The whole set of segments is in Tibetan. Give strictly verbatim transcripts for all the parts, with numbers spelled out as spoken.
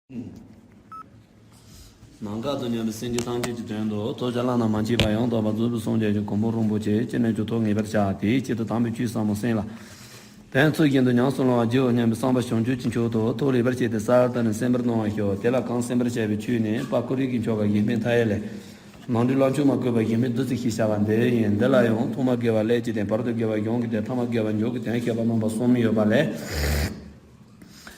ནམ་མཁའ་དང་མཉམ་པའི་སེམས་ཅན་ཐམས་ཅད་ཀྱི་དོན་དུ་ཐོབ་བྱ་བླ་ན་མ་མཆིས་པ་ཡང་དག་པར་རྫོགས་པའི་སངས་རྒྱས་ཀྱི་གོ་འཕང་རིན་པོ་ཆེ་ཅི་ནས་ཀྱང་ཐོབ་ངེས་པར་བྱ། དེའི་ཆེད་དུ་དམ་པའི་ཆོས་ཟབ་མོ་གསན་ལ། དེ་ཚུལ་བཞིན་དུ་ཉམས་སུ་བླང་བར་བགྱིའོ་སྙམ་པའི་བསམ་པ་བྱང་ཆུབ་ཀྱི་མཆོག་ཏུ་ཐུགས་ལེགས་པར་བསྐྱེད་དེ་གསལ་བཏབ་ནས་གསན་པར་གནང་བར་ཞུ། དེ་ལ་གང་གསན་པར་བྱ་བའི་ཆོས་ནི་དཔལ་ཀོ་རི་གི་མཆོག་ག་གཞལ་མེད་མཐའ་ཡས་ལས། ནང་དུ་བླ་མཆོག་མ་བཀོད་པ་གཞལ་མེད་བདུད་རྩི་ཞེས་བྱ་བ་འདི་ཡིན། འདི་ལ་ཡང་ཐོག་མར་དགེ་བ་ཀླད་ཀྱི་དོན། བར་དུ་དགེ་བ་གཞུང་གི་དོན། ཐ་མར་དགེ་བ་མཇུག་གི་དོན་ཞེས་པ་རྣམ་པ་གསུམ་ཡོད་པ་ལས།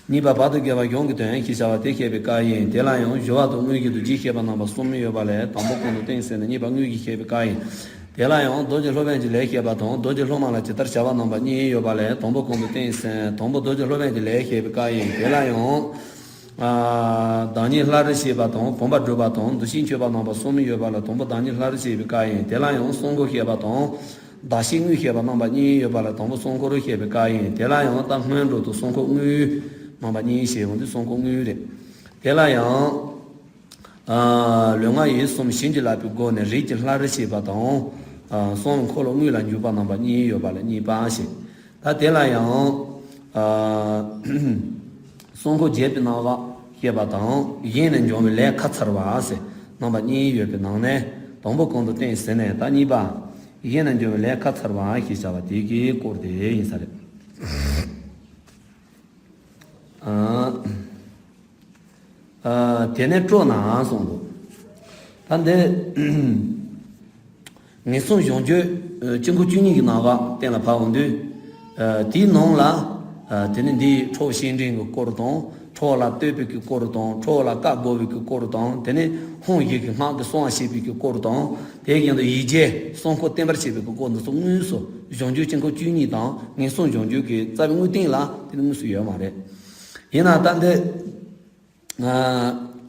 གཉིས་པ་བར་དུ་དགེ་བ་གཞུང་གི་དོན་ཞེས་བྱ་བ་དེ་བཤད་པའི་སྐབས་ཡིན། དེ་ལ་ཡང་སྦྱོར་བ་དང་དངོས་གཞི་དང་རྗེས་བཤད་པ་རྣམ་པ་གསུམ་ཡོད་པ་ལས། དང་པོ་གོང་དུ་བསྟན་ཟིན་ནས་གཉིས་པ་དངོས་གཞི་བཤད་པའི་སྐབས་ཡིན། དེ་ལ་ཡང་རྡོ་རྗེ་སློབ་དཔོན་གྱི་ལས་བཤད་པ་དང་རྡོ་རྗེ་སློབ་མ་ལ་ཇི་ལྟར་བྱ་བ་རྣམ་པ་གཉིས་ཡོད་པ་ལས། དང་པོ་གོང་དུ་བསྟན་ཟིན། དང་པོ་རྡོ་རྗེ་སློབ་དཔོན་གྱི་ལས་བཤད་པའི་སྐབས་ཡིན། དེ་ལ་ཡང་། ཨ། བདག་ཉིད་ལྷ་རུ་ཤེས་པ་དང་བུམ་པ་སྒྲུབ་པ་དང་འདུ་ཤེས་འཆོས་པ་རྣམ་པ་གསུམ་ཡོད་པ་ལ། དང་པོ་བདག་ཉིད་ལྷ་རུ་ཤེས་པའི་སྐབས་ཡིན། དེ་ལ་ཡང་གསང་སྔགས་བཤད་པ་དང་། གདགས་གཞི་དངོས་བཤད་པ་རྣམ་པ་གཉིས་ཡོད་པ་ལ། དང་པོ་གསང་སྔགས་རུ་བཤད་པའི་སྐབས་ཡིན། དེ་ལ་ཡང་ད་སྔོན་འགྲོ་དང་གསང་སྔགས་དངོས་རྣམ་པ་གཉིས་ཞེས་འོང་དུས་གསང་སྔགས་དངོས་རེད། དེ་ལ་ཡང་། ཨ། ལུས་ངག་ཡིད་གསུམ་བྱིན་གྱིས་བརླབས་པའི་སྒོ་ནས་རིགས་ཀྱི་ལྷ་རུ་ཤེས་པ་དང་། ཨ། གསང་འཁོར་ལོ་དངོས་ལ་འཇུག་པ་རྣམ་པ་གཉིས་ཡོད་པ་ལ་གཉིས་པ་ཞེས། ད་དེ་ལ་ཡང་། ཨ། གསང་སྔགས་རྒྱས་པའི་སྣང་བ་ཞེས་པ་དང་གཞན་ནས་འབྱུང་བའི་ལས་ཁ་མཚར་བ་ཟེར་རྣམ་པ་གཉིས་ཡོད་པའི་ནང་ནས། དང་པོ་གོང་དུ་བསྟན་ཟིན་ནས་ད་གཉིས་པ། གཞན་ནས་འབྱུང་བའི་ལས་ཁ་མཚར་བ་ཞེས་བྱ་བ་དེ་གི་སྐོར་དེ་ཡིན་ས་རེད། ཨ། ཨ། དེ་ནས་སྤྲོ་ན་གསུངས་འདུག་ད་འདི་ངན་སོང་གཞོམ་བྱེད་དཀྱིལ་འཁོར་བཅུ་གཉིས་ཀྱི་ནང་ག་གཏན་ལ་ཕབ་འོང་དུས། ཨ། དེའི་ནང་ལ། ཨ། དེ་ནི་འདིའི་ཁྲོ་བོ་ཤེས་འདྲེན་གྱི་སྐོར་དང་། ཁྲོ་བོ་ལ་བསྟོད་པའི་གི་སྐོར་དང་། ཁྲོ་བོ་ལ་བཀའ་བསྒོ་བའི་གི་སྐོར་དང་། དེ་ནི་ཧཱུྃ་ཡི་གེ་སྔགས་ཀྱི་གསང་བ་བཤད་པའི་གི་སྐོར་དང་། དེ་བཞིན་དུ་ཡིག་བརྒྱའི་གསང་སྔགས་བསྟན་པར་བྱེད་པའི་གི་སྐོར་འདི་ཚོ་དངོས་སུ་གཞོམ་བྱེད་དཀྱིལ་འཁོར་བཅུ་གཉིས་དང་ངན་སོང་གཞོམ་བྱེད་ཀྱི་རྩ་བའི་དངོས་བསྟན་ལ་དེ་ནི་དངོས་སུ་ཡོད་མ་རེད། ཡིན་ན་ད་འདི། ཨ།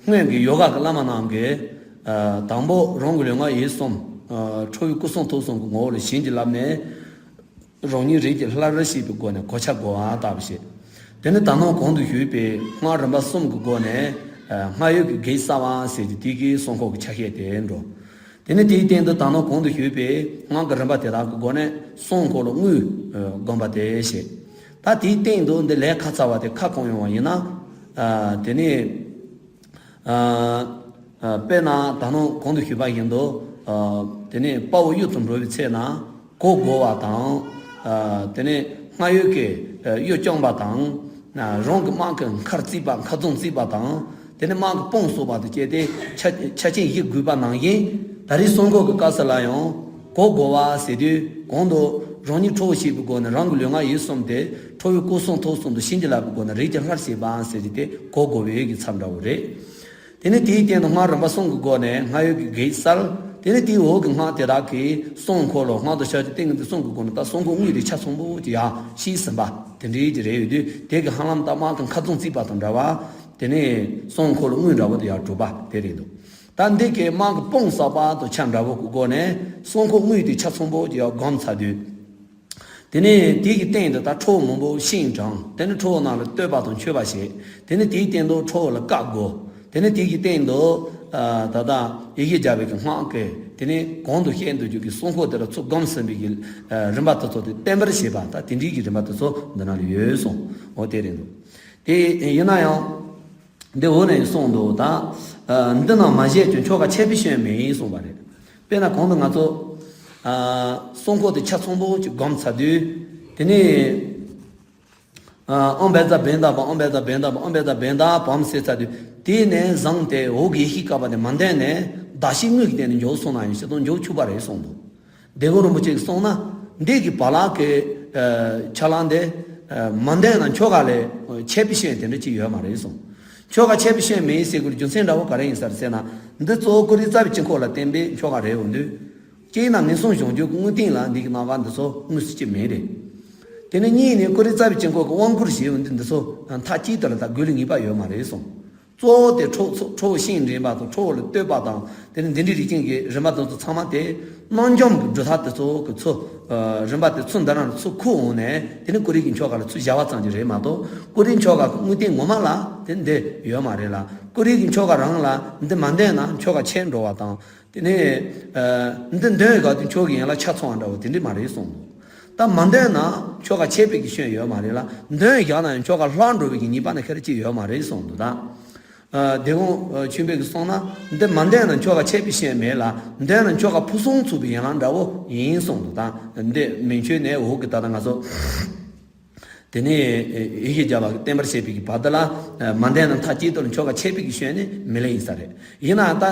སྔོན་གྱི་ཡོ་ག་གི་བླ་མ་རྣམས་ཀྱིས། ཨ། དང་པོ་རང་གི་ལུས་ངག་ཡིད་གསུམ། ཨ། ཁྲོ་བོའི་སྐུ་གསུང་ཐུགས་གསུམ་གྱི་ངོ་བོ་ལ་བྱིན་གྱིས་བརླབས་ནས། རང་ཉིད་རིགས་ཀྱི་ལྷ་རུ་ཤེས་པའི་སྒོ་ནས་གོ་ཆ་བགོ་བ་ལྟ་བུ་བྱས། དེ་ནི་ད་ནང་གོང་དུ་ཞུས་པའི་སྔགས་རིམ་པ་གསུམ་གྱི་སྒོ་ནས། ཨ། སྔགས་ཡུལ་གྱི་གེགས་སེལ་བ་ཟེར་གྱི་དེ་གའི་གསང་སྔགས་ཀྱི་ཆ་ཤས་དེ་འགྲོ། དེ་ནི་དེའི་སྟེང་དུ་ད་ནང་གོང་དུ་ཞུས་པའི་སྔགས་ཀྱི་རིམ་པ་དེ་དག་གི་སྒོ་ནས་གསང་སྔགས་ལ་དངོས་བསྒོམ་པ་དེ་བྱས། ད་དེའི་སྟེང་དུ་འདི་ལས་ཁ་མཚར་བ་དེ་ཁ་གང་ཡོང་བ་ཡིན་ན། ཨ། དེ་ནི། ཨ། ཨ། དཔེར་ན་ད་ནང་གོང་དུ་ཞུས་པ་བཞིན་དུ། ཨ། དེ་ནི་དཔའ་བོ་གཡུལ་དུ་འགྲོ་བའི་ཚེ་ན་གོ་བགོ་བ་དང་། ཨ། དེ་ནི་སྔགས་ཡུལ་གྱི་གཡུལ་བརྐྱང་བ་དང་། རང་གི་དམག་གི་མཁར་བརྩིགས་པ། མཁར་རྫོང་བརྩིགས་པ་དང་། དེ་ནི་དམག་གི་དཔུང་གསོག་པ་དང་བཅས་ཏེ་ཆ་ཆ་རྐྱེན་བཞི་དགོས་པ་ནང་བཞིན། ད་རེས་གསང་སྔགས་ཀྱི་སྐབས་སུ་ལ་ཡང་གོ་བགོ་བ་ཟེར་དུས། གོང་དུ་རང་ཉིད་ཁྲོ་བོ་ཞེས་པའི་སྒོ་ནས་རང་གི་ལུས་ངག་ཡིད་གསུམ་དེ་ཁྲོ་བོའི་སྐུ་གསུང་ཐུགས་གསུམ་དུ་བྱིན་གྱིས་བརླབས་པའི་སྒོ་ནས་རིགས་ཀྱི་ལྷར་བྱེད་པ་ཟེར་གྱི་དེ་གོ་བགོ་བའི་གི་མཚམས་འདྲ་བོ་རེད། དེ་ནས་དེའི་སྟེང་དུ་སྔགས་རིམ་པ་གསུམ་གྱི་སྒོ་ནས་སྔགས་ཡུལ་གྱི་གེགས་སེལ། དེ་ནས་དེའི་འོག་གི་སྔགས་དེ་དག་གིས་གསང་སྔགས་ལ་སྔགས་དང་ཕྱག་རྒྱ་ཏིང་ངེ་འཛིན་གསུམ་གྱི་སྒོ་ནས་ད་གསང་སྔགས་དངོས་དེ་ཆ་ཚང་པོ་ཅིག་ཡར་ཤེས་ཟིན་པ་དེ་འདྲའི་ཅིག་རེད། ཡོད་དུས་དེ་གི་ཧ་ལམ་ད་དམག་གི་མཁར་རྫོང་བརྩིགས་པ་དང་འདྲ་བ། དེ་ནས་གསང་སྔགས་ལ་དངོས་འདྲ་བོ་དེ་ཡར་གྲུབ་པ་དེ་རེད་འདུག་ད་འདི་གའི་དམག་གི་དཔུང་གསོག་པ་དང་ཆ་འདྲ་བོ་གི་སྒོ་ནས་གསང་སྔགས་དངོས་དེ་ཆ་ཚང་པོ་ཅིག་ཡར་བསྒོམས་ཚར་དུས། དེ་ནས་དེ་གི་སྟེང་དུ་ད་ཁྲོ་བོ་མང་པོ་ཤིང་དྲངས། དེ་ནས་ཁྲོ་བོ་རྣམས་ལ་བསྟོད་པ་དང་མཆོད་པ་བྱས། དེ་ནས་དེའི་སྟེང་དུ་ཁྲོ་བོ་ལ་བཀའ་བསྒོ། དེ་ནས་དེ་གི་སྟེང་དུ། ཨ། ད་ལྟ་ཡི་གེ་བརྒྱ་པའི་གི་སྔགས་ཀྱིས་དེ་ནས་གོང་དུ་བཤད་འདུག་རྒྱུ་གི་གསང་སྔགས་དེ་ལ་ཚུར་བསྒོམས་ཟིན་པའི་གི། ཨ། རིམ་པ་དེ་ཚོ་དེ་བརྟན་པར་བྱེད་པ། ད་དེ་འདྲའི་གི་རིམ་པ་དེ་ཚོ་འདི་ན་ལ་ཡོད་གསུངས། འོ་དེ་རེད་འདུག་དེ་ཡིན་ན་ཡང་། འདི་འོག་ནས་གསུངས་འདུག་ད། ཨ། འདི་རྣམས་མ་བྱས་ཀྱང་ཆོ་ག་འཆད་པའི་སྐྱོན་མེད་གསུངས་པ་རེད། དཔེར་ན་གོང་དུ་ང་ཚོ། ཨ། གསང་སྔགས་དེ་ཆ་ཚང་པོ་ཅིག་བསྒོམས་ཚར་དུས། དེ་ནས། ཨ། ཨོཾ་བཛྲ་བྷནྡྷ་པ། ཨོཾ་བཛྲ་བྷནྡྷ་པ། ཨོཾ་བཛྲ་བྷནྡྷ་པཾ་ཟེར་ཚར་དུས། དེ་ནས་བཟུང་སྟེ་འོག་གི་ཡེ་ཤེས་བསྐལ་པ་དེ་མ་འདོན་ནས་གདགས་གཞི་དངོས་ཀྱི་སྟེང་ནས་འཇོག་སོང་ན་ཡང་སྤྱིར་བཏང་འཇོག་ཆོག་པ་རེད་གསུངས་འདུག་དེ་གོ་རིན་པོ་ཆེ་གིས་གསུངས་ན། འདི་གི་བག་ལེབ་ཀྱི། ཨ། ཆ་ལག་འདི། ཨ། མ་འདོན་ན་ཆོ་ག་ལ་འཆད་པའི་སྐྱོན་དེ་འདྲ་ཅིག་ཡོད་མ་རེད་གསུངས། ཆོ་ག་འཆད་པའི་སྐྱོན་མེད་ཟེར་དགོས་རྒྱུ་མཚན་འདྲ་བོ་ག་རེ་ཡིན་ཟེར་ཟེར་ན། འདི་གཙོ་བོ་ཀུ་རེ་རྩ་བའི་དཀྱིལ་འཁོར་ལ་བརྟེན་པའི་ཆོ་ག་རེད་འོང་དུས། གཅིག་ན་ངན་སོང་གཞོམ་བྱེད་ཀྱི་དངོས་བསྟན་ལ་འདི་གི་རྣམ་པ་འདི་ཚོ་དངོས་སུ་ཅིག་མེད་རེད། དེ་ནས་གཉིས་ནས་ཀུ་རེ་རྩ་བའི་དཀྱིལ་འཁོར་གྱི་དབང་བསྐུར་ཞེས་འོང་དུས་འདི་ཚོ་མཐའ་གཅིག་ཏུ་ལ་ད་དགོས་ལུགས་ངེས་པ་ཡོད་མ་རེད་གསུངས། གཙོ་བོ་དེ་ཁྲོ་ཁྲོ་བོ་ཤིང་འདྲེན་པ་དང་ཁྲོ་བོ་ལ་བསྟོད་པ་དང་། དེ་ནས་འདི་འདྲའི་རིགས་ཅན་གྱི་རིམ་པ་དེ་ཚོ་ཚང་མ་དེ་རྣམ་འཇོམས་ཀྱི་སྒྲུབ་ཐབས་དེ་ཚོ་གི་ཚུལ། ཨ། རིམ་པ་དེ་ཚུལ་འདི་རང་ལ་ཚུར་ཁུར་འོང་ནས། དེ་ནས་ཀུ་རེ་གི་ཆོ་ག་ལ་ཚུར་སྦྱར་བ་ཙམ་གྱིས་རེད་མ་གཏོགས། ཀུ་རེ་ཆོ་ག་གི་དངོས་བསྟན་ངོ་མ་ལ་དེ་འདི་ཡོད་མ་རེད་ལ། ཀུ་རེ་གི་ཆོ་ག་རང་ལ་འདི་མ་འདོན་ན་ཆོ་ག་ཆད་འགྲོ་བ་དང་། དེ་ནས། ཨ། འདི་འདོན་ཡོད་ག་དུས་ཆོ་ག་ཡན་ལག་ཆ་ཚང་བ་འདྲ་བོ་དེ་འདྲ་མ་རེད་གསུངས་འདུག་ད་མ་འདོན་ན་ཆོ་ག་ཆད་པའི་གི་སྐྱོན་ཡོད་མ་རེད་ལ། འདོན་བཞག་ན་ཡང་ཆོ་ག་ལྷག་འགྲོ་བའི་གི་ཉེས་པ་ནི་ཁེར་གཅིག་ཡོད་མ་རེད་གསུངས་འདུག་ད། ཨ། དེ་གོང་ཆོས་འཕེལ་གྱིས་གསུངས་ན། འདི་མ་འདོན་ན་ཁྱོ་ག་ཆད་པའི་སྐྱོན་མེད་ལ། འདོན་ན་ཁྱོ་ག་ཕུན་སུམ་ཚོགས་པའི་ཡན་ལག་འདྲ་བོ་ཡིན་གསུངས་འདུག། ད་འདི་མན་ཆོད་ནས་འོག་གི་ད་ལྟ་ང་ཚོ་དེ་ནས་ཡི་གེ་བརྒྱ་པ་གི་བསྟན་པར་བཤད་པའི་གི་བར་དུ་ལ། མ་འདོན་ན་མཐའ་གཅིག་ཏུ་ལ་ཁྱོ་ག་ཆད་པའི་གི་སྐྱོན་ནི་མི་ལེན་ཡིན་ས་རེད། ཡིན་ནའང་ད་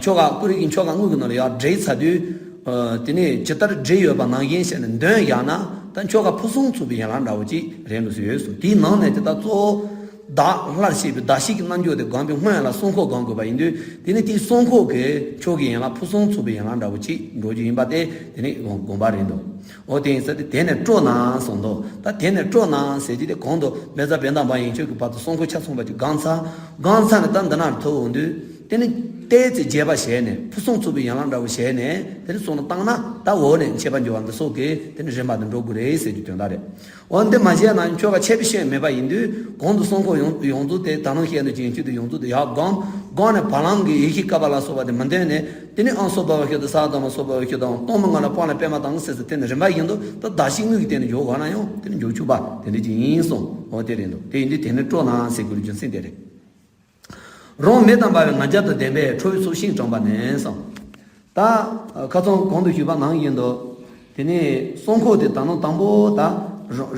ཁྱོ་ག་ཀུ་རེ་གི་ཁྱོ་ག་དངོས་ཀྱི་ནང་ལ་ཡར་བྲིས་ཚར་དུས། དེ་ནས་ཇི་ལྟར་བྲིས་ཡོད་པ་ནང་བཞིན་བྱས་ནས་འདོན་བཞག་ན། ད་ཁྱོ་ག་ཕུན་སུམ་ཚོགས་པའི་ཡན་ལག་འདྲ་བོ་ཅིག་རེད་འདུག་ཟེར་ཡོད་སོང་། དེའི་ནང་ནས་དེ་ལྟར་གཙོ་བོ་བདག་སླར་བཤད་པའི་གདགས་གཞི་གི་རྣལ་འབྱོར་དེ་སྒོམ་པའི་སྔོན་ལ་གསུང་ཁོག་སྒོམ་དགོས་པ་ཡིན་དུས། དེ་ནི་དེའི་གསུང་ཁོག་གིས་ཁྱོ་གའི་ཡན་ལག་ཕུན་སུམ་ཚོགས་པའི་ཡན་ལག་འདྲ་བོ་ཅིག་འགྲོ་རྒྱུ་ཡིན་པ་དེ་དེ་ནི་དགོངས་པ་རེད་འདུག། འོ་དེ་ཡིན་ས་དེ་དེ་ནས་སྤྲོ་ན་གསུངས་འདུག། ད་དེ་ནས་སྤྲོ་ན་ཟེར་གྱི་དེ་གོང་དུ་བཛྲ་བྷནྡྷ་མ་ཡན་ཆོད་ཀྱི་བར་དུ་གསུང་ཁོག་ཆ་ཚང་བ་ཅིག་སྒོམ་ཚར། སྒོམ་ཚར་ནས་ད་འདི་ན་ཐུག་འོང་དུས། དེ་ནི་ཏོག་ཙམ་རྒྱས་པ་བྱས་ནས། ཕུན་སུམ་ཚོགས་པའི་ཡན་ལག་འདྲ་བོ་བྱས་ནས་དེ་ནི་གསུང་ལ་བཏང་ན། ད་འོག་ནས་འཆད་པ་འགྱུར་བ་འདི་སོགས་ཀྱི་དེ་ནི་རིམ་པ་དེ་འགྲོ་དགོས་རེད་ཟེར་གྱི་དོན་དག་རེད། འོ་འདི་མ་བྱས་ན་ཁྱོ་ག་ཆད་པའི་སྐྱོན་མེད་པ་ཡིན་དུས། གོང་དུ་གསུང་ཁོག་ཡོངས་ཡོངས་རྫོགས་དེ། ད་ནང་བཤད་ན་རྒྱན་ཆོས་དེ་ཡོངས་རྫོགས་དེ་ཡར་སྒོམ། སྒོམ་ནས་བ་ལང་གི་ཡེ་ཤེས་བསྐལ་པ་ལ་སོགས་པ་དེ་མི་འདོན་ནས། དེ་ནས་ཨང་སོ་བྷ་བ་ཤུ་དང་ས་དྷ་མ་སོ་བྷ་བ་ཤུ་དང་སྟོང་པའི་ངང་ལ་སྤང་ལ་པདྨ་དང་ཟེར་ཟེར་དེ་ནི་རིམ་པ་བཞིན་དུ་ད་གདགས་གཞི་དངོས་ཀྱི་སྟེང་ནས་འཇོག་དགོས་ན་ཡང་དེ་ནི་འཇོག་ཆོག་པ་དེ་འདྲ་ཅིག་ཡིན་གསུངས། འོ་དེ་རེད་འདུག། དེ་ཡིན་དུས་དེ་ནི་སྤྲོ་ན་ཟེར་དགོས་རྒྱུ་མཚན་དེ་རེད། རང་མེ་དང་འབར་བའི་ང་རྒྱལ་དང་ལྡན་པས་ཁྲོ་བོའི་ཚོགས་ཤིན་ཏུ་གྲངས་པ་ནས་གསུངས། ད་ཁ་སང་གོང་དུ་ཞུས་པ་ནང་བཞིན་དུ། དེ་ནས་གསུང་ཁོག་དེ་ད་ནང་དང་པོ་ད་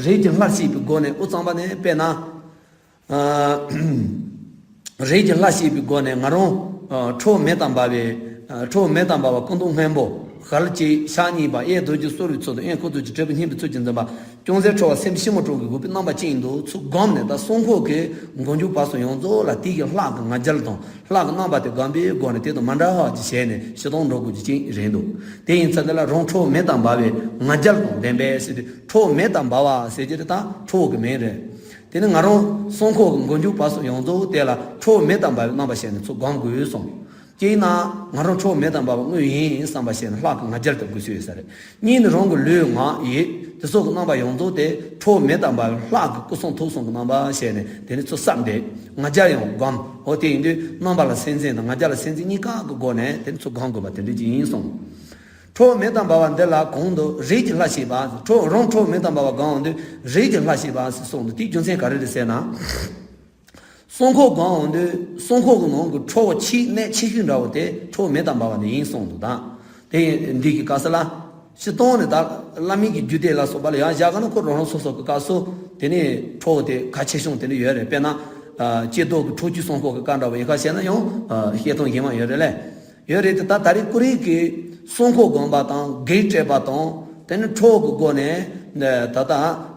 རིགས་ཀྱི་ལྷར་བཤད་པའི་སྒོ་ནས་དབུ་གཙང་པ་ནས། དཔེར་ན། ཨ། རིགས་ཀྱི་ལྷར་བཤད་པའི་སྒོ་ནས་ང་རང་ཁྲོ་བོ་མེ་དང་འབར་བའི། ཁྲོ་བོ་མེ་དང་འབར་བ་སྐུ་མདོག་སྔོན་པོ། ཞལ་གཅིག་ཕྱག་གཉིས་པ། གཡས་རྡོ་རྗེ་གསོར་བའི་ཚུལ་དང་། གཡོན་ཁུ་ཚུར་གྱིས་དྲིལ་བུ་སྙིང་པོའི་ཚུལ་གྱིས་འཛིན་པ། ཅུང་ཟད་ཁྲོ་བ་སེམས་ཤིང་མོ་དྲུང་གིས་བསྒོས་པའི་རྣམ་པ་ཅན་དུ་ཚུར་བསྒོམས་ནས། ད་གསུང་ཁོག་གི་མགོ་མཇུག་བར་གསུམ་ཡོངས་རྫོགས་ལ་དེ་གི་ལྷག་གི་ང་རྒྱལ་དང་ལྷག་གི་རྣམ་པ་དེ་སྒོམ་པའི་སྒོ་ནས་དེ་དང་མ་འདྲ་བ་ཅིག་བྱས་ནས་ཕྱི་ལྟོང་འགྲོ་དགོས་རྒྱུ་ཅིག་རེད་འདུག། དེ་ཡིན་ཙང་དེ་ལ་རང་ཁྲོ་བོ་མེ་དང་འབར་བའི་ང་རྒྱལ་དང་ལྡན་པས་ཟེར་དུས། ཁྲོ་བོ་མེ་དང་འབར་བ་ཟེར་གྱི་རེད། ད་ཁྲོ་བོ་གི་མིང་རེད། དེ་ནི་ང་རང་གསུང་ཁོག་གི་མགོ་མཇུག་བར་གསུམ་ཡོངས་རྫོགས་དེ་ལ་ཁྲོ་བོ་མེ་དང་འབར་བའི་རྣམ་པ་བྱས་ནས་ཚུར་སྒོམ་དགོས་གསུངས། གཅིག་ན་ང་རང་ཁྲོ་བོ་མེ་དང་འབར་བ་དངོས་ཡིན་བསམ་པ་བྱས་ནས་ལྷག་གི་ང་རྒྱལ་དུ་དགོས་སྲོལ་ཡོད་ས་རེད། གཉིས་ནི་རང་གི་ལུས་ངག་ཡིད་དེ་སོགས་ཀྱི་རྣམ་པ་ཡོངས་རྫོགས་དེ་ཁྲོ་བོ་མེ་དང་འབར་བའི་ལྷག་གི་སྐུ་གསུང་ཐུགས་གསུམ་གྱི་རྣམ་པ་བྱས་ནས་དེ་ནི་ཚུར་བསམ་སྟེ། ང་རྒྱལ་ཡང་སྒོམ། འོ་དེ་ཡིན་དུས་རྣམ་པ་ལ་སེམས་འཛིན་དང་ང་རྒྱལ་ལ་སེམས་འཛིན་གཉིས་ཀ་གི་སྒོ་ནས་དེ་ནི་ཚུར་སྒོམ་དགོས་པ་དེ་འདྲ་ཅིག་ཡིན་གསུངས། ཁྲོ་བོ་མེ་དང་འབར་བ་འདི་ལ་གོང་དུ་རིགས་ཀྱི་ལྷར་བཤད་པ། ཁྲོ་རང་ཁྲོ་བོ་མེ་དང་འབར་བ་སྒོམ་འོང་དུས་རིགས་ཀྱི་ལྷར་བཤད་པ་ཟེར་གསུངས་འདུག། དེའི་རྒྱུ་མཚན་ག་རེ་རེད་ཟེར་ན། གསུང་ཁོག་སྒོམ་འོང་དུས་གསུང་ཁོག་གི་ནང་གི་ཁྲོ་བོ་ཆེས་གནད་ཆེ་ཤོས་འདྲ་བོ་དེ་ཁྲོ་བོ་མེ་དང་འབར་བ་ནི་ཡིན་གསུངས་འདུག། ད་དེ་འདི་གི་སྐབས་སུ་ལ་ཕྱི་ལྟོང་ནས་ད་བླ་མའི་གི་རྒྱུད་སྡེ་ལ་སོགས་པ་ལ་ཡང་བཞག་ག་ན། ཁོ་རང་རང་སོ་སོ་གི་སྐབས་སུ་དེ་ནས་ཁྲོ་བོ་དེ་གལ་ཆེ་ཤོས་དེ་འདྲ་ཡོད་རེད། དཔེར་ན། ཨ། ཀྱེ་རྡོ་གི་ཁྲོ་ཆུའི་གསུང་ཁོག་གི་སྐབས་འདྲ་བོ་ཡིན་ཁ་བཤད་ན་ཡང་། ཨ། བཤད་སྟངས་གཞན་མ་ཡོད་རེད་ལེ། ཡོད་རེད་དེ། ད་ད་རེས་ཀུ་རེ་གི་གསུང་ཁོག་སྒོམ་པ་དང་བགེགས་བསྐྲད་པ་དང་། དེ་ནི་ཁྲོ་བོ་གི་སྒོ་ནས་ད་ལྟ་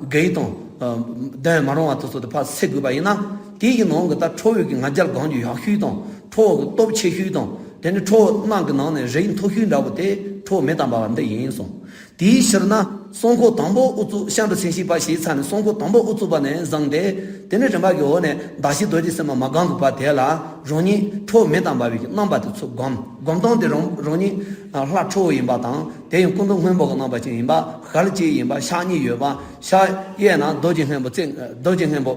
བགེགས་དང་། ཨ། གདོན་མ་རུང་བ་དེ་ཚོ་དེ་ཕར་སེལ་དགོས་པ་ཡིན་ན། དེ་ཡི་ནང་གི་ད་ཁྲོ་བོ་གི་ང་རྒྱལ་སྒོམ་རྒྱུ་ཡག་ཤོས་དང་། ཁྲོ་བོ་གི་སྟོབས་ཆེ་ཤོས་དང་། དེ་ནི་ཁྲོ་བོ་རྣམས་ཀྱི་ནང་ནས་རིགས་མཐོ་ཤོས་འདྲ་བོ་དེ་ཁྲོ་བོ་མེ་དང་འབར་བ་འདི་ཡིན་གསུངས། དེའི་ཕྱིར་ན་གསུང་ཁོག་དང་པོ་དབུ་གཙུག་སྐྱབས་འགྲོ་སེམས་བསྐྱེད་པ་ཞེས་ཚར་ནས། གསུང་ཁོག་དང་པོ་དབུ་གཙུག་པ་ནས་བཟུང་སྟེ། དེ་ནས་རིམ་པ་གི་འོག་ནས་གདགས་གཞི་རྡོ་རྗེ་སེམས་དཔའ་མ་སྒོམ་གྱི་བར་དེ་ལ་རང་ཉིད་ཁྲོ་བོ་མེ་དང་འབར་བའི་རྣམ་པ་དེ་ཚུར་སྒོམ། སྒོམ་སྟངས་དེ་རང་རང་ཉིད་ལྷ་ཁྲོ་བོ་ཡིན་པ་དང་། དེ་ཡང་སྐུ་མདོག་སྔོན་པོ་གི་རྣམ་པ་ཅན་ཡིན་པ། ཞལ་གཅིག་ཡིན་པ། ཕྱག་གཉིས་ཡོད་པ། ཕྱག་གཡས་ན་རྡོ་རྗེ་སྔོན་པོ་བཙན། རྡོ་རྗེ་སྔོན་པོ།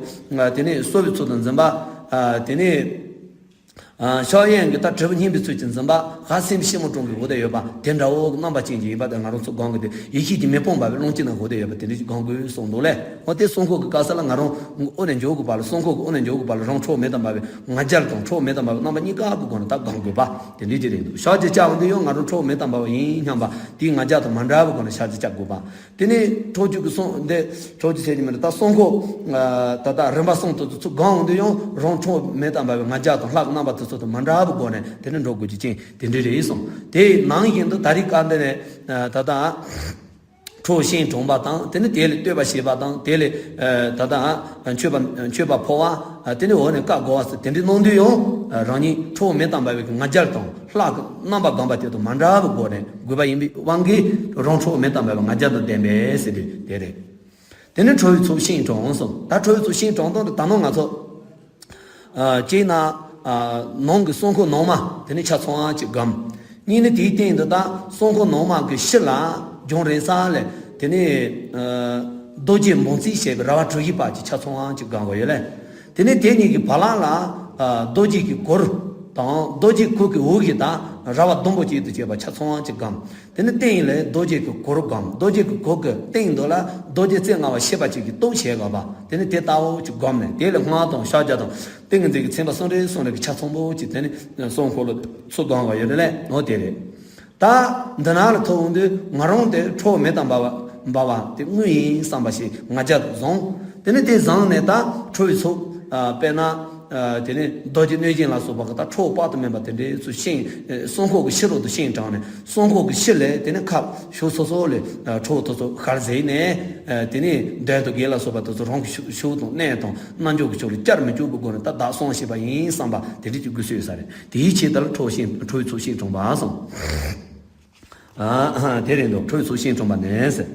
དེ་ནས་གསོར་བའི་ཚུལ་དུ་འཛིན་པ། དེ་ནས། ཕྱག་གཡོན་གྱི་ད་དྲིལ་བུ་སྙིང་པོའི་ཚུལ་གྱིས་འཛིན་པ། ཞལ་སེམས་ཤིང་མོ་ཀྲུང་གིས་འོ་དེ་ཡོད་པ་དེ་འདྲ་བོ་རྣམ་པ་ཅན་གྱི་ཡིན་པ་དེ་ང་རང་ཚོ་སྒོམ་གྱི་དེ། ཡེ་ཤེས་ཀྱི་མེ་དཔུང་འབར་བའི་ཀློང་དཀྱིལ་ན་འོ་དེ་ཡོད་པ་དེ་འདྲ་ཅིག་སྒོམ་དགོས་གསུངས་འདུག་ལེ། འོ་དེ་གསུང་ཁོག་གི་སྐབས་སུ་ལ་ང་རང་དབུ་ནས་འཇུག་དགོས་པ་ལ། གསུང་ཁོག་གི་དབུ་ནས་འཇུག་དགོས་པ་ལ་རང་ཁྲོ་བོ་མེ་དང་འབར་བའི་ང་རྒྱལ་དང་ཁྲོ་བོ་མེ་དང་འབར་བའི་རྣམ་པ་གཉིས་ཀ་གི་སྒོ་ནས་ད་སྒོམ་དགོས་པ་དེ་འདྲ་ཅིག་རེད་འདུག། ཞག་གཅིག་བཅར་འོང་དུས་ཡང་ང་རང་ཁྲོ་བོ་མེ་དང་འབར་བ་ཡིན་སྙམ་པ་དེའི་ང་རྒྱལ་དང་མ་འདྲ་བའི་སྒོ་ནས་ཞག་གཅིག་བཅར་དགོས་པ། དེ་ནས་ཁྲོ་ཆུ་གི་གསུང་འདི། ཁྲོ་ཆུ་ཟེར་གྱི་མི་འདུག། ད་གསུང་ཁོག་ད་ལྟ་རིམ་པ་གསུམ་དུ་ཚུར་སྒོམ་འོང་དུས་ཡང་རང་ཁྲོ་མེ་དང་འབར་བའི་ང་རྒྱལ་དང་ལྷག་རྣམ་པ་དེ་ཚོ་དང་མ་འདྲ་བའི་སྒོ་ནས་དེ་ནས་འགྲོ་དགོས་ཀྱི་ཅན་དེ་འདྲ་རེད་གསུངས། དེ་ནང་བཞིན་དུ་ད་རེས་སྐབས་འདི་ནས་ད་ལྟ་ཁྲོ་ཤིང་གྲོང་པ་དང་། དེ་ནས་དེ་ལས་བསྟོད་པ་བྱེད་པ་དང་། དེ་ལས་ད་ལྟ་མཆོད་པ་མཆོད་པ་ཕུལ་བ། དེ་ནས་འོག་ནས་བཀའ་བསྒོ་བ་ཟེར་དེ་འདྲ་གནང་དུས་ཡང་རང་ཉིད་ཁྲོ་མེ་དང་འབར་བའི་ང་རྒྱལ་དང་ལྷག་རྣམ་པ་སྒོམ་པ་དེ་དང་མ་འདྲ་བའི་སྒོ་ནས་དགོས་པ་ཡིན་པའི་དབང་གིས་རང་ཁྲོ་མེ་དང་འབར་བའི་ང་རྒྱལ་དང་ལྡན་པས་ཟེར་དུས་དེ་རེད། དེ་ནས་ཁྲོ་བོའི་ཚོགས་ཤིང་གྲོང་གསུངས། ད་ཁྲོ་བོའི་ཚོགས་ཤིང་གྲོང་སྟངས་དེ་ད་ནང་ང་ཚོ། ཨ། གཅིག་ན། ཨ། ནང་གི་གསུང་ཁོག་ནང་མ་དེ་ནས་ཆ་ཚང་བ་ཅིག་སྒོམ། གཉིས་ནི་དེའི་སྟེང་དུ་ད་གསུང་ཁོག་ནང་མ་གི་ཕྱི་ལ་རྒྱང་རིང་ས་ལ་དེ་ནས། ཨ། རྡོ་རྗེ་འབུམ་ཚིག་ཞེས་པའི་ར་བ་གྲུ་བཞི་པ་ཅིག་ཆ་ཚང་བ་ཅིག་སྒོམ་དགོས་ཡོད་ལེ། དེ་ནས་དེ་གཉིས་ཀྱི་བར་ལ་ལ། ཨ། རྡོ་རྗེ་གི་གུར་དང་རྡོ་རྗེ་གུར་གྱི་འོག་གི་ད་ར་བ་ཟླུམ་པོ་གཅིག་ཏུ་བྱས་པ་ཆ་ཚང་བ་ཅིག་སྒོམ། དེ་ནས་སྟེང་ལ་རྡོ་རྗེ་གི་གུར་སྒོམ། རྡོ་རྗེ་གི་གུར་གྱི་སྟེང་དུ་ལ་རྡོ་རྗེ་རྩེ་ལྔ་པ་ཤེས་པ་ཅིག་གི་སྟོབས་བྱེད་དགོས་པ། དེ་ནས་དེ་ལྟ་བུ་ཅིག་སྒོམ་ནས། དེ་ལ་སྔགས་དང་ཕྱག་རྒྱ་དང་ ཏིང་ངེ་འཛིན་གྱི་མཚན་པ་གསུམ་རེ་གསུམ་རེ་གི་ཆ་ཚང་པོ་ཅིག་དེ་ནི་གསུང་འཁོར་ལོ་ཚུར་སྒོམ་པ་ཡོད་རེད་ལས་འོ་དེ་རེད། ད་འདི་ནང་ལ་ཐུག་འོང་དུས་ང་རང་དེ་ཁྲོ་བོ་མེ་དང་འབར་བ་འབར་བ་དེ་དངོས་ཡིན་བསམ་པ་ཞིག་ང་རྒྱལ་དུ་བཟུང་། དེ་ནི་དེ་བཟུང་ནས་ད་ཁྲོ་བོའི་ཚོགས་དཔེར་ན། དེ་ནས་རྡོ་རྗེ་གནོད་སྦྱིན་ལ་སོགས་པ་གི་ད་ཁྲོ་བོ་དཔག་ཏུ་མེད་པ་དེ་འདྲའི་ཚུལ་ཤེས། གསུང་འཁོར་གྱི་ཕྱི་རོལ་དུ་ཤིང་དྲངས་ནས་གསུང་འཁོར་གྱི་ཕྱི་ལས་དེ་ནས་ཁ་ཕྱོགས་སོ་སོ་ལས་ཁྲོ་བོ་དེ་ཚོ་ཤར་ཟེར་ནས། དེ་ནས་མདུན་དུ་བགེགས་ལ་སོགས་པ་དེ་ཚོ་རང་གི་ཤུགས་དང་གནས་དང་རྣལ་འབྱོར་གྱི་ཕྱོགས་ལ་བསྐྱར་མི་བཅུག་པའི་སྒོ་ནས་ད་བདག་སྲུང་བྱེད་པ་ཡིན་བསམ་པ་དེ་འདྲ་ཅིག་དགོས་སྲོལ་ཡོད་ས་རེད། དེའི་ཆེད་དུ་ལ་ཁྲོ་བོ་ཤིང་ཁྲོ་བོའི་ཚོགས་ཤིང་དྲངས་པ་སོང་། དེ་རེད་འདུག་ཁྲོ་བོའི་ཚོགས་ཤིང་དྲངས་པ་ནས་ཟེར།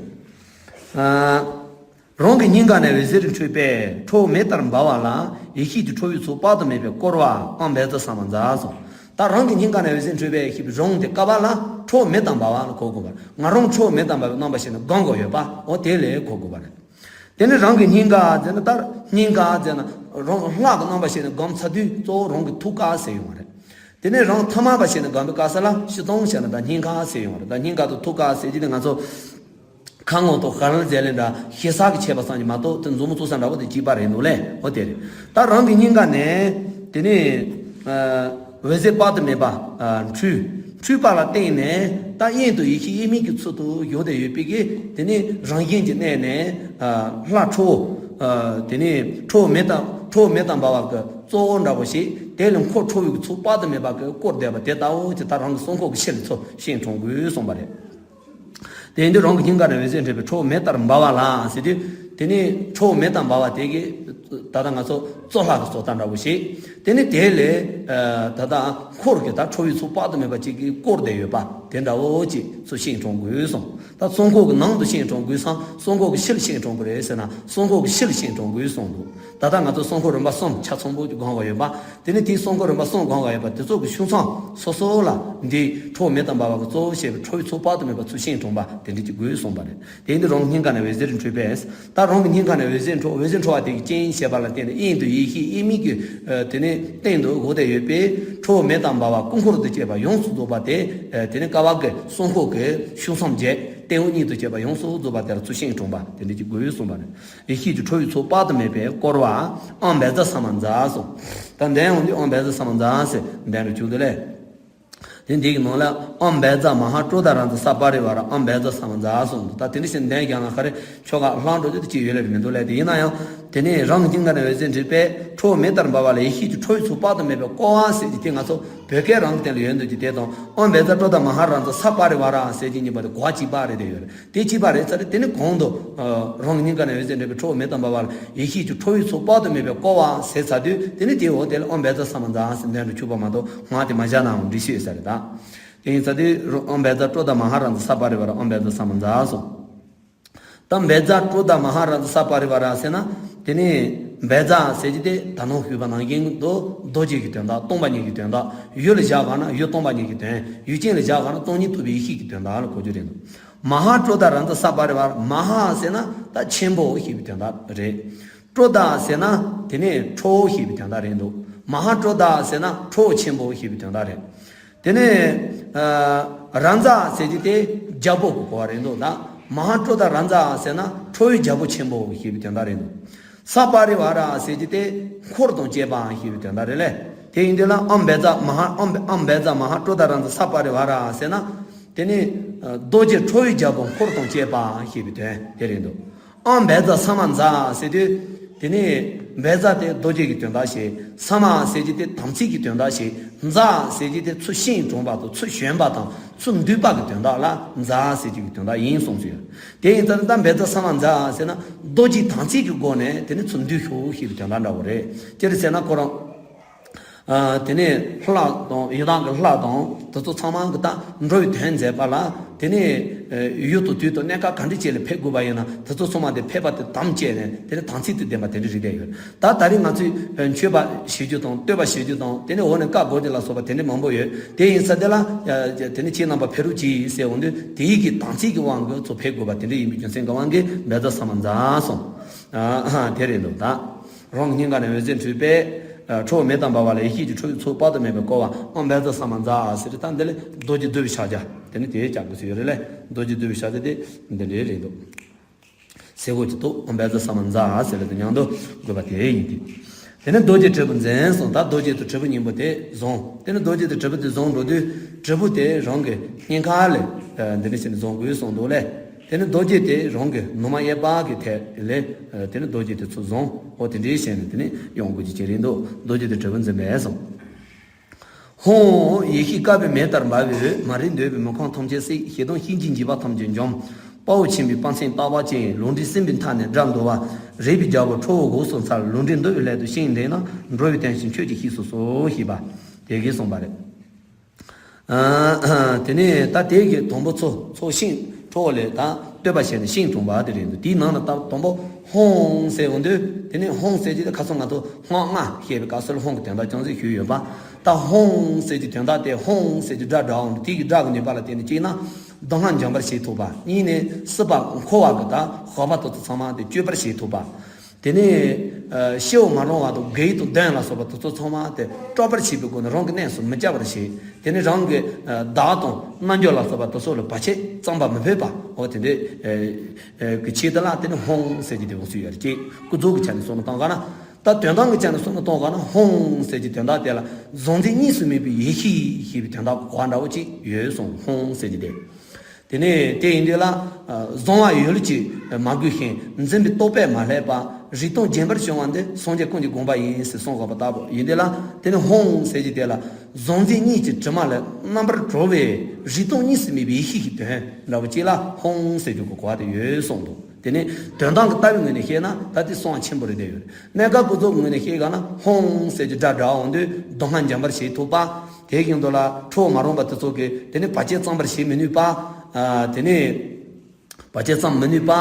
རང་གི་སྙིང་ག་ནས་འོད་ཟེར་འཕྲོས་པས་ཁྲོ་བོ་མེ་ལྟར་འབར་བ་ལ་ཡེ་ཤེས་ཀྱི་ཁྲོ་བོའི་ཚོགས་དཔག་ཏུ་མེད་པས་བསྐོར་བ་ཨང་བཛྲ་ས་མ་ཛཿ་སོང་། ད་རང་གི་སྙིང་ག་ནས་འོད་ཟེར་འཕྲོས་པས་ཞེས་པའི་རང་དེ་ཀ་བ་ལ་ཁྲོ་བོ་མེ་ལྟར་འབར་བ་ལ་གོ་དགོས་པ་རེད། ང་རང་ཁྲོ་བོ་མེ་ལྟར་འབར་བའི་རྣམ་པ་ཞིག་ནི་སྒོམ་དགོས་ཡོད་པ་འོ་དེ་ལས་གོ་དགོས་པ་རེད། དེ་ནི་རང་གི་སྙིང་ག་ཟེར་ན་ད་སྙིང་ག་ཟེར་ན་རང་ལྷ་གི་རྣམ་པ་ཞིག་ནི་སྒོམ་ཚར་དུས་གཙོ་བོ་རང་གི་ཐུགས་ཀ་ཟེར་ཡོང་བ་རེད། དེ་ནས་རང་ཐ་མལ་པ་ཞིག་ནི་སྒོམ་པའི་སྐབས་སུ་ལ་སྤྱིར་བཏང་བྱས་ན་ད་སྙིང་ག་ཟེར་ཡོང་བ་རེད། ད་སྙིང་ག་དང་ཐུགས་ཀ་ཟེར་གྱི་དེ་ང་ཚོ་ཁ་ངོ་དང་ཧ་ལ་ཟེར་ལེ་འདྲ་ཞེ་ས་གི་ཆད་པ་ཙམ་གྱིས་མ་གཏོགས་དེ་མཛུབ་མོ་བཙུགས་ས་འདྲ་བོ་དེ་གཅིག་པ་རེད་འདུག་ལས་འོ་དེ་རེད། ད་རང་གི་སྙིང་ག་ནས་དེ་ནས་འོད་ཟེར་དཔག་ཏུ་མེད་པ་འཕྲོས། འཕྲོས་པ་ལ་བརྟེན་ནས་ད་དབྱིངས་དང་ཡེ་ཤེས་དབྱེར་མེད་ཀྱི་ཚུལ་དུ་བཞུགས་ཏེ་ཡོད་པའི་གི་དེ་ནས་རང་བཞིན་གྱི་གནས་ནས་ལྷ་ཁྲོ་བོ། དེ་ནས་ཁྲོ་བོ་མེ་དང་ཁྲོ་བོ་མེ་དང་འབར་བ་གི་གཙོ་བོ་འདྲ་བོ་ཞིག་དེ་ལས་འཁོར་ཁྲོ་བོའི་གི་ཚོགས་དཔག་ཏུ་མེད་པ་གི་བསྐོར་བསྡད་པ་དེ་ལྟ་བུ་ཅིག་ད་རང་གི་གསུང་འཁོར་གྱི་ཕྱི་ལ་ཚུར་ཤིང་དྲངས་དགོས་གསུངས་པ་རེད། དེ་ཡིན་དུས་རང་གི་སྙིང་ག་ནས་འོད་ཟེར་འཕྲོས་པའི་ཁྲོ་བོ་མེ་ལྟར་འབར་བ་ལ་ཟེར་དུས། དེ་ནས་ཁྲོ་བོ་མེ་ལྟར་འབར་བ་དེ་གི་ད་ལྟ་ང་ཚོ་གཙོ་ལྷ་གི་གཙོ་རྟགས་འདྲ་བོ་ཞིག་དེ་ནས་དེ་ལས་ད་ལྟ་འཁོར་གྱི་ད་ཁྲོ་བོའི་ཚོགས་དཔག་ཏུ་མེད་པ་ཅིག་གིས་བསྐོར་བསྡད་ཡོད་པ་དེ་འདྲ་བོ་ཅིག་ཚུར་ཤིང་དྲངས་དགོས་གསུངས། ད་གསུང་འཁོར་གྱི་ནང་དུ་ཤིང་དྲངས་དགོས་སམ་གསུང་འཁོར་གྱི་ཕྱི་ལ་ཤིང་དྲངས་དགོས་རེད་ཟེར་ན་གསུང་འཁོར་གྱི་ཕྱི་ལ་ཤིང་དྲངས་དགོས་གསུངས་འདུག་ད་ལྟ་ང་ཚོ་གསུང་འཁོར་རིམ་པ་གསུམ་ཆ་ཚང་པོ་ཅིག་སྒོམ་དགོས་ཡོད་པ། དེ་ནས་དེའི་གསུང་འཁོར་རིམ་པ་གསུམ་སྒོམ་དགོས་ཡོད་པ་དེ་ཚོ་གི་ཤུགས་མཚམས་སོ་སོ་ལ་འདི་ཁྲོ་བོ་མེ་དང་འབར་བ་གི་གཙོ་བོ་བྱས་པའི་ཁྲོ་བོའི་ཚོགས་དཔག་ཏུ་མེད་པ་ཚུར་ཤིང་དྲངས་པ་དེ་འདྲ་ཅིག་དགོས་གསུངས་པ་རེད། དེ་ཡིན་དུས་རང་སྙིང་ག་ནས་འོད་ཟེར་འཕྲོས་པས། ད་རང་གི་སྙིང་ག་ནས་འོད་ཟེར་འཕྲོ་འོད་ཟེར་འཕྲོ་བ་དེ་གི་རྐྱེན་བྱས་པ་ལ་བརྟེན་ནས་དབྱིངས་དང་ཡེ་ཤེས་དབྱེར་མེད་ཀྱི་དེ་ནས་སྟེང་དུ་བཞུགས་ཏེ་ཡོད་པས་ཁྲོ་བོ་མེ་དང་འབར་བ་སྐུ་འཁོར་དུ་བཅས་པ་ཡོངས་སུ་རྫོགས་པ་དེ་དེ་ནས་ཀ་བ་གི་གསུང་འཁོར་གྱི་ཤུགས་མཚམས་བརྒྱད་སྟེང་འོག་གཉིས་དང་བཅས་པ་ཡོངས་སུ་རྫོགས་པ་དེར་ཚུར་ཤིང་དྲངས་པ་དེ་འདྲ་ཅིག་དགོས་གསུངས་པ་རེད། ཡེ་ཤེས་ཀྱི་ཁྲོ་བོའི་ཚོགས་དཔག་ཏུ་མེད་པས་བསྐོར་བ་ཨང་བཛྲ་ས་མ་ཛཿ་གསུངས། ད་འདོན་ཡོང་དུས་ཨང་བཛྲ་ས་མ་ཛཿ་ཟེར་འདོན་རུ་བཅུག་འདུག་ལས། དེ་འདི་གི་ནང་ལ་ཨང་བཛྲ་མ་ཧཱ་ཀྲོ་དྷ་རཱ་ཛ་ས་པ་རི་ཝཱ་ར་ཨང་བཛྲ་ས་མ་ཛཿ་གསུངས་འདུག་ད་དེ་འདྲ་ཞིག་འདོན་རྒྱག་ན་ག་རེ་ཆོ་ག་ལྷག་འགྲོ་རྒྱུ་དེ་ཅིག་ཡོད་ལེ་རེད་མི་འདུག་ལས། དེ་ཡིན་ན་ཡང་དེ་ནས་རང་གི་སྙིང་ག་ནས་འོད་ཟེར་འཕྲོས་པས་ཁྲོ་བོ་མེ་ལྟར་འབར་བ་ལ་ཡེ་ཤེས་ཀྱི་ཁྲོ་བོའི་ཚོགས་དཔག་ཏུ་མེད་པས་བསྐོར་བ་ཟེར་གྱི་དེ་ང་ཚོ་བོད་སྐད་རང་གི་སྟེང་ལ་ཡོད་འདུག་གི་དེ་དང་ཨང་བཛྲ་ཀྲོ་དྷ་མ་ཧཱ་རཱ་ཛ་ས་པ་རི་ཝཱ་ར་ཟེར་གྱི་གཉིས་པ་དེ་གོ་བ་གཅིག་པ་རེད་དེ་ཡོད་རེད། དེ་གཅིག་པ་རེད་ཚར་རེད། དེ་ནི་གོང་དུ་རང་གི་སྙིང་ག་ནས་འོད་ཟེར་འཕྲོས་པས་ཁྲོ་བོ་མེ་ལྟར་འབར་བ་ལ་ཡེ་ཤེས་ཀྱི་ཁྲོ་བོའི་ཚོགས་དཔག་ཏུ་མེད་པས་བསྐོར་བ་ཟེར་ཚར་དུས་དེ་ནི་དེའི་འོག་དེ་ལ་ཨང་བཛྲ་ས་མ་ཛཿ་ཟེར་འདོན་རུ་བཅུག་པ་མ་གཏོགས་ངག་དེ་མ་བཞག་ནའང་འགྲིག་ཤོས་ཡོད་ས་རེད་ད། དེ་ཡིན་ཚར་དུས་ཨང་བཛྲ་ཀྲོ་དྷ་མ་ཧཱ་རཱ་ཛ་ས་པ་རི་ཝཱ་ར་ཨང་བཛྲ་ས་མ་ཛཿ་གསུངས། ད་བཛྲ་ཀྲོ་དྷ་མ་ཧཱ་རཱ་ཛ་ས་པ་རི་ཝཱ་ར་ཟེར་ན། དེ་ནས་བཛྲ་ཟེར་གྱི་དེ་ད་ནང་ཞུས་པ་ནང་བཞིན་དུ་རྡོ་རྗེ་གི་དོན་དག་སྟོང་པ་ཉིད་ཀྱི་དོན་དག་ཡུལ་ལ་བཞག་པ་ན་ཡུལ་སྟོང་པ་ཉིད་ཀྱི་དོན། ཡུལ་ཅན་ལ་བཞག་པ་ན་སྟོང་ཉིད་རྟོགས་པའི་ཡེ་ཤེས་ཀྱི་དོན་དག་ལ་གོ་རྒྱུ་རེད་འདུག་མ་ཧཱ་ཀྲོ་དྷ་རཱ་ཛ་ས་པ་རི་ཝཱ་ར། མ་ཧཱ་ཟེར་ན་ད་ཆེན་པོ་ཞེས་པའི་དོན་དག་རེད། ཀྲོ་དྷ་ཟེར་ན་དེ་ནས་ཁྲོ་བོ་ཞེས་པའི་དོན་དག་རེད་འདུག་མ་ཧཱ་ཀྲོ་དྷ་ཟེར་ན་ཁྲོ་བོ་ཆེན་པོ་ཞེས་པའི་དོན་དག་རེད། དེ་ནས་རཱ་ཛ་ཟེར་གྱི་དེ་རྒྱལ་པོ་གི་གོ་བ་རེད་འདུག་ད་མ་ཧཱ་ཀྲོ་དྷ་རཱ་ཛ་ཟེར་ན་ཁྲོ་བོའི་རྒྱལ་པོ་ཆེན་པོ་ཞེས་པའི་དོན་དག་རེད་འདུག་ས་པ་རི་ཝཱ་ར་ཟེར་གྱི་དེ་འཁོར་དང་བཅས་པ་ཞེས་པའི་དོན་དག་རེད་ལས། དེ་ཡིན་དུས་ལ་ཨམ་བཛྲ་མ་ཧཱ་ཨམ་ཨམ་བཛྲ་མ་ཧཱ་ཀྲོ་དྷ་རཱ་ཛ་ས་པ་རི་ཝཱ་ར་ཟེར་ན། དེ་ནི་རྡོ་རྗེ་ཁྲོ་བོའི་རྒྱལ་པོ་འཁོར་དང་བཅས་པ་ཞེས་པའི་དོན་དེ་རེད་འདུག་ཨང་བཛྲ་ས་མ་ཛཿ་ཟེར་དུས། དེ་ནས་བཛྲ་དེ་རྡོ་རྗེ་གི་དོན་དག་བྱེད། ས་མ་ཟེར་གྱི་དེ་དམ་ཚིག་གི་དོན་དག་བྱེད། ཛཿ་ཟེར་གྱི་དེ་ཚུར་ཤིང་དྲངས་པ་དང་ཚུར་བྱོན་པ་དང་ཚུར་འདུས་པ་གི་དོན་དག་ལ་ཛཿ་ཟེར་གྱི་གི་དོན་དག་ཡིན་གསུངས་སོ། དེ་ཡིན་ཙང་ད་བཛྲ་ས་མ་ཛཿ་ཟེར་ན་རྡོ་རྗེ་དམ་ཚིག་གི་སྒོ་ནས་དེ་ནི་ཚུར་འདུས་ཤོག་ཞེས་པའི་དོན་དག་འདྲ་བོ་རེད། ཅི་རེད་ཟེར་ན་ཁོ་རང་། དེ་ནས་ལྷ་དང་ཡི་དྭགས་ཀྱི་ལྷ་དང་དེ་ཚོ་ཚང་མ་གི་ད་འགྲོ་བའི་དོན་མཛད་པ་ལ་དེ་ནས་ཡུལ་དང་དུས་དང་གནས་སྐབས་ག་འདྲ་ཅིག་ལ་ཕེབས་དགོས་པ་ཡིན་ན་དེ་ཚོ་ཚང་མ་དེ་ཕེབས་པ་དེ་དམ་བཅས་ནས་དེ་ནས་དམ་ཚིག་ཏུ་ལྡན་པ་དེ་འདྲ་རེད་བསྡད་ཡོད། ད་ད་རེས་ང་ཚོས་མཆོད་པ་བྱེད་རྒྱུ་དང་བསྟོད་པ་བྱེད་རྒྱུ་དང་དེ་ནས་འོག་ནས་བཀའ་བསྒོ་རྒྱུ་ལ་སོགས་པ་དེ་འདྲ་མང་པོ་ཡོད། དེ་ཡིན་ས་དེ་ལ་དེ་ནས་ཁྱེད་རྣམ་པ་ཕེབས་རོགས་གྱིས་ཟེར་འོང་དུས་དེའི་གི་དམ་ཚིག་གི་དབང་གིས་ཚུར་ཕེབས་དགོས་པ་དེ་འདྲ་ཡིན་པའི་རྒྱུ་མཚན་གྱི་དབང་གིས་བཛྲ་ས་མ་ཛཿ་གསུངས། དེ་རེད་འདུག་ད། རང་གི་སྙིང་ག་ནས་འོད་ཟེར་འཕྲོས་པས། ཁྲོ་བོ་མེ་དང་འབར་བ་ལ་ཡེ་ཤེས་ཀྱི་ཁྲོ་བོའི་ཚོགས་དཔག་ཏུ་མེད་པས་བསྐོར་བ་ཨང་བཛྲ་ས་མ་ཛཿ་ཟེར་ཏེ་ད་འདི་ལས་རྡོ་རྗེ་བསྡུ་བའི་ཕྱག་རྒྱ་དེ་ནི་དེའི་ལྕགས་ཀྱུ་ཟེར་ཡོད་རེད་ལས། རྡོ་རྗེ་བསྡུ་བའི་ཕྱག་རྒྱ་དེ་འདི་འདྲའི་རེད་འདུག་ཟེར་གོ་ཅི་ཏོ་ཨང་བཛྲ་ས་མ་ཛཿ་ཟེར་ལ་དེ་མཉམ་དུ་དགོས་པ་དེ་ཡིན་ཏེ། དེ་ནས་རྡོ་རྗེ་དྲིལ་བུ་འཛིན་གསུངས། ད་རྡོ་རྗེ་དང་དྲིལ་བུ་གཉིས་པོ་དེ་བཟུང་། དེ་ནས་རྡོ་རྗེ་དང་དྲིལ་བུ་དེ་བཟུང་འགྲོ་དུས་དྲིལ་བུ་དེ་རང་གི་སྙིང་ཁ་ལ་འདི་འདྲ་བྱས་ནས་བཟུང་དགོས་གསུངས་འདུག་ལས། དེ་ནས་རྡོ་རྗེ་དེ་རང་གི་ནུ་མ་གཡས་པ་གི་ཐད་ལས། དེ་ནས་རྡོ་རྗེ་དེ་ཚུར་བཟུང་། འོ་དེ་འདྲའི་བྱས་ནས་དེ་ནས་ཡོང་དགོས་ཀྱི་ཅི་རེད་འདུག་རྡོ་རྗེ་དང་དྲིལ་བུ་འཛིན་པས་གསུངས། ཧཱུྃ། ཡེ་ཤེས་དཀར་པོའི་མེ་ལྟར་འབར་བའི་འོད། མ་རིག་འདོད་པའི་མི་ཁོང་ཐམས་ཅད་བསྲེགས། ཞེ་སྡང་ཤེས་བྱའི་འཇིགས་པ་ཐམས་ཅད་འཇོམས། དཔའ་བོ་ཆེན་པོའི་དཔའ་མཚོན་རྟག་པ་ཅན། ལུས་འདྲེན་སྲིན་པོའི་མཐའ་ནས་བསྒྲལ་འདོད་པ། རེག་པའི་རྒྱལ་པོ་ཁྲོ་བོ་དགོངས་སུ་འཚལ། ལུས་འདྲེན་འདོད་པའི་སླད་དུ་ཤིང་འདྲེན་ན། འགྲོ་བའི་དོན་ཕྱིར་ཁྱོད་ཀྱིས་ཤེས་སུ་གསོལ། ཞེས་པ་དེ་གིས་གསུངས་པ་རེད། ཨ་དེ་ནས་ད་དེ་གི་དང་པོ་ཚོ་ཚོ་ཤིང་ཁྲོ་བོ་ལས་ད་བསྟོད་པ་བྱས་ནས་ཤིང་དྲུང་པ་དེ་རེད་འདུག་དེའི་ནང་ལ་ད་དང་པོ་ཧཱུྃ་ཟེར་འོང་དུས། དེ་ནས་ཧཱུྃ་ཟེར་གྱི་དེ་ཁ་སང་ང་ཚོ་སྔགས་ལྔ་བཤད་པའི་སྐབས་སུ་ལ་ཧཱུྃ་གི་དོན་དག་ཅུང་ཟད་ཞུས་ཡོད་པ། ད་ཧཱུྃ་ཟེར་གྱི་དོན་དག་དེ། ཧཱུྃ་ཟེར་གྱི་སྒྲ་སྒྲ་འོང་དུས། དེ་གི་སྒྲ་གི་ནུས་པ་ལ་བརྟེན་ནས་གཅིག་ན་སྡུག་བསྔལ་འཇོམས་པར་བྱེད་ཐུབ་པ། གཉིས་ནས་སྲིད་པ་འཁོར་བ་གི་ད་ཞགས་པ་དེ་ཚོ་ཚང་མ་དེ་གཅོད་པར་བྱེད་ཐུབ་པ། དེ་ནས་ཨ་སྐྱེ་བ་མ་རུངས་པ་དང་བགེགས་དང་གདོན་ལ་སོགས་པ་དེ་ཚོ་ཚང་མ་དེ་སྐྲོད་པར་བྱེད་པའི་སྒོ་ནས་རང་གི་གནས་སུ་མི་སྐྱེ་བར་བྱེད། དེ་ནས་རང་གི་ཨ་བདག་དང་རྣལ་འབྱོར་ལ་སོགས་པ་དེ་ཚོ་ལ་བར་ཆད་བརྩམ་པ་མི་ཕོད་པ། འོ་དེ་འདྲའི་ཨ་གི་ཆེད་དུ་ལ་དེ་ནས་ཧཱུྃ་ཟེར་གྱི་དེ་འོང་སྲིད་ཡོད་རེད། ཅེས་སྐུ་གཟུགས་ཀྱི་ཆ་ནས་གསུངས་ན་གཏོང་ག་ན། ད་དོན་དམ་གྱི་ཆ་ནས་གསུངས་ན་གཏོང་ག་ན། ཧཱུྃ་ཟེར་གྱི་དོན་དག་དེ་ལ་གཟུང་འཛིན་གཉིས་སུ་མེད་པའི་ཡེ་ཤེས་ཞེས་པའི་དོན་དག་གོ་བ་འདྲ་བོ་ཅིག་ཡོད་གསུངས། ཧཱུྃ་ཟེར་གྱི་དེ། དེ་ནས་དེ་ཡིན་དུས་ལ། ཨ་གཟུང་བ་ཡུལ་གྱིས་མ་གོས་ཤིང་། འཛིན་པའི་རྟོག་པས་མ་བསླད་པ། རིག་སྟོང་རྒྱས་པར་བྱུང་བ་འདི། སངས་རྒྱས་ཀུན་གྱི་དགོངས་པ་ཡིན་ཟེར་གསུངས་དགོས་པ་ལྟ་བུ་ཡིན་དུས་ལ། དེ་ནས་ཧཱུྃ་ཟེར་གྱི་དེ་ལ་གཟུང་འཛིན་གཉིས་ཀྱི་དྲི་མ་ལས་རྣམ་པར་གྲོལ་བའི་རིག་སྟོང་གཉིས་སུ་མེད་པའི་ཡེ་ཤེས་ཀྱི་དོན་འདྲ་བོ་ཅིག་ལ་ཧཱུྃ་ཟེར་རྒྱུ་གི་གོ་བ་དེ་ཡོད་གསུངས་འདུག་དེ་ནས་དོན་དམ་གྱི་ལྟ་བའི་ངོས་ནས་བཤད་ན་ད་དེ་གསང་བ་ཆེན་པོ་རེད་བསྡད་ཡོད་རེད། གནས་སྐབས་ཀྱི་གཟུགས་ཀྱི་ངོས་ནས་བཤད་ག་ན། ཧཱུྃ་ཟེར་གྱི་སྒྲ་སྒྲ་འོང་དུས་སྡུག་བསྔལ་འཇོམས་པར་བྱེད་ཐུབ་པ། དེ་བཞིན་དུ་ལ་ཁྲོ་བོ་མ་རུངས་པ་དེ་ཚོ་གི་དེ་ནས་བར་ཆད་བརྩམ་པར་བྱེད་མི་ནུས་པ། ཨ་དེ་ནས་བར་ཆད་བརྩམ་མི་ནུས་པ།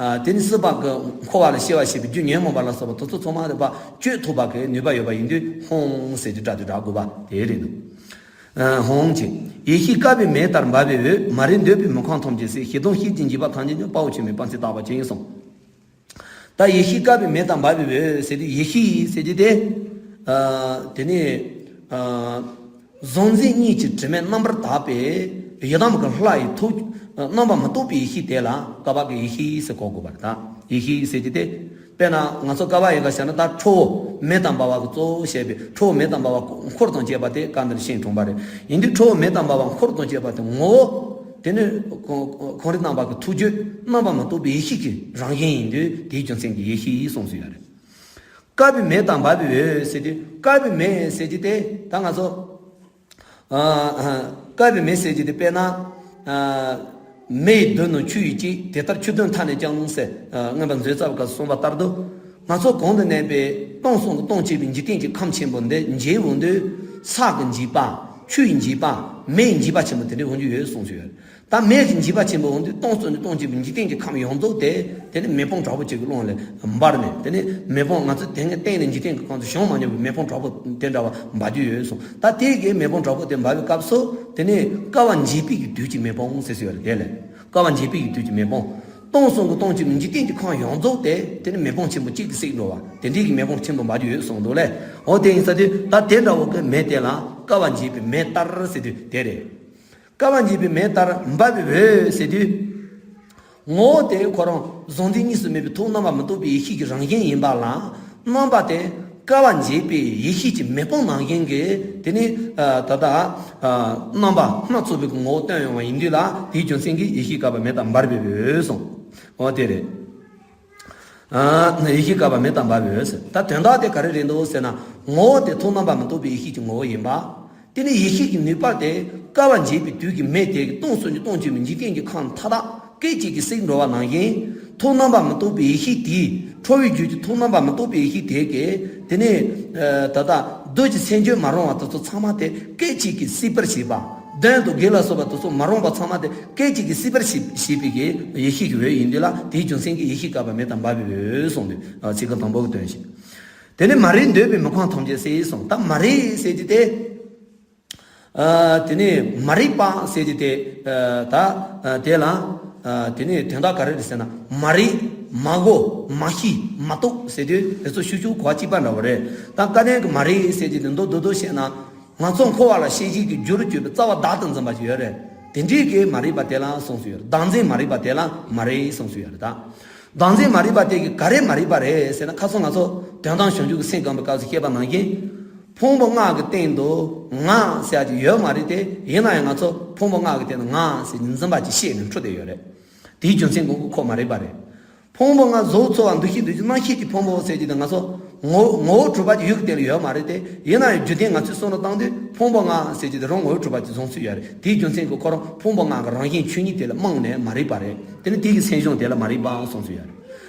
ཨ་དེ་ནས་སྲིད་པ་གི་འཁོར་བ་ལ་སྐྱེ་བ་བྱེད་པའི་རྒྱུ་ཉོན་མོངས་པ་ལ་སོགས་པ་དེ་ཚོ་ཚང་མ་རེད་པ། གཅོད་ཐུབ་པ་གི་ནུས་པ་ཡོད་པ་ཡིན་དུས་ཧཱུྃ་ཟེར་གྱི་སྒྲ་དེ་སྒྲ་དགོས་པ་དེ་རེད་འདུག་ཨ་ཧཱུྃ་ཅེས། ཡེ་ཤེས་དཀར་པོའི་མེ་ལྟར་འབར་བའི་འོད། མ་རིག་འདོད་པའི་མི་ཁོང་ཐམས་ཅད་བསྲེགས། ཞེ་སྡང་ཤེས་བྱའི་འཇིགས་པ་ཐམས་ཅད་འཇོམས། དཔའ་བོ་ཆེན་པོའི་དཔའ་མཚོན་རྟག་པ་ཅན་གསུངས། ད་ཡེ་ཤེས་དཀར་པོའི་མེ་ལྟར་འབར་བའི་འོད་ཟེར་དུས། ཡེ་ཤེས་ཟེར་གྱི་དེ། ཨ་དེ་ནས་ཨ་གཟུང་འཛིན་གཉིས་ཀྱི་དྲི་མས་རྣམ་པར་དག་པའི་ཡི་དམ་གྱི་ལྷ་ཡི་ཐུགས། རྣམ་པ་མི་རྟོག་པའི་ཡེ་ཤེས་དེ་ལ་ཀ་བ་གི་ཡེ་ཤེས་ཟེར་གོ་དགོས་པ་རེད། ད་ཡེ་ཤེས་ཟེར་གྱི་དེ། དཔེར་ན་ང་ཚོ་ཀ་བ་ཡི་ག་བྱས་ན། ད་ཁྲོ་བོ་མེ་དང་འབར་བ་གི་གཙོ་བོ་བཤད་པའི་ཁྲོ་བོ་མེ་དང་འབར་བ་འཁོར་དང་བཅས་པ་དེ་སྐབས་འདིར་ཤིང་དྲུང་པ་རེད། ཡིན་དུས་ཁྲོ་བོ་མེ་དང་འབར་བ་འཁོར་དང་བཅས་པ་དེ་ངོ་བོ། དེ་ནི་ཁོང་ཁོང་རིག་རྣམ་པ་གི་ཐུགས་རྒྱུད་རྣམ་པ་མི་རྟོག་པའི་ཡེ་ཤེས་ཀྱི་རང་བཞིན་ཡིན་དུས། དེའི་རྒྱུ་མཚན་གྱིས་ཡེ་ཤེས་གསུངས་སུ་ཡོད་རེད། དཀར་པོའི་མེ་དང་འབར་བའི་འོད་ཟེར་དུས། དཀར་པོའི་མེ་ཟེར་གྱི་དེ་ད་ང་ཚོ་ཨ་ཨ་དཀར་པོའི་མེ་ཟེར་གྱི་དེ། དཔེར་ན་ཨ་མེ་ཡིས་བསྡུས་ནོ་ཆུ་ཡིས་བསྐྱེད། དེ་ལྟར་ཆུ་བདུན་མཐའ་ནས་ཀྱང་ཟེར། ཨ་མངོན་པ་མཛོད་རྩ་བའི་སྐབས་སུ་གསུངས་པ་ལྟར་དུ། ང་ཚོ་གོང་དུ་གནས་པའི་སྟོང་གསུམ་གྱི་སྟོང་གཅིག་པའི་འཇིག་རྟེན་གྱི་ཁམས་ཆེན་པོ་འདི་འཇིག་འོང་དུས། ས་གི་འཇིགས་པ། ཆུ་ཡི་འཇིགས་པ། མེ་ཡི་འཇིགས་པ་ཆེན་པོ་དེ་འདྲའི་འོང་རྒྱུ་ཡོད་གསུངས་སུ་ཡོད། ད་མེ་གི་འཇིགས་པ་ཆེན་པོ་འོང་དུས། སྟོང་གསུམ་གྱི་སྟོང་གཅིག་པའི་འཇིག་རྟེན་གྱི་ཁམས་ཡོངས་རྫོགས་དེ། དེ་ནི་མེ་དཔུང་དྲག་པོ་ཅིག་གི་ཀློང་ལས་འབར་ནས། དེ་ནི་མེ་དཔུང་ང་ཚོས་དེ་སྔ་གཏན་ནས་འཇིག་རྟེན་གྱི་ཁམས་སུ་བྱུང་མ་མྱོང་བའི་མེ་དཔུང་དྲག་པོ་དེ་འདྲ་བ་འབར་རྒྱུ་ཡོད་གསུངས། ད་དེ་གི་མེ་དཔུང་དྲག་པོ་དེ་འབར་བའི་སྐབས་སུ། དེ་ནི་དཀའ་བ་འཇིགས་པའི་གི་དུས་ཀྱི་མེ་དཔུང་ཟེར་སྲོལ་ཡོད་རེད། དེ་ལས་དཀའ་བ་འཇིགས་པའི་གི་དུས་ཀྱི་མེ་དཔུང་། སྟོང་གསུམ་གྱི་སྟོང་གཅིག་པའི་འཇིག་རྟེན་གྱི་ཁམས་ཡོངས་རྫོགས་དེ། དེ་ནི་མེ་དཔུང་ཆེན་པོ་གཅིག་གིས་བསྲེགས་འགྲོ་བ་དེ་འདྲའི་གི་མེ་དཔུང་ཆེན་པོ་འབར་རྒྱུ་ཡོད་གསུངས་འདུག་ལས། འོ་དེ་ཡིན་ས་དུས། ད་དེ་འདྲ་བོ་གི་མེ་དེ་ལ་དཀའ་བ་འཇིགས་པའི་མེ་ལྟར་ཟེར་དུས་དེ་རེད། དཀའ་བ་འཇིགས་པའི་མེ་ལྟར་འབར་བའི་འོད་ཟེར་དུས། ངོ་བོ་དེ་ཁོ་རང་གཟུང་འཛིན་གཉིས་སུ་མེད་པའི་ཐུགས་རྣམ་པ་མི་རྟོག་པའི་ཡེ་ཤེས་ཀྱི་རང་བཞིན་ཡིན་པ་ལ། རྣམ་པ་དེ་དཀའ་བ་འཇིགས་པའི་ཡེ་ཤེས་ཀྱི་མེ་དཔུང་ནང་བཞིན་གྱི། དེ་ནི་ཨ་ད་ལྟ་ཨ་རྣམ་པ་སྣ་ཚོགས་པའི་ངོ་བོ་སྟོན་ཡོང་བ་ཡིན་དུས་ལ། དེའི་རྒྱུ་མཚན་གྱིས་ཡེ་ཤེས་དཀར་པོ་མེ་ལྟར་འབར་བའི་འོད་གསུངས། འོ་དེ་རེད། ཨ་ཡེ་ཤེས་དཀར་པོ་མེ་ལྟར་འབར་བའི་འོད་ཟེར། ད་དོན་དག་དེ་ག་རེ་རེད་འདུག་ཟེར་ན། ངོ་བོ་དེ་ཐུགས་རྣམ་པ་མི་རྟོག་པའི་ཡེ་ཤེས་ཀྱི་ངོ་བོ་ཡིན་པ། དེ་ནི་ཡེ་ཤེས་ཀྱི་ནུས་པ་དེ་དཀའ་བ་འཇིགས་པའི་དུས་ཀྱི་མེ་དེ་གིས་སྟོང་གསུམ་གྱི་སྟོང་གཅིག་པའི་འཇིག་རྟེན་གྱི་ཁམས་མཐའ་དག་སྐད་ཅིག་གིས་བསྲེགས་འགྲོ་བ་ནང་བཞིན། ཐུགས་རྣམ་པ་མི་རྟོག་པའི་ཡེ་ཤེས་དེས། ཁྲོ་བོའི་རྒྱུད་ཀྱི་ཐུགས་རྣམ་པ་མི་རྟོག་པའི་ཡེ་ཤེས་དེ་གིས། དེ་ནི་ཨ་ད་ལྟ་བདུད་ཀྱི་མཚན་བརྗོད་མ་རུང་བ་དེ་ཚོ་ཚང་མ་དེ་སྐད་ཅིག་གིས་བསྲེག་པར་བྱེད་པ། གདོན་དང་བགེགས་ལ་སོགས་པ་དེ་ཚོ་མ་རུངས་པ་ཚང་མ་དེ་སྐད་ཅིག་གིས་བསྲེག་པར་བྱེད་བྱེད་པའི་གི་ཡེ་ཤེས་ཀྱི་འོད་ཡིན་དུས་ལ། དེའི་རྒྱུ་མཚན་གྱིས་ཡེ་ཤེས་དཀར་པོ་མེ་ལྟར་འབར་བའི་འོད་གསུངས་དུས། ཨ་ཚིག་རྐང་དང་པོ་གི་དོན་བཤད། དེ་ནི་མ་རིག་འདོད་པའི་མི་ཁོང་ཐམས་ཅད་བསྲེགས་གསུངས། ད་མ་རིག་ཟེར་གྱི་དེ། ཨ་དེ་ནི་མ་རིག་པ་ཟེར་གྱི་དེ། ཨ་ད་ཨ་དེ་ལ་ཨ་དེ་ནི་དོན་དག་ག་རེ་རེད་ཟེར་ན། མ་རིག་མ་གོ། མ་ཤེས། མ་རྟོགས་ཟེར་དུས་དེ་ཚོ་ཤུགས་ཤུགས་གོ་བ་གཅིག་པ་འདྲ་བོ་རེད། ད་བཀའ་བསྟན་གྱི་མ་རིག་ཟེར་གྱི་དེ་མདོར་བསྡུས་བཤད་ན། ང་ཚོ་འཁོར་བ་ལ་ཤེས་བྱའི་གི་རྒྱུར་གྱུར་པའི་རྩ་བ་བདག་ཏུ་འཛིན་པ་ཞིག་ཡོད་རེད། དེ་འདྲའི་གི་མ་རིག་པ་དེ་ལ་གསུངས་སུ་ཡོད་རེད། བདག་འཛིན་མ་རིག་པ་དེ་ལ་མ་རིག་གསུངས་སུ་ཡོད་རེད་ད། བདག་འཛིན་མ་རིག་པ་དེ་གིས་ག་རེ་མ་རིག་པ་རེད་ཟེར་ན། ཁ་སང་ང་ཚོ་དོན་དམ་བྱང་ཆུབ་ཀྱི་སེམས་བསྐང་པའི་སྐབས་སུ་བཤད་པ་ནང་བཞིན། ཕུང་པོ་ལྔ་གི་སྟེང་དུ་ང་ཟེར་ཡག་ཅིག་ཡོད་མ་རེད་དེ། ཡིན་ན་ཡང་ང་ཚོ་ཕུང་པོ་ལྔ་གི་སྟེང་དུ་ང་ཟེར་འཛིན་པ་ཅིག་ཤེས་ནས་འཁྲུལ་བསྡད་ཡོད་རེད། དེའི་རྒྱུ་མཚན་གོང་གི་ཁོ་མ་རིག་པ་རེད། ཕུང་པོ་ལྔ་གཟུགས་ཚོར་བ་འདུ་ཤེས་འདུ་བྱེད་རྣམ་ཤེས་ཀྱི་ཕུང་པོ་ཟེར་གྱི་དེ་ང་ཚོ་ངོ་ངོ་བོ་གྲུབ་པ་ཀྱི་ཡུལ་གྱི་སྟེང་ལ་ཡོད་མ་རེད་དེ། ཡིན་ན་ཡང་རྒྱུ་ལྡན་ང་ཚོས་བསམ་བློ་བཏང་དུས་ཕུང་པོ་ལྔ་ཟེར་གྱི་དེ་རང་ངོ་བོ་གྲུབ་པ་ཀྱི་བཟུང་ཚུལ་ཡོད་རེད། དེའི་རྒྱུ་མཚན་གྱིས་ཁོ་རང་ཕུང་པོ་ལྔ་གི་རང་བཞིན་ཆོས་ཉིད་དེ་ལ་རྨོངས་ནས་མ་རིག་པ་རེད། དེ་ནི་དེ་གི་སེམས་བྱུང་དེ་ལ་མ་རིག་པའང་གསུངས་སུ་ཡོད་རེད།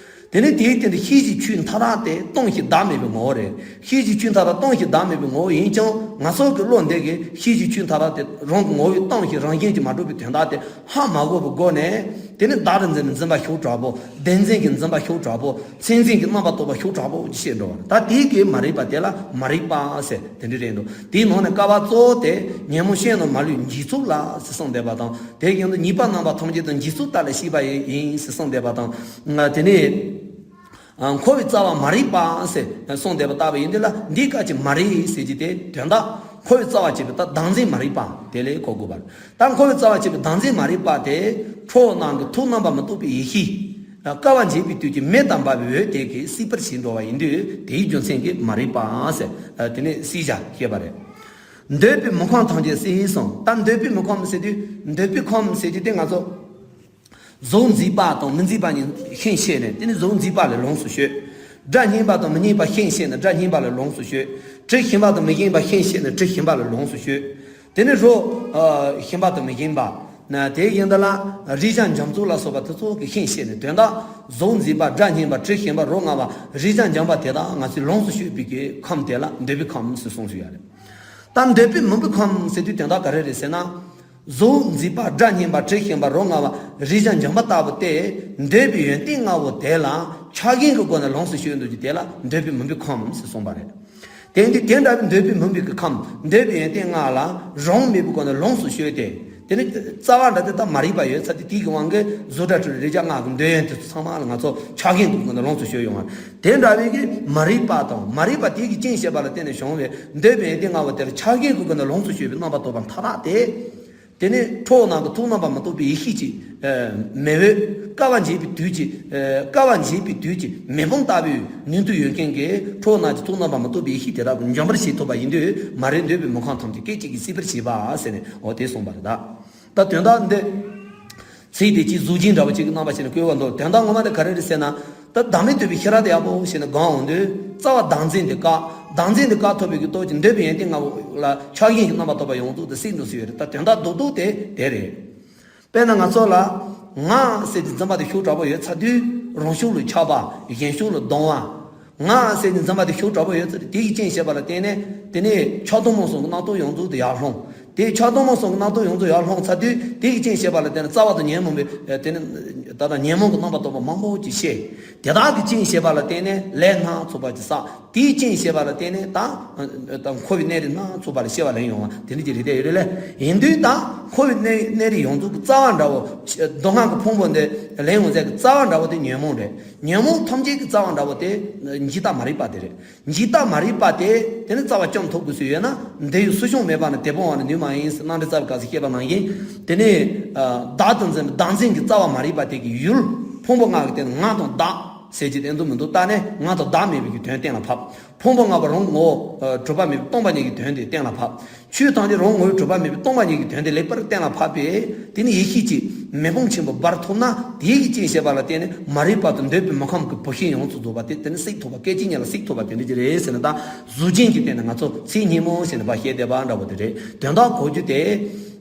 དེ་ནི་དེའི་སྟེང་དུ་ཤེས་བྱའི་ཆོས་མཐའ་དག་དེ་སྟོང་ཞིང་བདག་མེད་པའི་ངོ་བོ་རེད། ཤེས་བྱའི་ཆོས་མཐའ་དག་སྟོང་ཞིང་བདག་མེད་པའི་ངོ་བོ་ཡིན་ཀྱང་། ང་ཚོ་གི་བློ་འདི་གིས་ཤེས་བྱའི་ཆོས་མཐའ་དག་དེ་རང་གི་ངོ་བོའི་སྟོང་ཞིང་རང་བཞིན་གྱིས་མ་གྲུབ་པའི་དོན་དག་དེ་ཧ་མ་གོ་བའི་སྒོ་ནས། དེ་ནི་བདག་ཏུ་འཛིན་པའི་འཛིན་པ་ཤུགས་དྲག་པོ། བདེན་འཛིན་གྱི་འཛིན་པ་ཤུགས་དྲག་པོ། མཚན་འཛིན་གྱི་རྣམ་པར་རྟོག་པ་ཤུགས་དྲག་པོ་ཞེས་འགྲོ་བ་རེད། ད་དེའི་གི་མ་རིག་པ་དེ་ལ་མ་རིག་པ་ཟེར་དེ་འདྲ་རེད་འདུག་དེའི་ནང་ནས་སྐབས་གཙོ་བོ་དེ་ཉོན་མོངས་ཤེས་རྣམས་མ་ལུས་འཇིག་ཚོགས་ལ་ཟེར་གསུངས་བསྡད་པ་དང་། དེ་ཡང་དུ་ཉེས་པ་རྣམ་པ་ཐམས་ཅད་དང་འཇིག་ཚོགས་དག་ལས་སྐྱེས་པ་ཡིན་ཟེར་གསུངས་བསྡད་པ་དང་། དེ་ནས་འཁོར་བའི་རྩ་བ་མ་རིག་པ་ཟེར་གསུངས་བསྡད་པ་ལྟ་བུ་ཡིན་དུས་ལ། འདིའི་སྐབས་ཀྱི་མ་རིག་ཟེར་གྱི་དེ་དོན་དག་འཁོར་བའི་རྩ་བ་བྱས་པའི་ད་བདག་འཛིན་མ་རིག་པ་དེ་ལ་གོ་དགོས་པ་རེད། ད་འཁོར་བའི་རྩ་བ་བྱས་པའི་བདག་འཛིན་མ་རིག་པ་དེ་ཁྲོ་བོ་རྣམས་ཀྱི་ཐུགས་རྣམ་པར་མི་རྟོག་པའི་ཡེ་ཤེས། བསྐལ་པ་འཇིག་པའི་དུས་ཀྱི་མེ་ལྟར་འབར་བའི་འོད་དེ་གིས་སྲིད་པར་བྱེད་འགྲོ་བ་ཡིན་དུས། དེའི་རྒྱུ་མཚན་གྱིས་མ་རིག་པ་ཟེར་དེ་ནས་སྲིད་བྱ་བཤད་པ་རེད། འདོད་པའི་མི་ཁོམ་ཐམས་ཅད་སྲིད་གསུངས། ད་འདོད་པའི་མི་ཁོམ་ཟེར་དུས། འདོད་པའི་ཁོམ་ཟེར་དུས་དེ་ང་ཚོ་གཟུགས་མཛེས་པ་དང་མི་མཛེས་པ་གཉིས་ཤིན་ཤེས་ནས། དེ་ནི་གཟུགས་མཛེས་པ་ལ་ལོངས་སུ་སྤྱོད། སྒྲ་སྙན་པ་དང་མི་སྙན་པ་ཤིན་ཤེས་ནས་སྒྲ་སྙན་པ་ལ་ལོངས་སུ་སྤྱོད། དྲི་ཞིམ་པ་དང་མི་ཞིམ་པ་ཤིན་ཤེས་ནས་དྲི་ཞིམ་པ་ལ་ལོངས་སུ་སྤྱོད། དེ་ནི་རོ་ཞིམ་པ་དང་མི་ཞིམ་པ། དེ་ཡིན་ད་ལ་རེག་བྱ་འཇམ་རྩུབ་ལ་སོགས་པ་དེ་ཚོ་གི་ཤིན་ཤེས་ནས། དོན་དག་གཟུགས་མཛེས་པ། སྒྲ་སྙན་པ། དྲི་ཞིམ་པ། རོ་མངར་བ། རེག་བྱ་འཇམ་པ་དེ་དག་ང་ཚོས་ལོངས་སུ་སྤྱོད་པའི་གི་ཁམས་དེ་ལ་འདོད་པའི་ཁམས་ཟེར་གསུངས་སུ་ཡོད་རེད། ད་འདོད་པའི་མིན་པའི་ཁམས་ཟེར་དུས་དོན་དག་ག་རེ་རེད་ཟེར་ན། གཟུགས་མཛེས་པ། སྒྲ་སྙན་པ། དྲི་ཞིམ་པ། རོ་མངར་བ། རེག་བྱ་འཇམ་པ་ལྟ་བུ་སྟེ། འདོད་པའི་ཡོན་ཏན་ལྔ་པོ་དེ་ལ་ཆགས་ཞེན་གྱི་སྒོ་ནས་ལོངས་སུ་སྤྱོད་འདོད་ཀྱི་དེ་ལ་འདོད་པའི་མིན་པའི་ཁམས་ཟེར་གསུངས་པ་རེད། དེ་འདི་དེ་འདྲ་བའི་འདོད་པའི་མིན་པའི་གི་ཁམས། འདོད་པའི་ཡོན་ཏན་ལྔ་ལ་རང་དབང་མེད་པའི་སྒོ་ནས་ལོངས་སུ་སྤྱོད་དེ། དེ་ནི་རྩ་བ་འདྲ་དེ་ད་མ་རིག་པ་ཡོད་ཚར་ཏེ། དེའི་གི་དབང་གིས་གཟུགས་སྒྲ་དྲི་རོ་རེག་བྱ་ལྔ་གི་འདོད་ཡོན་དེ་ཚོ་ཚང་མ་ལ་ང་ཚོ་ཆགས་ཞེན་གྱི་སྒོ་ནས་ལོངས་སུ་སྤྱོད་ཡོང་བ། དེ་འདྲ་བའི་གི་མ་རིག་པ་དང་། མ་རིག་པ་དེ་གི་རྐྱེན་བྱས་པ་ལ་བརྟེན་ནས་བྱུང་བའི་འདོད་པའི་ཡོན་ཏན་ལྔ་པོ་དེ་ལ་ཆགས་ཞེན་གྱི་སྒོ་ནས་ལོངས་སུ་སྤྱོད་པའི་རྣམ་པར་རྟོག་པ་མཐའ་དག་དེ། དེ་ནི་ཁྲོ་བོ་རྣམས་ཀྱི་ཐུགས་རྣམ་པར་མི་རྟོག་པའི་ཡེ་ཤེས་ཀྱི་མེ་འོད། བསྐལ་པ་འཇིག་པའི་དུས་ཀྱི། བསྐལ་པ་འཇིག་པའི་དུས་ཀྱི་མེ་དཔུང་ལྟ་བུའི་ནུས་མཐུ་ཡོད་མཁན་གྱི་ཁྲོ་བོ་རྣམས་ཀྱི་ཐུགས་རྣམ་པར་མི་རྟོག་པའི་ཡེ་ཤེས་དེ་དག་གིས་འཇོམས་པར་བྱེད་ཐུབ་པ་ཡིན་དུས། མ་རིག་འདོད་པའི་མི་ཁོམ་ཐམས་ཅད་སྐད་ཅིག་གིས་སྲིད་པར་བྱེད་པ་ཟེར་ནས། འོ་དེ་གསུངས་པ་རེད། ད་ད་དོན་དག་འདི། ཚིག་དེ་ཅིག་གཟུགས་ཅན་འདྲ་བོ་ཅིག་གི་རྣམ་པ་བྱས་ནས་བཀོད་པ་འདུག་དོན་དག་ངོ་མ་དེ་ག་རེ་རེད་ཟེར་ན། ད་བདག་མེད་རྟོགས་པའི་ཤེས་རབ་དེ་ཡག་པོ་བྱས་ནས་སྒོམ་འོང་དུས། རྩ་བ་བདག་འཛིན་དེ་བཀག་བདག་འཛིན་དེ་བཀག་ཐུབ་པའི་གི་སྟོབས་ཀྱིས་འདོད་པའི་ཡོན་ཏན་ལྔ་པོ་ལ་ཆགས་ཞེན་གྱི་རྣམ་པར་རྟོག་པ་ཡོངས་རྫོགས་དེ་སྲིད་འགྲོ་སྲིད་ཡོད་རེད། ད་དོན་དག་རྡོག་རྡོག་དེ་དེ་རེད། དཔེར་ན་ང་ཚོ་ལ་ང་ཟེར་དེ་འཛིན་པ་དེ་ཤུགས་དྲག་པོ་ཡོད་ཚར་དུས། རང་ཤུགས་ལ་ཆགས་པ། གཞན་ཤུགས་ལ་སྡང་བ། ང་ཟེར་ནས་འཛིན་པ་དེ་ཤུགས་དྲག་པོ་ཡོད་ཚར་དུས། དེ་ཡི་རྐྱེན་བྱས་པ་ལ་བརྟེན་ནས། དེ་ནས་ཆགས་སྡང་རྨོངས་གསུམ་གྱི་རྣམ་རྟོག་ཡོངས་རྫོགས་དེ་ཡར་ལྷུང་། དེ་ཆགས་སྡང་རྨོངས་གསུམ་གྱི་རྣམ་རྟོག་ཡོངས་རྫོགས་ཡར་ལྷུང་ཚར་དུས། དེ་ཡི་རྐྱེན་བྱས་པ་ལ་བརྟེན་ནས་རྩ་བ་དང་ཉོན་མོངས་པའི། དེ་ནི་ད་ལྟ་ཉོན་མོངས་ཀྱི་རྣམ་པར་རྟོག་པ་མང་པོ་ཅིག་སྐྱེས། དེ་དག་གི་རྐྱེན་བྱས་པ་ལ་བརྟེན་ནས་ལས་སྣ་ཚོགས་པ་ཅིག་བསགས། དེའི་རྐྱེན་བྱས་པ་ལ་བརྟེན་ནས་ད་ད་འཁོར་བའི་གནས་རིས་སྣ་ཚོགས་པ་ལ་སྐྱེ་བ་ལེན་ཡོང་བ་དེ་འདྲ་ཅིག་རེད་དེ་ཡོད་རེད་ལས། ཡིན་དུས་ད་འཁོར་བའི་གནས་གནས་རིས་ཡོངས་རྫོགས་ཀྱི་རྩ་བ་འདྲ་བོ། སྡུག་བསྔལ་གྱི་ཕུང་པོ་འདི་ལེན་ཡོང་ཚད་ཀྱི་རྩ་བ་འདྲ་བོ་དེ་ཉོན་མོངས་རེད། ཉོན་མོངས་ཐམས་ཅད་ཀྱི་རྩ་བ་འདྲ་བོ་དེ་འཇིག་ལྟ་མ་རིག་པ་དེ་རེད། འཇིག་ལྟ་མ་རིག་པ་དེ་དེ་ནི་རྩ་བ་བཅོམ་ཐུབ་དགོས་སུ་ཡོད་ན། འདི་ཡི་སྲིད་གཞུང་མེད་པ་ནི། དེ་སྤོང་བ་ནི་ནུས་མ་ཡིན་ཟེར་རྣམ་འགྲེལ་རྩ་བའི་སྐབས་སུ་བཤད་པ་ནང་བཞིན། དེ་ནི་བདག་ཏུ་འཛིན་པའི་བདག་འཛིན་གྱི་རྩ་བ་མ་རིག་པ་དེ་གི་ཡུལ། ཕུང་པོ་ལྔ་གི་སྟེང་ནས་ང་དང་བདག་ཟེར་གྱི་དེ་འདུག་མི་འདུག་བལྟས་ནས་ང་དང་བདག་མེད་པའི་གི་དོན་གཏན་ལ་ཕབ། ཕུང་པོ་ལྔ་པོ་རང་གི་ངོ་བོ་གྲུབ་པ་མེད་པའི་སྟོང་པ་ཉིད་ཀྱི་དོན་དེ་གཏན་ལ་ཕབ། ཆོས་ཐམས་ཅད་རང་ངོ་བོ་གྲུབ་པ་མེད་པའི་སྟོང་པ་ཉིད་ཀྱི་དོན་དེ་ལེགས་པར་གཏན་ལ་ཕབ་པས། དེ་ནི་ཡེ་ཤེས་ཀྱི་མེ་དཔུང་ཆེན་པོ་འབར་ཐུབ་ན། དེའི་གི་རྐྱེན་བྱས་པ་ལ་བརྟེན་ནས་མ་རིག་པ་དང་འདོད་པའི་མི་ཁོམ་གྱི་བུད་ཤིང་ཡོངས་སུ་རྫོགས་པ་དེ་དེ་ནི་སྲེག་ཐུབ་པ། སྐད་ཅིག་ཉིད་ལ་སྲེག་ཐུབ་པ་དེ་འདྲ་ཅིག་རེད་ཟེར་ན། ད་གཟུགས་ཅན་གྱི་སྟེང་ནས་ང་ཚོ་ཚིག་སྙན་མོ་ཟེར་ནས་ཕར་བཤད་བསྡད་པ་འདྲ་བོ་དེ་རེད། དོན་དག་གོ་རྒྱུ་དེ།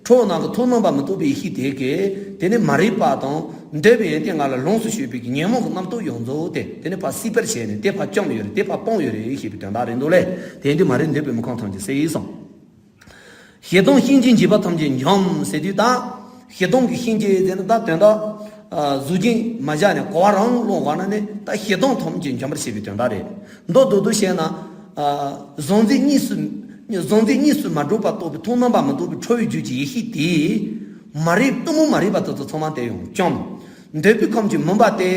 ཁྲོ་བོ་རྣམས་ཀྱི་ཐུགས་རྣམ་པར་མི་རྟོག་པའི་ཡེ་ཤེས་དེ་གིས་དེ་ནི་མ་རིག་པ་དང་འདོད་པའི་ཡོན་ཏན་ལྔ་ལ་ལོངས་སུ་སྤྱོད་པའི་གི་ཉོན་མོངས་ཀྱི་རྣམ་རྟོག་ཡོངས་རྫོགས་དེ་དེ་ནི་ཕར་སྲིད་པར་བྱས་ནས་དེ་ཕར་བཅོམ་ཡོད་རེད། དེ་ཕར་སྤོང་ཡོད་རེད་ཞེས་པའི་དོན་དག་རེད་འདུག་ལས། དེ་ཡིན་དུས་མ་རིག་འདོད་པའི་མི་ཁོམ་ཐམས་ཅད་སྲིད་གསུངས། ཞེ་སྡང་གཤིན་རྗེའི་འཇིགས་པ་ཐམས་ཅད་འཇོམས་ཟེར་དུས། ད་ཞེ་སྡང་གི་གཤིན་རྗེ་ཟེར་ན་ད་དོན་དག་གཟུགས་ཅན་མ་བཞག་ནས་གོ་བ་རང་བླངས་པ་ན་ནི་ད་ཞེ་སྡང་ཐམས་ཅད་འཇོམས་པར་བྱེད་པའི་དོན་དག་རེད། མདོར་བསྡུས་བཤད་ན། གཟུང་འཛིན་གཉིས་སུ། གཟུང་འཛིན་གཉིས་སུ་མ་གྲུབ་པར་རྟོགས་པའི་ཐུགས་རྣམ་པར་མི་རྟོག་པའི་ཁྲོ་བོའི་རྒྱུད་ཀྱི་ཡེ་ཤེས་དེས་མ་རིག་གཏི་མུག་མ་རིག་པ་དེ་ཚོ་ཚང་མ་དེ་ཡང་བཅོམ། འདོད་པའི་ཁམས་ཀྱི་མུན་པ་དེ།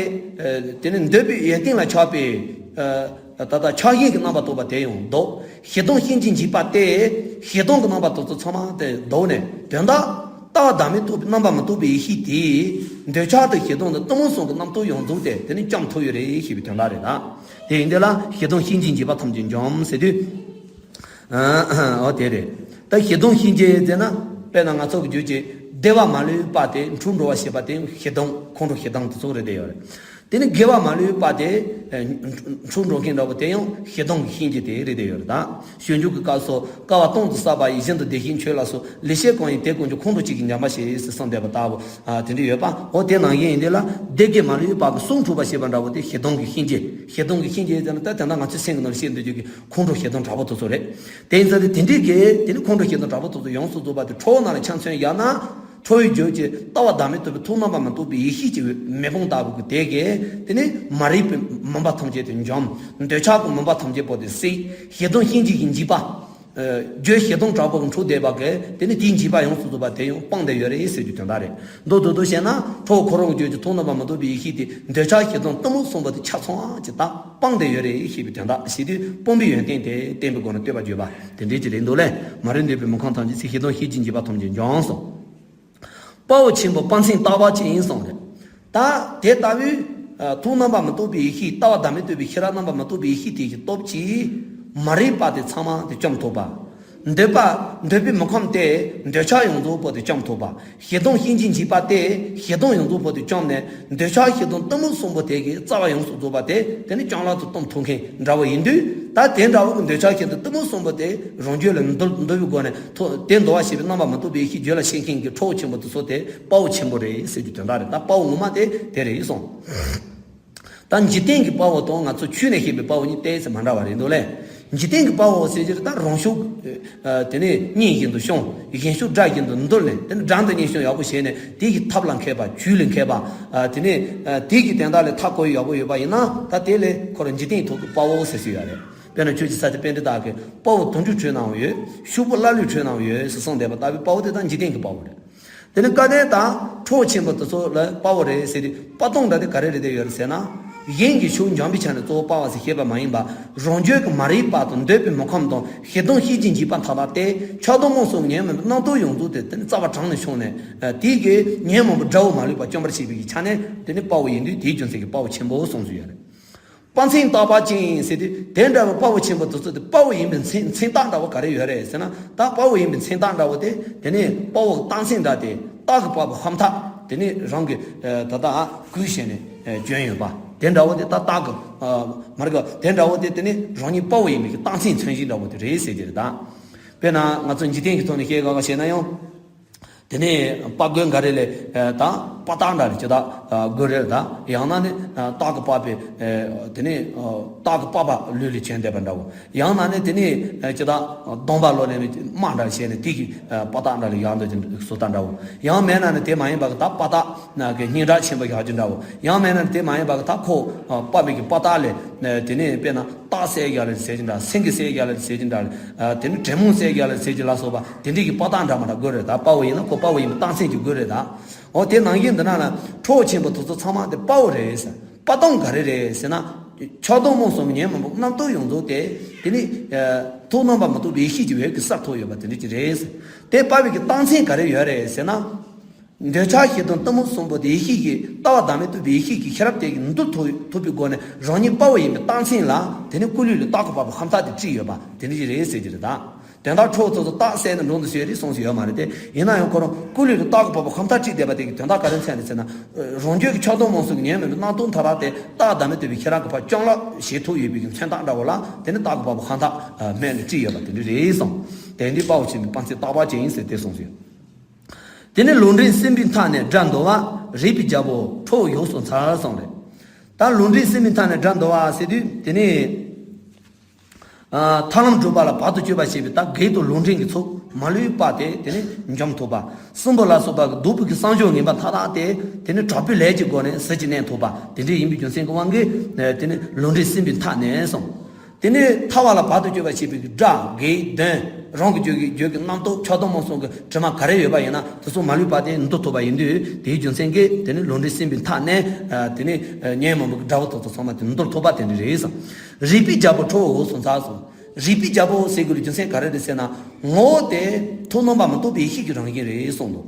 དེ་ནི་འདོད་པའི་ཡོན་ཏན་ལ་ཆགས་པའི། ད་ལྟ་ཆགས་ཞེན་གྱི་རྣམ་པར་རྟོག་པ་དེ་ཡང་ལྡོག། ཞེ་སྡང་གཤིན་རྗེའི་འཇིགས་པ་དེས་ཞེ་སྡང་གི་རྣམ་པར་རྟོག་པ་ཚང་མ་དེ་ལྡོག་ནས། དོན་དག་ལྟ་བ་བདག་མེད་རྟོགས་པའི་རྣམ་པར་མི་རྟོག་པའི་ཡེ་ཤེས་དེས་ འདོད་ཆགས་དང་ཞེ་སྡང་དང་གཏི་མུག་གསུམ་གྱི་རྣམ་རྟོག་ཡོངས་རྫོགས་དེ་དེ་ནི་བཅོམ་ཐུབ་ཡོད་རེད་ཞེས་པའི་དོན་དག་རེད་ད། དེ་ཡིན་དུས་ལ་ཞེ་སྡང་ཤེས་བྱའི་འཇིགས་པ་ཐམས་ཅད་འཇོམས་ཟེར་དུས། ཨ་ཨོ་དེ་རེད། ད་ཞེ་སྡང་ཤེས་བྱ་ཟེར་ན། དཔེར་ན་ང་ཚོ་གི་རྒྱུད་ཀྱི་བདེ་བ་མ་ལུས་པ་དེ་འཁྲུལ་འགྲོ་བ་ཤེས་པ་དེ་ཞེ་སྡང་ཁོང་ཁྲོ་ཞེ་སྡང་དེ་ཚོ་རེད་བསྡད་ཡོད་རེད། དེ་ནི་དགེ་བ་མ་ལུས་པ་དེ་ཨ་འཁྲུལ་འགྲོ་མཁན་འདྲ་པོ་དེ་ཡང་ཞེ་སྡང་གི་ཤེས་བྱ་དེ་རེད་བསྡད་ཡོད་རེད་ད། སྤྱོད་འཇུག་གི་སྐབས་སུ་བསྐལ་པ་སྟོང་དུ་བསགས་པ་ཡི། ཤིན་ཏུ་བདེ་གཤེགས་མཆོད་ལ་སོགས། ལེགས་བཤད་གང་ཡིན་དེ་ཀུན་ཀྱང་། ཁོང་ཁྲོ་གཅིག་གིས་འཇོམས་པར་བྱེད། ཟེར་གསུངས་བསྡད་པ་ལྟ་བུ་ཨ་དེ་འདྲ་ཡོད་པ། འོ་དེ་ནང་བཞིན་ཡིན་དེ་ལ་བདེ་དགེ་མ་ལུས་པ་གི་གསུང་འཁྲུལ་པ་ཞེས་པ་འདྲ་པོ་དེ་ཞེ་སྡང་གི་ཤེས་བྱ། ཞེ་སྡང་གི་ཤེས་བྱ་ཟེར་ན་ད་དེ་འདྲ་ང་ཚོའི་སེམས་ཀྱི་ནང་བཤད་འདོད་རྒྱུ་གི་ཁོང་ཁྲོ་ཞེ་སྡང་དྲག་པོ་དེ་ཚོ་རེད། དེ་ཡིན་ཙང་དེ་དེ་འདྲའི་གི་དེ་ནི་ཁོང་ཁྲོ་ཞེ་སྡང་དྲག་པོ་དེ་ཚོ་ཡོངས་སུ་རྫོགས་པ་དེ་ཁྲོ་བོ་རྣམས་ལ་ཆ་མཚོན་བཞག་ན། ཁྲོ་བོའི་རྒྱུད་ཀྱི་ལྟ་བ་བདག་མེད་རྟོགས་པའི་ཐུགས་རྣམ་པར་མི་རྟོག་པའི་ཡེ་ཤེས་ཀྱི་མེ་དཔུང་ལྟ་བུ་གི་དེ་གིས་དེ་ནི་མ་རིག་པའི་མུན་པ་ཐམས་ཅད་དེ་འཇོམས། འདོད་ཆགས་ཀྱི་མུན་པ་ཐམས་ཅད་པོ་དེ་བསལ། ཞེ་སྡང་ཤེས་བྱའི་འཇིགས་པ། ཨ་རྒྱུད་ཞེ་སྡང་དྲག་པོ་གི་འཁྲུལ་བསྡད་པ་གིས་དེ་ནི་དེའི་འཇིགས་པ་ཡོངས་སུ་རྫོགས་པ་དེ་ཡང་སྤངས་བསྡད་ཡོད་རེད་ཟེར་རྒྱུ་དོན་དག་རེད། མདོར་བསྡུས་བཤད་ན་ཁྲོ་བོ་ཁོ་རང་གི་རྒྱུད་ཀྱི་ཐུགས་རྣམ་པར་མི་རྟོག་པའི་ཡེ་ཤེས་དེ་འདོད་ཆགས་ཞེ་སྡང་གཏི་མུག་གསུམ་པོ་དེ་ཆ་ཚང་ཅིག་ད་སྤངས་བསྡད་ཡོད་རེད་ཞེས་པའི་དོན་དག་ཞེས་དུས་སྤངས་པའི་ཡོན་ཏན་དེ་བསྟན་པའི་སྒོ་ནས་བསྟོད་པར་བརྗོད་པ་དེ་འདྲའི་ཅིག་རེད་འདུག་ལེ། མ་རིག་འདོད་པའི་མུན་ཁང་ཐམས་ཅད་བསལ། ཞེ་སྡང་ཤེས་བྱའི་འཇིགས་པ་ཐམས་ཅད་འཇོམས་སོ། དཔའ་བོ་ཆེན་པོ་དཔའ་མཚུངས་རྟག་པ་ཅན་གསུངས་ཏེ། ད་དེ་ལྟ་བུའི་ཨ་ཐུགས་རྣམ་པར་མི་རྟོག་པའི་ཡེ་ཤེས། ལྟ་བ་བདག་མེད་རྟོགས་པའི་ཤེས་རབ་རྣམ་པར་མི་རྟོག་པའི་ཡེ་ཤེས་དེ་གི་སྟོབས་ཀྱིས་མ་རིག་པ་དེ་ཚང་མ་དེ་བཅོམ་ཐུབ་པ། འདོད་པ་འདོད་པའི་མུན་ཁང་དེ་འདོད་ཆགས་ཡོངས་རྫོགས་པོ་དེ་བཅོམ་ཐུབ་པ། ཞེ་སྡང་ཤེས་བྱའི་འཇིགས་པ་དེ་ཞེ་སྡང་ཡོངས་རྫོགས་པོ་དེ་བཅོམ་ནས། འདོད་ཆགས་ཞེ་སྡང་གཏི་མུག་གསུམ་པོ་དེ་གི་རྩ་བ་ཡོངས་སུ་རྫོགས་པ་དེ་དེ་ནི་བཅོམ་བརླག་ཏུ་གཏོང་ཐུབ་མཁན་འདྲ་བོ་ཡིན་དུས། ད་དེ་འདྲ་བོ་གི་འདོད་ཆགས་ཞེ་སྡང་གཏི་མུག་གསུམ་པོ་དེ་རང་རྒྱུད་ལ་འདུལ་འདུལ་བའི་སྒོ་ནས་ཐོ་དེ་འདུལ་བ་ཞེས་པའི་རྣམ་པར་མི་རྟོག་པའི་ཡེ་ཤེས་རྒྱུད་ལ་སྐྱེ་མཁན་གྱི་ཁྲོ་བོ་ཆེན་པོ་དེ་ཚོ་དེ་དཔའ་བོ་ཆེན་པོ་རེད་ཟེར་རྒྱུ་དོན་དག་རེད། ད་དཔའ་བོ་ངོ་མ་དེ་དེ་རེད་གསུངས། ད་འཇིག་རྟེན་གྱི་དཔའ་བོ་དང་ང་ཚོ་ཆོས་ནས་བཤད་པའི་དཔའ་བོ་གཉིས་ཏོག་ཙམ་མ་འདྲ་བ་རེད་འདུག་ལེ། འཇིག་རྟེན་གྱི་དཔའ་བོ་ཟེར་རྒྱུ་རེད། ད་རང་ཤུགས་ཨ་དེ་ནས་གཉེན་བཞིན་དུ་སྐྱོང་། གཞན་ཤུགས་དགྲ་བཞིན་དུ་འདུལ་ནས་དེ་ནས་དགྲ་འདི་གཉེན་སྐྱོང་ཡག་པོ་བྱས་ནས་དེ་ཡི་ཐབས་ལ་མཁས་པ། ཇུས་ལ་མཁས་པ། ཨ་དེ་ནས་ཨ་དེ་གི་དོན་དག་ལ་ཐག་གོ་ཡག་པོ་ཡོད་པ་ཡིན་ན། ད་དེ་ལས་ཁོ་རང་འཇིག་རྟེན་ཐོག་གི་དཔའ་བོ་ཟེར་སྲོལ་ཡོད་རེད། དཔེར་ན་ཆོས་ཀྱི་ས་ཆ་པཎྜི་ཏ་གི་དཔའ་བོ་དུང་ཕྱུར་ཁྲོད་ན་ཡང་ཡོད། ཕྱུག་པོ་ཀླ་ཀློའི་ཁྲོད་ན་ཡང་ཡོད་ཟེར་གསུངས་བསྡད་པ་ལྟ་བུའི་དཔའ་བོ་དེ་ད་འཇིག་རྟེན་གྱི་དཔའ་བོ་རེད། དེ་ནི་སྐལ་ལྡན་དང་ཁྲོ་བོ་ཆེན་པོ་དེ་ཚོ་ལ་དཔའ་བོ་རེད་ཟེར་དུས། དཔའ་གཏོང་འདྲ་དེ་ག་རེ་རེད་བསྡད་ཡོད་རེད་ཟེར་ན། གཞན་གྱི་ཕྱོགས་འཇོམས་པའི་ཆ་ནས་གཙོ་བོ་དཔའ་བ་ཟེར་བཤད་པ་མ་ཡིན་པ། རང་རྒྱུད་ཀྱི་མ་རིག་པ་དང་འདོད་པའི་མུན་ཁམས་དང་ཞེ་སྡང་ཤེས་བྱའི་འཇིགས་པ་མཐའ་དག་སྟེ། ཆགས་སྡང་རྨོངས་གསུམ་ཉོན་མོངས་པའི་རྣམ་རྟོག་ཡོངས་རྫོགས་དེ་དེ་ནི་རྩ་བ་དྲངས་ནས་ཕྱུང་ནས། དེའི་གི་ཉོན་མོངས་པའི་དགྲ་བོ་མ་ལུས་པ་བཅོམ་པར་བྱེད་པའི་གི་ཆ་ནས་དེ་ནི་དཔའ་བོ་ཡིན་དུས། དེའི་རྒྱུ་མཚན་གྱིས་དཔའ་བོ་ཆེན་པོ་གསུངས་སུ་ཡོད་རེད། དཔའ་མཚུངས་རྟག་པ་ཅན་ཟེར་དུས། དེ་འདྲ་བའི་དཔའ་བོ་ཆེན་པོ་དེ་ཚོ་དེ་དཔའ་བོ་ཡིན་པའི་མཚན་མཚན་རྟགས་འདྲ་བོ་ག་རེ་ཡོད་རེད་ཟེར་ན། ད་དཔའ་བོ་ཡིན་པའི་མཚན་རྟགས་འདྲ་བོ་དེ་དེ་ནི་དཔའ་བོ་རྟགས་མཚན་འདྲ་དེ། རྟག་གི་དཔའ་བོ་ཤམ་ཐབས་དེ་ནི་རང་གི་ད་ལྟ་གུས་བྱས་ནས་བྱོན་ཡོད་པ་དེ་འདྲ་བོ་དེ། ད་རྟག་གི་མ་རིག་པ་དེ་འདྲ་བོ་དེ་དེ་ནི་རང་ཉིད་དཔའ་བོ་ཡིན་པའི་རྟགས་མཚན་མཚོན་བྱེད་འདྲ་བོ་དེ་རེད་ཟེར་གྱི་རེད་ད། དཔེར་ན་ང་ཚོ་འཇིག་རྟེན་གྱི་ཐོག་ནས་བཤད་དགོས་པ་བྱས་ན་ཡང་། དེ་ནས་དཔའ་རྒོད་འགའ་རེ་ལས་ད་དཔའ་རྟགས་འདྲ་ལ་ཇི་ལྟར་རྒོད་རེད་ད། ཡང་ན་ནི་རྟག་གི་དཔའ་བོའི་དེ་ནས་རྟག་གི་དཔའ་བོ་ལུས་ལ་བྱོན་བསྡད་པ་འདྲ་བོ། ཡང་ན་ནི་དེ་ནས་ཇི་ལྟར་གདོང་པ་ལོ་ནས་དམག་འདྲ་བྱས་ནས་དེ་གི་དཔའ་རྟགས་འདྲ་ལ་ཡར་འདོད་ཀྱི་བཟོ་ལྟ་འདྲ་བོ། ཡང་མེད་ན་ནི་དེ་མ་ཡིན་པ་གི་ད་དཔའ་རྟགས་ཀྱི་སྙན་གྲགས་ཆེན་པོ་བཞག་རྒྱུ་འདྲ་བོ། ཡང་མེད་ན་ནི་དེ་མ་ཡིན་པ་གི་ད་ཁོ་དཔའ་བོའི་གི་དཔའ་རྟགས་ལས་དེ་ནས་དཔེར་ན། སྟག་བསད་རྒྱག་ལ་ཟེར་གྱི་འདྲ། སེང་གེ་བསད་རྒྱག་ལ་ཟེར་གྱི་འདྲ། དེ་ནི་དྲེད་མོང་བསད་རྒྱག་ལ་ཟེར་གྱི་ལ་སོགས་པ་དེ་འདྲའི་གི་དཔའ་རྟགས་འདྲ་མ་འདྲ་རྒོད་རེད་ད། དཔའ་བོ་ཡིན་ན་ཁོ་དཔའ་བོ་ཡིན་པའི་རྟགས་མཚན་གྱི་རྒོད་རེད་ད། འོ་དེ་ནང་བཞིན་འདི་ན་ལ་ཁྲོ་བོ་ཆེན་པོ་དེ་ཚོ་ཚང་མ་དེ་དཔའ་བོ་རེད་ཟེར། དཔའ་གཏོང་ག་རེ་རེད་ཟེར་ན། ཆགས་སྡང་རྨོངས་གསུམ་ཉོན་མོངས་པའི་རྣམ་རྟོག་ཡོངས་རྫོགས་དེ་དེ་ནི་ཐུགས་རྣམ་པར་མི་རྟོག་པའི་ཡེ་ཤེས་ཀྱི་འོད་ཀྱིས་གསལ་ཐུབ་ཡོད་པ་དེ་འདྲ་ཅིག་རེད་ཟེར། དེ་དཔའ་བོའི་གི་རྟགས་མཚན་ག་རེ་ཡོད་རེད་ཟེར་ན། འདོད་ཆགས་ཞེ་སྡང་གཏི་མུག་གསུམ་པོ་དེ་ཡེ་ཤེས་ཀྱི་ལྟ་བ་བདག་མེད་རྟོགས་པའི་ཡེ་ཤེས་ཀྱི་ཤེས་རབ་དེ་གིས་འདུལ་ཐུབ་ཐུབ་པའི་སྒོ་ནས་རང་ཉིད་དཔའ་བོ་ཡིན་པའི་རྟགས་མཚན་ལ་དེ་ནི་སྐུ་ལུས་ལ་རྟག་གི་དཔའ་བོ་ཤམ་ཐབས་དེ་བྲིས་ཡོད་པ་དེ་འདྲ་ཞིག་རེད་ཟེར་གྱི་རེད་ད། དོན་དག་ཁྲོ་བོ་ཚོ་ཚོ་རྟགས་གསལ་ནས་འགྲོ་འདུག་ཟེར་རེད་གསུངས་སུ་ཡོད་མ་རེད་དེ། ཡིན་ན་ཡང་ཁོ་རང་སྐུ་ལུས་ལ་རྟག་གི་དཔའ་བོ་ཤམ་ཐབས་བྲིས་བསྡད་པ་དེ་གི་དོན་དག་ག་རེ་མཚོན་རེད་ཟེར་ན། རང་རྒྱུད་ཀྱི་ཆགས་སྡང་རྨོངས་གསུམ་གྱི་ཉོན་མོངས་པའི་རྣམ་རྟོག་མཐའ་དག་དེ་ལྟ་བ་བདག་མེད་རྟོགས་པའི་ཤེས་རབ་ཀྱི་ཕར་བཅོམ་བརླག་བྱེད་ཐུབ་ཡོད་པའི་གི་མཚོན་རྟགས་འདྲ་བོ་ལ་དེ་ནི་རྟག་གི་དཔའ་བོ་ཤམ་ཐབས་སྨན་ལ་བྲིས་ཡོད་པ་དེ་འདྲ་རེད་གསུངས། དེ་འདི་དཔའ་བོ་ཆེན་པོའི་དཔའ་མཚན་རྟག་པ་ཅན་ཡིན་ཟེར་དེ་གསུངས་སོ། དེ་ནས་ལུས་འདྲེན་སྲིན་པོའི་མཐའ་ནས་དགྲ་འདུལ་བ། རིག་པའི་རྒྱལ་པོ་ཁྲོ་བོ་ཡོངས་སུ་འཚལ་གསུངས་རེད། ད་ལུས་འདྲེན་སྲིན་པོའི་མཐའ་ནས་དགྲ་འདུལ་བ་ཟེར་དུས་དེ་ནས་ཨ་ཐར་ལམ་སྒྲུབ་པ་ལ་བར་དུ་གཅོད་པར་བྱེད་པའི་ད་བགེགས་དང་ལུས་འདྲེན་གྱི་ཚོགས་མ་ལུས་པ་དེ་དེ་ནས་འཇོམས་ཐུབ་པ། སྲིན་པོ་ལ་སོགས་པ་གི་གདུག་པའི་གི་གསང་སྦྱོར་ངན་པ་མཐའ་དག་དེ་དེ་ནས་དྲག་པོའི་ལས་ཀྱི་སྒོ་ནས་ཟིལ་གྱིས་གནོན་ཐུབ་པ་དེ་འདྲ་ཡིན་པའི་རྒྱུ་མཚན་གྱི་དབང་གིས་དེ་ནས་ལུས་འདྲེན་སྲིན་པོའི་མཐའ་ནས་གསུངས། དེ་ནས་ཐར་པ་ལ་བར་དུ་གཅོད་པར་བྱེད་པའི་དགྲ་བགེགས་གདོན་རང་གི་རྒྱུད་ཀྱི་རྒྱུད་ཀྱི་རྣམ་རྟོག་ཆགས་སྡང་རྨོངས་གསུམ་གྱི་དྲི་མ་ག་རེ་ཡོད་པ་ཡིན་ན་དེ་ཚོ་མ་ལུས་པ་དེ་འདུལ་ཐུབ་པ་ཡིན་དུས་དེའི་རྒྱུ་མཚན་གྱིས་དེ་ནི་ལུས་འདྲེན་སྲིན་པོའི་མཐའ་ནས་དེ་ནི་ཉོན་མོངས་པའི་དགྲ་བོ་དེ་ཚོ་ཚང་མ་དེ་འདུལ་ཐུབ་པ་དེ་འདྲ་རེད་ཟེར། རིག་པའི་རྒྱལ་པོ་ཁྲོ་བོ་ཡོངས་སུ་འཚལ་གསུངས། རིག་པའི་རྒྱལ་པོ་ཟེར་དགོས་རྒྱུ་མཚན་ག་རེ་རེད་ཟེར་ན་ངོ་བོ་དེ་ཐུགས་རྣམ་པར་མི་རྟོག་པའི་ཡེ་ཤེས་ཀྱི་རང་བཞིན་རེད་གསུངས་འདུག།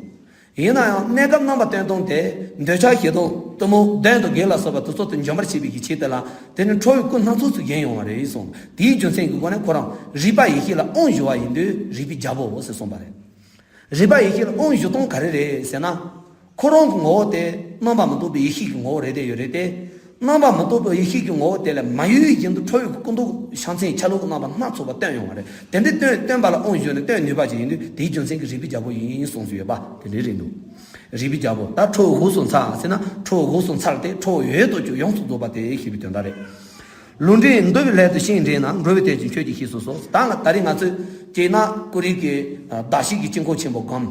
ཡིན་ན་ཡང་གནས་སྐབས་རྣམ་པར་སྟོན་སྟངས་དེ་འདོད་ཆགས་ཞེ་སྡང་གཏི་མུག་གདོན་དང་བགེགས་ལ་སོགས་པ་དེ་ཚོ་དེ་འཇོམས་པར་བྱེད་པའི་གི་ཆེད་དུ་ལ་དེ་ནི་ཁྲོ་བོའི་སྐུ་སྣ་ཚོགས་སུ་བཞེངས་ཡོང་བ་རེད་གསུངས། དེའི་རྒྱུ་མཚན་གྱི་སྒོ་ནས་ཁོ་རང་རིག་པ་ཡེ་ཤེས་ལ་དབང་ཞུ་བ་ཡིན་དུས་རིག་པའི་རྒྱལ་པོ་ཟེར་གསུངས་པ་རེད། རིག་པ་ཡེ་ཤེས་ལ་དབང་ཞུ་སྟངས་ག་རེ་རེད་ཟེར་ན། ཁོ་རང་གི་ངོ་བོ་དེ་རྣམ་པར་མི་རྟོག་པའི་ཡེ་ཤེས་ཀྱི་ངོ་བོ་རེད་དེ་ཡོད་རེད་དེ། རྣམ་པར་མི་རྟོག་པའི་ཡེ་ཤེས་ཀྱི་ངོ་བོ་དེ་ལས་མ་གཡོས་བཞིན་དུ་ཁྲོ་བོའི་སྐུ་མདོག་ཕྱག་མཚན་ཆ་ལུགས་རྣམ་པ་སྣ་ཚོགས་པ་སྟོན་ཡོང་བ་རེད། དེ་འདྲའི་སྟོན་སྟོན་པ་ལ་དབང་ཞུས་ནས་སྟོན་ནུས་པ་ཅིག་ཡིན་དུས་དེའི་རྒྱུ་མཚན་གྱིས་རིག་པའི་རྒྱལ་པོ་ཡིན་གསུངས་སུ་ཡོད་པ་དེ་འདྲའི་རེད་འདུག་རིག་པའི་རྒྱལ་པོ་ད་ཁྲོ་བོའི་དབུས་སུ་འཚར་ཟེར་ན་ཁྲོ་བོའི་དབུས་སུ་འཚར་ཏེ་ཁྲོ་བོ་ཡོད་དོ་ཅོག་ཡོངས་སུ་རྫོགས་པ་དེ་ཞེས་པའི་དོན་དག་རེད། ལུས་འདྲེན་འདུལ་བའི་སླད་དུ་ཤིང་འདྲེན་ན། འགྲོ་བའི་དོན་ཅན་ཁྱོད་ཀྱིས་ཤེས་སུ་གསོལ། ད་ང་ད་རིང་ང་ཚོས་སྐྱེས་ན་ཀུ་རེ་གི་ཟླ་ཤེས་ཀྱི་དཀྱིལ་འཁོར་ཆེན་པོ་བསྒོམ།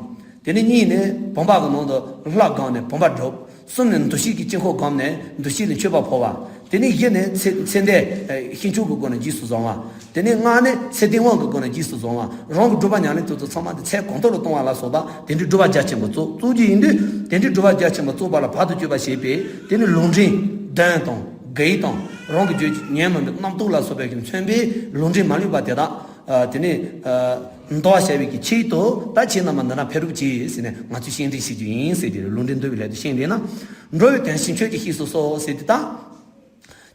དེ་ནས་གཉིས་ནས་བུམ་པ་གི་ནང་དུ་ལྷ་བསྒོམས་ནས་བུམ་པ་སྒྲུབ། གསུམ་ནས་འདུ་ཤེས་ཀྱི་དཀྱིལ་འཁོར་བསྒོམས་ནས་འདུ་ཤེས་ལས་མཆོད་པ་ཕུལ་བ། དེ་ནས་བཞི་ནས་ཚེ་ཚེ་འདས་ཤིང་མཆོག་གི་སྒོ་ནས་རྗེས་སུ་བཟུང་བ། དེ་ནས་ལྔ་ནས་ཚེ་བརྟན་དབང་གི་སྒོ་ནས་རྗེས་སུ་བཟུང་བ། རང་གི་སྒྲུབ་པ་ཉམས་ལེན་དེ་ཚོ་ཚང་མ་དེ་ཚེ་གང་ཐོག་ལ་གཏོང་བ་ལ་སོགས་པ་དེ་འདྲའི་སྒྲུབ་པ་རྒྱ་ཆེན་པོ་བཙུགས་བཙུགས་རྒྱུ་ཡིན་དུས་དེ་འདྲའི་སྒྲུབ་པ་རྒྱ་ཆེན་པོ་བཙུགས་པ་ལ་བར་དུ་གཅོད་པ་བྱེད་པའི་དེ་ནི་ལུས་འདྲེན་གདོན་དང་བགེགས་དང་རང་གི་རྒྱུད་ཉོན་མོངས་པའི་རྣམ་རྟོག་ལ་སོགས་པའི་མཚོན་པའི་ལུས་འདྲེན་མ་ལུས་པ་དེ་དག་ཨ་དེ་ནི་ཨ་འདུལ་བ་བྱ་བའི་གི་ཆེད་དུ་ད་ཁྱེད་རྣམས་འདི་ན་ཕེབས་རོགས་གྱིས་ཟེར་ནས་ང་ཚོས་ཤིང་འདྲེན་བྱེད་རྒྱུ་ཡིན་ཟེར་ཏེ་ལུས་འདྲེན་འདུལ་བའི་སླད་དུ་ཤིང་འདྲེན་ན། འགྲོ་བའི་དོན་ཅན་ཁྱོད་ཀྱིས་ཤེས་སུ་གསོལ་ཟེར་ཏེ་ད།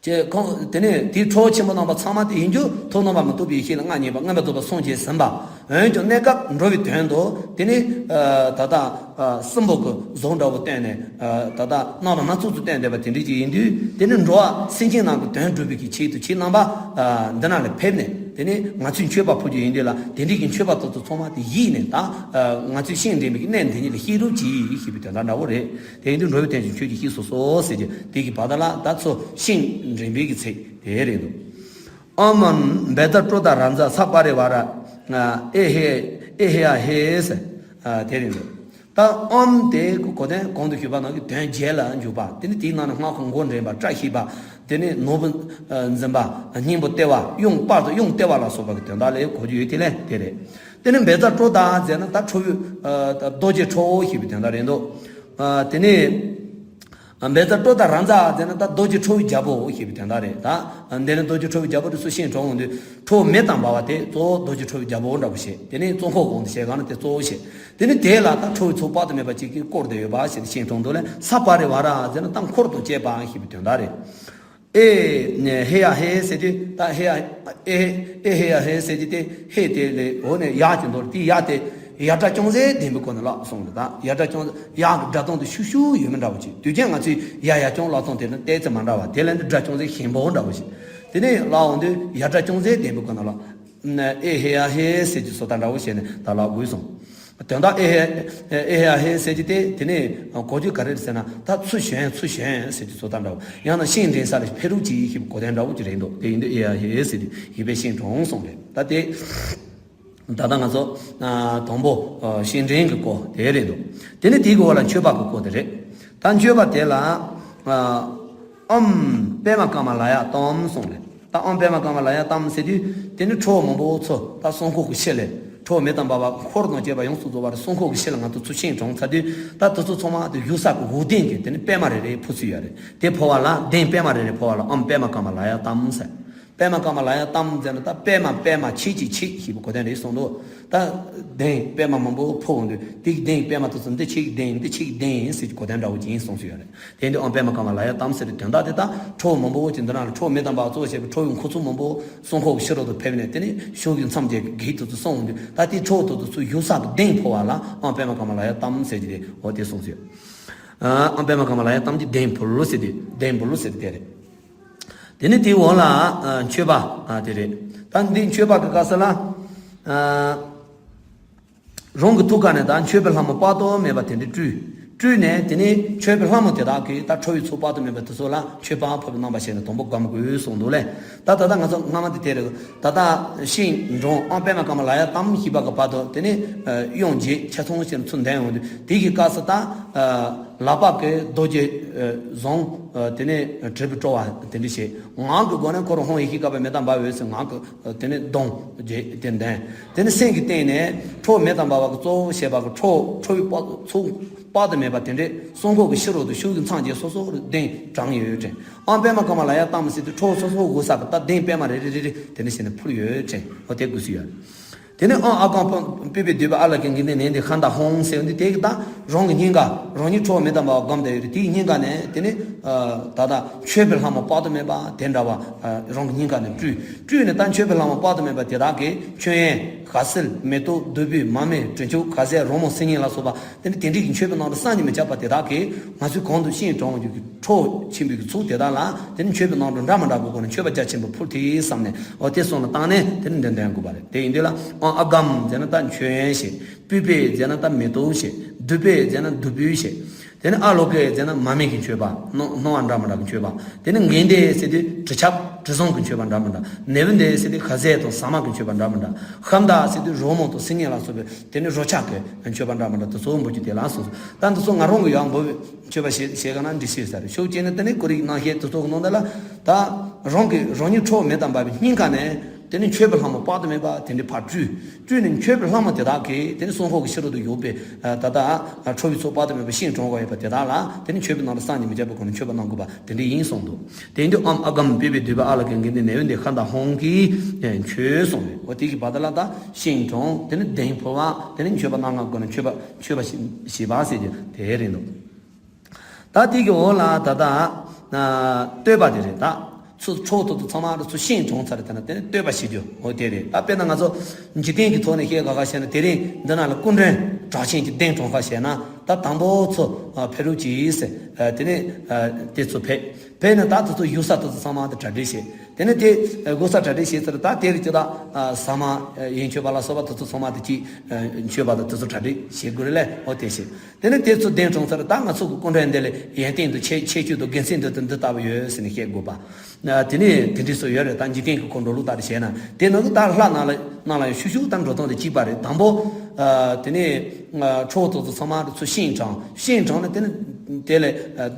ཅེས་ཁོང་དེ་ནས་དེའི་ཁྲོ་བོ་ཆེན་པོ་རྣམ་པ་ཚང་མ་དེ་ཡིན་རྒྱུ་ཐོག་རྣམ་པ་མི་རྟོག་པའི་ཡེ་ཤེས་ལ་མངའ་བརྙེས་པ་མངོན་པར་རྫོགས་པར་སངས་རྒྱས་ཟིན་པ། འོན་ཀྱང་གནས་སྐབས་འགྲོ་བའི་དོན་དུ་དེ་ནས་ཨ་ད་ལྟ་ཨ་སྲིན་པོ་གི་གཟུགས་འདྲ་བོ་བསྟན་ནས་ཨ་ད་ལྟ་རྣམ་པ་སྣ་ཚོགས་སུ་བསྟན་བསྡད་པ་དེ་འདྲ་ཅིག་ཡིན་དུས་དེ་ནས་འགྲོ་བ་སེམས་ཅན་རྣམས་ཀྱི་དོན་སྒྲུབ་པའི་གི་ཆེད་དུ་ཁྱེད་རྣམ་པ་ཨ་འདི་ན་ལ་ཕེབས་ནས་དེ་ནས་ང་ཚོས་མཆོད་པ་ཕུལ་རྒྱུ་ཡིན་དུས་ལ་དེ་འདྲའི་གི་མཆོད་པ་དེ་ཚོ་ཚང་མ་དེ་གཞི་ནས་ད་ཨ་ང་ཚོས་ཤིང་འདྲེན་པའི་གི་གནས་འདི་ཉིད་ལ་ཤེས་རོགས་གྱིས་ཞེས་པའི་དོན་དག་འདྲ་བོ་རེད། དེ་ཡིན་དུས་འགྲོ་བའི་དོན་ཅན་ཁྱོད་ཀྱིས་ཤེས་སུ་གསོལ་ཟེར་གྱི་དེ་གི་བར་དག་ལ་ད་ཚོ་ཤིང་འདྲེན་པའི་གི་ཚིག་དེ་རེད་འདུག་ཨོཾ་བཛྲ་ཀྲོ་དྷ་རཱ་ཛ་ས་པ་རི་ཝཱ་ར་ཨེ་ཧེ་ཨེ་ཧེ་ཡ་ཧེ་ཟེར་དེ་རེད་འདུག་ད་ཨོཾ་དེ་གོ་དོན་གོང་དུ་ཞུས་པ་ནང་གི་དོན་བརྒྱད་ལ་འཇུག་པ་དེ་ནི་དེའི་ནང་ནས་སྔགས་ཀྱི་མགོ་འདྲེན་པ་བཀྲ་ཤིས་པ་དེ་ནི་ནོར་བུ་འཛིན་པ་སྙིང་པོ་སྟེར་བ་གཡང་དཔལ་དུ་གཡང་སྟེར་བ་ལ་སོགས་པ་གི་དོན་དག་ལ་གོ་རྒྱུ་ཡོད་དེ་ལས་དེ་རེད། དེ་ནི་བཛྲ་ཀྲོ་དྷ་ཟེར་ན་ད་ཁྲོ་བོའི་ཨ་ད་རྡོ་རྗེ་ཁྲོ་བོ་ཞེས་པའི་དོན་དག་རེད་འདུག་ཨ་དེ་ནི་ཨ་བཛྲ་ཀྲོ་དྷ་རཱ་ཛ་ཟེར་ན་ད་རྡོ་རྗེ་ཁྲོ་བོའི་རྒྱལ་པོ་ཞེས་པའི་དོན་དག་རེད། ད་འདི་ནི་རྡོ་རྗེ་ཁྲོ་བོའི་རྒྱལ་པོ་དེ་ཚོ་ཤིང་གྲོང་འོང་དུས་ཁྲོ་བོ་མེ་དང་འབར་བ་དེ་གཙོ་བོ་རྡོ་རྗེ་ཁྲོ་བོའི་རྒྱལ་པོ་འདྲ་པོ་ཞེས་དེ་ནི་ཙོང་ཁའི་གོང་དུ་བཤད་གང་ན་དེ་གཙོ་བོ་ཞེས་དེ་ནི་དེ་ལ་ད་ཁྲོ་བོའི་ཚོགས་དཔག་ཏུ་མེད་པ་གཅིག་གིས་བསྐོར་ཏེ་ཡོད་པ་ཞེས་ཤིང་གྲོང་འདུག་ལས་ས་པ་རི་ཝཱ་ར་ཟེར་ན་ད་འཁོར་དང་བཅས་པ་ཞེས་པའི་དོན་དག་རེད། ཨེ་ཧེ་ཡ་ཧེ་ཟེར་དུས་ད་ཧེ་ཡ་ཨེ་ཨེ་ཧེ་ཡ་ཧེ་ཟེར་དུས་དེ་ཧེ་དེ་ལས་འོ་ནས་ཡ་གི་མདོར་དེ་ཡ་དེ་ཡ་སྒྲ་ཅུང་ཟད་ལྡན་པའི་སྒོ་ནས་ལབ་སོང་ལ་ད་ཡ་སྒྲ་ཅུང་ཟད་ཡ་གི་སྒྲ་གདངས་དེ་ཤུགས་ཤུགས་ཡོད་མི་འདྲ་བོ་ཅིག་དུས་རྒྱུན་ང་ཚོས་ཡ་ཡ་ཅུང་ལབ་སྟངས་དེ་ནི་ཏོག་ཙམ་མ་འདྲ་བ་དེ་ལས་འདི་སྒྲ་ཅུང་ཟད་ཞན་པོ་འདྲ་བོ་ཞིག་དེ་ནས་ལབ་འོང་དུས་ཡ་སྒྲ་ཅུང་ཟད་ལྡན་པའི་སྒོ་ནས་ལབ། ཨེ་ཧེ་ཡ་ཧེ་ཟེར་གྱི་བཟོ་ལྟ་འདྲ་བོ་བྱས་ནས་ད་ལབ་དགོས་སོང་། དོན་དག་ཨེ་ཧེ་ཨེ་ཧེ་ཡ་ཧེ་ཟེར་གྱི་དེ་དེ་ནས་གོ་རྒྱུ་ག་རེ་རེད་ཟེར་ན་ད་ཚུར་བྱོན་ཚུར་བྱོན་ཟེར་གྱི་བཟོ་ལྟ་འདྲ་བོ་ཡང་ན་ཤིང་འདྲེན་ས་ལ་ཕེབས་རོགས་གྱིས་ཞེས་པའི་གོ་དོན་འདྲ་བོ་ཅིག་རེད་འདུག་དེ་ཡིན་དུས་ཨེ་ཧེ་ཡ་ཧེ་ཟེར་དུས་ཡིད་པའི་ཤིང་གྲོང་སོང་རེད། ད་དེ་ད་ལྟ་ང་ཚོ་དང་པོ་ཤིང་འདྲེན་གྱི་སྐོར་དེ་རེད་འདུག་དེ་ནས་དེའི་འོག་ལ་མཆོད་པ་གི་སྐོར་དེ་རེད། ད་མཆོད་པ་དེ་ལ། ཨོཾ་པདྨ་ཀ་མ་ལ་ཡ་ཏཾ་གསུངས་རེད། ད་ཨོཾ་པདྨ་ཀ་མ་ལ་ཡ་ཏཾ་ཟེར་དུས་དེ་ནི་ཁྲོ་བོ་མང་པོ་ཚོ་ད་སྲུང་འཁོར་གྱི་ཕྱི་ལས་ཁྲོ་བོ་མེ་དང་འབར་བ་འཁོར་དང་བཅས་པ་ཡོངས་སུ་རྫོགས་པར་སྲུང་འཁོར་གྱི་ཕྱི་ལ་ང་ཚོ་ཚུར་ཤིང་གྲོང་ཚར་དུས་ད་དེ་ཚོ་ཚང་མ་དེ་བཞུགས་ས་གི་འོག་སྟེང་གི་དེ་ནི་པདྨ་རེ་རེ་ཕུལ་ཚུལ་ཡོད་རེད། དེ་ཕུལ་བ་ལ་གདན་པདྨ་རེ་རེ་ཕུལ་བ་ལ་ཨོཾ་པདྨ་ཀ་མ་ལ་ཡ་ཏཾ་ཟེར། པདྨ་ཀ་མ་ལ་ཡ་ཏཾ་ཟེར་ན་ད་པདྨ་པདྨ་ཆོས་ཀྱི་ཆོས་ཞེས་པའི་གོ་དོན་རེད་གསུངས་འདུག་ད་གདན་པདྨ་མང་པོ་ཕུལ་འོང་དུས་དེ་གི་གདན་པདྨ་དེ་ཚོ་འདི་ཆོས་ཀྱི་གདན་འདི་ཆོས་ཀྱི་གདན་ཡིན་ཟེར་གྱི་གོ་དོན་འདྲ་བོ་ཅིག་ཡིན་གསུངས་སུ་ཡོད་རེད། དེ་འདི་ཨོཾ་པདྨ་ཀ་མ་ལ་ཡ་ཏཾ་ཟེར་བའི་དོན་དག་དེ་ད་ཁྲོ་བོ་མང་པོ་ཅིག་འདི་ན་ལ་ཁྲོ་བོ་མེ་དང་འབར་བ་གཙོ་བྱས་པའི་ཁྲོ་བོའི་འཁོར་ཚོགས་མང་པོ་སྲུང་འཁོར་གྱི་ཕྱི་རོལ་དུ་ཕེབས་ནས་དེ་ནས་ཕྱོགས་ཀྱི་མཚམས་བརྒྱད་ཀྱི་བགེགས་དེ་ཚོ་སྲུང་འོང་དུས་ད་དེ་ཁྲོ་བོ་དེ་ཚོ་ཚུར་བཞུགས་ས་གི་གདན་ཕུལ་བ་ལ་ཨོཾ་པདྨ་ཀ་མ་ལ་ཡ་ཏཾ་ཟེར་གྱི་དེ་འོ་དེ་གསུངས་སུ་ཡོད། ཨོཾ་པདྨ་ཀ་མ་ལ་ཡ་ཏཾ་གྱི་གདན་ཕུལ་ཟེར་དུས་གདན་ཕུལ་ཟེར་དེ་རེད། དེ་ནས་དེའི་འོག་ལ་ཨ་མཆོད་པ་ཨ་དེ་རེད། ད་འདི་མཆོད་པ་གི་སྐབས་སུ་ལ་ཨ་རང་གི་ཐུགས་ཀ་ནས་ད་མཆོད་པའི་ལྷ་མོ་དཔག་ཏུ་མེད་པ་དེ་འདྲ་སྤྲུལ། སྤྲུལ་ནས་དེ་ནས་མཆོད་པའི་ལྷ་མོ་དེ་དག་གིས་ད་ཁྲོ་བོའི་ཚོགས་དཔག་ཏུ་མེད་པ་དེ་ཚོ་ལ་མཆོད་པ་ཕུལ་བའི་རྣམ་པ་བྱས་ནས་དང་པོ་སྒོམ་དགོས་གསུངས་འདུག་ལས། ད་ད་ལྟ་ང་ཚོ་སྔ་མ་དེ་དེ་རེད། ད་ལྟ་ཤིང་འབྲོང་ཨོཾ་པདྨ་ཀ་མ་ལ་ཡ་ཏཾ་ཞེས་པ་གི་བར་དུ་དེ་ནས་ཨ་དབྱངས་བརྒྱད་ཆ་ཚང་བྱས་ནས་ཚུར་འདོན་ཡོང་དུས་དེ་གི་སྐབས་སུ་ད་ཨ་ལག་པ་གིས་རྡོ་རྗེ་ཨ་བཟུང་། ཨ་དེ་ནས་དྲིལ་བུ་དཀྲོལ་བ་དེ་འདྲ་བྱས། ངག་གི་སྒོ་ནས་ཁོ་རང་ཧཱུྃ་ཡེ་ཤེས་ཀ་པ་མེ་དང་འབར་བའི་ཟེར་ངག་གི་ཨ་དེ་ནས་གདངས་བརྒྱད་དེ་འདོན། དེ་ནས་སེམས་ཀྱི་སྟེང་ནས་ཁྲོ་བོ་མེ་དང་འབར་བ་གི་གཙོ་བོ་བྱས་པ་གི་ཁྲོ་ཁྲོ་བོའི་དཔག་ཚོགས་དཔག་ཏུ་མེད་པ་དེ་འདྲས་སྲུང་འཁོར་གྱི་ཕྱི་རོལ་དུ་ཕྱོགས་ཀྱི་མཚམས་བརྒྱད་སོ་སོ་རུ་གདན་དྲངས་ཡོད་དྲན། ཨོཾ་པདྨ་ཀ་མ་ལ་ཡ་ཏཾ་ཟེར་དུས་ཁྲོ་བོ་སོ་སོ་དགོས་ས་གི་ད་གདན་པདྨ་རེ་རེ་རེ་རེ་དེ་འདྲ་བྱས་ནས་ཕུལ་ཡོད་དྲན། ཨོ་དེ་དགོས་སུ་ཡོད། དེ་ནས་ཨང་ཨ་གམ་པོ་པོས་པའི་འདོད་པའི་ཨ་ལ་ཀའི་དགེ་འདུན་ནན་ཏན་ཤཱནྟ་ཧཱུྃ་ཟེར་བ་འདི་དེ་གི་ད་རང་གི་སྙིང་ག་རང་ཉིད་ཁྲོ་བོ་མེ་དང་བ་སྒོམ་བསྡད་ཡོད་རེད། དེའི་སྙིང་ག་ནས་དེ་ནས་ད་ལྟ་མཆོད་པའི་ལྷ་མོ་དཔག་ཏུ་མེད་པ་དེ་འདྲ་བ་རང་གི་སྙིང་ག་ནས་སྤྲུལ་སྤྲུལ་ནས་ད་མཆོད་པའི་ལྷ་མོ་དཔག་ཏུ་མེད་པ་དེ་དག་གིས་མཆོད་ཡོན་ག་སེར་མེ་ཏོག་བདུག་སྤོས་མར་མེ་དྲི་མཆོག་ཁ་ཟས་རོལ་མོ་སིལ་སྙན་ལ་སོགས་པ་དེ་ནི་དེ་འདྲའི་གི་མཆོད་པའི་ནང་དུ་བསམ་གྱིས་མི་ཁྱབ་པ་དེ་དག་གིས་ང་ཚོའི་གོང་དུ་ཤིང་གྲོང་གི་ཁྲོ་ཆེན་པོའི་གི་ཚོགས་དེ་དག་ལ་དེ་ནི་མཆོད་པའི་ནང་དུ་འདྲ་མི་འདྲ་བའི་སྒོ་ནས་མཆོད་པ་རྒྱ་ཆེན་པོ་ཕུལ་ཏེ་བསམ་ནས་འོ་དེ་གསུང་ལ་བཏང་ནས་དེ་ནི་འདོན་འདོན་དགོས་པ་རེད། དེ་ཡིན་དུས་ལ་ཨང་ཨ་གམ་ཟེར་ན་ད་མཆོད་ཡོན་བྱེད། པོས་པའི་ཟེར་ན་ད་མེ་ཏོག་བྱེད། བདུག་སྤོས་ཟེར་ན་བདུག་སྤོས་བྱེད། དེ་ནི་ཨ་ལོ་ཀའི་ཟེར་ན་མར་མེ་གི་མཆོད་པ། སྣང་སྣང་བ་འདྲ་མི་འདྲ་གི་མཆོད་པ། དེ་ནི་དགེ་འདུན་ཟེར་དུས་དྲི་ཆབ་དྲི་བཟང་གི་མཆོད་པ་འདྲ་མི་འདྲ། ནད་པ་འདི་ཟེར་དུས་ཁ་ཟས་དང་ཟ་མ་གི་མཆོད་པ་འདྲ་མི་འདྲ། ཤཱནྟ་ཟེར་དུས་རོལ་མོ་དང་སིལ་སྙན་ལ་སོགས་པའི་དེ་ནི་རོལ་ཆ་གི་མཆོད་པ་འདྲ་མི་འདྲ་དེ་ཚོ་འབུལ་རྒྱུ་དེ་ལ་གསུངས་སོ། ད་འདི་ཚོ་ང་རང་གི་ཡང་འབུལ་བའི་མཆོད་པ་བྱེད་བྱེད་ག་ན་འདི་ཤེས་ས་རེད། ཤུགས་རྐྱེན་ནི་དེ་ནི་ཀོ་རིག་ནང་བཤད་དེ་ཚོ་གི་ནང་དེ་ལ་ད་རང་གི་རང་ཉིད་ཁྲོ་བོ་མེ་དང་འབར་བའི་སྙིང་ག་ནས་དེ་ནི་མཆོད་པའི་ལྷ་མོ་དཔག་ཏུ་མེད་པ་དེ་འདྲའི་ཕར་སྤྲུལ་སྤྲུལ་ནས་མཆོད་པའི་ལྷ་མོ་དེ་དག་གིས་དེ་ནི་སྲུང་འཁོར་གྱི་ཕྱི་རོལ་དུ་ཡོད་པའི་ད་ལྟ་ཁྲོ་བོའི་ཚོགས་དཔག་ཏུ་མེད་པ་ཤིང་གྲོང་ག་ཡོད་པ་དེ་དག་ལ་དེ་ནི་མཆོད་པའི་ནང་དུ་བསམ་གྱིས་མི་ཁྱབ་པའི་སྒོ་ནས་མཆོད་པ་གནང་དགོས་པ་དེ་འདྲ་ཡིན་གསུངས་འདུག་དེ་ཡིན་དུས་ཨམ་ཨ་གམ་པོས་པའི་འདོད་པའི་ཨ་ལ་ཀའི་དགེ་འདུན་ནད་པ་འདི་ཤཱནྟ་ཧཱུྃ་གིས་མཆོད་གསུངས་རེད། འོ་དེ་གི་བར་དུ་ལ་ད་ཤིང་གྲོང་དེ་ནི་གདན་ཕུབ་པ་དེ་ནི་མཆོད་པ་གནང་བའི་སྒོ་ནས་མཆོད་པ་མཆོད་པ་བྱེད་པ་ཟེར་རྒྱུ་དེ་རེད་འདུག་ད་དེ་གི་འོག་ལ་ད་ལྟ་བསྟོད་པ་དེ་རེད། ད་ཚུར་ཁྲོ་བོ་དེ་ཚོ་ཚང་མ་རུ་ཚུར་ཤིང་གྲོང་ཚར་དེ་ན་དེ་ནི་བསྟོད་པ་བྱེད་རྒྱུ་འོ་དེ་རེད། ད་དཔེར་ན་ང་ཚོ་འཇིག་རྟེན་གྱི་ཐོག་ནས་བཤད་ག་ག་བཤད་ན་དེ་རིང་འདི་ན་ལ་སྐུ་མགྲོན་གྲགས་ཆེན་གྱི་གདན་གྲོང་ཁ་བཤད་ན་ད་དང་པོ་ཚོ་ཕེབས་རོགས་གྱིས་ཟེར། དེ་ནས་དེ་ཚོ་ཕེབས་ཕེབས་ནས་ད་དེ་ཚོ་ཡུལ་ས་དེ་ཚོ་ཚང་མ་དེ་གྲ་སྒྲིག་བྱེད། དེ་ནས་དེ་སྒོ་ས་གྲ་སྒྲིག་བྱེད་ཚར་ད་དེ་རིགས་ཀྱི་ད་ཟ་མ་ཡོན་མཆོད་པ་ལ་སོགས་པ་དེ་ཚོ་ཚང་མ་དེ་གཅིག་མཆོད་པ་དང་དེ་ཚོ་གྲ་སྒྲིག་བྱེད་དགོས་རེད་ལས་འོ་དེ་བྱེད། དེ་ནས་དེ་ཚོ་གདན་དྲོངས་ཚར་ད་ང་ཚོ་གི་སྐུ་མགྲོན་འདི་ལས་ཡོན་ཏན་དུ་ཁྱད་ཁྱད་ཆོས་དང་དགེ་མཚན་འདི་དང་འདི་ལྟ་བུ་ཡོད་ཟེར་ནས་བཤད་དགོས་པ། དེ་ནས་དེ་འདྲས་སུ་ཡོད་རེད། ད་འཇིག་རྟེན་གྱི་འཁོར་འགྲོ་ལུགས་ལྟར་བྱས་ན་དེ་ནང་གི་ད་ལྷ་ནང་ལ་ནང་ལ་ཡང་ཤུགས་ཤུགས་ད་འགྲོ་སྟངས་དེ་གཅིག་པ་རེད། དང་པོ་དེ་ནས་ཁྲོ་བོ་དེ་ཚོ་ཚང་མ་དེ་ཚོ་ཤིང་དྲངས་ཤིང་དྲངས་ནས་དེ་ནས་དེ་ལས་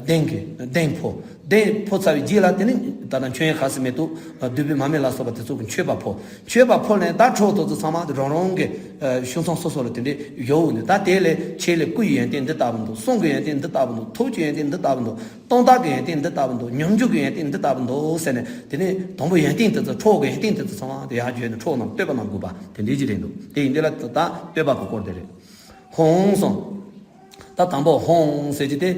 གདན་གྱི་གདན་ཕོ་གདན་ཕོ་ཚར་བའི་རྗེས་ལ་དེ་ནས་ད་ལྟ་མཆོད་ཡོན་ག་སེར་མེ་ཏོག་བདུག་སྤོས་མར་མེ་ལ་སོགས་པ་དེ་ཚོ་གི་མཆོད་པ་ཕོ། མཆོད་པ་ཕོ་ནས་ད་ཁྲོ་བོ་དེ་ཚོ་ཚང་མ་དེ་རང་རང་གི་ཨ་གཞུང་ཚང་སོ་སོ་ལ་དེ་འདྲའི་ཡོད་འོ་ནི་ད་དེ་ལས་ཆེད་ལས་སྐུ་ཡི་ཡོན་ཏན་འདི་ལྟ་བུ་འདུག་གསུང་གི་ཡོན་ཏན་འདི་ལྟ་བུ་འདུག་ཐུགས་ཀྱི་ཡོན་ཏན་འདི་ལྟ་བུ་འདུག་གཏོང་ཐབས་ཀྱི་ཡོན་ཏན་འདི་ལྟ་བུ་འདུག་ཉམས་འགྱུར་གྱི་ཡོན་ཏན་འདི་ལྟ་བུ་འདུག་ཟེར་ནས་དེ་ནས་དང་པོ་ཡོན་ཏན་དེ་ཚོ་ཁྲོ་བོ་གི་ཡོན་ཏན་དེ་ཚོ་ཚང་མ་དེ་ཡར་བརྗོད་ནས་ཁྲོ་བོ་རྣམས་བསྟོད་པ་གནང་དགོས་པ་དེ་འདྲའི་ཅིག་རེད་འདུག་དེ་ཡིན་དུས་ལ་ད་བསྟོད་པ་གི་སྐོར་དེ་རེད། ཧཱུྃ་གསུངས། ད་དང་པོ་ཧཱུྃ་ཟེར་གྱི་དེ་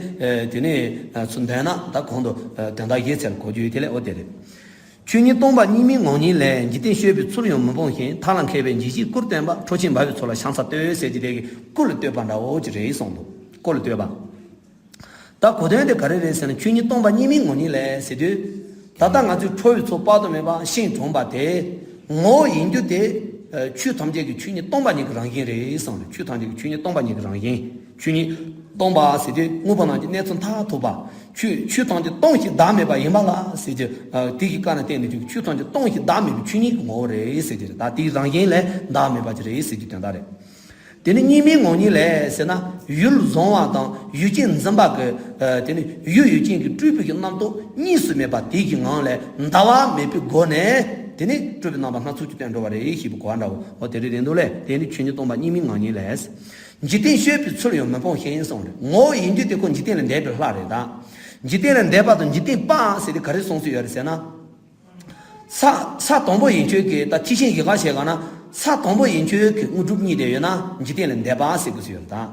དེ་ནས་ཚུར་འདོན་ན་ད་གོང་དུ་དོན་དག་བཞི་ཚར་གོ་རྒྱུ་ཡོད་དེ་ལས་འོ་དེ་རེད། ཆོས་ཉིད་སྟོང་པ་གཉིས་མེད་ངང་ཉིད་ལས། འཇིག་རྟེན་སྤྱོད་པའི་ཚུལ་ཡང་མི་སྤོང་ཞིང་། ཐར་ལ་མཁས་པས་འཇིགས་བྱེད་སྐུར་བསྟན་པ། ཁྲོ་ཆེན་འབར་བའི་ཚུལ་ལ་ཤ་ཚ་བསྟོད། ཟེར་གྱི་དེ་གི་སྐུ་ལ་བསྟོད་པ་འདྲ་བོ་ཅིག་རེད་གསུངས་འདུག་སྐུ་ལ་བསྟོད་པ། ད་གོ་དོན་དེ་ག་རེ་རེད་ཟེར་ན་ཆོས་ཉིད་སྟོང་པ་གཉིས་མེད་ངང་ཉིད་ལས་ཟེར་དུས། ད་ལྟ་ང་ཚོའི་ཁྲོ་བོའི་ཚོགས་དཔག་ཏུ་མེད་པ་ཤིང་གྲོང་པ་དེ་ངོ་བོ་ཡིན་རྒྱུ་དེ་ཆོས་ཐམས་ཅད་ཀྱི་ཆོས་ཉིད་སྟོང་པ་ཉིད་ཀྱི་རང་བཞིན་རེད་གསུངས་རེད། ཆོས་ཐམས་ཅད་ཀྱི་ཆོས་ཉིད་སྟོང་པ་ཉིད་ཀྱི་རང་བཞིན། ཆོས་ཉིད་སྟོང་པ་ཟེར་དུས་དངོས་པོ་རྣམས་ཀྱི་གནས་ཚུལ་མཐར་ཐུག་པ། ཆོས་ཆོས་ཐམས་ཅད་སྟོང་ཞིང་བདག་མེད་པ་ཡིན་པ་ལ་ཟེར་གྱི་དེ་གི་བཀའ་ནས་བསྟན་ནས་ཀྱི་ཆོས་ཐམས་ཅད་སྟོང་ཞིང་བདག་མེད་པའི་ཆོས་ཉིད་ཀྱི་ངོ་བོ་རེད་ཟེར་གྱི་རེད། ད་དེའི་རང་བཞིན་ལས་བདག་མེད་པ་ཅིག་རེད་ཟེར་གྱི་དོན་དག་རེད། དེ་ནི་གཉིས་མེད་ངང་ཉིད་ལས་ཟེར་ན་ཡུལ་བཟང་བ་དང་ཡུལ་ཅན་འཛིན་པ་གི་དེ་ནི་ཡུལ་ཡུལ་ཅན་གྱི་སྤྲུལ་པའི་གི་རྣམ་རྟོག་གཉིས་སུ་མེད་པ་དེ་གི་ངང་ལས་འདའ་བ་མེད་པའི་སྒོ་ནས་དེ་ནི་སྤྲུལ་པའི་རྣམ་པ་སྣ་ཚོགས་ཀྱི་སྟོན་འགྲོ་བ་རེད་ཞེས་པའི་གོ་བ་འདྲ་བོ་འོ་དེ་རེད་རེད་འདུག་ལས། དེ་ནི་ཆོས་ཉིད་སྟོང་པ་གཉིས་མེད་ངང་ཉིད་ལས། འཇིག་རྟེན་སྤྱོད་པའི་ཚུལ་ཡང་མི་སྤོང་ཞིང་གསུངས་རེད། ངོ་བོ་ཡིན་རྒྱུ་དེ་ཁོ་འཇིག་རྟེན་ལས་འདས་པའི་ལྷ་རེད་ད། འཇིག་རྟེན་ལས་འདས་པ་དང་འཇིག་རྟེན་པ་ཟེར་དེ་ག་རེ་གསུངས་སྲོལ་ཡོད་རེད་ཟེར་ན། ས་ས་དང་པོ་ཡན་ཆོད་ཀྱི་ད་ཐེག་ཆེན་གཞི་རྐང་བྱས་ག་ན་ས་དང་པོ་ཡན་ཆོད་ཀྱི་དངོས་གྲུབ་གཉིས་དེ་ཡོད་ན་འཇིག་རྟེན་ལས་འདས་པ་ཟེར་དགོས་སུ་ཡོད་རེད་ད།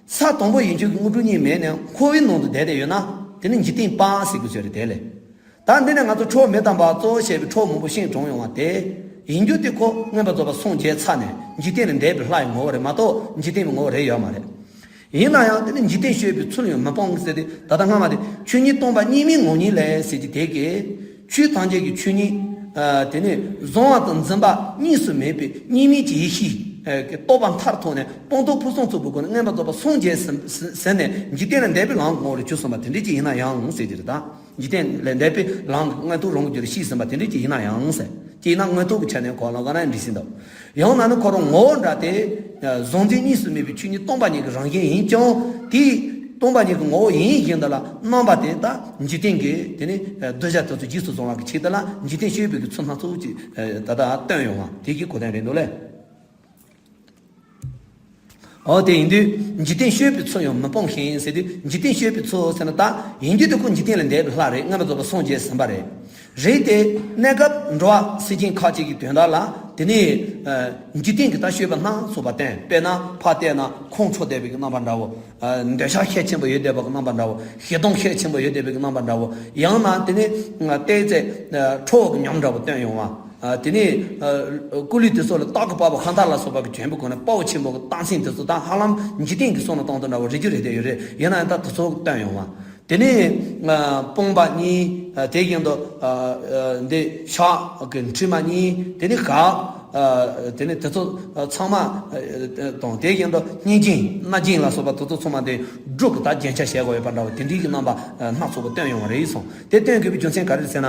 ས་དང་པོ་ཡན་ཆོད་ཀྱི་དངོས་གྲུབ་གཉིས་མེད་ནས་འཁོར་བའི་ནང་དུ་བསྡད་དེ་ཡོད་ན་དེ་ནི་འཇིག་རྟེན་པ་ཟེར་དགོས་སུ་ཡོད་རེད་དེ་ལས། ད་འདི་ནས་ང་ཚོ་ཁྲོ་བོ་མེ་དང་འབར་བ་གཙོ་བོ་བྱས་པའི་ཁྲོ་བོ་མང་པོ་ཤིང་གྲོང་ཡོང་བ་དེ། ཡིན་རྒྱུ་དེ་ཁོ་མངོན་པར་རྫོགས་པ་སངས་རྒྱས་ཚར་ནས་འཇིག་རྟེན་ལས་འདས་པའི་ལྷ་ཡི་ངོ་བོ་རེད་མ་གཏོགས་འཇིག་རྟེན་པའི་ངོ་བོ་རེད་ཡོད་མ་རེད། ཡིན་ན་ཡང་དེ་ནི་འཇིག་རྟེན་སྤྱོད་པའི་ཚུལ་ཡང་མི་སྤོང་ཟེར་ཏེ་ད་ལྟ་སྔ་མ་དེ་ཆོས་ཉིད་སྟོང་པ་གཉིས་མེད་ངང་ཉིད་ལས་ཟེར་གྱི་དེ་གས། ཆོས་ཐམས་ཅད་ཀྱི་ཆོས་ཉིད། དེ་ནི་བཟང་བ་དང་འཛིན་པ་གཉིས་སུ་མེད་པའི་གཉིས་མེད་ཀྱི་ཡེ་ཤེས་ཀྱི་རྟོགས་པ་མཐར་ཐུག་ནས་སྤངས་རྟོགས་ཕུན་སུམ་ཚོགས་པའི་སྒོ་ནས་མངོན་པར་རྫོགས་པ་སངས་རྒྱས་ཟིན་ཟིན་ནས་འཇིག་རྟེན་ལས་འདས་པའི་ལམ་གྱི་ངོ་བོར་གྱུར་སོང་བ་དེ་འདྲ་ཅིག་ཡིན་ན་ཡང་ཟེར་གྱི་རེད་ད། འཇིག་རྟེན་ལས་འདས་པའི་ལམ་གྱི་མངོན་རྟོགས་རང་གི་རྒྱུད་ལ་ཤེས་ཟིན་པ་དེ་འདྲ་ཅིག་ཡིན་ན་ཡང་ཟེར། ཅིག་ཡིན་ན་མངོན་རྟོགས་ཀྱི་ཆ་ནས་གོ་ལ་ག་ན་འདྲི་ཟིན་འདུག་ཡང་ན་ནི་ཁོ་རང་ངོ་བོ་འདྲ་སྟེ། གཟུང་འཛིན་གཉིས་སུ་མེད་པའི་ཆོས་ཉིད་སྟོང་པ་ཉིད་ཀྱི་རང་བཞིན་ཡིན་ཀྱང་དེའི་སྟོང་པ་ཉིད་ཀྱི་ངོ་བོ་ཡིན་བཞིན་དུ་ལ་རྣམ་པ་དེ་དག་འཇིག་རྟེན་གྱི་དེ་ནི་གདུལ་བྱ་དེ་ཚོ་རྗེས་སུ་བཟུང་བ་གི་ཆེད་དུ་ལ་འཇིག་རྟེན་སྤྱོད་པའི་གི་ཚུལ་སྣ་ཚོགས་ཀྱིས་ད་ལྟ་སྟོན་ཡོང་བ་དེ་གི་གོ་དོན་རེད་འདུག་ལས། འོ་དེ་ཡིན་དུས་འཇིག་རྟེན་སྤྱོད་པའི་ཚུལ་ཡང་མི་སྤོང་ཞིང་ཟེར་དུས་འཇིག་རྟེན་སྤྱོད་པའི་ཚུལ་ཟེར་ན་ད་ཡིན་རྒྱུ་དེ་ཁོ་འཇིག་རྟེན་ལས་འདས་པའི་ལྷ་རེད། མངོན་པར་རྫོགས་པ་སངས་རྒྱས་ཟིན་པ་རེད། རེད་དེ་གནས་སྐབས་འགྲོ་བ་སེམས་ཅན་ཁ་ཅིག་གི་དོན་དག་ལ་ དེ་ནས་འཇིག་རྟེན་གྱི་ད་སྤྱོད་པ་སྣ་ཚོགས་པ་བསྟན། དཔེར་ན་ཕར་བལྟས་ན་ཁོང་ཁྲོ་ལྡན་པའི་གི་རྣམ་པ་འདྲ་བོ། འདོད་ཆགས་ཤས་ཆེན་པོ་ཡོད་བསྡད་པ་གི་རྣམ་པ་འདྲ་བོ། ཞེ་སྡང་ཤས་ཆེན་པོ་ཡོད་བསྡད་པའི་གི་རྣམ་པ་འདྲ་བོ། ཡང་ན་དེ་ནས་བལྟས་ཚེ་ཁྲོ་བོ་གི་ཉམས་འདྲ་བོ་སྟོན་ཡོང་བ། དེ་ནས་སྐུ་ལུས་དེ་ཚོ་ལ་སྟག་གི་པགས་པ་ཤ་མདའ་ལ་སོགས་པ་གི་གྱོན་པའི་སྒོ་ནས་དཔའ་བོ་ཆེན་པོ་གི་རྟགས་མཚན་དེ་ཚོ་དང་ཧ་ལམ་འཇིག་རྟེན་གྱི་བསམ་བློ་གཏོང་དུས་འདྲ་བོ་རེ་རྒྱུ་རེ་བསྡད་ཡོད་རེད། ཡིན་ན་ཡང་ད་དེ་ཚོ་སྟོན་ཡོང་བ། དེ་ནས་དཔུང་པ་གཉིས། དེ་བཞིན་དུ་འདི་ཕྱག་གི་མཁྲིག་མ་གཉིས། དེ་ནས་ཞག་དེ་ནས་དེ་ཚོ་ཚང་མ་དང་། དེ་བཞིན་དུ་སྙིང་རྗེ་རྣ་རྒྱན་ལ་སོགས་པ་དེ་ཚོ་ཚང་མ་དེ་འབྲུག་གི་ད་རྒྱན་ཆ་བྱེད་དགོས་ཡོད་པ་འདྲ་བ། དེ་འདྲའི་གི་རྣམ་པ་སྣ་ཚོགས་པ་སྟོན་ཡོང་བ་རེད་གསུངས། དེ་སྟོན་དགོས་པའི་རྒྱུ་མཚན་ག་རེ་རེད་ཟེར་ན།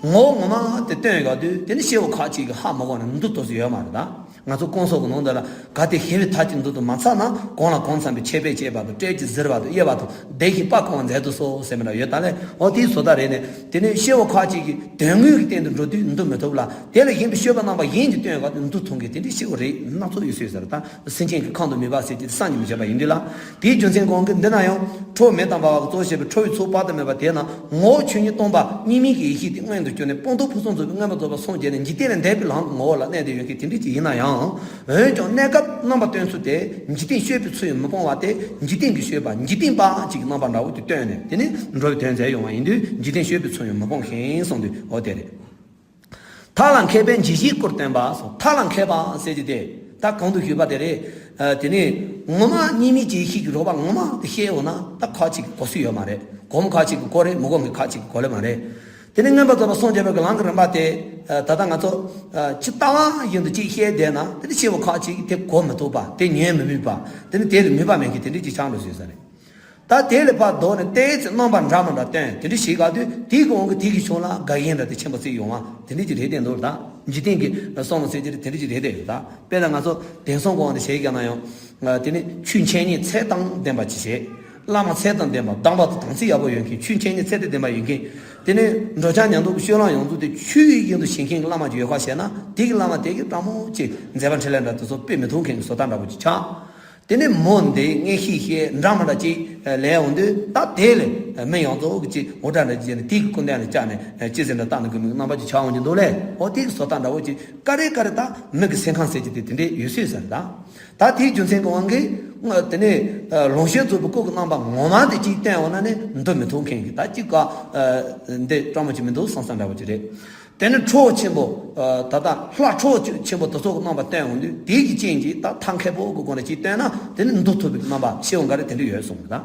ངོ་བོ་ངོ་མ་དེ་སྟོན་ཡོད་དུས་དེ་ནི་སྐྱེ་བོ་ཁ་ཅིག་གི་ཧ་མ་གོ་ནས་འདུག་ཏོག་ཙམ་ཡོད་མ་རེད་ད། ང་ཚོ་སྐོང་གསོག་གི་ནང་དུ་ལ་གལ་ཏེ་ཞི་བའི་མཐའ་གཅིག་འདུག་ཏུ་མ་ཚར་ན། གང་ལ་གང་འཚམ་པའི་ཆད་པས་བཅད་པ་དང་། སྤྲད་ཅིང་གཟིར་བ་དང་། གཡེལ་བ་དང་། བདེ་ཞིང་སྤ་བཀང་བ་མཛད་དུ་གསོལ་ཟེར་མི་འདྲ་ཡོད་ད་ལེ། འོ་དེའི་བཟོ་ལྟ་རེད་ནས། དེ་ནས་སྐྱེ་བོ་ཁ་ཅིག་གིས་དོན་དངོས་ཀྱི་སྟེང་དུ་འགྲོ་དུས་འདུག་མི་ཐུབ་ལ། དེ་ལ་གཞན་པའི་སྤྱོད་པ་རྣམ་པ་གཞན་གྱིས་སྟོན་ཡོད་དུས་འདུག་ཐུབ་མཁན་དེ་འདྲའི་སྐྱེ་བོ་རིགས་སྣ་ཚོགས་ཡོད་སྲིད་ཟེར་ད། སེམས་ཅན་གྱི་ཁམས་དང་མོས་པ་ཟེར་གྱི་བསམ་གྱིས་མི་ཁྱབ་པ་ཡིན་དུས་ལ། དེའི་རྒྱུ་མཚན་གང་གིས་འདི་ན་ཡང་ཁྲོ་བོ་མེ་དང་འབར་བ་གཙོ་བྱས་པའི་ཁྲོ་བོའི་ཚོགས་དཔག་ཏུ་མེད་པ་དེས་ན། ངོ་བོ་ཆོས་ཉིད་སྟོང་པ་གཉིས་མེད་ཀྱི་ཡེ་ཤེས་དེ་མངོན་དུ་གྱུར་ནས་སྤངས་རྟོགས་ཕུན་སུམ་ཚོགས་པའི་མངོན་པར་རྫོགས་པར་སངས་རྒྱས་ནས་འཇིག་རྟེན་ལས་འདས་པའི་ལམ་གྱི་ངོ་བོ་ལ་གནས་ཏེ་ཡོད་མཁན་དེ་འདྲ་ཅིག་ཡིན་ན་ཡང་། འོན་ཀྱང་གནས་སྐབས་རྣམ་པར་སྟོན་ཚུལ་དེ་འཇིག་རྟེན་སྤྱོད་པའི་ཚུལ་ཡང་མི་སྤོང་བ་སྟེ། འཇིག་རྟེན་གྱི་སྤྱོད་པ་འཇིག་རྟེན་པ་གཅིག་གི་རྣམ་པ་འདྲ་བོ་དེ་སྟོན་ནས། དེ་ནི་འགྲོ་བའི་དོན་མཛད་ཡོང་བ་ཡིན་དུས་འཇིག་རྟེན་སྤྱོད་པའི་ཚུལ་ཡང་མི་སྤོང་ཞིང་གསུངས་དུས། འོ་དེ་རེད། མཐའ་ལ་མཁས་པས་འཇིགས་བྱེད་སྐུར་སྟོན་པ་སོགས། མཐའ་ལ་མཁས་པ་ཟེར་གྱི་དེ་ད་གོང་དུ་ཞུས་པ་དེ་རེད། ཨ། དེ་ནས་ངོ་མ་གཉིས་མེད་ཀྱི་ཡེ་ཤེས་ཀྱི་རོལ་པ་ངོ་མ་དེ་ཤེས་འོང་ན་ད་ཁ་ཅིག་གོ་སྲོལ་ཡོད་མ་རེད། གོ་མི་ཁ་ཅིག་གིས་གོ་རེད། མི་གོ་མཁན་ཁ་ཅིག་གིས་གོ་ལེ་མ་རེད། དེ་ནས་མངོན་པར་རྫོགས་པར་སངས་རྒྱས་པའི་གི་ལམ་གྱི་རིམ་པ་དེ། ཨ། ད་ལྟ་ང་ཚོ་ཨ། ཅི་ལྟ་བ་བཞིན་དུ་ཅིག་ཤེས་བསྡད་ན། དེ་ནི་སྐྱེ་བོ་ཁ་ཅིག་གིས་དེ་གོ་མི་ཐུབ་པ། དེ་ཉན་མི་ནུས་པ། དེ་ནི་དེ་ལ་མོས་པ་མེད་མཁན་དེ་འདྲ་ཅིག་ཆགས་འགྲོ་སྲིད་ས་རེད། ད་དེ་ལས་ཕར་ལྡོག་ནས་བལྟས་ཚེ་རྣམ་པ་འདྲ་མི་འདྲ་སྟོན། དེ་འདྲ་ཞིག་ག་དུས་དེའི་གི་དབང་གིས་དེ་གི་ཕྱོགས་ལ་དགའ་ཞེན་འདྲ་དེ་ཆེན་པོ་ཅིག་ཡོང་བ་དེ་འདྲ་ཅིག་རེད་བསྟན་འདུག་ད་འཇིག་རྟེན་གྱི་བསམ་བློ་ཟེར་གྱི་རེད། དེ་འདྲ་ཅིག་རེད་བསྟན་ཡོད་ད། དཔེར་ན་ང་ཚོ་དེང་སང་གོང་དུ་བྱས་ཀྱང་ན་ཡང་། དེ་ནི་ཆོས་འཆད་ཉན་ཚད་དང་ལྡན་པ་ཅིག་བྱེད། བླ་མ་ཚད་དང་ལྡན་པ། གདམས་པ་དང་དམ་ཚིག་ཡག་པོ་ཡོད་མཁན། ཆོས་འཆད་ཉན་ཚད་དང་ལྡན་པ་ཡོད་མཁན། དེ་ནི་འགྲོ་འཆག་ཉལ་འདུག་གི་སྤྱོད་ལམ་ཡོངས་རྫོགས་དེ་ཆོས་ཡིན་དུ་བྱེད་མཁན་གྱི་བླ་མ་ཅིག་ཡོད་ཁ་བྱས་ན། དེ་གི་བླ་མ་དེ་གི་སྤྲང་མོ་ཅིག་མཛད་པ་འཕྲིན་ལས་འདྲ་དེ་ཚོ་སྤེལ་མི་ཐུབ་མཁན་གྱི་བཟོ་ལྟ་འདྲ་པོ་ཅིག་ཆགས། དེ་ནས་མོ་འདི་ངས་ཤེས་ཤེས་འདྲ་མི་འདྲ་ཅིག་ལས་འོང་དུས། ད་དེ་ལས་མི་ཡོངས་རྫོགས་ཀྱི་ཅིག་འུར་སྒྲ་འདྲ་ཅིག་བྱས་ནས་དེའི་སྐུ་མདུན་ལ་བཅར་ནས་ཅི་ཟེར་འདྲ་བཏང་ནས་གི་མིག་རྣམ་པ་ཅིག་ཆགས་འོང་གི་འདུག་ལས། འོ་དེའི་བཟོ་ལྟ་འདྲ་བོ་ཅིག་ཀ་རེ་ཀ་རེ་ད་མིག་གི་སེམས་ཁམས་ཟེར་གྱི་དེ་དེ་འདྲས་ཡོད་སྲིད་ཟེར་ད། ད་དེའི་རྒྱུ་མཚན་གྱི་དབང་གིས་དེ་ནས་ལོངས་སྤྱོད་རྫོགས་པའི་སྐུ་གི་རྣམ་པ་ངོ་མ་དེ་ཅིག་བསྟན་འོང་ན་ནི་འདུ་མི་ཐུབ་མཁན་གྱི་ད་ཅིག་ག་འདི་སྤྲང་མོ་ཅིག་མི་འདུག་བསམ་བསམ་འདྲ་བོ་ཅིག་རེད། དེ་ནི་ཁྲོ་བོ་ཆེན་པོ། ཨ། ད་ལྟ་ལྷ་ཁྲོ་བོ་ཆེན་པོ་དེ་ཚོ་གི་རྣམ་པ་བསྟན་འོང་དུས། དེ་གི་རྐྱེན་གྱིས་ད་མཐའ་མཁས་པོ་གི་སྒོ་ནས་ཅིག་བསྟན་ན་དེ་ནི་འདུ་ཐུབ་པའི་རྣམ་པ་ཤེས་འོང་ག་རེ་དེ་འདྲ་ཡོད་གསུངས་ད།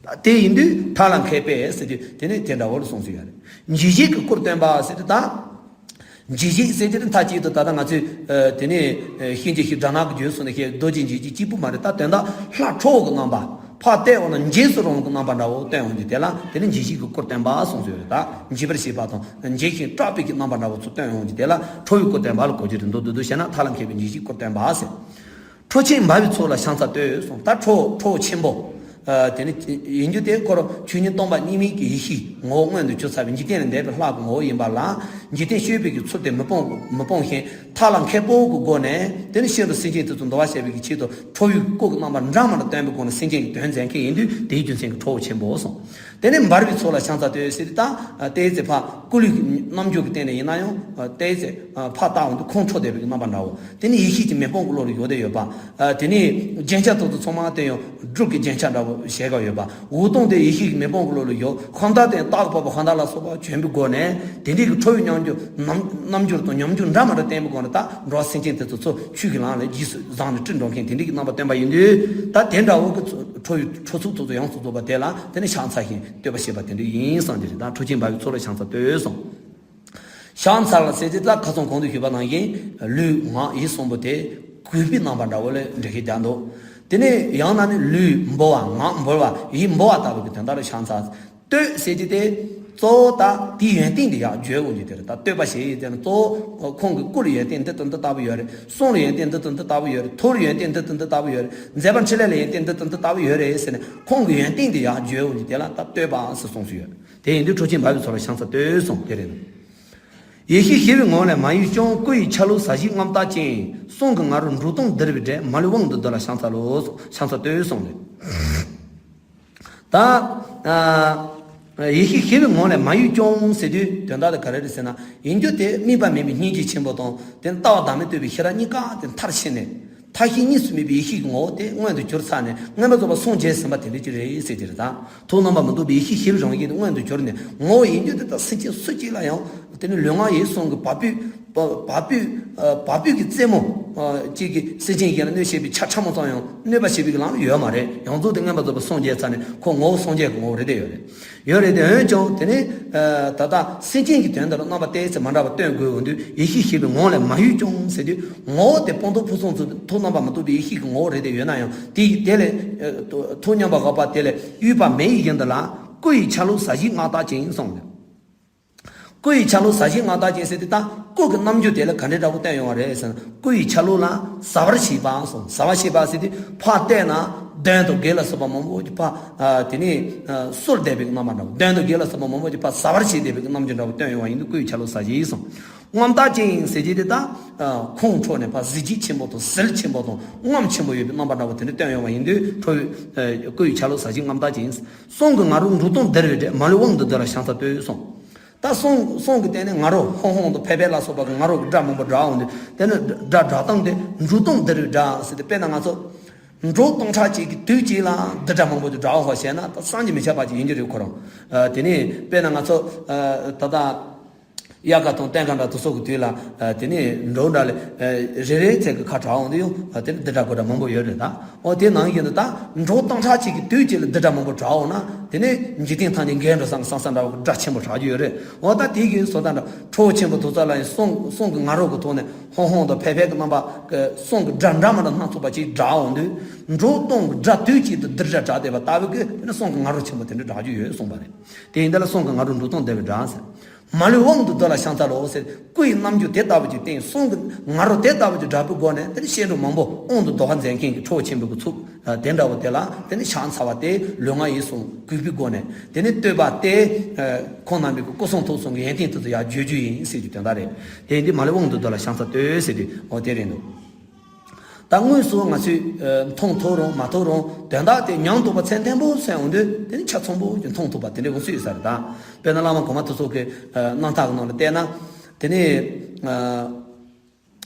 ད་དེ་ཡིན་དུས་མཐའ་ལ་མཁས་པས་ཟེར་དུས་དེ་ནི་དེ་འདྲ་བོ་ལ་གསུངས་སུ་ཡོད་རེད། འཇིགས་བྱེད་ཀྱི་སྐུར་སྟོན་པ་ཟེར་དུས་ད། འཇིགས་བྱེད་ཟེར་དུས་མཐའ་གཅིག་ཏུ་ད་ལྟ་ང་ཚོས་དེ་ནི་གཤིན་རྗེ་གཤེད་དགྲ་ནག་གི་རྒྱུད་གསུངས་ནས་ཤེས། རྡོ་རྗེ་འཇིགས་བྱེད་གཅིག་པུ་མ་རེད། ད་དོན་དག་ལྷ་ཁྲོ་བོ་གི་རྣམ་པ། ཕར་བལྟས་འོང་ན་འཇིགས་སུ་རུང་གི་རྣམ་པ་འདྲ་བོ་སྟོན་འོང་དུས། དེ་ལ་དེ་ནི་འཇིགས་བྱེད་ཀྱི་སྐུར་སྟོན་པ་གསུངས་སུ་ཡོད་རེད། ད་འཇིགས་པར་བྱེད་པ་དང་འཇིགས་ཤིང་སྐྲག་པའི་གི་རྣམ་པ་འདྲ་བོ་ཚུར་སྟོན་འོང་དུས། དེ་ལ་ཁྲོ་བོའི་སྐུར་སྟོན་པ་ལ་གོ་རྒྱུ་རེད་འདུག་འདུག་འདུག་བྱས་ན། མཐའ་ལ་མཁས་པས་འཇིགས་བྱེད་སྐུར་སྟོན་པ་ཟེར། ཁྲོ་ཆེན་འབར་བའི་ཚོགས་ལ་ཕྱག་འཚལ་བསྟོད་གསུངས། ད་ཁྲོ་ཁྲོ་ཆེན་པོ། ཨ། དེ་ནི་ཡིན་རྒྱུ་དེ་ཁོ་རང་ཆོས་ཉིད་སྟོང་པ་གཉིས་མེད་ཀྱི་ཡེ་ཤེས་ངོ་བོ་མངོན་དུ་གྱུར་ཚར་བའི་འཇིག་རྟེན་ལས་འདས་པའི་ལྷ་གི་ངོ་བོ་ཡིན་པ་ལ། འཇིག་རྟེན་སྤྱོད་པའི་གི་ཚུལ་དེ་མི་སྤོང་མི་སྤོང་ཞིང་། མཐའ་ལ་མཁས་པོ་གི་སྒོ་ནས་དེ་ནི་ཤིན་ཏུ་སེམས་ཅན་དེ་ཚོ་འདུལ་བ་བྱེད་པའི་གི་ཆེད་དུ་ཁྲོ་བོའི་སྐུ་གི་རྣམ་པ་འདྲ་མི་འདྲ་སྟོན་པའི་སྒོ་ནས་སེམས་ཅན་གྱི་དོན་མཛད་མཁན་ཡིན་དུས། དེའི་རྒྱུ་མཚན་གྱིས་ཁྲོ་བོ་ཆེན་པོ་གསུངས། དེ་ནས་འབར་བའི་ཚོགས་ལ་ཕྱག་འཚལ་བསྟོད་ཟེར་དུས། ད་ཨ། བལྟས་ཚེ་ཕར་སྐུ་ལུས་ཀྱི་རྣམ་འགྱུར་གྱི་སྟེང་ནས་ཡིན་ན་ཡང་། ཨ། བལྟས་ཚེ་ཨ། ཕར་བལྟ་འོང་དུས་ཁོང་ཁྲོ་ལྡན་པའི་རྣམ་པ་འདྲ་བོ། དེ་ནི་ཡེ་ཤེས་ཀྱི་མེ་དཔུང་གི་བློ་ལ་ཡོད་བསྡད་ཡོད་པ། ཨ། དེ་ནི་རྒྱན་ཆ་དེ་ཚོ་ཚང་མ་དེ་ཡང་འབྲུག་གི་རྒྱན་ཆ་འདྲ་བོ་བྱས་ཀ་ཡོད་པ། འོད་སྟོང་དེ་ཡེ་ཤེས་ཀྱི་མེ་དཔུང་གི་བློ་ལ་ཡོད། ཤ་མདའ་དེ་སྟག་གི་པགས་པ་ཤ་མདའ་ལ་སོགས་པ་གྱོན་པའི་སྒོ་ནས། དེ་འདྲའི་གི་ཁྲོ་བོའི་རྣམ་འགྱུར་རྣམ་རྣམ་འགྱུར་དང་ཉམས་འགྱུར་འདྲ་མི་འདྲ་བསྟན་པའི་སྒོ་ནས། ད་འགྲོ་བ་སེམས་ཅན་དེ་ཚོ་ཚུར་ཆོས་ཀྱི་ལམ་ལ་རྗེས་སུ་བཟུང་ནས་ཁྲིད་འགྲོ་མཁན་དེ་འདྲའི་གི་རྣམ་པ་སྟོན་པ་ཡིན་དུས། ད་དེ་འདྲ་བོ་གི་ཁྲོ་བོའི་ཁྲོ་ཚོགས་ཚོགས་ཚོགས་ཡོངས་སུ་རྫོགས་པ་དེ་ལ་དེ་ནི་ཕྱག་འཚལ་ཞིང་བསྟོད་པ་བྱེད་པ་དེ་འདྲ་ཡིན་བསམ་གྱི་རེད། ད་ཁྲོ་ཆེན་འབར་བའི་ཚོགས་ལ་ཕྱག་འཚལ་བསྟོད་གསུངས། ཕྱག་འཚལ་ཟེར་དུས་ད་ཁ་སང་གོང་དུ་ཞུས་པ་ནང་བཞིན་ལུས་ངག་ཡིད་གསུམ་པོ་དེ་གུས་པའི་རྣམ་པ་འདྲ་བོ་ལ་འགྲེལ་བཤད་རྒྱག་འདུག་དེ་ནས་ཡང་ན་ནི་ལུས་འབུལ་བ། ངག་འབུལ་བ། ཡིད་འབུལ་བ་ལྟ་བུ་གི་དོན་དག་ལ་ཕྱག་འཚལ། བསྟོད་ཟེར་གྱི་དེ་གཙོ་བོ་ད་དེའི་ཡོན་ཏན་དེ་ཡར་བརྗོད་འོང་རྒྱུ་དེ་རེད། ད་བསྟོད་པ་ཞེས་ཡོད་དེ་ནི་གཙོ་བོ་ཁོང་གི་སྐུ་ལ་ཡོན་ཏན་འདི་དང་འདི་ལྟ་བུ་ཡོད་རེད། གསུང་ལ་ཡོན་ཏན་འདི་དང་འདི་ལྟ་བུ་ཡོད་རེད། ཐུགས་ལ་ཡོན་ཏན་འདི་དང་འདི་ལྟ་བུ་ཡོད་རེད། མཛད་པ་འཕྲིན་ལས་ལ་ཡོན་ཏན་འདི་དང་འདི་ལྟ་བུ་ཡོད་རེད་ཟེར་ནས་ཁོང་གི་ཡོན་ཏན་དེ་ཡར་བརྗོད་འོང་རྒྱུ་དེ་ལ་ད་བསྟོད་པ་ཟེར་གསུངས་སུ་ཡོད། དེ་ཡིན་དུས་ཁྲོ་ཆེན་འབར་བའི་ཚོགས་ལ་ཕྱག་འཚལ་བསྟོད་གསུངས་དེ་རེད། ཡེ་ཤེས་ཞི་བའི་ངང་ལས་མ་གཡོས་ཀྱང་། སྐུ་ཡི་ཆ་ལུགས་ཟ་ཞིང་རྔམ་བཏགས་ཅན། གསུང་གི་ང་རོ་འབྲུག་སྟོང་ལྡིར་བའི་སྒྲས། མ་ལུས་དབང་དུ་འདུ་ལ་ཕྱག་འཚལ་ལོ། ཕྱག་འཚལ་བསྟོད་གསུངས་ཏེ། ད་ཨ་ ཡེ་ཤེས་ཞི་བའི་ངང་ལས་མ་གཡོས་ཀྱང་ཟེར་དུས་དོན་དག་དེ་ག་རེ་རེད་ཟེར་ན། ཡིན་རྒྱུ་དེ་དམིགས་པ་མེད་པའི་སྙིང་རྗེ་ཆེན་པོ་དང་། དེ་ནི་ལྟ་བ་བདག་མེད་རྟོགས་པའི་ཤེས་རབ་གཉིས་ཀ་དེ་མཐར་ཕྱིན་ནས། མཐའ་ཞེན་གཉིས་སུ་མེད་པའི་ཡེ་ཤེས་ཀྱི་ངོ་བོ་དེ་མངོན་དུ་གྱུར་ཚར་ནས། མངོན་པར་རྫོགས་པར་སངས་རྒྱས་ཟིན་པ་དེ་འདྲ་ཅིག་རེད་ཟེར་གྱི་རེད་ད། ཐུགས་རྣམ་པར་མི་རྟོག་པའི་ཡེ་ཤེས་ཞི་བའི་རང་བཞིན་དེ་མངོན་དུ་གྱུར་ནས། ངོ་བོ་ཡིན་རྒྱུ་དེ་དག་སེམས་ཅན་སུ་གཅིག་ལ་ཡང་དེ་ནི་ལུས་ངག་ཡིད་གསུམ་གྱི་བ་སྤུའི་བ་བ་སྤུའི་ཨ་བ་སྤུའི་གི་རྩེ་མོ་ཨ་གཅིག་གིས་སེམས་ཅན་གཞན་ལ་གནོད་བྱེད་པའི་ཆ་ཕྲ་མོ་ཙམ་ཡང་གནོད་པ་བྱེད་པའི་གི་ལམ་ཡོད་མ་རེད། ཡོངས་རྫོགས་དེ་མངོན་པར་རྫོགས་པར་སངས་རྒྱས་ཚར་ནས་ཁོ་ངོ་བོ་སངས་རྒྱས་ཀྱི་ངོ་བོ་རེད་དེ་ཡོད་རེད། ཡོད་རེད་དེ། འོན་ཀྱང་དེ་ནི་ཨ་ད་ལྟ་སེམས་ཅན་གྱི་དོན་དུ་ལ་རྣམ་པ་ཏོག་ཙམ་མ་འདྲ་བ་སྟོན་དགོས་འོང་དུས། ཡེ་ཤེས་ཞི་བའི་ངང་ལས་མ་གཡོས་ཀྱང་ཟེར་དུས། ངོ་བོ་དེ་སྤངས་རྟོགས་ཕུན་སུམ་ཚོགས་པའི་ཐུགས་རྣམ་པར་མི་རྟོག་པའི་ཡེ་ཤེས་ཀྱི་ངོ་བོ་རེད་དེ་ཡོད་ན་ཡང་། དེ་ཡི་དེ་ལས་ཨ་ཐུགས་མཉམ་པ་དགག་པ་དེ་ལས་གཡོས་པ་མེད་ཡི་བཞིན་དུ་ལ། སྐུ་ཡི་ཆ་ལུགས་ཟབ་ཞིའི་མངའ་བདག་ཅན་གསུངས་ནས། སྐུ་ཡི་ཆ་ལུགས་ཟབ་ཞིའི་མངའ་བདག་ཅན་ཟེར་དུས། ད་སྐུ་གི་རྣམ་འགྱུར་དེ་ལ་ག་འདྲའི་འདྲ་པོ་བསྟན་ཡོང་བ་རེད་ཟེར་ན། སྐུ་ཡི་ཆ་ལུགས་ལ་ཟབ་པར་བྱེད་པ་གསུངས། ཟབ་པར་བྱེད་པ་ཟེར་དུས། ཕར་བལྟས་ན་གདོན་དང་བགེགས་ལ་སོགས་པ་མང་པོ་ཅིག་ཕར་ཨ་དེ་ནས་ཨ་གསོལ་བསྡད་པའི་རྣམ་པ་འདྲ་བོ། གདོན་དང་བགེགས་ལ་སོགས་པ་མང་པོ་ཅིག་ཕར་ཟབ་པར་བྱེད་བསྡད་པའི་རྣམ་འགྱུར་འདྲ་བོ་བསྟན་ཡོང་བ་ཡིན་དུས། སྐུ་ཡི་ཆ་ལུགས་ཟབ་ཞི་གསུངས། མངའ་བདག་ཅན་ཟེར་གྱི་དེ་ད་ཨ་ཁོང་ཁྲོ་ནས་ཕར་གཟི་བརྗིད་ཆེན་པོ་དང་། ཟིལ་ཆེན་པོ་དང་། རྔམ་ཆེན་པོ་ཡོད་པའི་རྣམ་པ་འདྲ་བོ་དེ་འདྲ་བསྟན་ཡོང་བ་ཡིན་དུས། ཁྲོ་བོའི་ཨ་སྐུ་ཡི་ཆ་ལུགས་ཟབ་ཞིའི་མངའ་བདག་ཅན། གསུང་གི་ང་རོ་འབྲུག་སྟོང་ལྡིར་བའི་སྒྲས། མ་ལུས་དབང་དུ་འདུ་ལ་ཕྱག་འཚལ་བསྟོད་གསུངས། ད་གསུང་གསུང་གི་སྟེང་ནས་ང་རོ་ཧོང་ཧོང་དང་ཕེབས་ཕེབས་ལ་སོགས་པ་གི་ང་རོ་གི་སྒྲ་མང་པོ་སྒྲོག་འོང་དུས། དེ་ནི་སྒྲ་སྒྲོག་སྟངས་དེ་འབྲུག་སྟོང་ལྡིར་བའི་སྒྲ་ཟེར་ཏེ། དཔེར་ན་ང་ཚོ་འབྲུག་སྟོང་ཕྲག་གཅིག་གི་དུས་གཅིག་ལ་རྡུལ་སྒྲ་མང་པོ་ཅིག་སྒྲོག་པ་བྱས་ན། ད་བསམ་གྱིས་མི་ཁྱབ་པ་ཅིག་ཡིན་གྱི་རེད། ཁོ་རང་ཨ་དེ་ནས་དཔེར་ན་ང་ཚོ་ཨ་ད་ལྟ་དབྱར་ཁ་དང་སྟོན་ཁ་འདྲ་དེ་ཚོ་གི་དུས་ལ་ཨ་དེ་ནས་འབྲུག་འདྲ་ལ་ཨ་རེ་རེ་བྱས་ཀྱི་ཁ་སྒྲོག་འོང་དུས། ཡང་ཨ་དེ་ནས་རྡུལ་སྒྲ་གོ་སྒྲ་མང་པོ་ཡོད་རེད་ད། འོ་དེ་ནང་བཞིན་དུ་ད་འབྲུག་སྟོང་ཕྲག་གཅིག་གི་དུས་གཅིག་ལ་རྡུལ་སྒྲ་མང་པོ་སྒྲོག་འོང་ན། དེ་ནས་འཇིག་རྟེན་ཐམས་ཅད་འགས་འགྲོ་བསམ་བསམ་བསམ་འདྲ་བོ་སྒྲ་ཆེན་པོ་སྒྲོག་རྒྱུ་ཡོད་རེད། འོ་ད་དེ་གི་བཟོ་ལྟ་འདྲ། ཁྲོ་བོ་ཆེན་པོ་དེ་ཚོ་ལ་ཡང་གསུང་གསུང་གི་ང་རོ་གི་ཐོག་ནས་ཧོང་ཧོང་དང་ཕེབས་ཕེབས་ཀྱི་རྣམ་པ་གི་གསུང་གི་སྒྲ་འདྲ་མི་འདྲ་སྣ་ཚོགས་པ་ཅིག་སྒྲོག་འོང་དུས། འབྲུག་སྟོང་གི་སྒྲ་དུས་གཅིག་ཏུ་རྡུལ་སྒྲ་སྒྲོག་བསྡད་པ་ལྟ་བུ་གི་དེ་ནས་གསུང་གི་ང་རོ་ཆེན་པོ་དེ་འདྲ་སྒྲོག་རྒྱུ་ཡོད་གསུངས་པ་རེད། དེ་ཡིན་དེ་ལ་གསུང་གི་ང་རོ་འབྲུག་སྟོང་ལྡིར་བའི་སྒྲ་ཟེར། མ་ལུས་དབང་དུ་འདུ་ལ་ཕྱག་འཚལ་ལོ་ཟེར། སྐུ་ཡི་རྣམ་འགྱུར་དེ་ལྟ་བུ་ཅིག་བསྟན། གསུང་གི་ང་རོ་དེ་ལྟ་བུ་ཅིག་སྒྲོག་པའི་སྒོ་ནས། དེ་ནི་བཤད་སྒྲུབ་མང་པོ་དབང་དུ་འདུ་བ་མཛད་མཁན་གྱི་ཁྲོ་བོ་ཆེན་པོ་གི་ཚུལ་དེ་འདྲ་བོ་དེ་ལ་དེ་ནི་ཕྱག་འཚལ་བ་སྟེ། ལུས་ངག་ཡིད་གསུམ་གུས་པའི་སྒོ་ནས། དེ་ནི་བསྟོད་པ་སྟེ། ཁོང་རྣམ་པའི་སྐུ་གསུང་ཐུགས་གསུམ་གྱི་ཡོན་ཏན་དེ་ཚོ་ཡར་བརྗོད་རྒྱུ་ཡིན་ཟེར་རྒྱུ་དོན་དག་རེད། དེ་ཡིན་དུས་མ་ལུས་དབང་དུ་འདུ་ལ་ཕྱག་འཚལ་བསྟོད་ཟེར་དུས། འོ་དེ་རེད་འདུག་ད་དངོས་སུ་ང་ཚོས་ཨ་མཐོང་ཐུབ་རུང་མ་མཐོང་རུང་། དོན་དག་དེ་ཉམས་རྟོགས་པ་ཚད་ལྡན་པོ་ཟེར་འོང་དུས། དེ་ནི་ཆ་ཚང་པོ་ཅིག་མཐོང་ཐུབ་པ་དེ་འདྲའི་དགོངས་སུ་ཡོད་ས་རེད་ད། དཔེར་ན་བླ་མ་གོང་མ་དེ་ཚོ་གི་ཨ་རྣམ་ཐར་གི་ནང་ལ་བལྟས་ན། དེ་ནི་ཨ་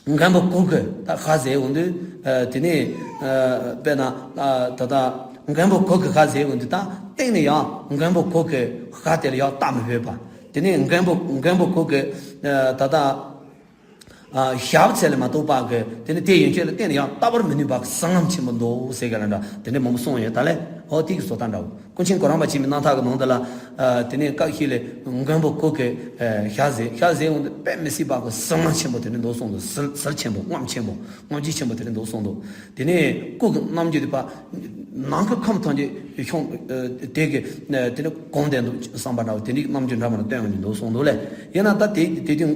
མགོན་པོ་གུ་གེ་ད་ཞག་ཟེར་འོང་དུས། ཨ་དེ་ནི་ཨ་དཔེར་ན་ཨ་ད་ལྟ་མགོན་པོ་གུ་གེ་ཞག་ཟེར་འོང་དུས། ད་སྟེང་ནས་ཡང་མགོན་པོ་གུ་གེ་ཞག་དེ་ལ་ཡང་རྟག་མི་བོས་པ། དེ་ནི་མགོན་པོ་མགོན་པོ་གུ་གེ་ཨ་ད་ལྟ། ཨ་ཞབས་ཚད་ལས་མ་གཏོགས་པ་གི་དེ་ནི་དེ་ཡན་ཆད་ལ་གཏན་ནས་ཡང་བལྟ་བར་མི་ནུས་པ་གི་གསང་ལམ་ཆེན་པོ་འདུག་ཟེར་ག་ལ་འདྲ། དེ་འདྲའི་མང་པོ་གསུངས་ཡོད་ད་ལེ། འོ་དེ་གི་བཟོ་ལྟ་འདྲ་བོ། ཀུན་མཁྱེན་གོ་རམས་པ་འཆི་མེད་རྣམ་ཐར་གི་ནང་དུ་ལ་ཨ་དེ་ནས་སྐབས་ཤིག་ལ་མགོན་པོ་གུ་གེ་ཨ་ཞག་ཟེར་ཞག་ཟེར་འོང་དུས། དཔེ་མི་སྲིད་པ་གི་གསང་ལམ་ཆེན་པོ་དེ་འདྲ་འདུག་གསུངས་འདུག་ཟིལ་ཟིལ་ཆེན་པོ། རྔམ་ཆེན་པོ། རྔམ་བརྗིད་ཆེན་པོ་དེ་འདྲ་འདུག་གསུངས་འདུག་དེ་ནས་སྐུ་གི་རྣམ་འགྱུར་དེ་ཕར་ནང་གི་ཁམས་ཐམས་ཅད་ཁྱོང་ཨ་དེ་གི་ཨ་དེ་ནི་གོང་དེ་འདུག་བསམ་པ་འདྲ་བོ། དེ་འདྲའི་རྣམ་འགྱུར་འདྲ་མི་འདྲ་སྟོན་ཡོང་གི་འདུག་གསུངས་འདུག་ལེ། ཡིན་ན་ད་དེ་དེ་དུས་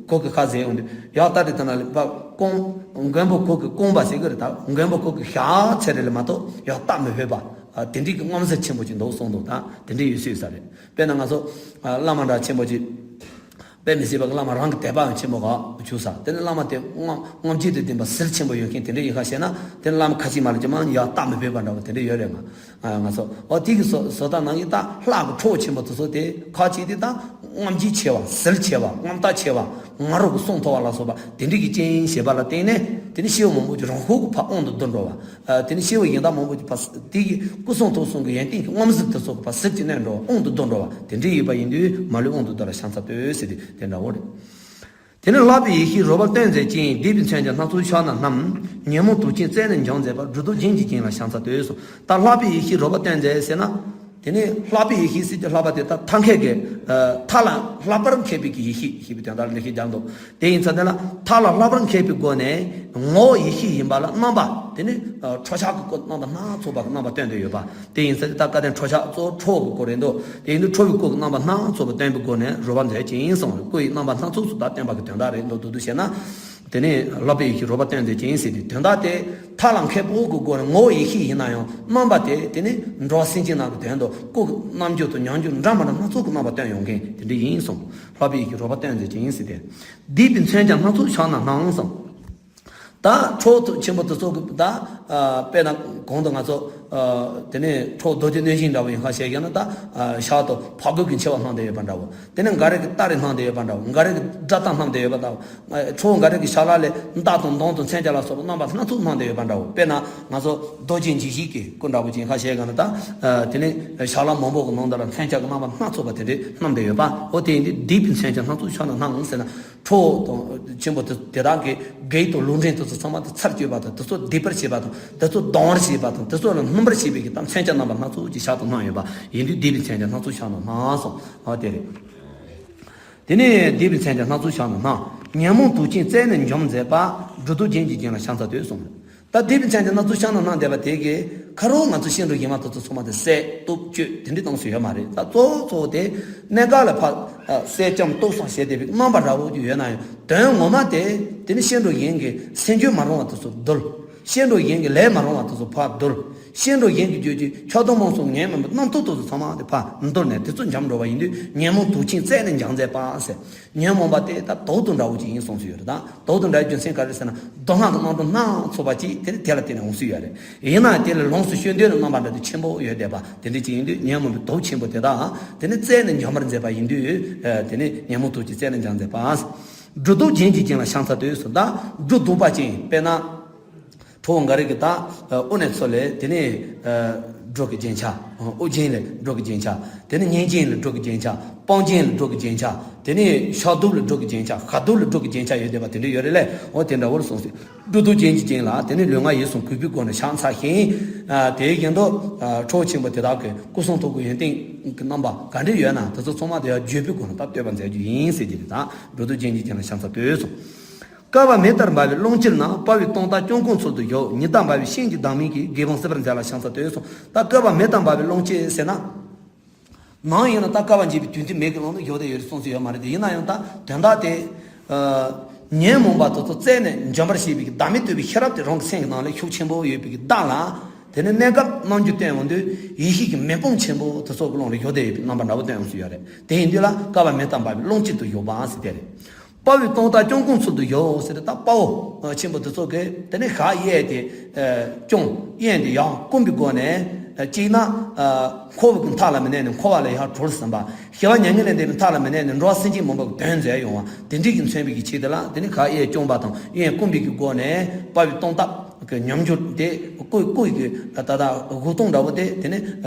གུ་གེ་ཞག་ཟེར་འོང་དུས། ཡང་ད་དེ་ད་ན་ལ་ཕར་རྐང་མགོན་པོ་གུ་གེ་རྐང་པ་ཟེར་གི་རེད། ད་མགོན་པོ་གུ་གེ་ཞག་ཚད་རེ་ལས་མ་གཏོགས་ཡང་རྟག་མི་བོས་པ། ཨ་དེ་འདྲའི་གི་རྔམ་ཟིལ་ཆེན་པོ་ཅིག་འདུག་གསུངས་འདུག་ད་དེ་འདྲའི་ཡོད་སྲིད་ས་རེད། དཔེར་ན་ང་ཚོ་ཨ་བླ་མ་འདྲ་ཆེན་པོ་ཅིག་དཔེ་མི་སྲིད་པ་གི་བླ་མ་རང་གི་དད་པའང་ཆེན་པོ་ག་བྱུང་ས། དེ་ནི་བླ་མ་དེ་རྔམ་རྔམ་བརྗིད་དང་ལྡན་པ་ཟིལ་ཆེན་པོ་ཡོད་མཁན་དེ་འདྲ་ཡིན་ཁ་ཤས་ན། དེ་ནི་བླ་མ་ཁ་ཅིག་མ་ལ་ཅིག་མ་ཡང་རྟག་མི་བོས་པ་འདྲ་བོ་དེ་འདྲ་ཡོད་རེད། ང་ང་ཚོ་འོ་དེ་གི་བཟོ་བཟོ་ལྟ་ནང་གི་ད་ལྷ་གི་ཁྲོ་བོ་ཆེན་པོ་དེ་ཚོ་དེ་ཁ་ཅིག་དེ་ད་རྔམ་བརྗིད་ཆེ་བ། ཟིལ་ཆེ་བ། རྔམ་སྟག་ཆེ་བ། ང་རོ་གི་གསུང་ཐོར་བ་ལ་སོགས་པ་དེ་འདྲ་གི་རྐྱེན་བྱས་པ་ལ་བརྟེན་ནས། དེ་ནི་སྐྱེ་བོ་མང་པོ་ཅིག་རང་ཤུགས་ཀྱིས་ཕར་དབང་དུ་བསྡུ་འགྲོ་བ། ཨ་དེ་ནི་སྐྱེ་བོ་གཞན་དག་མང་པོ་ཅིག་ཕར་དེ་གི་སྐུ་གསུང་ཐུགས་གསུམ་གྱི་ཡོན་ཏན་གྱི་རྔམ་ཟིལ་དེ་ཚོ་གི་ཕར་ཟིལ་གྱིས་མནན་འགྲོ་བ། དབང་དུ་བསྡུ་འགྲོ་བ་དེ་འདྲ་ཡོད་པ་ཡིན་དུས། མ་ལུས་དབང་དུ་བསྡུ་ལ་ཕྱག་འཚལ་བསྟོད་ཟེར་དེ་དེ་འདྲ་བོ་རེད། དེ་ནི་ལྷག་པའི་ཡེ་ཤེས་རོལ་པར་སྟོན་མཛད་ཅིང་། བསྡུས་པའི་མཚོན་ཆ་སྣ་ཚོགས་ཕྱག་ན་བསྣམས། ཉོན་མོངས་དུག་ཅན་རྩད་ནས་འཇོམས་མཛད་པ། སྒྲོ་འདོགས་རྒྱན་གྱིས་བརྒྱན་ལ་ཕྱག་འཚལ་བསྟོད་གསུངས། ད་ལྷག་པའི་ཡེ་ཤེས་རོལ་པར་སྟོན་མཛད་ཟེར་ན། དེ་ནི་ལྷག་པའི་ཡེ་ཤེས་ཟེར་གྱི་ལྷག་པ་དེ་ད་མཐའ་མཁས་ཀྱི་ཨ་མཐའ་ལ་ལྷག་པར་མཁས་པའི་གི་ཡེ་ཤེས་ཞེས་པའི་དོན་དག་ལ་འགྲེལ་བཤད་རྒྱག་འདུག་དེ་ཡིན་ཙང་དེ་ལ་མཐའ་ལ་ལྷག་པར་མཁས་པའི་སྒོ་ནས་ངོ་བོ་ཡེ་ཤེས་ཡིན་པ་ལ་རྣམ་པ། དེ་ནི་ཨ་ཁྲོ་ཆགས་ཀྱི་སྐུ་རྣམ་པ་སྣ་ཚོགས་པ་གི་རྣམ་པ་སྟོན་དུ་ཡོད་པ། དེ་ཡིན་ཙང་ད་སྐལ་ལྡན་ཁྲོ་ཆགས་གཙོ་བོ་ཁྲོ་གི་སྐུ་རེད་འདུག་དེ་ཡིན་དུས་ཁྲོ་བོའི་སྐུ་གི་རྣམ་པ་སྣ་ཚོགས་པ་སྟོན་པའི་སྒོ་ནས་རོལ་པ་མཛད་ཅིང་གསུངས། སྐུ་ཡི་རྣམ་པ་སྣ་ཚོགས་སུ་ད་སྟོན་པ་གི་དོན་དག་རེད་འདུག་དུ་དུ་བྱས་ན། དེ་ནས་ལྷག་པའི་ཡེ་ཤེས་རོལ་པ་སྟོན་མཛད་ཅིང་ཟེར་དུས། དོན་དག་དེ་མཐའ་ལ་མཁས་པོ་གི་སྒོ་ནས་ངོ་བོ་ཡེ་ཤེས་ཡིན་ན་ཡང་། རྣམ་པ་དེ་དེ་ནི་འགྲོ་བ་སེམས་ཅན་རྣམས་ཀྱི་དོན་དུ་སྐུ་གི་རྣམ་འགྱུར་དང་ཉམས་འགྱུར་འདྲ་མི་འདྲ་སྣ་ཚོགས་ཀྱི་རྣམ་པ་སྟོན་ཡོང་མཁན་དེ་འདྲ་ཡིན་གསུངས། ལྷག་པའི་ཡེ་ཤེས་རོལ་པ་སྟོན་མཛད་ཅིང་ཟེར་ཏེ། བསྡུས་པའི་མཚོན་ཆ་སྣ་ཚོགས་ཕྱག་ན་བསྣམས་གསུངས། ད་ཁྲོ་བོ་ཆེན་པོ་དེ་ཚོ་གི་ད་དཔེར་ན་གོང་དུ་ང་ཚོ་དེ་ནས་ཁྲོ་བོ་རྡོ་རྗེ་གནོད་སྦྱིན་འདྲ་བོ་ཡིན་ཁ་བཤད་ཀྱང་ན། ད་ཞག་ཏུ་ཕ་རྒོད་ཀྱི་མཆེ་བ་སྣང་བསྡད་ཡོད་པ་འདྲ་བོ། དེ་ནས་འགའ་རེ་གི་སྟ་རེ་སྣང་བསྡད་ཡོད་པ་འདྲ་བོ། འགའ་རེ་གི་དགྲ་སྟ་སྣང་བསྡད་ཡོད་པ་འདྲ་བོ། ཁྲོ་བོ་འགའ་རེ་གི་ཞབས་ལ་ལས་མདའ་དང་མདུང་དང་མཚོན་ཆ་ལ་སོགས་པ་རྣམ་པ་སྣ་ཚོགས་སྣང་བསྡད་ཡོད་པ་འདྲ་བོ། དཔེར་ན་ང་ཚོ་རྡོ་རྗེ་འཇིགས་བྱེད་ཀྱི་སྐུ་འདྲ་བོ་ཅིག་ཁ་བཤད་ཀྱང་ན། ད་དེ་ནས་ཞབས་ལ་མང་པོ་གི་ནང་དུ་ལ་མཚོན་ཆ་གི་རྣམ་པ་སྣ་ཚོགས་པ་དེ་འདྲས་སྣང་བསྡད་ཡོད་པ། འོ་དེ་ཡིན་དུས་སྡིག་པའི་མཚོན་ཆ་སྣ་ཚོགས་ཕྱག་ན་སྣང་ཟེར་ན། ཁྲོ་བོ་དང་ཆེན་པོ་དེ་དེ་དག་གི་བགེགས་དང་ལུས་འབྲེལ་དེ་ཚོ་ཚང་མ་དེ་ཚར་གཅོད་པ་དང་། དེ་ཚོ་སྡིག་པར་བྱེད་པ་དང་། དེ་ཚོ་སྡང་བར་བྱེད་པ་དང་། དེ་ཚོ་ལ་སྨིན་པར་བྱེད་པའི་གི་ད་མཚོན་ཆ་རྣམ་པ་སྣ་ཚོགས་ཀྱི་ཞལ་དུ་སྣང་ཡོད་པ་ཡིན་དུས། སྡིག་པའི་མཚོན་ཆ་སྣ་ཚོགས་ཕྱག་ན་སྣང་སོང་། འོ་དེ་རེད། དེ་ནས་སྡིག་པའི་མཚོན་ཆ་སྣ་ཚོགས་ཕྱག་ན་སྣང་། ཉོན་མོངས་དུག་ཆེན་རྩད་ནས་འཇོམས་མཛད་པ། སྒྲོ་འདོགས་རྒྱན་གྱིས་བརྒྱན་ལ་ཕྱག་འཚལ་བསྟོད་གསུངས། ད་སྡིག་པའི་མཚོན་ཆ་སྣ་ཚོགས་ཕྱག་ན་སྣང་བསྡད་པ་དེ་གིས་ཁ་རོག་ང་ཚོ་ཤིང་འབྲོག་གཞན་མ་དེ་ཚོ་ཚང་མ་དེ་བསད་གཏུབ་གཅོད་དེ་འདྲའི་གཏོང་སྲོལ་ཡོད་མ་རེད། ད་གཙོ་བོ་གཙོ་བོ་དེ་གནས་སྐབས་ལ་ཕར་བསད་རྐྱབ་གཏུབ་གསུམ་བྱས་བསྡད་པའི་རྣམ་པ་འདྲ་བོ་ཅིག་ཡོད་ན་ཡང་། དོན་ངོ་མ་དེ་དེ་ནི་ཤིང་འབྲོག་གཞན་གྱི་སེམས་རྒྱུད་མ་རུང་བ་དེ་ཚོ་བཏུལ། ཤིང་འབྲོག་གཞན་གྱི་ལས་མ་རུང་བ་དེ་ཚོ་ཕར་བཏུལ། ཤིང་འབྲོག་གཞན་གྱི་རྒྱུད་ཀྱི་ཆགས་སྡང་རྨོངས་གསུམ་ཉོན་མོངས་པའི་རྣམ་རྟོག་དེ་ཚོ་ཚང་མ་དེ་ཕར་བཏུལ་ནས་དེ་ཚོ་འཇོམས་འགྲོ་བ་ཡིན་དུས། ཉོན་མོངས་དུག་ཆེན་རྩད་ནས་འཇོམས་མཛད་པ་ཟེར། ཉོན་མོངས་པ་དེ་ད་དུག་དང་འདྲ་བོ་ཅིག་ཡིན་གསུངས་སུ་ཡོད་རེད། ད་དུག་དང་འདྲ་བའི་རྒྱུ་མཚན་ག་རེ་ཟེར་ན། སྡུག་བསྔལ་གྱི་རྣམ་གྲངས་སྣ་ཚོགས་པ་ཅིག་དེ་ནི་དེ་ལ་བརྟེན་ནས་འོང་སྲིད་ཡོད་རེད། ཡིན་ནའང་དེ་ལས་ལོངས་སུ་སྤྱོད་འདོད་ཀྱི་རྣམ་པ་འདྲ་དེ་ཆེན་པོ་ཡོད་བསྡད་པ་དེ་འདྲ་ཅིག་ཡིན་དུས། ཉོན་མོངས་པའི་དུག་ཆེན་པོ་དེ་དག་དེ་ནི་རྩད་ནས་འཇོམས་པར་མཛད་པ་ཡིན་དུས། དེ་ནི་ཉོན་མོངས་དུག་ཆེན་རྩད་ནས་འཇོམས་མཛད་པ། སྒྲོ་འདོགས་རྒྱན་གྱིས་བརྒྱན་ལ་ཕྱག་འཚལ་བསྟོད་གསུངས། ད་སྒྲོ་འདོགས་པ་ཅན་དཔེར་ན། ཁྲོ་བོ་འགའ་རེ་གི་ད་དབུ་ནས་ཚུར་ལས་དེ་ནས་སྒྲོ་གི་རྒྱན་ཆ། དབུ་རྒྱན་ལས་སྒྲོ་གི་རྒྱན་ཆ། དེ་ནས་སྙན་རྒྱན་ལས་སྒྲོ་གི་རྒྱན་ཆ། དཔུང་རྒྱན་ལས་སྒྲོ་གི་རྒྱན་ཆ། དེ་ནས་ཤ་གདུབ་ལས་སྒྲོ་གི་རྒྱན་ཆ། ཁ་གདུབ་ལས་སྒྲོ་གི་རྒྱན་ཆ་ཡོད་བསྡད་པ་དེ་འདྲ་ཡོད་རེད་ལས། འོ་དེ་འདྲ་བོར་གསུངས་སོ། སྒྲོ་འདོགས་རྒྱན་གྱིས་བརྒྱན་ལ་དེ་ནས་ལུས་ངག་ཡིད་གསུམ་གུས་པའི་སྒོ་ནས་ཕྱག་འཚལ་ཞིང་། དེའི་རྒྱན་དུ་ཁྲོ་བོ་ཆེན་པོ་དེ་དག་གི་སྐུ་གསུང་ཐུགས་ཀྱི་ཡོན་ཏན་གྱི་རྣམ་པ་ག་འདྲ་ཡོད་ན་དེ་ཚོ་ཚང་མ་དེ་ཡང་བརྗོད་པའི་སྒོ་ནས་ད་བསྟོད་པ་མཛད་རྒྱུ་ཡིན་ཟེར་གྱི་རེད། ད་སྒྲོ་འདོགས་རྒྱན་གྱིས་བརྒྱན་ལ་ཕྱག་འཚལ་བསྟོད་གསུངས། བསྐལ་པ་མེ་ལྟར་འབར་བའི་ཀློང་དཀྱིལ་ན། དཔའ་བོས་སྟོང་དང་སྐྱོང་ཀུན་ཚུལ་དུ་ཡོད། ཉི་ཟླ་འབར་བའི་ཤིང་གི་བདག་མེད་ཀྱིས། དགེ་སྤོང་སྲིད་པར་མཛད་ལ་ཕྱག་འཚལ་བསྟོད་གསུངས། ད་བསྐལ་པ་མེ་ལྟར་འབར་བའི་ཀློང་དཀྱིལ་ཟེར་ན། ནམ་ཡིན་ན་ད་བསྐལ་པ་འཇིག་པའི་དུས་མཐའི་མེ་གི་ཀློང་དུ་ཡོད་དེ་ཡོད་རེད་གསུངས་སུ་ཡོད་མ་རེད་དེ། ཡིན་ན་ཡང་ད་དོན་དག་དེ། ཉོན་མོངས་པ་དེ་ཚོ་རྩད་ནས་འཇོམས་པར་བྱེད་པའི་བདག་མེད་རྟོགས་པའི་ཤེས་རབ་དེ་རང་གི་སེམས་ཀྱི་ནང་ལ་ཤུགས་ཆེན་པོ་ཡོད་པའི་བདག་ལ། དེ་ནས་གནས་སྐབས་རྣམ་འགྱུར་སྟོན་འོང་དུས་ཡེ་ཤེས་ཀྱི་མེ་དཔུང་ཆེན་པོ་དེ་ཚོ་གི་ཀློང་ལ་ཡོད་དེ་ཡོད་པའི་རྣམ་པ་འདྲ་བོ་སྟོན་འོང་སུ་ཡོད་རེད། དེ་ཡིན་དུས་ལ་བསྐལ་པ་མེ་ལྟར་འབར་བའི་ཀློང་དཀྱིལ་དུ་ཡོད་པ་ཟེར་དེ་རེད། དཔའ་བོས་སྟོང་དང་སྐྱོང་ཀུན་ཚུལ་དུ་ཡོད་ཟེར་ཏེ། ད་དཔའ་བོ་ཆེན་པོ་དེ་ཚོ་གིས་དེ་ནས་ཞལ་གཡས་དེ་སྐྱོང་། གཡོན་དེ་ཡར་བསྐུམ་པའི་སྒོ་ནས། གཅིག་ན་འཁོར་བའི་མཐའ་ལ་མི་གནས་ནས་འཁོར་བ་ལས་ཡར་གྲོལ་ཟིན་པ། ཞི་བ་མྱ་ངན་ལས་འདས་པའི་མཐའ་ལ་མི་གནས་ནས་འགྲོ་བ་སེམས་ཅན་མང་པོ་གི་དོན་མཛད་ཡོང་བ་དེ་འདྲ་གི་མཚོན་པའི་གི་ཆེད་དུ་ལ། དེ་ནས་ཞལ་གཡས་སྐྱོང་པ་དང་གཡོན་བསྐུམ་པའི་གི་སྒོ་ནས་དཔའ་བོའི་སྟོང་ཐག་གི་ཉམས་འགྱུར་དེ། སྐུ་སྐུ་ཡི་གི་ད་ལྟ་དགུ་སྟོང་འདྲ་བོ་དེ་དེ་ནས་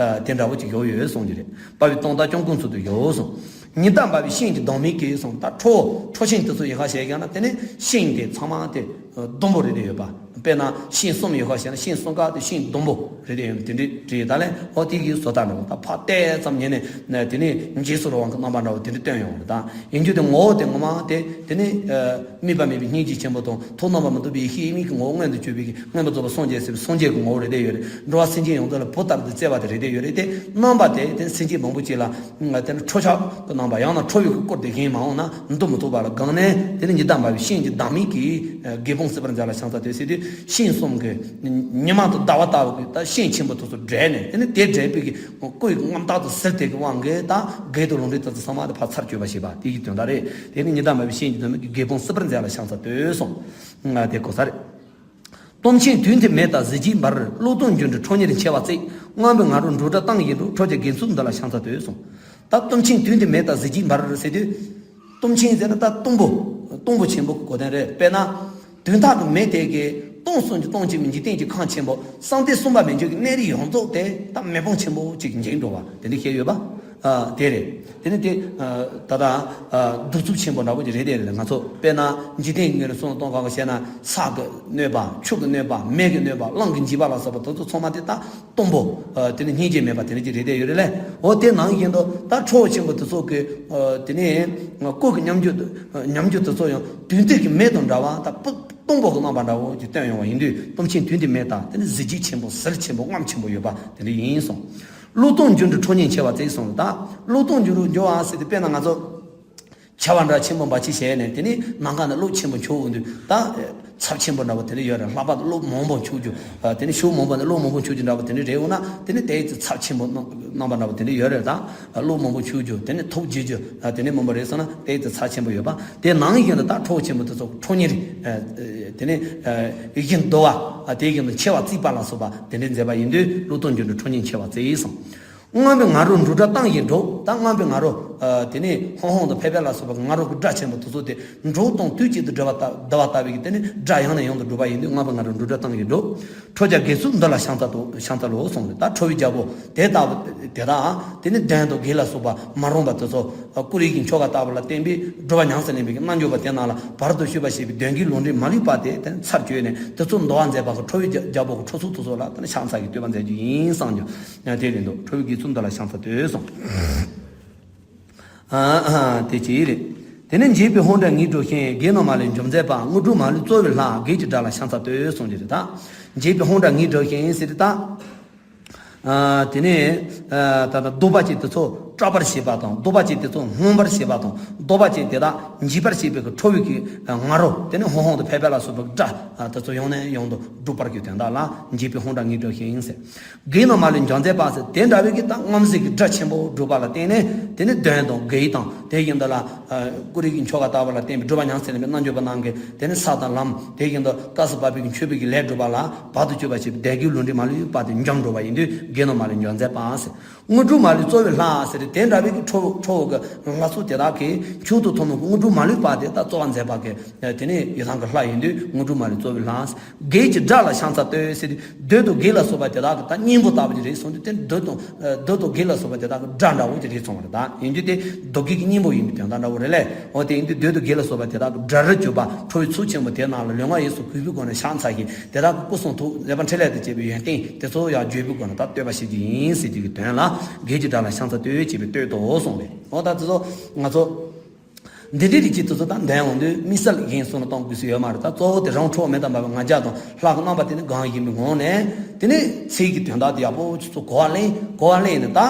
དེ་འདྲ་བོ་ཅིག་ཡོད་ཡོད་གསུངས་ཀྱི་རེད། དཔའ་བོའི་སྟོང་ཐག་སྐྱོང་ཀུན་ཚུལ་དུ་ཡོད་གསུངས། ཉི་ཟླ་འབར་བའི་ཤིང་གི་བདག་མེད་ཀྱིས་གསུངས། ད་ཁྲོ་ཁྲོ་ཤིང་དེ་ཚོ་ཡི་ཧ་བྱས་ཀྱང་ན་དེ་ནས་ཤིང་དེ་ཚང་མ་དེ་ཟླུམ་པོ་རེད་དེ་ཡོད་པ། དཔེར་ན་ཤིང་གསུམ་ཡོད་ཁ་ཤས་ན་ཤིང་གསུམ་ཀ་དེ་ཤིང་ཟླུམ་པོ་རེད་དེ་ཡོད་དེ་འདྲའི་བྲིས་ད་ལས། ཨོ་དེ་གི་བཟོ་ལྟ་འདྲ་བོ་ད་ཕར་བལྟས་ཙམ་ཉིད་ནས་དེ་ནས་འཇིགས་སུ་རུང་བ་གི་རྣམ་པ་འདྲ་བོ་དེ་འདྲ་སྟོན་ཡོང་རེད། ད་ཡིན་རྒྱུ་དེ་ངོ་བོ་དེ་ངོ་མ་དེ་དེ་ནས་དམིགས་པ་མེད་པའི་སྙིང་རྗེ་ཆེན་པོ་དང་ཐོག་རྣམ་པར་མི་རྟོག་པའི་ཡེ་ཤེས་དབྱེར་མེད་ཀྱི་ངོ་བོ་མངོན་དུ་གྱུར་པའི་གི་མངོན་པར་རྫོགས་པར་སངས་རྒྱས་ཟེར་བའི་སངས་རྒྱས་ཀྱི་ངོ་བོ་རེད་དེ་ཡོད་རེད། འགྲོ་བ་སེམས་ཅན་ཡོངས་རྫོགས་ལ་བུ་ལྟར་དུ་བརྩེ་བ་དེ་རེད་དེ་ཡོད་རེད་དེ། རྣམ་པ་དེ་དེ་སེམས་ཅན་མང་པོ་ཅིག་ལ། དེ་ནི་ཁྲོ་ཆགས་ཀྱི་རྣམ་པ། ཡང་ན་ཁྲོ་བོའི་སྐུ་སྐུར་དེ་བཞེངས་མ་འོངས་ན་འདུ་མི་ཐུབ་པ་ལ་དགོངས་ནས། དེ་ནི་ཉི་ཟླ་འབར་བའི་ཤིང་གི་བདག་མེད་ཀྱིས་དགེ་སྤོང་སྲིད་པར་མཛད་ལ་ཕྱག་འཚལ་བསྟོད་ཟེར་དུས། ཤིང་གསུམ་གྱི་ཉི་མ་དང་ཟླ་བ་ལྟ་བུ་གི་ད་ཤིང་ཆེན་པོ་དེ་ཚོ་བསྒྲལ་ནས། དེ་ནི་དེ་བསྒྲལ་བའི་གི་སྐུ་ཡི་རྣམ་རྟོག་དང་ཟིལ་དེ་གི་དབང་གིས་ད་བགེགས་དང་ལུས་འབྲེལ་དེ་ཚོ་ཚང་མ་དེ་ཕར་ཚར་གཅོད་པ་བྱེད་པ་དེ་ཡི་དོན་དག་རེད། དེ་ནི་ཉི་ཟླ་འབར་བའི་ཤིང་གི་བདག་མེད་ཀྱིས་དགེ་སྤོང་སྲིད་པར་མཛད་ལ་ཕྱག་འཚལ་བསྟོད་གསུངས། དེ་གོ་ས་རེད། གཏུམ་ཆེན་དུས་མཐའི་མེ་ལྟར་གཟི་བརྗིད་འབར། ཀླུ་གདོན་འགྱུར་འགྲོས་ཁྲོ་གཉེར་མཆེ་བ་གཙིགས། རྔམ་པའི་ང་རོ་འབྲུག་སྒྲ་གཏམ་བཞིན་འགྲོ། ཁྲོ་རྒྱལ་དགེ་ཚུལ་འདི་ལ་ཕྱག་འཚལ་བསྟོད་གསུངས། ད་གཏུམ་ཆེན་དུས་མཐའི་མེ་ལྟར་གཟི་བརྗིད་འབར་ཟེར་དུས། གཏུམ་ཆེན་ཟེར་ན་ད་གཏུམ་པོ། གཏུམ་པོ་ཆེན་པོ་གི་གོ་དོན་རེད། དཔེར་ན། དུས་མཐའ་གི་མེ་དེ་གིས་སྟོང་གསུམ་གྱི་སྟོང་ཆེན་པོའི་འཇིག་རྟེན་གྱི་ཁམས་ཆེན་པོ། གསང་སྟེ་གསུམ་པ་མི་འགྱུར་གྱི་གནས་རིས་ཡོངས་རྫོགས་དེ་ད་མེ་དཔུང་ཆེན་པོ་གཅིག་གིས་འཇིག་འགྲོ་བ་དེ་འདྲ་བཤད་ཡོད་པ། ཨ། དེ་རེད། དེ་ནི་དེ། ཨ། ད་ལྟ། ཨ། གདུག་རྩུབ་ཆེན་པོ་འདྲ་བོ་ཅིག་རེད་དེ་རེད། ང་ཚོ་དཔེར་ན་འཇིག་རྟེན་གྱི་ངོས་ནས་གསུངས་སྟངས་གང་ག་བཤད་ན། ས་གི་གནོད་པ། ཆུ་གི་གནོད་པ། མེ་གི་གནོད་པ། རླུང་གི་འཇིགས་པ་ལ་སོགས་པ་དེ་ཚོ་ཚང་མ་དེ་ད་གཏུམ་པོ། ཨ། དེ་ནི་སྙིང་རྗེ་མེད་པ་དེ་འདྲ་ཅིག་རེད་དེ་ཡོད་རེད་ལས། འོ་དེ་ནང་བཞིན་དུ་ད་ཁྲོ་བོ་ཆེན་པོ་དེ་ཚོ་གི། ཨ། དེ་ནི་སྐུ་གི་ཉམས་འགྱུར། ཉམས་འགྱུར་དེ་ཚོ་ཡང་དུས་མཐའི་གི་མེ་དང་འདྲ་བ། ད་སྤུ་གཏུམ་པོ་གི་རྣམ་པ་འདྲ་བོ་ཅིག་སྟོན་ཡོང་བ་ཡིན་དུས། གཏུམ་ཆེན་དུས་མཐའི་མེ་ལྟར་དེ་ནི་གཟི་བརྗིད་ཆེན་པོ། ཟིལ་ཆེན་པོ། རྔམ་ཆེན་པོ་ཡོད་པ་དེ་འདྲ་ཡིན་གསུངས། ཀླུ་གདོན་འགྱུར་འགྲོས་ཁྲོ་གཉེར་མཆེ་བ་གཙིགས་གསུངས། ད་ཀླུ་གདོན་འགྱུར་འགྲོས་འགྱུར་བ་ཟེར་དུས་དཔེར་ན་ང་ཚོ། བྱ་བ་འདྲ་ཆེན་པོ་འབའ་ཅིག་བྱས་ནས་དེ་ནི་ནམ་མཁའ་ནས་གློག་ཆེན་པོ་འཁྱུག་འོང་དུས་ད་ཚབས་ཆེན་པོ་འདྲ་བོ་དེ་འདྲ་ཡོད་རེད། ལྷགས་པ་དང་གློག་མང་པོ་འཁྱུག་རྒྱུ། དེ་ནི་ཤུགས་མང་པོ་ནས་གློག་མང་པོ་འཁྱུག་རྒྱུ་འདྲ་བོ་དེ་འདྲ་རེད་འོང་ན་དེ་ནི་དེའི་ཚེ་ཚབས་ཆེན་པོ་རྣམ་པ་འདྲ་བོ་དེ་འདྲ་ཡོད་རེད། ད་གློག་མང་པོ་འཁྱུག་རྒྱུ་དེ་ནི་ཐུགས་དགྱེས་རྒྱུ་དེ་ནི་མང་པོ་རེད་སོང་ན་དེའི་ཚེ་ཚབས་ཆེན་པོ་ཡོད་པ། དེ་ནང་བཞིན་དུ་ད་ཁྲོ་བོ་ཆེན་པོ་དེ་ཚོ་ཁྲོ་གཉེར་དེ་ནི་བཞིན་བསྡུ་བ་དེ་བཞིན་དུ་མཆེ་བ་གཙིགས་པ་ལ་སོགས་པ་དེ་འདྲ་མཛད་པ་ཡིན་དུས་གློག་ཐོག་འགྱུར་འགྲོས་ཁྲོ་གཉེར་མཆེ་བ་གཙིགས་སོང་། རྔམ་པའི་ང་རོ་འབྲུག་སྒྲ་གཏམ་བཞིན་སྒྲོག་ད་རྔམ་པའི་ང་རོ། དེ་ནས་ཧོང་ཧོང་དང་ཕལ་པ་ལ་སོགས་པ་གི་ང་རོ་གི་སྒྲ་ཆེན་པོ་དེ་ཚོ་དེ་འབྲུག་དང་དུས་གཅིག་ཏུ་བསྡུ་བ་ལྟ་བསྡུ་བ་ལྟ་བུའི་གི་དེ་ནི་སྒྲ་ཡང་ནས་ཡང་དུ་སྒྲོག་པ་ཡིན་དུས་རྔམ་པའི་ང་རོ་འབྲུག་སྒྲ་གཏམ་བཞིན་སྒྲོག་ཁྲོ་རྒྱལ་དགེ་ཚུལ་འདི་ལ་ཕྱག་འཚལ་ཏོ་ཕྱག་འཚལ་ལོ་གསུངས་ཏེ། ད་ཁྲོ་བོའི་རྒྱལ་པོ་དེ་ལྟ་བུ་དེ་དག་དེ་ནི་གདོན་དང་བགེགས་ལ་སོགས་པ་མ་རུངས་པ་དེ་ཚོ་ཀུ་རེ་གི་ཆོ་ག་ལྟ་བུ་ལ་བརྟེན་པའི་སྒྲུབ་པ་ཉམས་སུ་ལེན་པའི་གི་རྣལ་འབྱོར་པ་དེ་རྣམས་ལ་བར་དུ་གཅོད་པ་བྱེད་པའི་གདོན་བགེགས་ལོག་འདྲེན་མ་ལུས་པ་དེ་དེ་ཚར་གཅོད་ནས་དེ་ཚོ་འདུལ་བ་མཛད་པ་གི་ཁྲོ་བོའི་རྒྱལ་རྒྱལ་པོ་གི་ཁྲོ་ཚུལ་དེ་ཚོ་ལ་དེ་ནི་ཕྱག་འཚལ་གྱི་བསྟོད་པ་མཛད་རྒྱུ་ཡིན་གསུངས་རྒྱུ། དེ་རེད་འདུག་ཁྲོ་བོའི་དགེ་ཚུལ་འདི་ལ་ཕྱག་འཚལ་ཏོ་གསུངས། ཨ་ཨ་དེ་ཅི་རེད། དེ་ནས་འཇིགས་པའི་ཧཱུྃ་སྒྲ་སྔོན་འགྲོ་བཞིན། བགེགས་རྣམས་མ་ལུས་འཇོམས་མཛད་པ། དངོས་གྲུབ་མ་ལུས་སྩོལ་བའི་ལྷ། བགེགས་ཀྱི་དགྲ་ལ་ཕྱག་འཚལ་ཏོ་གསུངས་ཀྱི་རེད་ད། འཇིགས་པའི་ཧཱུྃ་སྒྲ་སྔོན་འགྲོ་བཞིན་ཟེར་ཏེ་ད། ཨ་དེ་ནས་ཨ་ད་ལྟ་གདུག་པ་ཅན་དེ་ཚོ་སྐྲག་པར་བྱེད་པ་དང་གདུག་པ་ཅན་དེ་ཚོ་སྔོན་པར་བྱེད་པ་དང་གདུག་པ་ཅན་དེ་དག་འཇིགས་པར་བྱེད་པའི་གི་ཁྲོ་བོའི་གི་ང་རོ་དེ་ནས་ཧཱུྃ་ཧཱུྃ་དང་ཕལ་པ་ལ་སོགས་པའི་སྒྲ་དེ་ཚོ་ཡང་ནས་ཡང་དུ་སྒྲོག་པར་གྱུར་དོན་དག་ལ་འཇིགས་པའི་ཧཱུྃ་སྒྲ་སྔོན་འགྲོ་བཞིན་ཟེར། བགེགས་རྣམས་མ་ལུས་འཇོམས་མཛད་པ་ཟེར་དེ་འདྲ་བའི་གི་ད་རྔམ་བརྗིད་ཀྱི་སྒྲ་ཆེན་པོ་སྒྲོག་པ་ལ་བརྟེན་ནས་དེ་ནི་གདོན་དང་བགེགས་དང་དེ་བཞིན་དུ་ལ་ཀུ་རེ་གི་ཆོ་ག་ལྟ་བུ་ལ་བརྟེན་པའི་སྒྲུབ་པ་ཉམས་སུ་ལེན་པའི་རྣལ་འབྱོར་པ་རྣམས་ཀྱིས་དེ་ནི་ས་དང་ལམ་དེ་བཞིན་དུ་ཀ་སུ་པ་པའི་གི་མཆོད་པའི་གི་ལས་སྒྲུབ་པ་ལ་བར་དུ་གཅོད་པ་བྱེད་པའི་གདོན་བགེགས་ལོག་འདྲེན་མ་ལུས་པ་དེ་འཇོམས་འགྲོ་བ་ཡིན་དུས་བགེགས་རྣམས་མ་ལུས་འཇོམས་མཛད་པ་ཟེར། དངོས་གྲུབ་མ་ལུས་སྩོལ་བའི་ལྷ་ཟེར་དེ་འདྲ་བའི་གི་ཁྲོ་ཁྲོ་བོ་གི་ལྷ་ཚོགས་དེ་དག་གིས་མཆོག་ཏུ་ཐུན་མོང་གི་དངོས་གྲུབ་མ་ལུས་པ་དེ་ད་སྩོལ་བ་མཛད་པ་གི་དེ་ནི་ཡི་དམ་གྱི་ལྷ་ཡིན་དུས་དངོས་གྲུབ་མ་ལུས་སྩོལ་བའི་ལྷ། བགེགས་ཀྱི་དགྲ་ལ་ཕྱག་འཚལ་ཏོ་ཟེར་དུས་གདོན་དང་བགེགས་ལ་སོགས་པ་དེ་དག་གི་ད་གཉེན་པོ་ལྟ་བུ་ཅིག་རེད་གསུངས་དུས་དེ་གདོན་དང་གདོན་དང་བགེགས་ལ་སོགས་པ་དེ་དག་གི་དགྲ་འདྲ་བོ་ཅིག་རེད་གསུངས་པ་རེད། ད་ཡིན་དུས་དེ་གདོན་བགེགས་ཀྱི་གཉེན་པོ་ཡིན་པའི་དོན་དག་འདྲ་བོ་རེད་ལས། འོ་དེ་ཡིན་དུས་གདོན་དང་བགེགས་ལ་སོགས་པ་དེ་དག་གི་དགྲ་རུ་གྱུར་པ་ཁྲོ་བོའི་ཚུལ་ཆེན་པོ་དེ་རྣམས་ལ་ལུས་ངག་ཡིད་གསུམ་གུས་པའི་སྒོ་ནས་ཕྱག་འཚལ་ཞིང་དེ་དག་གི་སྐུ་གསུང་ཐུགས་ལེགས་པར་འཕྲིན་ལས་དང་བཅས་པའི་ཡོན་ཏན་དེ་ཚོ་ཡང་བརྗོད་པའི་སྒོ་ནས་ད་བསྟོད་པ་ཞུ་རྒྱུ་ཡིན་ཟེར་རྒྱུ་གི་དོན་ལ་བགེགས་ཀྱི་དགྲ་ལ་ཕྱག་འཚལ་ཏོ་ཅེས་པའི་བསྟོད་དོ་གསུངས་པས། འོ་ད་དེ་ཚོ་ང་ཚོ་འདི་འདྲའི་རིགས་ཀྱི་དེ་ཚོ་ད་འདོན་འོང་དུས་དམིགས་བསལ་གཞན་གསུམ་ལ་གཏོང་དགོས་སུ་ཡོད་མ་རེད། ད་གཙོ་བོ་དེ་རང་ཁྲོ་བོ་མེ་དང་འབར་བའི་ང་རྒྱལ་དང་ལྷ་གི་རྣམ་པ་དེ་ནི་གང་ཡིན་པའི་ངང་ནས་དེ་ནི་ཚིག་གི་དོན་དག་དེ་ཡག་པོ་ཁྱོད་ཚོ་གོ་བ་ལེན་གོ་བ་ལེན་ནས་ད་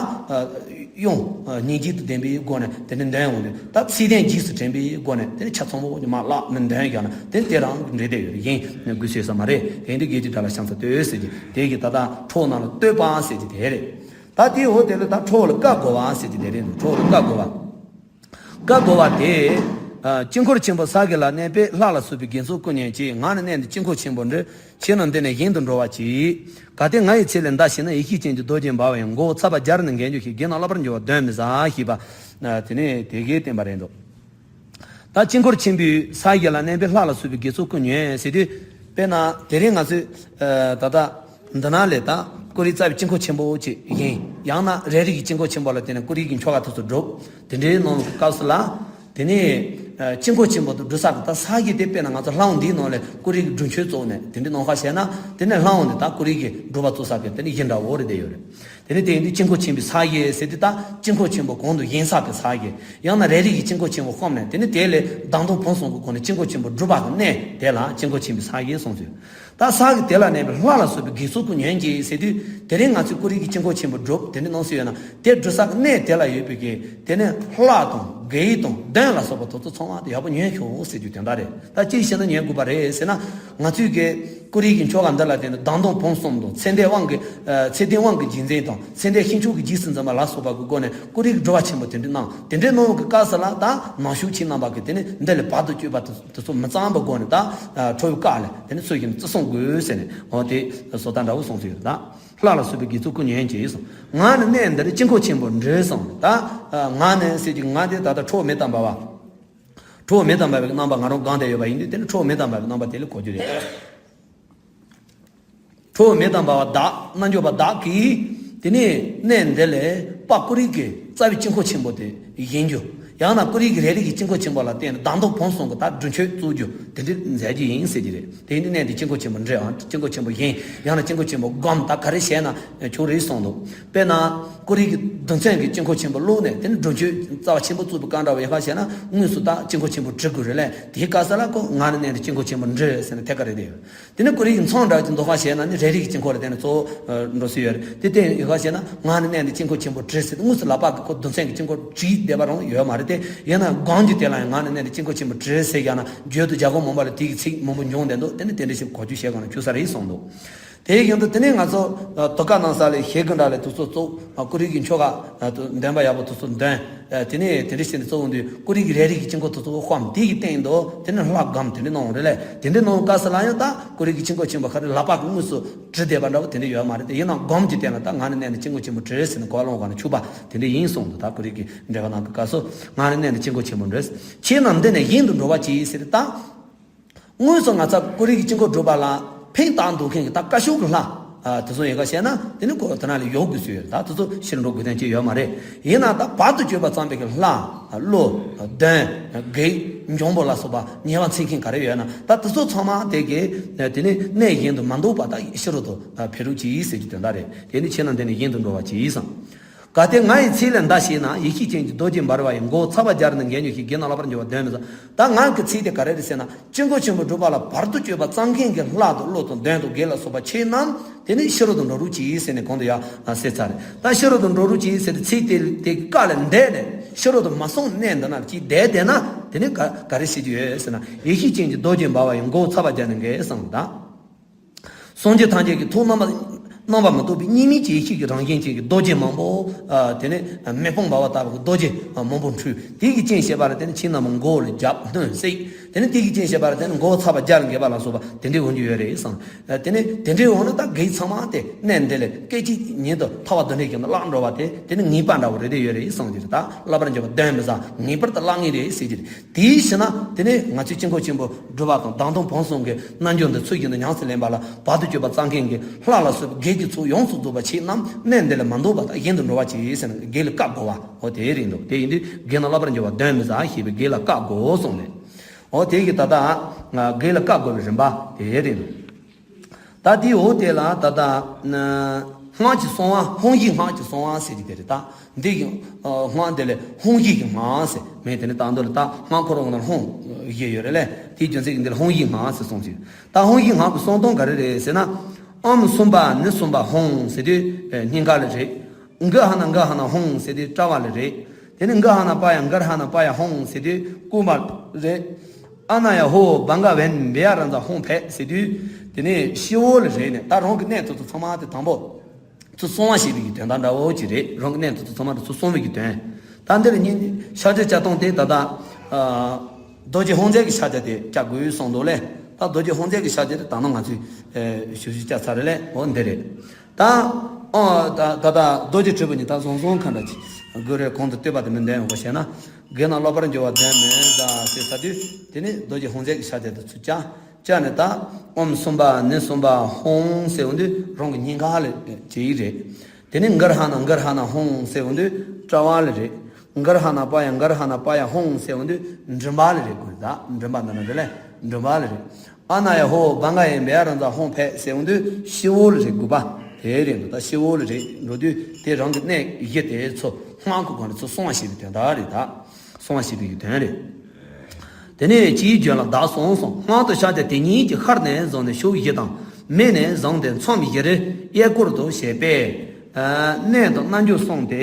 དབྱངས་སྙན་བརྒྱུད་དུ་ལྡན་པའི་སྒོ་ནས་དེ་ནི་འདོན་འོང་དུས་ད་ཚིག་དོན་རྗེས་སུ་དྲན་པའི་སྒོ་ནས་དེ་ནི་ཆ་ཚང་པོ་མ་བརླག་མི་འདོན་ཀྱང་ན་དེ་ནི་དེ་རང་གི་འབྲེལ་བསྡད་ཡོད་རེད། གཞན་དགོས་སུ་ཡོད་ས་མ་རེད། དེ་ཡིན་དུས་བགེགས་ཀྱི་དགྲ་ལ་ཕྱག་འཚལ་ཏོ་ཟེར་གྱི་དེ་གི་ད་ལྟ་ཁྲོ་བོ་རྣམས་ལ་བསྟོད་པ་ཟེར་གྱི་དེ་རེད། ད་དེའི་འོག་དེ་ལ་ད་ཁྲོ་བོ་ལ་བཀའ་བསྒོ་བ་ཟེར་གྱི་དེ་རེད། ཁྲོ་བོ་ལ་བཀའ་བསྒོ་བ། བཀའ་བསྒོ་བ་དེ། ཨ་དཀྱིལ་འཁོར་ཆེན་པོ་ས་གཞི་ལ་གནས་པའི་ལྷ་ལ་སོགས་པའི་དགེ་ཚོགས་ཀུན་ཉོན་ཅིག་ང་ནི་གནས་འདི་དཀྱིལ་འཁོར་ཆེན་པོ་འདི། ཁྱེད་རྣམས་འདི་ནས་གཞན་དུ་འགྲོ་བ་གྱིས། གལ་ཏེ་ང་ཡི་ཚེ་ལས་འདའ་ཤེས་ན་ཡེ་ཤེས་ཅན་གྱི་རྡོ་རྗེ་འབར་བའི་མགོ་བོ་ཚ་བ་རྒྱ་རུ་ནི་འགེངས་རྒྱུ་ཞིག་བགེགས་རྣམས་བརླག་པར་འགྱུར་བ་གདོན་མི་ཟ་ཞེས་པ། ཨ་དེ་ནས་དེ་གའི་བསྟན་པ་རེད་འདུག་ད་དཀྱིལ་འཁོར་ཆེན་པོའི་ས་གཞི་ལ་གནས་པའི་ལྷ་ལ་སོགས་པའི་དགེ་ཚོགས་ཀུན་ཉོན་ཟེར་དུས། དཔེར་ན་དེ་རིང་ང་ཚོས་ཨ་ད་ལྟ་འདི་ན་ལས་ད་ཀུ་རེ་རྩ་བའི་དཀྱིལ་འཁོར་ཆེན་པོ་ཅིག་ཡིན། ཡང་ན་རས་རིས་ཀྱི་དཀྱིལ་འཁོར་ཆེན་པོ་ལ་བརྟེན་ནས་ཀུ་རེ་གི་ཆོ་ག་དེ་ཚོ་སྒྲུབ། དེ་འདྲའི་ནང་གི་སྐབས་སུ་ལ། དེ་ནས་ཨ་དཀྱིལ་འཁོར་ཆེན་པོ་དང་སྒྲུབ་ས་གི་ད་ས་གཞི་དེ་དཔེར་ན་ང་ཚོ་ལྷ་ཁང་འདིའི་ནང་ལས་ཀུ་རེ་གི་སྒྲུབ་མཆོད་བཙུགས་ནས་དེ་འདྲའི་ནང་ཁ་བྱས་ན་དེ་ནས་ལྷ་ཁང་འདི་ད་ཀུ་རེ་གི་སྒྲུབ་པ་བཙུགས་ས་གི་དེ་ནས་གཞི་འདྲ་བོ་རེ་བསྡད་ཡོད་རེད། དེ་ནས་དེ་ཡིན་དུས་དཀྱིལ་འཁོར་ཆེན་པོའི་ས་གཞི་ཟེར་དུས་ད་དཀྱིལ་འཁོར་ཆེན་པོ་གོང་དུ་བཞེངས་ས་གི་ས་གཞི། ཡང་ན་རས་རིས་ཀྱི་དཀྱིལ་འཁོར་ཆེན་པོ་བསྐོར་ནས་དེ་ནས་དེ་ལས་བདག་མདུན་ཕུན་སུམ་གྱི་སྒོ་ནས་དཀྱིལ་འཁོར་ཆེན་པོ་སྒྲུབ་པ་གི་གནས་དེ་ལ་དཀྱིལ་འཁོར་ཆེན་པོའི་ས་གཞི་གསུངས་ཚུལ། ད་ས་གི་དེ་ལ་གནས་པའི་ལྷ་ལ་སོགས་པའི་དགེ་ཚོགས་ཀུན་ཉོན་ཅིག་ཟེར་དུས་དེ་རིང་ང་ཚོས་ཀུ་རེ་གི་དཀྱིལ་འཁོར་ཆེན་པོ་སྒྲུབ་དེ་འདྲ་གནང་སྲོལ་ཡོད་ན་དེ་སྒྲུབ་ས་གི་གནས་དེ་ལ་ཡོད་པའི་གི་དེ་ནས་ལྷ་དང་བགེགས་དང་གདོན་ལ་སོགས་པ་དེ་ཚོ་ཚང་མ་དེ་ཡག་པོ་ཉོན་ཤོག་ཟེར་རྒྱུ་དོན་དག་རེད། ད་ཅིའི་ཕྱིར་ན་ཉོན་དགོས་པ་རེད་ཟེར་ན་ང་ཚོས་གི་ཀུ་རེ་གི་ཆོ་ག་འདི་ལ་བརྟེན་ནས་བདག་མདུན་ཕུན་སུམ་དང་ཚེ་འདས་དབང་གི་ཚེ་འདས་དབང་གི་རྗེས་འཛིན་དང་ཚེ་འདས་ཤིང་མཆོག་གི་རྗེས་སུ་འཛིན་པ་ལ་སོགས་པ་གི་སྒོ་ནས་ཀུ་རེ་གི་སྒྲུབ་པ་ཆེན་པོ་དེ་འདྲ་གནང་། དེ་འདྲའི་གནང་བའི་སྐབས་སུ་ལ་ད་ནང་ཞུགས་ཁྱེད་རྣམ་པ་གིས་དེ་ནི་འདི་ལས་བར་དུ་གཅོད་པ་དེ་ཚོ་མི་གཙང་བའི་སྒོ་ནས་ད་ཁྲོ་བོའི་བཀའ་ལས་དེ་ནི་ཚུལ་བཞིན་བརྩི་སྲུང་དགོས་ཟེར་ནས་འོ་དེ་བཟོ་ལྟ་འདྲ་བོ་གསུངས་སུ་ཡོད། ད་ལྷ་ལ་སོགས་པའི་དགེ་ཚོགས་ཀུན་ཉོན་ཅིག་གསུངས། ང་ནི་གནས་འདིར་དཀྱིལ་འཁོར་ཆེན་པོར་འགྲོ་གསུངས། ད་ང་ནི་ཟེར་གྱི་ང་དེ་ད་ལྟ་ཁྲོ་བོ་མེ་དང་འབར་བ། ཁྲོ་བོ་མེ་དང་འབར་བའི་རྣམ་པ་ང་རང་སྒང་དེ་ཡོད་པ་ཡིན་དུས་དེ་ནི་ཁྲོ་བོ་མེ་དང་འབར་བའི་རྣམ་པ་དེ་ལ་གོ་རྒྱུ་རེད། ཁྲོ་བོ་མེ་དང་འབར་བ་བདག་རྣལ་འབྱོར་པ་བདག་གིས་དེ་ནས་གནས་འདི་ལས་དཔལ་ཀུ་རེ་གི་རྩ་བའི་དཀྱིལ་འཁོར་ཆེན་པོ་དེ་བཞེངས་རྒྱུ། ཡང་ན་ཀུ་རེ་གི་རས་རིས་ཀྱི་དཀྱིལ་འཁོར་ཆེན་པོ་ལ་བརྟེན་ནས་བདག་མདུན་ཕུན་སུམ་གྱི་ད་སྒྲུབ་མཆོད་བཙུགས་རྒྱུ་དེ་འདྲ་མཛད་རྒྱུ་ཡིན་ཟེར་གྱི་རེད། དེ་ཡིན་དུས་གནས་འདི་དཀྱིལ་འཁོར་ཆེན་པོར་འགྲོ་ཨང་དཀྱིལ་འཁོར་ཆེན་པོ་བཞེངས་ཡང་ན་དཀྱིལ་འཁོར་ཆེན་པོ་བསྒོམ་ད་ག་རེ་བྱས་ན་ཆོག་རེད་གསུངས་འདུག་དཔེར་ན་ཀུ་རེ་གི་གདུང་ཚན་གྱི་དཀྱིལ་འཁོར་ཆེན་པོ་བླུགས་ནས་དེ་ནི་སྒྲུབ་མཆོད་རྩ་བ་ཆེན་པོ་བཙུགས་པའི་སྐབས་འདྲ་བ་ཡིན་པ་བྱས་ན་དངོས་སུ་ད་དཀྱིལ་འཁོར་ཆེན་པོ་འགྲོ་དགོས་རེད་ལས་དེའི་སྐབས་སུ་ལ་ཁོ་ང་ནི་གནས་འདི་དཀྱིལ་འཁོར་ཆེན་པོར་འགྲོ་ཟེར་ནས་ཐད་ཀ་རེད་དེ། དེ་ནས་ཀུ་རེ་གི་མཚམས་འདྲ་ཅིག་འདུག་ག་བྱས་ན་ནི་རས་རིས་ཀྱི་དཀྱིལ་འཁོར་ལ་བརྟེན་ནས་གཙོ་བོ་འགྲོ་སྲོལ་ཡོད་རེད། དེ་བརྟེན་ཡོད་ག་བྱས་ན་ང་ནི་གནས་འདི་དཀྱིལ་འཁོར་ཆེན་པོར་འགྲོ་ཟེར་ཏེ་དངོས་སུ་ལག་པ་གིས་ཁོ་གདུང་ཚན་གྱི་དཀྱིལ་འཁོར་བྲིས་བསྡད་པ་རང་ཡོད་མ་རེད། ཡིན་ན་སྒོམ་གྱི་དེ་ལ་ཡང་ངག་ནས་གནས་ནས་དཀྱིལ་འཁོར་ཆེན་པོ་བྲི་ཟེར་ཡང་ན་བརྗོད་དུ་རྒྱ་སྒོམ་མང་པོ་ལ་དེ་གི་ཚིག་མང་པོ་འབྱུང་བསྡད་འདུག་དེ་ནི་དེ་འདྲ་ཞིག་གོ་རྒྱུ་བྱས་གང་ན་ཆུ་ས་རེད་གསུངས་འདུག་དེ་ཡིན་དུས་དེ་ནས་ང་ཚོ་དུ་ཀ་ནང་ས་ལས་ཞེ་དགུ་འདྲ་ལས་དུ་ཚོ་གཙོ་ཀུ་རེ་གི་ཆོ་ག་འདོན་པ་ཡག་པོ་དུ་ཚོ་འདོན། དེ་ནས་དེ་འདྲ་བྱས་ནས་གཙོ་བོ་འདུས་ཀུ་རེ་གི་རེ་རེ་གི་དཀྱིལ་འཁོར་དུ་ཚོ་དཔམ་དེ་གི་སྟེང་དུ་དེ་ནས་ལྷ་སྒོམ་དེ་འདྲ་གནང་རེད་ལས། དེ་འདྲ་གནང་སྐབས་སུ་ལ་ཡང་ད་ཀུ་རེ་གི་དཀྱིལ་འཁོར་ཆེན་པོ་ཁ་རེ་ལག་པ་གི་དངོས་སུ་བྲི་བསྡད་པ་འདྲ་བོ་དེ་འདྲ་ཡོད་མ་རེད་དེ། ཡིན་ནའང་སྒོམ་གྱི་སྟེང་ལ་ད་ངག་ནས་གནས་ནས་དཀྱིལ་འཁོར་ཆེན་པོ་བྲི་ཟེར་ནས་གོ་ལོང་ག་ན་ཆུ་པ་དེ་འདྲ་ཡིན་གསུངས་འདུག་ད་ཀུ་རེ་གི་འགྲེལ་པ་ནང་གི་སྐབས་སུ་ངག་ནས་གནས་ནས་དཀྱིལ་འཁོར་ཆེན་པོ་བྲི། ཁྱེད་རྣམས་འདི་ནས་གཞན་དུ་འགྲོ་བར་གྱིས་ཟེར་ད། དངོས་སུ་ང་ཚ་ཀུ་རེ་གི་དཀྱིལ་འཁོར་སྒྲུབ་པ་ལ་ཕན་བཏགས་འདུག་མཁན་གྱི་ད་བཀའ་ཤོག་གི་ལྷ། དེ་ཚོ་ཡིན་ག་བཤད་ན་དེ་ནི་ཀོ་དེ་ན་ལས་ཡོག་དགོས་སུ་ཡོད་ད། དེ་ཚོ་ཕྱིར་འགྲོ་དགོས་དོན་ཅི་ཡོད་མ་རེད། ཡིན་ན་ད་བར་དུ་གཅོད་པ་ཙམ་པའི་གི་ལྷ། བློ། གདོན། བགེགས། འབྱུང་པོ་ལ་སོགས་པ་ཉེ་བར་འཚེ་མཁན་ག་རེ་ཡོད་ན་ད་དེ་ཚོ་ཚང་མ་དེ་གི་དེ་ནི་གནས་གཞན་དུ་མ་འདུག་པ་ད་ཕྱི་རོལ་དུ་འཕེལ་རོགས་གྱིས་ཟེར་གྱི་དོན་དག་རེད། དེ་ནི་ཁྱེད་རྣམས་དེ་ནི་གཞན་དུ་འགྲོ་བར་གྱིས་སམ། གལ་ཏེ་ང་ཡི་ཚིག་ལ་མདའ་བྱས་ན། ཡེ་ཤེས་ཅན་གྱི་རྡོ་རྗེ་འབར་བ་ཡི། མགོ་བོ་ཚ་བ་རྒྱ་རུ་ནི་འགས་འགྱོ་ཞིང་། བགེགས་རྣམས་བརླག་པར་འགྱུར་བ་གདོན་མི་ཟ། ད་ང་གི་ཚིག་དེ་ག་རེ་རེད་ཟེར་ན། དཀྱིལ་འཁོར་ཆེན་པོ་སྒྲུབ་པ་ལ་བར་དུ་གཅོད་པ་རྩ་མཁན་གྱི་ལྷ་དང་ཀླུ་དང་གདོན་དང་བགེགས་ལ་སོགས་པ་ཁྱེད་རྣམས་དེ་ནི་ཕྱི་རོལ་དུ་འགྲོ་རོགས་གྱིས་ཟེར་ནས་གོང་དུ་ཡང་ཟེར་ཚར་རེད། ད་ཕྱི་རོལ་དུ་འགྲོ་རོགས་གྱིས་ཟེར་ཏེ་ཚིག་དེ་དེ་བཀའ་ལས་འདས་ནས་ཕྱི་རོལ་དུ་མ་སོང་གནས་འདི་ན་ཅིག་བསྡད་བསྡད་ན་དེ་ནི་ག་ག་རེ་བྱེད་རྒྱུ་ཡོད་ཟེར་ན། ཡེ་ཤེས་ཅན་གྱི་རྡོ་རྗེ་འབར་བ་ཡི། མགོ་བོ་ཚ་བ་རྒྱ་ནི་འགས་གསུངས་ད། སངས་རྒྱས་ཐམས་ཅད་ཀྱི་ཐུགས་རྣམ་པ་རྣམ་པར་མི་རྟོག་པའི་གཉིས་མེད་ཀྱི་ཡེ་ཤེས་ཀྱི་རང་བཞིན་ཅན་གྱི་རྡོ་རྗེ་མང་པོ། ཨ། དེ་ནས་མེ་དཔུང་འབར་བ་ལྟ་བུ་གི་རྡོ་རྗེ་མང་པོ་འཕྲོས། དེ་གི་རྐྱེན་བྱས་པ་ལ་དེ་ནས་ཁྱེད་རྣམས་མགོ་ལ་རྒྱབ་གདོན་བསྲེགས། དེ་ནས་དེ་གི་རྐྱེན་བྱས་པ་ལ་དེ་ནས་མགོ་ཚ་བ་རྒྱ་ལ་འགས་པ་ལ་སོགས་པ་དེ་འདྲའི་འོང་རྒྱུ་ཡོད་རེད་གསུངས། དེ་ནས་དེ་འདྲའི་འོང་ན་ད་བགེགས་ཚང་མ་དེ་གནས་འདི་ལས་སྐད་ཅིག་ཉིད་དུ་ཐལ་བ་རྡུལ་ཕྲན་བཞིན་དུ་བརླག་འགྲོ་བ་དེ་དེ་ནི་ངེས་པ་འདྲ་བོ་རེད་དེ་ཡོད་རེད་གསུངས་ཀྱི་རེད། ད་བརླག་པར་འགྱུར་བ་གདོན་མི་ཟ། ངེས་པར་དུ་བརླག་ངེས་རེད་ཟེར་གྱི་རེད། དེའི་ཕྱིར་ན་དེ་ནས་ང་ཚོའི་དཀྱིལ་འཁོར་ཆེན་པོ་སྒྲུབ་པ་དང་བདག་མདུན་བོན་གསུམ་གྱི་རྣལ་འབྱོར་འདི་ཚུལ་བཞིན་དུ་ཉམས་སུ་ལེན་པ་ལ་བར་དུ་གཅོད་པ་རྩ་མཁན་གྱི་ལྷ་ལ་སོགས་པའི་བགེགས་ཀྱི་ཚོགས་ཡོངས་སུ་རྫོགས་པ་ཁྱེད་རྣམས་གནས་འདི་ལས་མ་འདོར་བ་དང་གཞན་དུ་འགྲོ་བར་གྱིས་ཟེར་ན་བགེགས་ལ་བཀའ་བསྒོ་བ་འོ་དེ་རེད་འདུག་དེ་ཡིན་དུས་བགེགས་རྣམས་བརླག་པར་འགྱུར་བ་གདོན་མི་ཟ་ཞེས་པའི་བགེགས་ལ་བཀའ་བསྒོ་གསུངས་ནས། འོ་དེ་གི་ད་ལྟ་བགེགས་ལ་བཀའ་བསྒོ་བའི་རིམ་པ་དེ་རེད་འདུག་ད་དེའི་འོག་དེ་ལ་ད་ལྟ་སྔགས་ཀྱི་གསང་བ་ཧཱུྃ་བཞི་སྔགས་ཀྱི་གསང་བ་ཟེར་གྱི་དེ་རེད་ད། འདི་གི་སྔགས་འདི་ལས་ཧཱུྃ་བཞི་གི་སྔགས་ཟེར་མེད། དེ་ནི་ད་མདོ་ལ་ད་སྔགས་ཁོ་རང་ནང་ཧཱུྃ་བཞི་ཡོད་རེད་ལས། དེའི་རྒྱུ་མཚན་གྱིས་འདི་ལ་ཧཱུྃ་བཞི་སྔགས་ཟེར་གསུངས་ཟིན། ད་ཧཱུྃ་བཞི་སྔགས་ཀྱི་གསང་སྟངས་ག་རེ་རེད་ཟེར་ན། ཨོཾ་སུམྦྷ་ཎི་སུམྦྷ་ཧཱུྃ་ཟེར་དུས་སྙིང་ག་ལ་རེད། གྷི་ཧ་ན་གྷི་ཧ་ན་ཧཱུྃ་ཟེར་དུས་དཔྲལ་བ་ལ་རེད། དེ་ནི་གྷི་ཧ་ན་པ་ཡ་གྷི་ཧ་ན་པ་ཡ་ཧཱུྃ་ཟེར་དུས་སྐུ་པར་རེད། ཨ་ན་ཡ་ཧོ་བྷ་ག་ཝན་བེ་ཡ་ར་ཛ་ཧཱུྃ་ཕཊ་ཟེར་དུས་དེ་ནི་སྤྱི་བོ་ལ་རེད་ནས་ད་རང་གི་གནས་དེ་ཚོ་ཚང་མ་དེ་དང་པོ་ཚུར་གསང་བ་ཞེས་པའི་གི་དོན་དག་འདྲ་བོ་ཅིག་རེད། རང་གི་གནས་དེ་ཚོ་ཚང་མ་དེ་ཚུར་གསང་བའི་གི་དོན། ད་འདིར་ཉིན་ཕྱག་རྒྱ་བཅའ་སྟངས་དེ་ད་ལྟ་རྡོ་རྗེ་ཧཱུྃ་རྫས་ཀྱི་ཕྱག་རྒྱ་དེ་བཅའ་དགོས་གསུངས་འདུག་ལས། ད་རྡོ་རྗེ་ཧཱུྃ་རྫས་ཀྱི་ཕྱག་རྒྱ་དེ་ད་ནང་ང་ཚོས་ཞུ་ཞུ་བཅའ་ཚར་རེད་ལས། འོ་འདི་རེད། ད་ཨོ་ད་ད་ད་རྡོ་རྗེ་དྲིལ་བུ་ཉིད་ད་བཟང་བཟང་ཁ་འདྲ་ཅིག་དགོས་རེད། གོང་དུ་བསྟོད་པ་དེ་མི་འདོན་འོ་བཤད་ན། བགེགས་རྣམས་བརླག་པར་འགྱུར་བ་གདོན་མི་ཟ་ཟེར་ས་དུས་དེ་ནི་རྡོ་རྗེ་ཧཱུྃ་རྫས་ཀྱི་ཕྱག་རྒྱ་དེ་ཚུར་བཅའ། བཅའ་ནས་ད་ཨོཾ་སུམྦྷ་ཎི་སུམྦྷ་ཧཱུྃ་ཟེར་འོང་དུས་རང་གི་སྙིང་ག་ལ་བྱེད་ཡིག་རེད། དེ་ནི་གྷི་ཧ་ན་གྷི་ཧ་ན་ཧཱུྃ་ཟེར་འོང་དུས་དཔྲལ་བ་ལ་རེད། གྷི་ཧ་ན་པ་ཡ་གྷི་ཧ་ན་པ་ཡ་ཧཱུྃ་ཟེར་འོང་དུས་མགྲིན་པ་ལ་རེད། དགོས་ད་མགྲིན་པ་འདི་ན་རེད་ལས་མགྲིན་པ་ལ་རེད། ཨ་ན་ཡ་ཧོ་བྷ་ག་ཝན་བེ་ཡ་ར་ཛ་ཧཱུྃ་ཕཊ་ཟེར་འོང་དུས་སྤྱི་བོ་ལ་རེད། དགུ་པ་དེ་རེད་འདུག་ད་སྤྱི་བོ་ལ་རེད་འགྲོ་དུས་དེ་རང་གི་གནས་བཞི་དེ་ཚོ་སྔགས་ཀྱི་སྒོ་ནས་ཚུར་གསང་བ་ཞེས་པའི་དོན་དག་རེད་ད། གསང་བ་ཞེས་པའི་དོན་རེད། དེ་ནས་ཅིའི་རྒྱུད་ལ་བདག་གསུངས་སོ། སྔགས་དང་ཕྱག་རྒྱ་དེ་ཉིད་ཀྱི་ཤར་ནས་བཟུང་ནས་ཕྱོགས་བཞི་དང་། སྨད་ནས་བཟུང་སྟེ་མཚམས་བཞིར་གཡས་སྐོར་དུ་བྱས་པས། གནས་དང་རྣལ་འབྱོར་གསུམ་སྟེ་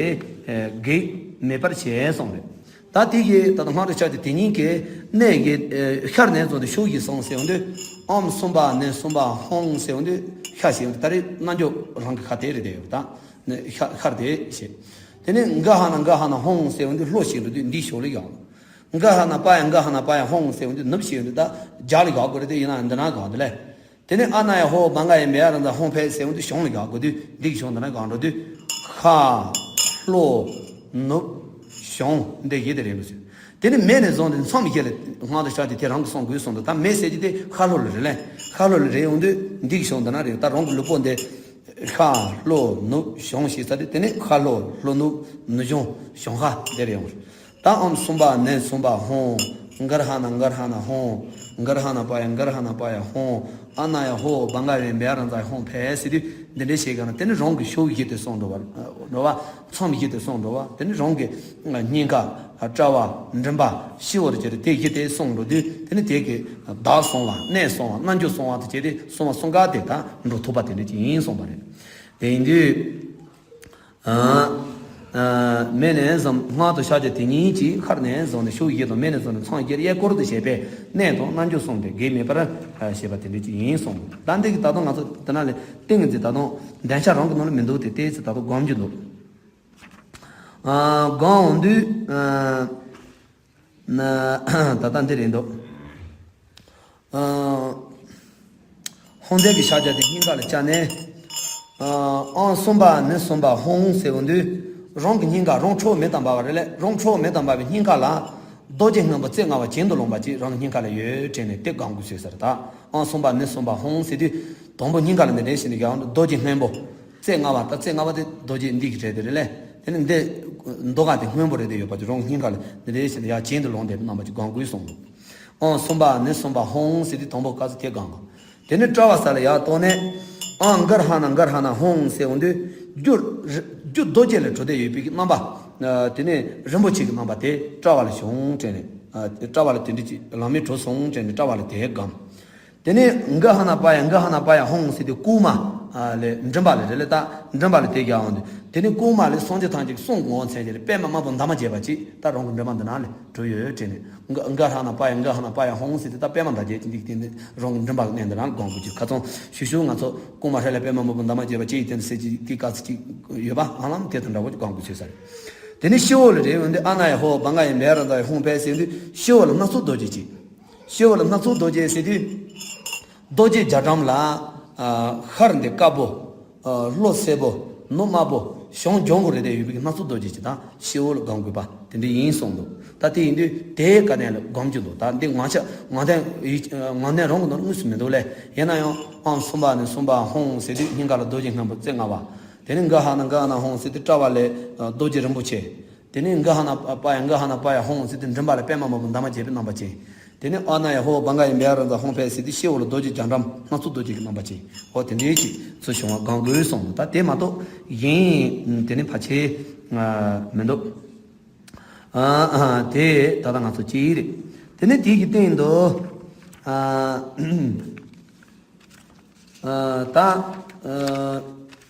གེགས་མེད་པར་བྱས་གསུངས་རེད། ད་དེ་གི་ད་ལྟ་སྔགས་དང་ཕྱག་རྒྱ་དེ་ཉིད་ཀྱི་གནས་ཀྱི་ཤར་ནས་བཟུང་སྟེ་ཕྱོགས་བཞི་གསུངས་ཟེར་འོང་དུས། ཨོཾ་སུམྦྷ་ཎི་སུམྦྷ་ཧཱུྃ་ཟེར་འོང་དུས་ཤར་ཞིག་འོང་དུས་ད་རེས་རྣལ་འབྱོར་རང་གི་ཁ་དེ་རེད་དེ་ཡོད་ད། ནི་ཤར་ཤར་དེ་བྱས། དེ་ནས་གྷི་ཧ་ན་གྷི་ཧ་ན་ཧཱུྃ་ཟེར་འོང་དུས་ལྷོ་ཞིག་འགྲོ་དུས་འདི་ཕྱོགས་ལ་ཡོང་། གྷི་ཧ་ན་པ་ཡ་གྷི་ཧ་ན་པ་ཡ་ཧཱུྃ་ཟེར་འོང་དུས་ནུབ་ཞིག་འགྲོ་ད་རྒྱ་ལ་ཡོང་དགོས་རེད་དེ་ཡིན་ན་འདི་ན་གང་དེ་ལས། དེ་ནས་ཨ་ན་ཡ་ཧོ་བྷ་ག་ཝན་བེ་ཡ་ར་ཛ་ཧཱུྃ་ཕཊ་ཟེར་འོང་དུས་བྱང་ལ་ཡོང་དགོས་དུས་འདི་གི་ཕྱོགས་འདི་ན་གང་འགྲོ་དུས་ཤར་ལྷོ་ནུབ་བྱང་འདི་བཞི་དེ་རེད་མི་སྲིད། དེ་ནས་སྨད་ནས་བཟུང་སྟེ་མཚམས་བཞི་ལ་སྔགས་དང་ཕྱག་རྒྱ་དེ་རང་གི་གསུང་དགོས་གསུངས་འདུག་ད་སྨད་ཟེར་གྱི་དེ་ཤར་ལྷོ་ལ་རེད་ལས། ཤར་ལྷོ་ལ་རེད་འོང་དུས་འདི་གི་ཕྱོགས་འདི་ན་རེད། ད་རང་གི་ལུས་པོ་འདི་ཤར་ལྷོ་ནུབ་བྱང་ཞེས་ས་དེ་དེ་ནས་ཤར་ལྷོ་ལྷོ་ནུབ་ནུབ་བྱང་བྱང་ཤར་འདི་རེད་འོང་། ད་ཨོཾ་སུམྦྷ་ཎི་སུམྦྷ་ཧཱུྃ། གྷི་ཧ་ན་གྷི་ཧ་ན་ཧཱུྃ། གྷི་ཧ་ན་པ་ཡ་གྷི་ཧ་ན་པ་ཡ་ཧཱུྃ། ཨ་ན་ཡ་ཧོ་བྷ་ག་ཝན་བེ་ཡ་ར་ཛ་ཧཱུྃ་ཕཊ་ཟེར་དུས་འདི་འདྲ་བྱེད་ག་ན་དེ་ནི་རང་གི་ཕྱོགས་བཞི་དེ་གསུངས་འགྲོ་བ་འགྲོ་བ། མཚམས་བཞི་དེ་གསུངས་འགྲོ་བ། དེ་ནི་རང་གི་སྙིང་ག་དཔྲལ་བ་མགྲིན་པ་སྤྱི་བོར་གྱུར་དེ་བཞི་དེ་གསུངས་འགྲོ་དུས་དེ་ནི་དེ་གི་བདག་གསང་བ་གནས་གསང་བ་རྣལ་འབྱོར་གསང་བ་དེ་བྱས་ཏེ་གསང་བ་གསང་ག་དེ་དང་འགྲོ་ཐུབ་པ་དེ་འདྲ་ཅིག་ཡིན་གསུངས་པ་རེད། དེ་ཡིན་དུས། ཨ། མེ་ནས་བཟུང་སྔགས་དང་ཕྱག་རྒྱ་དེ་ཉིད་ཀྱིས། མཁར་ནས་བཟུང་ནས་ཕྱོགས་བཞི་དང་། མེ་ནས་བཟུང་ནས་མཚམས་བརྒྱད་གཡས་སྐོར་དུ་བྱས་པས། གནས་དང་རྣལ་འབྱོར་གསུམ་དེ་གེགས་མེད་པར་བྱེད་པ་དེ་འདྲ་ཅིག་ཡིན་གསུངས། ད་འདི་གི་ད་དུང་ང་ཚོ་དེ་ན་ལས་ཏིང་ངེ་འཛིན་ད་དུང་འདོན་ཆ་རང་གི་ནང་ལ་མི་འདུག་སྟེ། དེ་ཚོ་ད་དུང་སྒོམ་རྒྱུ་འདུག་ཨ། སྒོམ་འོང་དུས། ཨ། ན། ད་ལྟ་འདི་རེད་འདུག་ཨ། ཧཱུྃ་དེ་གི་ཕྱག་རྒྱ་དེ་སྙིང་ག་ལ་བཅའ་ནས། ཨ། ཨང་གསུམ་པ་ནི་གསུམ་པ་ཧཱུྃ་ཟེར་འོང་དུས། རང་གི་སྙིང་ག། རང་ཁྲོ་མེ་དང་འབར་བ་རེད་ལས། རང་ཁྲོ་མེ་དང་འབར་བའི་སྙིང་ག་ལ། རྡོ་རྗེ་སྔོན་པོ་རྩེ་ལྔ་པ་གྱེན་དུ་ལོངས་པ་ཅིག་རང་གི་སྙིང་ག་ལ་ཡོད་དྲན་ནས་དེ་སྒོམ་དགོས་ཟེར་ས་རེད་ད། ཨང་གསུམ་པ་ནི་གསུམ་པ་ཧཱུྃ་ཟེར་དུས། དང་པོ་སྙིང་ག་ལ་འདི་འདྲས་བྱས་ནས་ཡང་རྡོ་རྗེ་སྔོན་པོ། རྩེ་ལྔ་པ། ད་རྩེ་ལྔ་པ་དེ་རྡོ་རྗེ་འདི་གི་གྲས་དེ་རེད་ལས། དེ་ནི་འདི་མདོ་ཁ་དེ་སྔོན་པོ་རེད་དེ་ཡོད་པ་ཅིག་རང་སྙིང་ག་ལ་འདི་འདྲས་བྱས་ནས་ཡར་གྱེན་དུ་ལོངས་བསྡད་པའི་རྣམ་པ་ཅིག་སྒོམ་དགོས་གསུངས་འདུག་ཨང་གསུམ་པ་ནི་གསུམ་པ་ཧཱུྃ་ཟེར་དུས་དང་པོ་སྐབས་སུ་དེ་སྒོམ་དགོས། དེ་ནས་དཔྲལ་བ་ས་ལ་ཡར་བཏོན་ནས། ཨང་གར་ཧ་ན་གར་ཧ་ན་ཧཱུྃ་ཟེར་འོང་དུས། རྒྱུ་རྒྱུ་རྡོ་རྗེ་ལས་གྲུབ་སྟེ་ཡོད་པའི་རྣམ་པ། ཨ། དེ་ནས་རིན་པོ་ཆེ་གི་རྣམ་པ་དེ་དཔྲལ་བ་ལ་བྱུང་དྲན་ནས། ཨ། དཔྲལ་བ་ལ་དེ་འདྲ་ཅིག་ལམ་མེ་གྲུབ་སོང་དྲན་ནས་དཔྲལ་བ་ལ་དེ་སྒོམ། དེ་ནས་ག་ཧ་ན་པ་ཡ། ག་ཧ་ན་པ་ཡ་ཧཱུྃ་ཟེར་དུས་རྐུན་མ། ཨ། ལས་མགྲིན་པ་ལས་རེད་ལས། ད་མགྲིན་པ་ལས་དེ་རྒྱག་འོང་དུས། དེ་ནས་རྐུན་མ་ལས་སངས་རྒྱས་ཐམས་ཅད་གསུང་གི་ངོ་མཚན་གྱི་ལས་པད་མ་དམར་པོ་འདབ་མ་བརྒྱད་པ་ཅིག་ད་རང་གི་མགྲིན་པ་འདི་ན་ལས་གྲུབ་ཡོད་དྲན་ནས། ག་ག་ཧ་ན་པ་ཡ། ག་ཧ་ན་པ་ཡ་ཧཱུྃ་ཟེར་དུས་ད་པད་མ་འདབ་བརྒྱད་ཅིག་འདི་གི་སྟེང་ནས་རང་གི་མགྲིན་པ་གི་གནས་འདི་ན་ལས་སྒོམ་དགོས་ཀྱི། ཁ་སང་ཞུ་ཞུ་ང་ཚོ་རྐུན་མ་ཧྲ་ལས་པད་མ་དམར་པོ་འདབ་མ་བརྒྱད་པ་ཅིག་དེ་འདི་ཟེར་གྱི་དེ་སྐབས་སུ་ཅིག་ཡོད་པ་ཧ་ལམ་དེ་དང་འདྲ་བོ་ཅིག་སྒོམ་དགོས་ཟེར་ས་རེད། དེ་ནས་སྤྱི་བོ་ལ་རེད་འོང་དུས། ཨ་ན་ཡ་ཧོ། བྷ་ག་ཡ་བྷྱ་ཧྲ་ཛ་ཡ་ཧཱུྃ་ཕཊ་ཟེར་དུས་སྤྱི་བོ་ལ་སྣ་ཚོགས་རྡོ་རྗེ་ཅིག་སྤྱི་བོ་ལ་སྣ་ཚོགས་རྡོ་རྗེ་ཟེར་དུས། རྡོ་རྗེ་རྒྱ་གྲམ་ལ། ཨ། ཤར་འདི་དཀར་པོ། ཨ། ལྷོ་སེར་པོ། ནུབ་དམར་པོ། བྱང་ལྗང་གུ་རེད་དེ་ཡོད་པའི་སྣ་ཚོགས་རྡོ་རྗེ་ཅིག་ད་སྤྱི་བོ་ལ་སྒོམ་དགོས་པ་དེ་འདྲ་ཡིན་གསུངས་འདུག་ད་དེ་ཡིན་དུས་དེའི་སྐབས་ནས་ལ་སྒོམ་རྒྱུ་འདུག་ད་འདི་ངག་ཆ་ངག་འདོན་ཡིག་ངག་འདོན་རང་གི་ནང་དངོས་སུ་མི་འདུག་ལས། ཡིན་ན་ཡང་ཨང་གསུམ་པ་ནས་གསུམ་པ་ཧཱུྃ་ཟེར་དུས་སྙིང་ག་ལ་རྡོ་རྗེ་སྔོན་པོ་རྩེ་ལྔ་པ། དེ་ནས་ག་ཧ་ན་ག་ཧ་ན་ཧཱུྃ་ཟེར་དུས་དཔྲལ་བ་ལས། ཨ། རྡོ་རྗེ་རིན་པོ་ཆེ། དེ་ནས་ག་ཧ་ན་པ་ཡ། ག་ཧ་ན་པ་ཡ་ཧཱུྃ་ཟེར་དུས་མགྲིན་པ་ལ་པད་མ་དམར་པོ་འདབ་མ་བརྒྱད་པའི་རྣམ་པ་ཅན། དེ་ནས་ཨ་ན་ཡ་ཧོ། བྷ་ག་ཡ་བྷྱ་ཧྲ་ཛ་ཡ་ཧཱུྃ་ཕཊ་ཟེར་དུས་སྤྱི་བོ་ལ་རྡོ་རྗེ་རྒྱ་གྲམ་སྣ་ཚོགས་རྡོ་རྗེ་གི་རྣམ་པ་ཅན། འོ་དེ་འདྲའི་ཅིག་ཚུར་བྱུང་བ་སྒོམ་དགོས་གསུངས་འདུག་ད་དེ་མ་གཏོགས་གཞན་དེ་ནི་ཕལ་ཆེར་མི་འདུག་ཨ། ཨ། དེ་ད་ལྟ་ང་ཚོ་གཅིག་རེད། དེ་ནས་དེ་གི་སྟེང་དུ། ཨ། ཨ། ད། ཨ།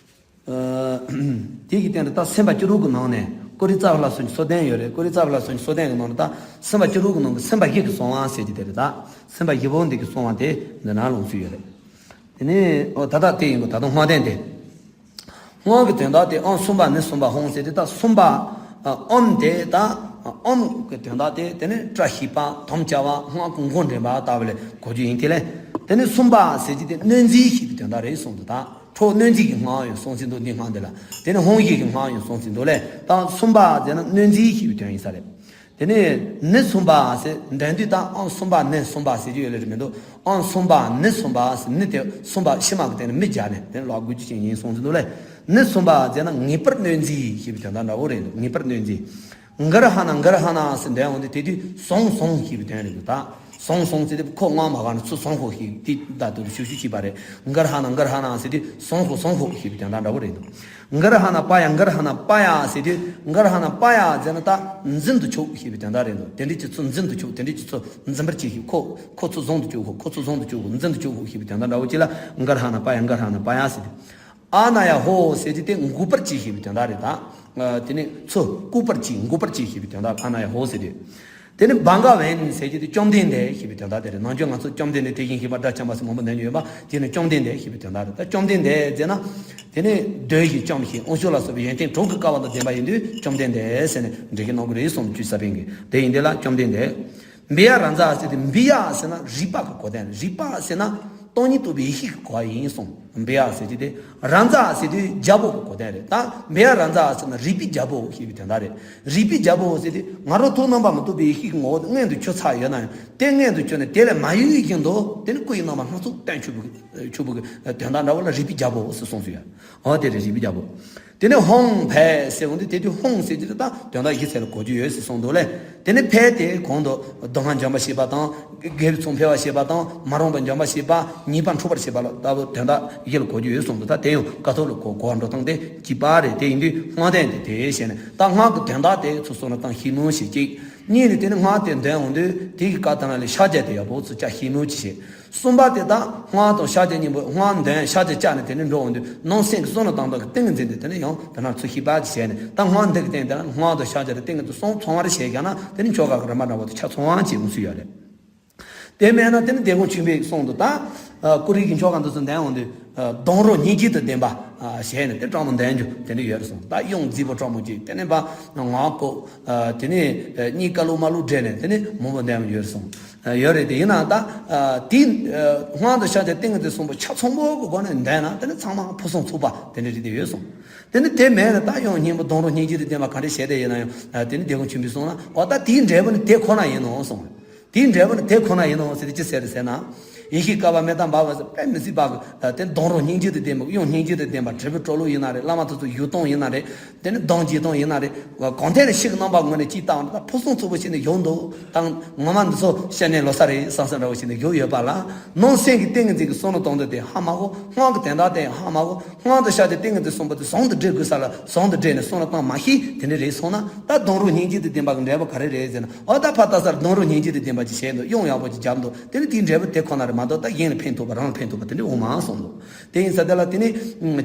ཨ། དེ་གི་སྟེང་དུ་ད་སེམས་པ་སྐྱིད་རུ་གི་ནང་ནས་ཀུ་རི་ཙ་བྷ་ལ་སོགས་ཀྱི་གསོལ་སྟོན་ཡོད་རེད། ཀུ་རི་ཙ་བྷ་ལ་སོགས་ཀྱི་གསོལ་སྟོན་གི་ནང་དུ་ད་སེམས་པ་སྐྱིད་རུ་གི་ནང་གི་སེམས་པ་བཞི་གི་གསང་བ་ཟེར་གྱི་དེ་རེད། ད་སེམས་པ་བཞི་པོ་འདི་གི་གསང་བ་དེ་འདི་ན་ལོངས་སུ་ཡོད་རེད། དེ་ནས་ཨོ་ད་ལྟ་དེ་ཡིན་གོ་ད་དུང་སྔགས་དོན་དེ། སྔགས་ཀྱི་དོན་དག་དེ་ཨང་གསུམ་པ་ནི་གསུམ་པ་ཧཱུྃ་ཟེར་དེ་ད་གསུམ་པ། ཨ། ཨོཾ་དེ་ད་ཨོཾ་གི་དོན་དག་དེ་དེ་ནི་བཀྲ་ཤིས་པ། དམ་བཅའ་བ། སྔགས་ཀྱི་མགོ་འདྲེན་པ་ལྟ་བུ་ལས་གོ་རྒྱུ་ཡིན། དེ་ལས་དེ་ནི་གསུམ་པ་ཟེར་གྱི་དེ་གནོད་འཚེ་ཞེས་པའི་དོན་དག་རེད་གསུངས་འདུག་ད་ཁྲོ་གནོད་འཚེ་གི་སྔགས་ཡང་གསུངས་ཟིན་འདུག་འདི་སྔགས་འདི་ལ། དེ་ནི་ཧཱུྃ་ཡིག་གི་སྔགས་ཡང་གསུངས་ཟིན་འདུག་ལས། ད་གསུམ་པ་ཟེར་ན་གནོད་འཚེ་ཞེས་པའི་དོན་ཡིན་ས་རེད། དེ་ནས་ནི་གསུམ་པ་ཟེར་འདྲེན་དུས་ད་ཨང་གསུམ་པ་ནི་གསུམ་པ་ཟེར་རྒྱུ་ཡོད་ལེ་རེད་མི་འདུག་ཨང་གསུམ་པ་ནི་གསུམ་པ་ཟེར་ནི་དེ་གསུམ་པ་ཕྱི་མ་གི་སྟེང་ནས་མི་སྦྱར་ནས་དེ་ལ་དགོས་རྒྱུ་ཅན་ཡིན་གསུངས་ཟིན་འདུག་ལས། ནི་གསུམ་པ་ཟེར་ན་ངེས་པར་གནོད་འཚེ་ཞེས་པའི་དོན་དག་འདྲ་བོ་རེད་འདུག་ངེས་པར་གནོད་འཚེ། གར་ཧ་ན་གར་ཧ་ན་ཟེར་འདྲ་འོང་དུས་དེ་དུས་ཟུངས་ཟུངས་ཞེས་པའི་དོན་རེད་འདུག་ད་ཟུངས་ཟུངས་ཟེར་དུས་ཁོ་དངངས་མ་གང་ནས་ཚུར་ཟུངས་ཤོག་ཞེས་དེ་ད་དུ་ཞུ་ཞུ་བྱས་པ་རེད། གར་ཧ་ན་གར་ཧ་ན་ཟེར་དུས་ཟུངས་ཤོག་ཟུངས་ཤོག་ཞེས་པའི་དོན་དག་འདྲ་བོ་རེད་འདུག་གར་ཧ་ན་པ་ཡ། གར་ཧ་ན་པ་ཡ་ཟེར་དུས་གར་ཧ་ན་པ་ཡ་ཟེར་ན་ད་འཛིན་དུ་ཆུག་ཞེས་པའི་དོན་དག་རེད་འདུག་དེ་འདྲས་ཀྱི་ཚུལ་འཛིན་དུ་ཆུག་དེ་འདྲས་ཀྱི་ཚུལ་འཛིན་པར་བྱེད་ཞེས། ཁོ་ཁོ་ཚུར་བཟུང་དུ་བཅུག་ཁོ་ཁོ་ཚུར་བཟུང་དུ་བཅུག་འཛིན་དུ་བཅུག་ཞེས་པའི་དོན་དག་འདྲ་བོ་ཅིག་ལ་གར་ཧ་ན་པ་ཡ། གར་ཧ་ན་པ་ཡ་ཟེར་དུས། ཨ་ན་ཡ་ཧོ་ཟེར་དུས་དེ་འགུགས་པར་བྱེད་ཞེས་པའི་དོན་དག་རེད་ད། དེ་ནས་ཚུར་བཀུག་པར་བྱེད། འགུགས་པར་བྱེད་ཞེས་པའི་དོན་དག་ཨ་ན་ཡ་ཧོ་ཟེར་དུས། དེ་ནི་བྷ་ག་ཝན་ཟེར་གྱི་དེ་བཅོམ་ལྡན་འདས་ཞེས་པའི་དོན་དག་དེ་རེད། ནམ་རྒྱུན་ང་ཚོ་བཅོམ་ལྡན་འདས་དེ་བཞིན་གཤེགས་པ་དགྲ་བཅོམ་པ་ཟེར་མང་པོ་འདོན་གྱི་ཡོད་པ་དེ་ནི་བཅོམ་ལྡན་འདས་ཞེས་པའི་དོན་དག་རེད། ད་བཅོམ་ལྡན་འདས་ཟེར་ན། དེ་ནི་གདོན་བཞི་བཅོམ་ཞིང་དབང་ཕྱུག་ལ་སོགས་པའི་ཡོན་ཏན་དྲུག་གི་སྐལ་བ་དང་ལྡན་པ་ཡིན་དུས་བཅོམ་ལྡན་འདས་ཟེར་ནས་འགྲེལ་བཤད་གནང་གི་རེད་གསུངས། བཅུ་ས་པཎ་གྱིས་དེ་ཡིན་དེ་ལ་བཅོམ་ལྡན་འདས། བྷྱ་ཧྲ་ཛ་ཡ་ཟེར་དུས་བྷྱ་ཟེར་ན་རིག་པ་གི་གོ་དོན། རིག་པ་ཟེར་ན་སྟོང་ཉིད་རྟོགས་པའི་ཡེ་ཤེས་ཀྱི་གོ་བ་ཡིན་གསུངས། བྷྱ་ཟེར་གྱི་དེ་ར་ཛ་ཟེར་དུས་རྒྱལ་པོ་གི་གོ་དོན་རེད། ད་བྷྱ་ཧྲ་ཛ་ཟེར་ན་རིག་པའི་རྒྱལ་པོ་ཞེས་པའི་དོན་དག་རེད། རིག་པའི་རྒྱལ་པོ་ཟེར་དུས་ང་རང་ཐོག་རྣམ་པ་མི་རྟོག་པའི་ཡེ་ཤེས་ཀྱི་ངོ་བོ་དེ་མངོན་དུ་གྱུར་ཚར་ཡོད་ན་ཡང་དེ་མངོན་དུ་གྱུར་ནས་དེ་ལས་མ་གཡོས་བཞིན་དུ་དེ་ནི་སྐུ་ཡི་རྣམ་པ་སྣ་ཚོགས་སྟོན་ཆོག་པའི་ཆོག་པའི་དོན་དག་འདྲ་བོ་ལ་རིག་པའི་རྒྱལ་པོ་ཟེར་གསུངས་སོ་ཡ། འོ་དེ་རེད་རིག་པའི་རྒྱལ་པོ། དེ་ནས་ཧཱུྃ་ཕཊ་ཟེར་འོང་དུས་དེ་དུས་ཧཱུྃ་ཟེར་གྱི་དེ་དང་དོན་དག་བཞི་ཚད་ལ་གོ་རྒྱུ་ཡོད་ཟེར་གསུངས་འདུག་ལས། དེ་ནས་ཕཊ་དེ་གོང་དུ་སྡུག་བསྔལ་འཇོམས་པར་བྱེད་པ་དང་། དགེ་བའི་ཚོགས་འཕེལ་བར་བྱེད་པ་དང་། མ་རུངས་པ་འཇོམས་པར་བྱེད་པ། ཉེས་པ་འཁྲུགས་པར་བྱེད་པ་ལ་ལྟ་བུ་དོན་དག་བཞི་ལ་གོ་རྒྱུ་ཡོད་གསུངས་འདུག་ད་དེ་ཡང་ཀཿཐོག་ལ་གོ་གོ་བ་འགྲོ་སྟངས་དེ་གཅིག་པ་རེད། དེ་ཡིན་དུས་སྔགས་དོན་དེ་དེ་བྱས་ནས་ད་སྔགས་ཀྱི་དོན་དག་དེ་ཚུར་གསུངས་ན་ད་ཤེས་མུས་ཤིག་གཅིག་གཉིས་ནི་དེ་ནི་སྔགས་དེ་འདོན་འོང་དུས་དེ་གི་བཀའ་ལྟར་ན་ལས་ཕྱག་རྒྱ་དེ་ཡག་པོ་ཚུལ་བྱ་ཤེས་མོ་ཅི་བྱེད། གསུམ་པ་དེ་དག་སྔགས་དང་ཕྱག་རྒྱ་གཉིས་པོ་སྔགས་འདོན་ཕྱག་རྒྱ་བཅག་ནས་དེ་ནི་འགྲོ་འོང་དུས་ནང་སེམས་ཀྱི་བསོད་ནམས་དང་དག་གི་ཏིང་ངེ་འཛིན་དེ་དེ་ནི་ཡང་དེ་ན་ཚུལ་ཤེས་པ་ཅི་བྱས་ནས་ད་སྔགས་འདི་གི་སྟེང་དེ་ན་སྔགས་དང་ཕྱག་རྒྱ་དེ་ཏིང་ངེ་འཛིན་གསུམ་ཚང་བར་བྱས་ཀྱང་ན་དེ་ནི་ཆོ་ག་གི་རིམ་པ་འདྲ་བོ་དེ་ཆ་ཚང་བ་ཅིག་འོང་སྲིད་ཡོད་རེད། དེ་མེད་ན་དེ་ནི་དེ་ཀུན་ཆུན་པའི་གསུང་དུ་ད། ཀུ་རིག་གི་ཆོ་ག་འདི་ཚོ་འདོན་འོང་དུས། སྡོང་རོ་སྙིང་རྗེ་དང་ལྡན་པ། བྱས་ནས་དེ་སྤྲང་མོ་འདོན་རྒྱུ་དེ་འདྲ་ཡོད་རེད་གསུངས། ད་གཡོན་རྫིག་པོ་སྤྲང་མོ་གཅིག་དེ་ནས་པ། ངག་ལྐོག་དེ་ནས་གཉིས་ཀ་ལུག་མ་ལུག་འདྲེས་ནས་དེ་ནས་མང་པོ་འདོན་ཡོད་རེད་གསུངས། ཡོད་རེད་དེ་ཡིན་ན་ད། དེའི། སྔགས་དང་ཕྱག་རྒྱ་ཏིང་ངེ་འཛིན་གསུམ་པོ་ཆ་ཚང་པོ་གི་སྒོ་ནས་འདོན་ན་དེ་ནས་ཚང་མ་ཕུན་སུམ་ཚོགས་པ་དེ་འདྲ་རེད་དེ་ཡོད་གསུངས། དེ་ནི་དེ་མེད་ན་ད་གཡོན་སྙིང་པོ་སྡོང་རོ་སྙིང་རྗེ་དང་ལྡན་པ་ག་འདྲ་བྱས་ཏེ་ཡིན་ན་ཡང་དེ་ནི་དེ་ཀུན་ཆུན་པོས་གསུངས་ན་འོ་ད་དེའི་འབྲས་བུ་ནི་དེ་ཁོ་ན་ཡིན་ནོ་གསུངས། དེའི་འབྲས་བུ་ནི་དེ་ཁོ་ན་ཡིན་ནོ་ཟེར་ཏེ་ཅི་ཟེར་རེད་ཟེར་ན། ཡེ་ཤེས་དཀར་དམར་མེ་ཏོག་འབར་བ་ཟེར་དཔེ་མི་སྲིད་པ་གི་དེ་སྡོང་རོ་སྙིང་རྗེ་དང་ལྡན་པ་གཡོན་སྙིང་རྗེ་དང་ལྡན་པ་དྲིལ་བུ་གྲོ་ལོད་ཡིན་ན་རེད། བླ་མ་དེ་ཚོ་བཞུགས་སྟངས་ཡིན་ན་རེད། དེ་ནི་གདངས་འཇུག་སྟངས་ཡིན་ན་རེད། གང་ཐད་ནས་ཤིང་གི་རྣམ་པ་ངོས་ནས་ཅིག་བལྟས་ན་ད་ཕུན་སུམ་ཚོགས་པོ་ཞིག་ནས་བཞུགས་འདུག་ད་ངོ་མ་འདི་ཚོ་བཤད་ནས་ལོ་ས་རེད་བསམ་བསམ་འདྲ་བོ་ཞིག་ནས་བཞུགས་ཡོད་པ་ལ་ནང་སེམས་ཀྱི་ཏིང་ངེ་འཛིན་གྱི་བསོད་ནམས་གཏོང་འདོད་དེ་ཧ་མ་གོ། སྔགས་ཀྱི་དོན་དག་དེ་ཧ་མ་གོ། སྔགས་དང་ཕྱག་རྒྱ་ཏིང་ངེ་འཛིན་གསུམ་པོ་དེ་ཟུང་དུ་འབྲེལ་དགོས་ས་ལ་ཟུང་དུ་འབྲེལ་ནས་བསོད་ནམས་གཏོང་མ་ཤེས་དེ་འདྲ་རེད་སོང་ན་ད་སྡོང་རོ་སྙིང་རྗེ་དང་ལྡན་པ་གི་འབྲས་བུ་ག་རེ་རེད་ཟེར་ན་འོ་ད་ཕར་ལྟ་སར་སྡོང་རོ་སྙིང་རྗེ་དང་ལྡན་པ་ཅིག་བྱས་འདུག་གཡོན་ཡག་པོ་ཅིག་བརྒྱབ་འདུག་དེ་ནི་དེའི་འབྲས་བུ་དེ་ཁོ་ན་རེད་མ་གཏོགས་ད་གཞན་ལ་ཕན་ཐོགས་པ་རང་ལ་ཕན་ཐོགས་པ་དེ་འདྲ་འོང་མ་སོང་འདུག་དེ་ཡིན་ཙང་དེ་ལ་དེ་ནི་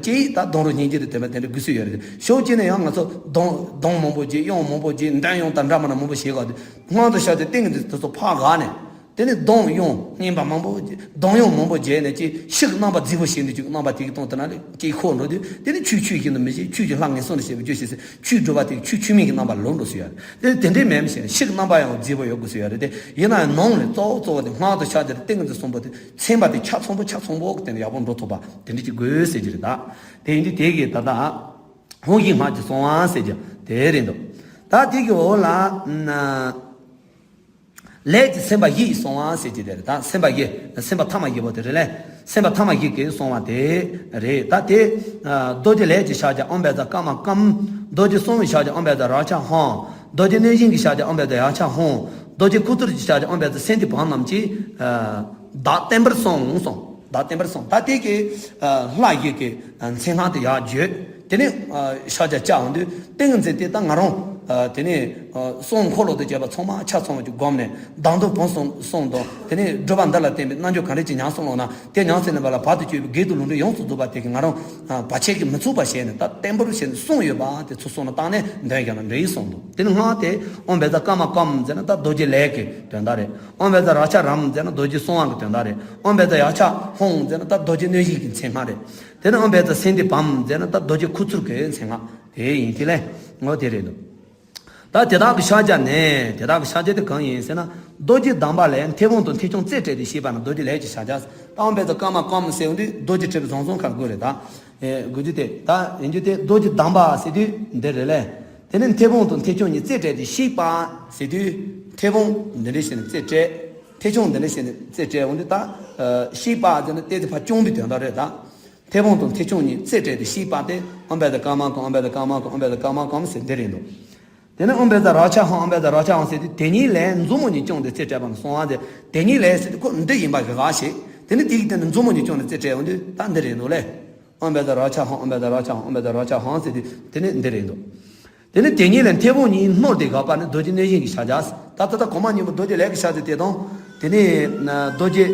ཅིག་ད་སྡོང་རོ་སྙིང་རྗེ་དང་ལྡན་པ་དེ་འདྲ་དགོས་སྲོལ་ཡོད་རེད། ཕྱོགས་གཅིག་ནས་ཡང་ང་ཚོ་གདངས་གདངས་མང་པོ་བརྗེ་གཡོན་མང་པོ་བརྗེ་འདོན་ཡོང་དང་འདྲ་མ་འདྲ་མང་པོ་བྱེད་ག་དུས་སྔགས་དང་ཕྱག་རྒྱ་ཏིང་ངེ་འཛིན་དེ་ཚོ་ཕར་བཞག་ནས། དེ་ནས་གདངས་གཡོན་སྙན་པ་མང་པོ་གདངས་གཡོན་མང་པོ་བརྗེས་ནས་ཅིག་ཤིང་རྣམ་པ་རྫིག་པོ་ཞིག་འདུག་ཅིག་རྣམ་པ་དེ་གི་སྟེང་དུ་ན་ལས་ཅིག་ཤོར་འགྲོ་དུས་དེ་ནི་ཆུ་ཆུ་ཡིན་དུ་མི་ཤེས། ཆུ་ཀྱི་ལྷ་ངན་སོང་ནས་བྱེད་པའི་རྒྱུ་ཞིག་ཟེར་ཆུ་སྒྲུབ་པ་དེ་ཆུ་ཆུ་མིག་གི་རྣམ་པ་ལོག་འགྲོ་སྲིད་ཡ་རེད། དེ་དེ་འདྲའི་མེད་མི་ཤེས་ཤིང་རྣམ་པ་ཡང་རྫིག་པོ་ཡོད་དགོས་སྲིད་ཡ་རེད། དེ་ཡིན་ན་ཡང་ནང་ནས་གཙོ་བོ་གཙོ་བོ་དེ་སྔགས་དང་ཕྱག་རྒྱ་ཏིང་ངེ་འཛིན་གསུམ་པོ་དེ་ཚན་པ་དེ་ཆ་ཚང་པོ་ཆ་ཚང་པོ་གི་སྟེང་ནས་ཡག་པོ་འགྲོ་ཐུབ་པ་དེ་འདྲ་ཅིག་དགོས་ཟེར་གྱི་རེད་ད། དེ་ཡིན་དུས་དེ་གི་ད་ལྟ་ཧཱུྃ་ཡིག་སྔགས་ཀྱི་གསང་བ་ཟེར་གྱི་དེ་རེད་འདུག་ད་དེ་གི་འོག་ལ་ན། ལས་ཀྱི་སེམས་དཔའ་བཞི་ཡི་གསང་བ་ཟེར་གྱི་དེ་རེད། ད་སེམས་དཔའ་བཞི་སེམས་དཔའ་ཐ་མ་བཞི་པོ་དེ་རེད་ལས། སེམས་དཔའ་ཐ་མ་བཞི་གི་གསང་བ་དེ་རེད། ད་དེ་རྡོ་རྗེ་ལས་ཀྱི་ཕྱག་རྒྱ་ཨོཾ་བཛྲ་ཀརྨ་ཀཾ། རྡོ་རྗེ་གསང་བའི་ཕྱག་རྒྱ་ཨོཾ་བཛྲ་རཀྵ་ཧཱུྃ། རྡོ་རྗེ་རྣོན་བཞིན་གྱི་ཕྱག་རྒྱ་ཨོཾ་བཛྲ་ཡཀྵ་ཧཱུྃ། རྡོ་རྗེ་ཁུ་ཚུར་གྱི་ཕྱག་རྒྱ་ཨོཾ་བཛྲ་སན་དྷི་བཾ་རྣམས་ཀྱིས་བདག་བརྟན་པར་གསང་གསུངས། བདག་བརྟན་པར་གསང་། ད་དེ་གི་ལྷ་བཞི་གི་མཚན་སྔགས་དེ་ཡར་བརྗོད། དེ་ནས་ཕྱག་རྒྱ་བཅག་འོང་དུས་ཏིང་ངེ་འཛིན་དེ་ད་ང་རང་དེ་ནས་གསང་འཁོར་ལོ་དང་བཅས་པ་ཚང་མ་ཆ་ཚང་བ་ཅིག་བསྒོམས་ནས་བདག་མདུན་བོན་གསུམ་གསུམ་དང་དེ་ནས་སྒྲུབ་པ་འདི་ལ་བརྟེན་པའི་རྣལ་འབྱོར་ག་འདྲ་ཅིག་ཉམས་སུ་བླངས་ན་དེ་ཉམས་སུ་ལེན་པ་ལ་བར་དུ་གཅོད་པའི་བགེགས་དང་ལོག་འདྲེན་ཡོངས་སུ་རྫོགས་པ་དེ་གིས་ང་རང་བར་ཆད་ཀྱིས་མི་ཚུགས་པ་བྱས་ནས་ད་བརྟན་པོར་བྱས་ནས་གསུངས་ཡོད་པ་དེ་ཚུར་གསུངས་ན་བཏང་ནས་འདོན་རྒྱག་ན་འགྲིག་གསུངས་འདུག་དེ་ནི་སྔགས་དེ་ཨོཾ་བཛྲ་ཀརྨ་ཀཾ་ཟེར་ན་ད་རྡོ་རྗེ་ལས་ཀྱི་དོན་དག་རེད། ཨོཾ་བཛྲ་རཀྵ་རཾ་ཟེར་ན་རྡོ་རྗེ་གསང་བ་གི་དོན་དག་རེད། ཨོཾ་བཛྲ་ཡཀྵ་ཧཱུྃ་ཟེར་ན་ད་རྡོ་རྗེ་རྣོན་བཞིན་གྱི་མཚན་སྔགས་རེད། དེ་ནས་ཨོཾ་བཛྲ་སན་དྷི་བཾ་ཟེར་ན་ད་རྡོ་རྗེ་ཁུ་ཚུར་གྱི་མཚན་སྔགས་དེ་ཡིན། དེ་ལས་ངོ་དེ་རེད་འདུག་ད་དེ་དག་གི་ཕྱག་རྒྱ་ནི་དེ་དག་གི་ཕྱག་རྒྱ་དེ་གང་ཡིན་ཟེར་ན། རྡོ་རྗེ་བསྡམས་པ་ལས་མཐེ་བོང་དང་མཐེ་ཆུང་རྩེ་སྤྲད་དེ་བཤིག་པ་ནི་རྡོ་རྗེ་ལས་ཀྱི་ཕྱག་རྒྱ། ད་ཨོཾ་བཛྲ་ཀརྨ་ཀཾ་ཟེར་ཡོང་དུས་རྡོ་རྗེ་ཕྲད་པའི་བཟང་བཟང་ཁར་དགོས་རེད་ད། དགོས་རྒྱུ་དེ་ད་ཡིན་རྒྱུ་དེ་རྡོ་རྗེ་བསྡམས་པ་ཟེར་དུས་འདི་རེད་ལས། དེ་ནས་མཐེ་བོང་དང་མཐེ་ཆུང་གཉིས་རྩེ་སྤྲད་དེ་བཤིག་པ་ཟེར་དུས་མཐེ་བོང་འདི་འདྲ་བྱས་ནས་རྩེ་སྤྲད། མཐེ་ཆུང་འདི་འདྲ་བྱས་ནས་རྩེ་སྤྲད་འོང་དུས་ད་བཤིག་པ་ཟེར་ན་ཏོག་ཙམ་ཕར་བརྐྱངས་པའི་དོན་དག་རེད་ད། མཐེ་བོང་དང་མཐེ་ཆུང་གཉིས་རྩེ་སྤྲད་དེ་བཤིག་པ་སྟེ་ཨོཾ་བཛྲ་ཀརྨ་ཀཾ་ཨོཾ་བཛྲ་ཀརྨ་ཀཾ་ཨོཾ་བཛྲ་ཀརྨ་ཀཾ་ཟེར་འདི་རེད་འདུག་དེ་ནས་ཨོཾ་བཛྲ་རཀྵ་ཧཱུྃ་ཨོཾ་བཛྲ་རཀྵ་ཧཱུྃ་ཟེར་དུས་དེ་གཉིས་ལས་མཛུབ་མོ་གཉིས་བརྐྱངས་ཏེ་རྩེ་སྤྲད་པ་ནི་གསང་བ་ཟེར། དེ་གཉིས་ལས་ཟེར་དུས་ཁོ་འདི་ཡིན་པ་གི་ག་ཞིག་དེ་ནི་དེ་གི་སྟེང་དུ་མཛུབ་མོ་གཉིས་བརྐྱངས་ནས་རྩེ་སྤྲད་འོང་དུས་ད་འདི་རེད་འདུག་ལས། ཨོཾ་བཛྲ་རཀྵ་ཧཱུྃ་ཨོཾ་བཛྲ་རཀྵ་ཧཱུྃ་ཨོཾ་བཛྲ་རཀྵ་ཧཱུྃ་ཟེར་དུས་དེ་ནི་འདི་རེད་འདུག་དེ་ནི་དེ་གཉིས་ལས་མཐེ་བོང་གཉིས་བསྣོལ་ཏེ་བཞག་པ་ནི་རྡོ་རྗེ་རྣོན་བཞིན་གྱི་ཕྱག་རྒྱ། ད་ལྟ་ད་གོང་མ་གཉིས་པོ་རྡོ་རྗེ་ལས་ཀྱི་ཕྱག་རྒྱ་དེ་དང་། དེ་ནས་རྡོ་རྗེ་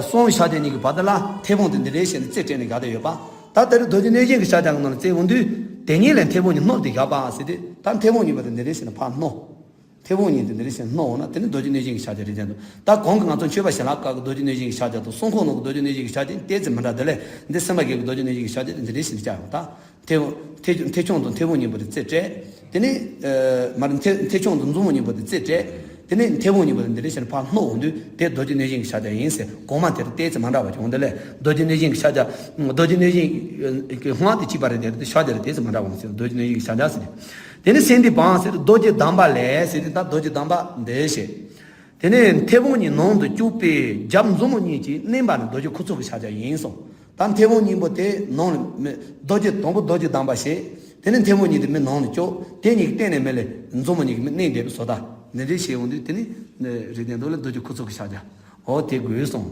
གསང་བའི་ཕྱག་རྒྱ་གཉིས་ཀྱི་བར་དུ་ལ་མཐེ་བོང་དེ་འདི་འདྲ་བྱས་ནས་རྩེ་སྤྲད་ནས་བཞག་བསྡད་ཡོད་པ། ད་དེ་རུ་རྡོ་རྗེ་རྣོན་བཞིན་གྱི་ཕྱག་རྒྱ་གི་ནང་ལ་རྩེ་འོང་དུས་དེ་གཉིས་ལས་མཐེ་བོང་གཉིས་བསྣོལ་ཏེ་བཞག་པ་ཟེར་དུས་ད་མཐེ་བོང་གཉིས་པོ་དེ་འདི་འདྲ་བྱས་ནས་ཕར་བསྣོལ། མཐེ་བོང་གཉིས་དེ་འདི་འདྲ་བྱས་ནས་བསྣོལ་འོང་ན་དེ་ནི་རྡོ་རྗེ་རྣོན་བཞིན་གྱི་ཕྱག་རྒྱ་རེད་ཟེར་འདུག་ད་གོང་གི་ང་ཚོ་མཆོད་པ་བྱིན་རླབས་སྐབས་ཀྱི་རྡོ་རྗེ་རྣོན་བཞིན་གྱི་ཕྱག་རྒྱ་དང་གསང་འཁོར་ནང་གི་རྡོ་རྗེ་རྣོན་བཞིན་གྱི་ཕྱག་རྒྱ་འདི་སེམས་པ་དགེ་གི་རྡོ་རྗེ་རྣོན་བཞིན་གྱི་ཕྱག་རྒྱ་འདི་འདི་འདྲ་བྱས་ནས་བཅའ་ཡོང་ད། མཐེ་མཐེ་མཐེ་ཆུང་དང་མཐེ་བོང་གཉིས་པོ་དེ་རྩེ་སྤྲད། དེ་ནས་མར་མཐེ་མཐེ་ཆུང་དང་མཛུབ་མོ་གཉིས་པོ་དེ་རྩེ་སྤྲད། དེ་ནས་མཐེ་བོང་གཉིས་པོ་དེ་འདི་འདྲ་བྱས་ནས་ཕར་བསྣོལ་འོང་དུས་དེ་རྡོ་རྗེ་རྣོན་བཞིན་གྱི་ཕྱག་རྒྱ་ཡིན་ཟེར་གོང་མ་དེར་ཏོག་ཙམ་མ་འདྲ་བ་ཅིག་འོང་དེ་ལས་རྡོ་རྗེ་རྣོན་བཞིན་གྱི་ཕྱག་རྒྱ། རྡོ་རྗེ་རྣོན་བཞིན་གྱི་སྔགས་དེ་གཅིག་པ་རེད་དེ་ཕྱག་རྒྱ་དེ་ཏོག་ཙམ་མ་འདྲ་བ་འོང་ཟེར་རྡོ་རྗེ་རྣོན་བཞིན་གྱི་ཕྱག་རྒྱ་ཟེར་ཏེ། དེ་ནས་སན་དྷི་བཾ་ཟེར་ཏེ་རྡོ་རྗེ་བསྡམས་པ་ལས་ཟེར་ཏེ་ད་རྡོ་རྗེ་བསྡམས་པ་འདི་བྱས། དེ་ནས་མཐེ་བོང་གཉིས་ནང་དུ་བཅུག་པས་རྒྱབ་མཛུབ་མོ་གཉིས་ཀྱིས་མནན་པ་ནི་རྡོ་རྗེ་ཁུ་ཚུར་གྱི་ཕྱག་རྒྱ་ཡིན་གསུངས། ད་མཐེ་བོང་གཉིས་པོ་དེ་ནང་ལ་མི་རྡོ་རྗེ་དང་པོ་རྡོ་རྗེ་བསྡམས་པ་བྱས། དེ་ནས་མཐེ་བོང་གཉིས་དེ་མི་ནང་ལ་བཅུག་དེ་གཉིས་ཀྱི་སྟེང་ནས་མི་ལས་མཛུབ་མོ་གཉིས་ཀྱིས་མི་མནན་བསྡད་པའི་བཟོ་ལྟ་འདི་འདྲའི་བྱས་འོང་དུས་དེ་ནི་རིགས་ལྡན་འདུག་ལ་རྡོ་རྗེ་ཁུ་ཚུར་གྱི་ཕྱག་རྒྱ་འོ་དེ་དགོས་གསུངས།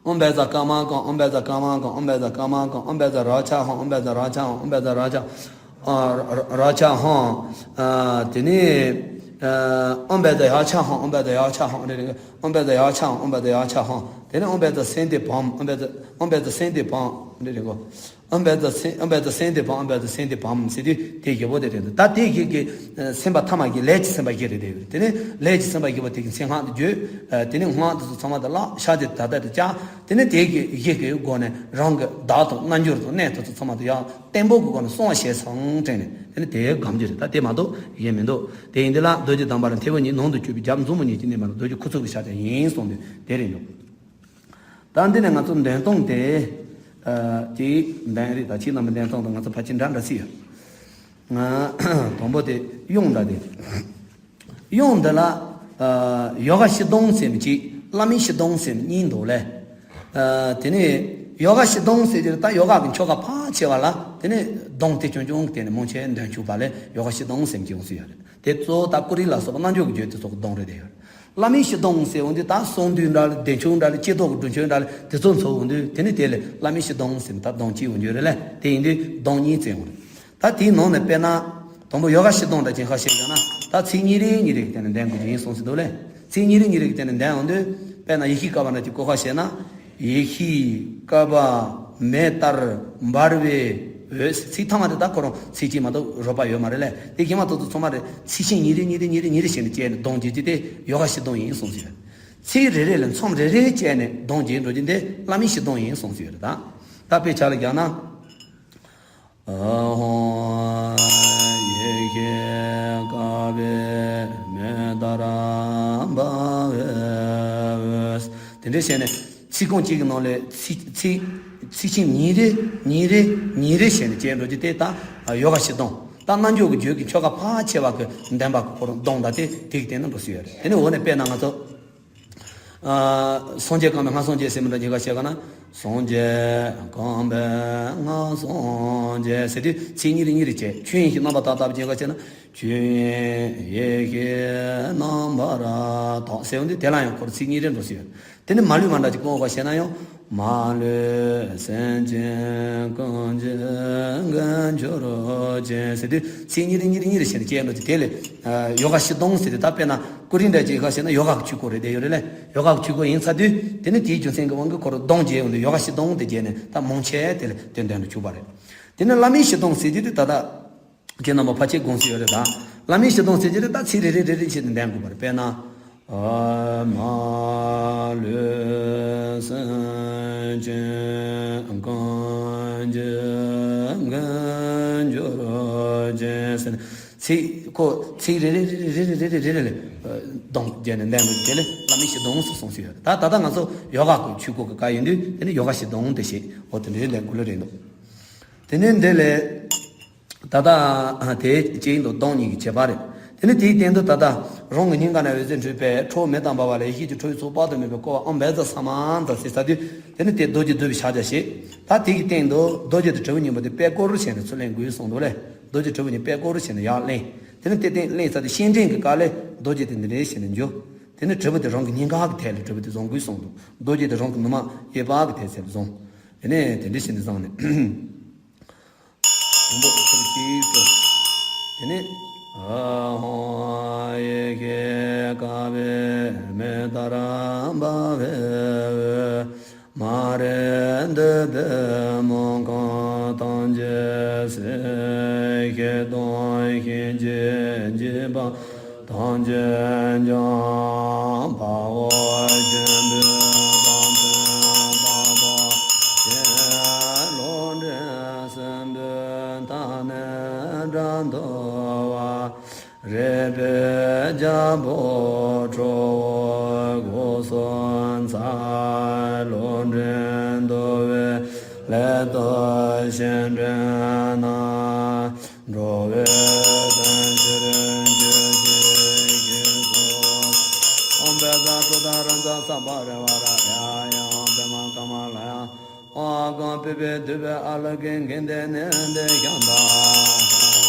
ཨོཾ་བཛྲ་ཀརྨ་ཀཾ་ཨོཾ་བཛྲ་ཀརྨ་ཀཾ་ཨོཾ་བཛྲ་ཀརྨ་ཀཾ་ཨོཾ་བཛྲ་རཀྵ་ཧཱུྃ་ཨོཾ་བཛྲ་རཀྵ་ཧཱུྃ་ཨོཾ་བཛྲ་རཀྵ་ཧཱུྃ། རཀྵ་ཧཱུྃ། དེ་ནས་ ཨོཾ་བཛྲ་ཡཀྵ་ཧཱུྃ། ཨོཾ་བཛྲ་ཡཀྵ་ཧཱུྃ་རེ་རེ། ཨོཾ་བཛྲ་ཡཀྵ་ཧཱུྃ། ཨོཾ་བཛྲ་ཡཀྵ་ཧཱུྃ། དེ་ནས་ཨོཾ་བཛྲ་སེནྟི་བཾ། ཨོཾ་བཛྲ་ཨོཾ་བཛྲ་སེནྟི་བཾ་རེ་རེ་གོ། ཨོཾ་བཛྲ་སེ་ཨོཾ་བཛྲ་སེནྟི་བཾ། ཨོཾ་བཛྲ་སེནྟི་བཾ་ཟེར་དུས་དེ་བཞི་པོ་དེ་རེད་འདུག་ད་དེ་བཞི་གི་སེམས་པ་ཐ་མ་གི་ལས་ཀྱི་སེམས་པ་བཞི་རེད་དེ། དེ་ནས་ལས་ཀྱི་སེམས་པ་བཞི་པོ་དེ་གི་མཚན་སྔགས་དེ་བརྗོད། དེ་ནས་སྔགས་དེ་ཚོ་ཚང་མ་དེ་བཀླག། ཕྱག་དེ་ད་ལྟ་དེ་བཅག་དེ་ནས་དེ་གི་བཞི་གི་སྒོ་ནས་རང་གི་བདག་དང་རྣལ་འབྱོར་དང་གནས་དེ་ཚོ་ཚང་མ་དེ་ཡང་བརྟན་པོ་གི་སྒོ་ནས་བསྲུང་བ་བྱས་སོང་དྲན་ནས། དེ་ནི་དེའི་སྒོམ་རྒྱུ་རེད། ད་དེ་མ་གཏོགས་གཞན་མི་འདུག་དེ་ཡིན་དུས་ལ་རྡོ་རྗེ་བསྡམས་པ་ལ་མཐེ་བོ་གཉིས་ནང་དུ་བཅུག་པའི་རྒྱབ་མཛུབ་མོ་གཉིས་ཀྱིས་མནན་པ་ལ་རྡོ་རྗེ་ཁུ་ཚུར་གྱི་ཕྱག་རྒྱ་ཡིན་གསུངས་དུས་དེ་རེད་འདུག་ད་འདི་ནས་ང་ཚོ་འདོན་སྟངས་དེ་ཅིག་འདོན་རིགས་དང་ཁྱེད་རྣམ་པའི་འདོན་སྟངས་དང་ང་ཚོ་ཕལ་ཆེར་འདྲ་འདྲ་སྲིད་ཡོད། དང་པོ་དེ་གཡོན་འདྲ་དེ། གཡོན་འདི་ལ་ཡོ་ག་སྤྱི་ལྡོང་ཟེར་མི་གཅིག་བླ་མའི་སྤྱི་ལྡོང་ཟེར་མི་གཉིས་འདུག་ལེ། དེ་ནས་ཡོ་ག་སྤྱི་ལྡོང་ཟེར་གྱི་རེད། ད་ཡོ་ག་གི་ཆོ་ག་ཕལ་ཆེ་བ་ལ་དེ་ནས་ལྡོང་དེ་ཆུང་ཆུང་གི་སྟེང་ནས་མང་ཆེ་འདོན་བཅུག་པ་ལས་ཡོ་ག་སྤྱི་ལྡོང་ཟེར་མི་གཅིག་ཡོང་སྲིད་ཡོད་རེད། དེ་གཙོ་བོ་ད་ཀུ་རི་ལ་སོགས་པ་རྣལ་འབྱོར་གྱི་རྒྱུད་དེ་ཚོ་གི་ལྡོང་རེད་དེ་ཡོད་རེད། བླ་མའི་སྤྱི་ལྡོང་ཟེར་འོང་དུས་ད་གསུང་འདུས་འདྲ་ལ་བདེ་མཆོག་འདྲ་ལ་སྐྱེ་ཐོག་གི་སྒྲུབ་མཆོད་འདྲ་ལ་དེ་ཚོ་འཚོགས་འོང་དུས་དེ་ནི་དེ་ལས་བླ་མའི་སྤྱི་ལྡོང་ཟེར་མི་ད་ལྡོང་གཅིག་འོང་རྒྱུ་རེད་ལེ། དེ་ཡིན་དུས་ལྡོང་གཉིས་བཙལ་འོང་རེད། ད་དེའི་ནང་ནས་དཔེར་ན། དང་པོ་ཡོ་ག་སྤྱི་ལྡོང་འདྲ་ཅན་ཁ་ཤས་ཀྱང་ན་ད་ཚིག་གཉིས་རེ་གཉིས་རེ་གི་སྟེང་ནས་འདོན་དགོས་ཀྱི་ཡིན་གསུངས་སྲིད་འདུག་ལེ། ཚིག་གཉིས་རེ་གཉིས་རེ་གི་སྟེང་ནས་འདོན་འོང་དུས་དཔེར་ན་ཡེ་ཤེས་ཀ་པ་འདྲ་ཅིག་བཀོད་ཁ་བྱས་ན། ཡེ་ཤེས་ཀ་པ་མེ་ལྟར་འབར་བའི་འོད། ཚིག་ཐ་མ་དེ་ད་ཁོ་རང་ཚིག་གཅིག་མ་གཏོགས་རོལ་པ་ཡོད་མ་རེད་ལེ། དེ་གཞན་མ་ཏོག་ཏོག་ཚང་མ་རེད། ཚིག་ཤིང་གཉིས་རེ་གཉིས་རེ་གཉིས་རེ་གཉིས་རེ་བྱས་ནས་བཅད་ནས་ལྡོང་བྱེད་ཀྱི་དེ་ཡོ་ག་སྤྱི་ལྡོང་ཡིན་གསུངས་སྲིད་ཡོད། ཚིག་རེ་རེ་ལ་མཚམས་རེ་རེ་བཅད་ནས་ལྡོང་བྱེད་འགྲོ་རྒྱུ་འདི་བླ་མའི་སྤྱི་ལྡོང་ཡིན་གསུངས་སྲིད་ཡོད་རེད་ད། ད་དཔེ་ཆ་ལ་རྒྱག་ན། ཨ་ཧོ། ཡེ་ཤེས་དཀར་པོའི་མེ་ལྟར་འབར་བའི་འོད། དེ་འདྲ་བྱས་ནས་ཚིག་རྐང་གཅིག་གི་ནང་ལས་ཚིག་ཚིག་ཚིག་ཤིང་ཉིས་རེ་ཉིས་རེ་ཉིས་རེ་བྱས་ནས་བཅད་འགྲོ་རྒྱུ་དེ་ད་ཡོ་ག་སྤྱི་ལྡོང་། ད་རྣལ་འབྱོར་གྱི་རྒྱུད་ཀྱི་ཆོ་ག་ཕལ་ཆེ་བ་གི་འདོན་པ་གི་སྐོར་ལྡོང་ད་དེ་དེ་གི་སྟེང་ན་འགྲོ་སྲིད་ཡོད་རེད། དེ་ནས་འོག་ནས་དཔེར་ན་ང་ཚོ། ཨ། སངས་རྒྱས་གང་བའི་མངའ་སངས་རྒྱས་ཟེར་མི་འདྲ་ཉེན་ཁ་བཤད་ག་ན། སངས་རྒྱས་གང་བའི་མངའ་སངས་རྒྱས་ཟེར་དུས་ཚིག་གཉིས་རེ་གཉིས་རེ་བྱས། ཆོས་དབྱིངས་ཤིང་རྣམ་པར་དག་ལྟ་བུ་ཉེན་ཁ་བཤད་ན། ཆོས་དབྱིངས་ཡེ་ཤེས་རྣམ་པར་དག་ཟེར་འོང་དུས་དེ་ལ་ཡང་ཁོར་ཚིག་གཉིས་རེ་འགྲོ་སྲིད་ཡོད། དེ་ནི་མ་ལུས་མ་འདྲ་ཅིག་སྐོང་བ་བྱས་ན་ཡང་། མ་ལུས་སེམས་ཅན་ཀུན་གྱི་མགོན་གྱུར་ཅིང་ཟེར་དུས་ཚིག་གཉིས་རེ་གཉིས་རེ་གཉིས་རེ་བྱས་ནས་བཅད་འགྲོ་དུས་དེ་ལས་ཡོ་ག་སྤྱི་ལྡོང་ཟེར་དུས་ད་དཔེར་ན། ཀུ་རི་འདྲ་ཅིག་ཁ་བཤད་ན་ཡོ་ག་གི་ཆོས་སྐོར་རེད་དེ་ཡོད་རེད་ལེ། ཡོ་ག་གི་ཆོས་སྐོར་ཡིན་ཚར་དུས་དེ་ནི་དེའི་རྒྱུ་མཚན་གྱི་དབང་གིས་ཁོ་རང་ལྡོང་བྱས་ཡོང་དུས་ཡོ་ག་སྤྱི་ལྡོང་དེ་བྱས་ནས་ད་མང་ཆེ་དེ་ལ་དེ་འདོན་དུ་བཅུག་པ་རེད། དེ་ནི་བླ་མའི་སྤྱི་ལྡོང་ཟེར་རྒྱུ་དེ་ད་ལྟ་ཁྱེད་རྣམ་པ་ཕལ་ཆེར་དགོངས་སུ་ཡོད་རེད་ད། བླ་མའི་སྤྱི་ལྡོང་ཟེར་རྒྱུ་དེ་ད་ཚིག་རེ་རེ་རེ་རེ་བྱས་ནས་འདོན་དགོས་པ་རེད། དཔེར་ན། ཨ། མ་ལུས་སེམས་ཅན་ཀུན་གྱི་མགོན་གྱུར་ཅིང་ཟེར་ནས། ཚིག་ཁོ་ཚིག་རེ་རེ་རེ་རེ་ལ་ལྡོང་བརྒྱབ་ནས་འདོན་དགོས། དེ་ལས་བླ་མའི་སྤྱི་ལྡོང་ཟེར་གསུངས་སུ་ཡོད། ད་ད་ལྟ་ང་ཚོ་ཡོ་ག་གི་ཆོས་སྐོར་གྱི་སྐབས་ཡིན་དུས་དེ་ནི་ཡོ་ག་སྤྱི་ལྡོང་དེ་བྱས། འོ་དེ་འདྲའི་ལས་འགུལ་རེད་འདུག་དེ་ནས་འདི་ལས་ད་ལྟ་དེ་གཅིག་ཡིན་དུས་ལྡོང་གཉིས་ཀྱི་ཁྱད་པར་རེད། དེ་ནི་དེའི་སྟེང་དུ་ད་ལྟ་རང་གི་སྙིང་ག་ནས་འོད་ཟེར་འཕྲོས་པས་ཁྲོ་བོ་མེ་དང་འབར་བ་ལ་ཡེ་ཤེས་ཀྱི་ཁྲོ་བོའི་ཚོགས་དཔག་ཏུ་མེད་པས་བསྐོར་བ། ཨོཾ་བཛྲ་ས་མནྟ་ཟེར་ཚར་དུས་དེ་ནི་དེ་རྡོ་རྗེ་བསྡུ་བའི་ཕྱག་རྒྱ་བྱེད། ད་དེ་གི་སྟེང་དུ་རྡོ་རྗེ་དང་དྲིལ་བུ་གཉིས་པོ་དེ་པད་ཀོར་བྱས་ནས་ཚུར་ལེན་དགོས་གསུངས་འདུག་ལེ། རྡོ་རྗེ་དྲིལ་བུ་གཉིས་པད་ཀོར་བྱས་ནས་ཡར་ལེན། དེ་ནི་དེ་སྟེང་ལེན་ཚར་དུས་སྤྱན་འདྲེན་གྱི་སྐབས་ལས་རྡོ་རྗེ་དེ་འདི་འདྲའི་བྱས་ནས་འཇུ། དེ་ནི་དྲིལ་བུ་དེ་རང་གི་སྙིང་ག་གི་ཐད་ལ་དྲིལ་བུ་དེ་བཟུང་དགོས་གསུངས་འདུག་རྡོ་རྗེ་དེ་རང་གི་ནུ་མ་གཡས་པ་གི་ཐད་ཚད་ལ་བཟུང་། དེ་ནས་དེ་འདྲ་བྱས་ནས་བཟུང་ནས། དང་པོ་ཚུར་གཅིག་སྤྲོ། དེ་ནས། ཨ་ཧོ། ཡེ་ཤེས་དཀར་པོའི་མེ་ལྟར་འབར་བའི་འོད། མ་རིག་འདུས་པའི་མུན་ཁང་ཐམས་ཅད་སེལ། ཞི་དང་གཤིན་རྗེའི་འཇིགས་པ་ཐམས་ཅད་ཀྱང་། དཔའ་བོ་ཆེན་པོས་དམ་ཚིག་བརྟག་པ་ཅན། ལུས་འདྲེན་གསུམ་པོའི་མཐའ་ནས་བྲལ་འདུལ་བ། རིག་པའི་རྒྱལ་པོ་ཁྲོ་བོའི་གོ་སོ་འཚལ། ལུས་འདྲེན་འདུལ་བའི་སླད་དུ་ཞིང་བྲན་ན། འགྲོ་བའི་དོན་ཕྱིར་འགྱུར་གྱིས་ཤིག་གསོལ། ཨོཾ་བཛྲ་ཀྲོ་དྷ་རཱ་ཛ་སརྦ་རི་བཱ་ར་ཡ་ཡ། ཨོཾ་བྷཻ་མ་ཀ་མ་ལ་ཡ། ཨོཾ་ཨཱཿཧཱུྃ་ཕཊ་པེ་དུཿ་པེ་ཨ་ལོ་ཀེ་གྷི་ཎྡྷེ་ནནྡེ་ཤཱནྟ།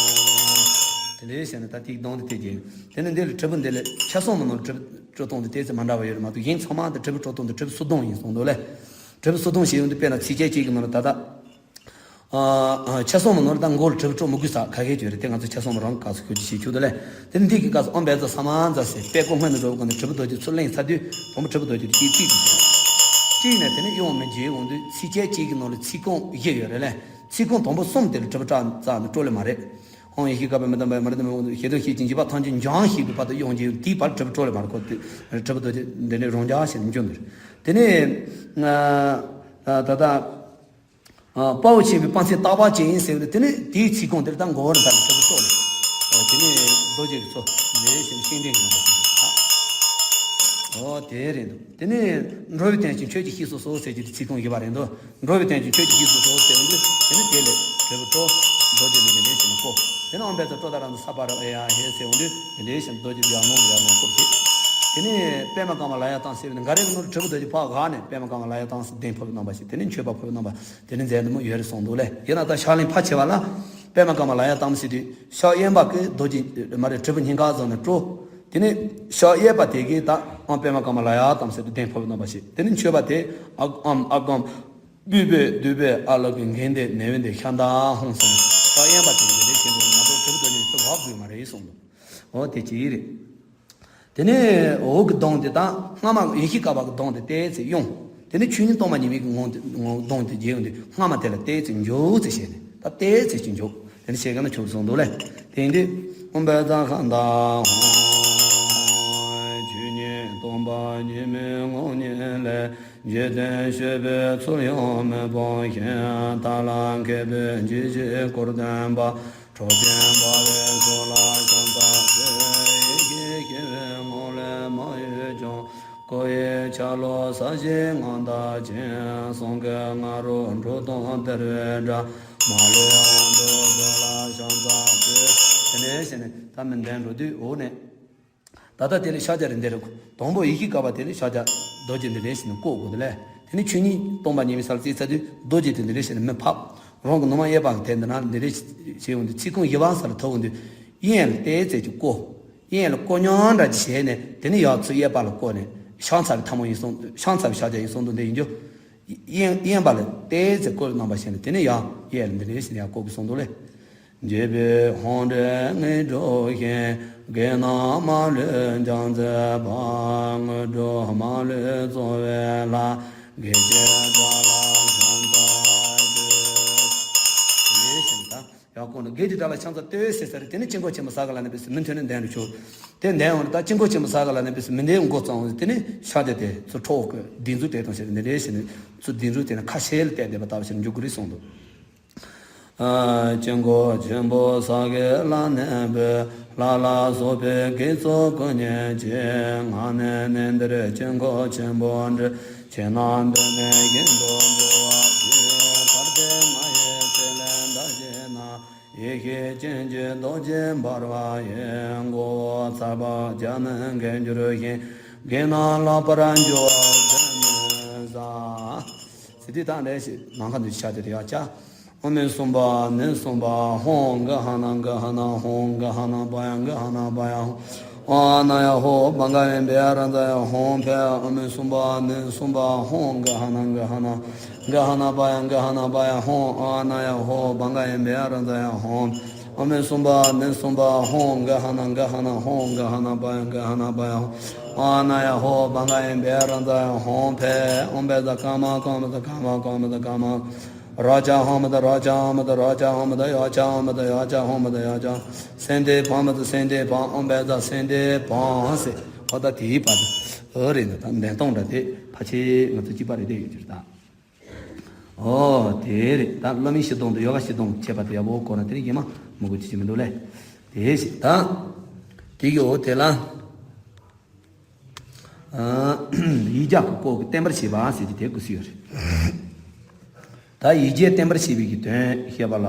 དེ་འདྲའི་བྱས་ནས་ད་ཐིག་གདོང་དེ་དེ་རྒྱན། དེ་ནས་འདི་ལ་དྲིལ་བུ་འདི་ལ་ཆ་ཚང་མི་ནང་དྲིལ་བུ་དཀྲོལ་སྟངས་དེ་ཏོག་ཙམ་མ་འདྲ་བ་ཡོད་རེད་མ་གཏོགས། གཞན་ཚང་མ་དེ་དྲིལ་བུ་དཀྲོལ་སྟངས་དེ་དྲིལ་བུ་སོ་བརྡུང་ཡིན་གསུངས་འདུག་ལེ། དྲིལ་བུ་སོ་བརྡུང་བྱས་ཡོང་དུས་དཔེར་ན་ཚིགས་བཅད་གཅིག་གི་ནང་ལ་ད་ལྟ། ཆ་ཚང་མ་ནོར་དང་མགོ་ལ་དྲིལ་བུ་དཀྲོལ་མི་དགོས་ས་ག་གེ་ཅོ་རེད། དེ་ང་ཚོ་ཆ་ཚང་མ་རང་ག་སུ་ཁྱོད་ཀྱི་ཞིག་ཁྱོད་དུ་ལས། དེ་འདི་གི་སྐབས་སུ་ཨོཾ་བཛྲ་ས་མ་ཛ་ཟེར་དཔེ་ཀོ་སྔོན་དུ་འགྲོ་བའི་སྒང་དུ་དྲིལ་བུ་རྡོ་རྗེ་ཚུར་ལེན་ཚར་དུས་དང་པོ་དྲིལ་བུ་རྡོ་རྗེ་དེ་གཅིག་གཅིག་བྲིས་ནས། དེ་ནས་ཡོང་མི་འཇལ་འོང་དུས་ཚིགས་བཅད་གཅིག་གི་ནང་ལ་ཚིག་རྐང་བཞི་ཡོད་རེད་ལས། ཚིག་རྐང་དང་པོ་གསུམ་དེ་ལ་དྲིལ་བུ་བཀྲ་བཙག་ནས་དཀྲོལ་ལེ་མ་རེད། ཧོང་ཡེ་ཤེས་ཀ་པ་མི་དམ་པའི་མ་རེད་དམ་ཞེ་དོན་ཤེས་ཀྱི་འཇིགས་པ་ཐམས་ཅད་འཇོམས་ཤེས་པའི་བར་དུ་ཡོང་རྗེས་དེའི་བར་དྲིལ་བུ་དཀྲོལ་ལེ་མ་རེད། ཁོ་དེ་དྲིལ་བུ་རྡོ་རྗེ་འདི་ནས་རང་འཇགས་ཤིག་འཇོམས་འདུག་དེ་ནས་ད་ལྟ། དཔའ་བོ་ཆེན་པོའི་དཔའ་མཚན་རྟག་པ་ཅན་ཟེར་བ་དེ་ནི་དེའི་ཚིག་རྐང་དེར་ད་མགོ་བོར་ད་ལ་ཁྲི་པོ་སོགས་ལས། དེ་ནི་རྡོ་རྗེ་གི་ཚོ་ལས་ཞེས་ཤིང་ལྡན་གྱི་རྣམ་པ་དེ་ཨོ་དེ་རེད་འདུག་དེ་ནི་འགྲོ་བའི་དོན་ཅན་ཁྱོད་ཀྱིས་ཤེས་སོ་སོ་ཟེར་གྱི་ཚིག་རྐང་བཞི་པ་རེད་འདུག་འགྲོ་བའི་དོན་ཅན་ཁྱོད་ཀྱིས་ཤེས་སོ་སོ་ཟེར་འོང་དུས་དེ་ནི་དེ་ལས་ཁྲི་པོ་སོགས་རྡོ་རྗེ་ནི་དེ་ལས་ཞེས་ནི་གོ་དེ་ནི་ཨོཾ་བཛྲ་ཏྲོ་ཏ་ར་ནི་ས་པ་ར་ཨེ་ཡ་ཧེ་ཟེར་འོང་དུས་དེ་ལས་ཞེས་རྡོ་རྗེ་ཡར་ལོང་ཡར་ལོང་སྐོར་བྱེད། དེ་ནི་པདྨ་ཀ་མ་ལ་ཡ་ཏང་ཟེར་བ་ནི་འགའ་རེ་གི་ནོར་ཁྲི་པོ་རྡོ་རྗེ་ཕག་ག་ནས་པདྨ་ཀ་མ་ལ་ཡ་ཏང་ཟེར་གདན་ཕབ་པའི་རྣམ་པ་ཞིག་དེ་ནི་མཆོད་པ་ཕུལ་རྣམ་པ། དེ་ནི་མཛད་འདི་མོ་ཡོད་རེད་གསུངས་འདུག་ལས། ཡིན་ན་ད་ཕྱག་ལེན་ཕལ་ཆེ་བ་ལ་པདྨ་ཀ་མ་ལ་ཡ་ཏམ་ཟེར་དུས་ཕྱག་གཡོན་པ་གི་རྡོ་རྗེ་མ་རེད་ཁྲི་པོ་སྙིང་ག་བཟུང་ནས་སྤྲོ། དེ་ནི་ཕྱག་གཡས་པ་དེ་གིས་ད་ཨང་པདྨ་ཀ་མ་ལ་ཡ་ཏམ་ཟེར་དུས་གདན་ཕབ་རྣམ་པ་ཞིག་དེ་ནི་མཆོད་པ་དེ་ཨ་ཨམ་ཨ་གམ་བུས་པས་བསྡུས་པས་ཨ་ལ་གི་འགན་དེ་ནས་བན་དེ་ཤ་མདའ་ཧོང་སོང་ཕྱག་གཡོན་པ་དེ་གིས་འདི་འདྲའི་བྱེད་དགོས་མ་གཏོགས་ཁྲི་པོ་རྡོ་རྗེ་ཚུར་བབ་དགོས་མ་རེད་གསུངས་འདུག་ཨོ་དེ་ཅི་རེད། དེ་ནས་འོག་གི་གདོང་དེ་དང་སྔ་མ་ཡེ་ཤེས་ཀ་པ་གི་གདོང་དེ་བལྟས་ཚེ་གཡོང་། དེ་ནས་ཆོས་ཉིད་སྟོང་པ་ཉིད་མེད་ཀྱི་ངང་དེ་ངང་གདོང་དེ་མཇལ་ཡོང་དུས་སྔ་མ་དེ་ལ་བལྟས་ཚེ་མགྱོགས་ཚེ་བྱས་ནས་ད་བལྟས་ཚེ་ཅི་མགྱོགས་དེ་ནས་བྱེད་མཁན་ན་ཆོག་གསུངས་འདུག་ལས། དེ་འདི་ཨོཾ་བཛྲ་ཁ་མདའ་ཧོ། ཆོས་ཉིད་སྟོང་པ་ཉིད་མེད་ངང་ཉིད་ལས། འཇིག་རྟེན་སྤྱོད་པའི་ཚུལ་ཡང་མི་སྤང་ཞིང་། ཐར་ལམ་མཁས་པའི་འཇིགས་བྱེད་སྐུར་སྟོན་པ། གྲོགས་ཆེན་འབར་བའི་ཚོགས་ལ་ཕྱག་འཚལ་ཏེ། ཡེ་ཤེས་ཞི་བའི་ངང་ལས་མ་གཡོས་ཀྱང་། སྐུ་ཡི་ཆ་ལུགས་གསལ་ཞིང་ངང་དག་ཅིང་། གསུང་གི་ང་རོ་འབྲུག་སྟོང་དེར་བཀྲ། མ་ལུས་དབང་དུ་འགྲོ་ལ་ཕྱག་འཚལ་ཏེ། དེ་ནས་ཞེས་ནས་ད་མི་འདོན་འགྲོ་དུས་འོག་ནས། ད་ལྟ་དེ་ལས་ཕྱག་རྒྱ་རེ་འདི་རེ་དགོས། དང་པོ་ཡེ་ཤེས་ཀ་པ་དེ་ལས་ཕྱག་རྒྱ་རྡོ་རྗེ་འདི་ལས་ཞེས་ནས་བཀོད་དགོས་དེ་ལས། དེ་ནས་ཆོས་ཉིད་སྟོང་པ་ཉིད་མེད་ས་ལ་རྩིས་ཚར་དུས་རྡོ་རྗེ་དེ་འདི་ལས་ཞེས་ནས་མི་ཕབ། རང་གི་ནུ་མ་གཡས་པ་གི་དེ་འདི་ན་འདི་ལས་ཞེས་འོང་དུས་ཚིག་རྐང་བཞི་པ་ས་ལ་ཐུག་འོང་དུས། གཡོན་ལ་བལྟས་ཚེ་ཅིག་བཀོད། གཡོན་ལ་བཀོད་མྱོང་འདྲ་ཅིག་བྱས་ནས་དེ་ནས་ཡར་ཚུར་གཡས་པ་ལ་བཀོད་ནས་ཕྱག་འཚལ་བའི་ཐལ་མོ་ཡིན་གསུངས། ཕྱག་འཚལ་བའི་ཕྱག་རྒྱ་ཡིན་གསུངས་འདུག་འདི་ཡིན་རྒྱུ། གཡོན་གཡོན་པ་ལ་བལྟས་ཚེ་བཀོད་རྣམ་པ་བྱས་ནས་དེ་ནས་ཡར་གཡས་ལ་འདི་ལས་ཞེས་ནས་ཡར་བཀོད་དགོས་གསུངས་འདུག་ལས། འཇིགས་པའི་དབང་སྒྲལ་དངོས་གྲུབ་ཤིང་། བགེགས་རྣམས་མ་ལུས་སྦྱང་མཛད་པ། དངོས་གྲུབ་མ་ལུས་སྩོལ་བའི་ལྷ། བགེགས་ཀྱི་དགྲ་ལ་ཕྱག་འཚལ་བསྟོད། ཡག་གོང་ནས་བགེགས་ཀྱི་དགྲ་ལ་ཕྱག་འཚལ་བསྟོད་ཟེར་ས་རེད། དེ་ནི་དཀྱིལ་འཁོར་ཆེན་པོ་ས་ག་ལ་ནི་པས་སུ་མི་མཐུན་ནི་འདན་རུ་ཆུ། དེ་འདན་འོང་ད་དཀྱིལ་འཁོར་ཆེན་པོ་ས་ག་ལ་ནི་པས་སུ་མི་འདན་འགོ་གཙང་འོང་དེ་ནི་ཤ་རྒྱ་དེ་ཚུར་འཕྲོག་གི་སྡིགས་མཛུབ་དེ་དང་ཞེས་ནི་རེ་ཞེས་ནི་ཚུར་སྡིགས་མཛུབ་དེ་ནི་ཁ་ཤས་ལ་བལྟས་བསྡད་པ་ལྟ་བུ་ཞིག་འཇུག་གི་རེད་གསུངས་འདུག་དཀྱིལ་འཁོར་ཆེན་པོ་ས་ག་ལ་གནས་པའི་ལྷ་ལ་སོགས་པའི་དགེ་ཚོགས་ཀུན་བརྙེས་ཀྱིས། ང་ནི་གནས་འདིར་དཀྱིལ་འཁོར་ཆེན་པོ་འདིར་ཆོས་རྣམས་འདོད་པའི་ཞིང་དུ་འགྲོ་བར་ཞུ། གལ་ཏེ་ང་ཡི་ཚེ་ལས་འདའ་ཤེས་ན། ཡེ་ཤེས་ཅན་གྱི་རྡོ་རྗེ་འབར་བ་ཡི། མགོ་བོ་ཚལ་པ་རྒྱ་མི་འགེལ་འགྱུར་ཞིང་། བགེགས་རྣམས་བརླག་པར་འགྱུར་བར་གདོན་མི་ཟ། ཟེར་དུས་དང་ལས་ཤིག་ནམ་མཁའ་འདི་ཤ་དེ་ཡར་བཅག་ཨོཾ་སུམྦྷ་ནི་སུམྦྷ་ཧཱུྃ། ག་ཧ་ན་ག་ཧ་ན་ཧཱུྃ། ག་ཧ་ན་བྷ་ཡ་ག་ཧ་ན་བྷ་ཡ་ཧཱུྃ། ཨ་ན་ཡ་ཧོ་བྷ་ག་ཡེ་བྷེ་ཡ་ར་ཛ་ཡ་ཧཱུྃ་ཕཊ། ཨོཾ་སུམྦྷ་ནི་སུམྦྷ་ཧཱུྃ། ག་ཧ་ན་ག་ཧ་ན་ག་ཧ་ན་བྷ་ཡ་ག་ཧ་ན་བྷ་ཡ་ཧཱུྃ། ཨ་ན་ཡ་ཧོ་བྷ་ག་ཡེ་བྷེ་ཡ་ར་ཛ་ཡ་ཧཱུྃ། ཨོཾ་སུམྦྷ་ནི་སུམྦྷ་ཧཱུྃ། ག་ཧ་ན་ག་ཧ་ན་ཧཱུྃ། ག་ཧ་ན་བྷ་ཡ་ག་ཧ་ན་བྷ་ཡ་ཧཱུྃ། ཨ་ན་ཡ་ཧོ་བྷ་ག་ཡེ་བྷེ་ཡ་ར་ཛ་ཡ་ཧཱུྃ་ཕཊ། ཨོཾ་བཛྲ་ཀ་མ་ཀ་མ་ཛ་ཀ་མ་ཀ་མ་ཛ་ཀ་མ། ར་ཙ་ཧཱུྃ་མ་ཛ་ར་ཙ་ཧཱུྃ་མ་ཛ་ར་ཙ་ཧཱུྃ་མ་ཛ། ཡ་ཙ་ཧཱུྃ་མ་ཛ་ཡ་ཙ་ཧཱུྃ་མ་ཛ། ཡ་ཙ། སན་དྷེ་བྷ་མ་ཛ་སན་དྷེ་བྷ། ཨོཾ་བཛྲ་སན་དྷེ་བྷ་ཟེར། ཨོ་ད་དེའི་བར་དུ་ཨོ་རེད་ན་ད་འདན་སྟོང་འདྲ་དེ་ཕལ་ཆེར་ང་ཚོ་གཅིག་པ་རེད་དེ་ཡོད་ཀྱི་རེད་ད། ཨོ་དེ་རེད། ད་བླ་མའི་སྤྱི་སྟོང་དུ་ཡོ་ག་སྤྱི་སྟོང་བྱས་པ་དེ་ཡག་པོ་གོ་ན་དེ་རིང་ཡིན་མ་མི་གོ་ཅི་ཅི་མི་འདུག་ལས། དེ་ཞིག་ད་དེ་གི་འོ་དེ་ལ། ཡིག་བརྒྱ་གི་སྐོར་གྱི་བསྟན་པར་བྱེད་པ་ཟེར་གྱི་དེ་དགོས་སུ་ཡོད་རེད། ད་ཡིག་བརྒྱས་བསྟན་པར་བྱེད་པའི་གི་དོན་བཤད་པ་ལ།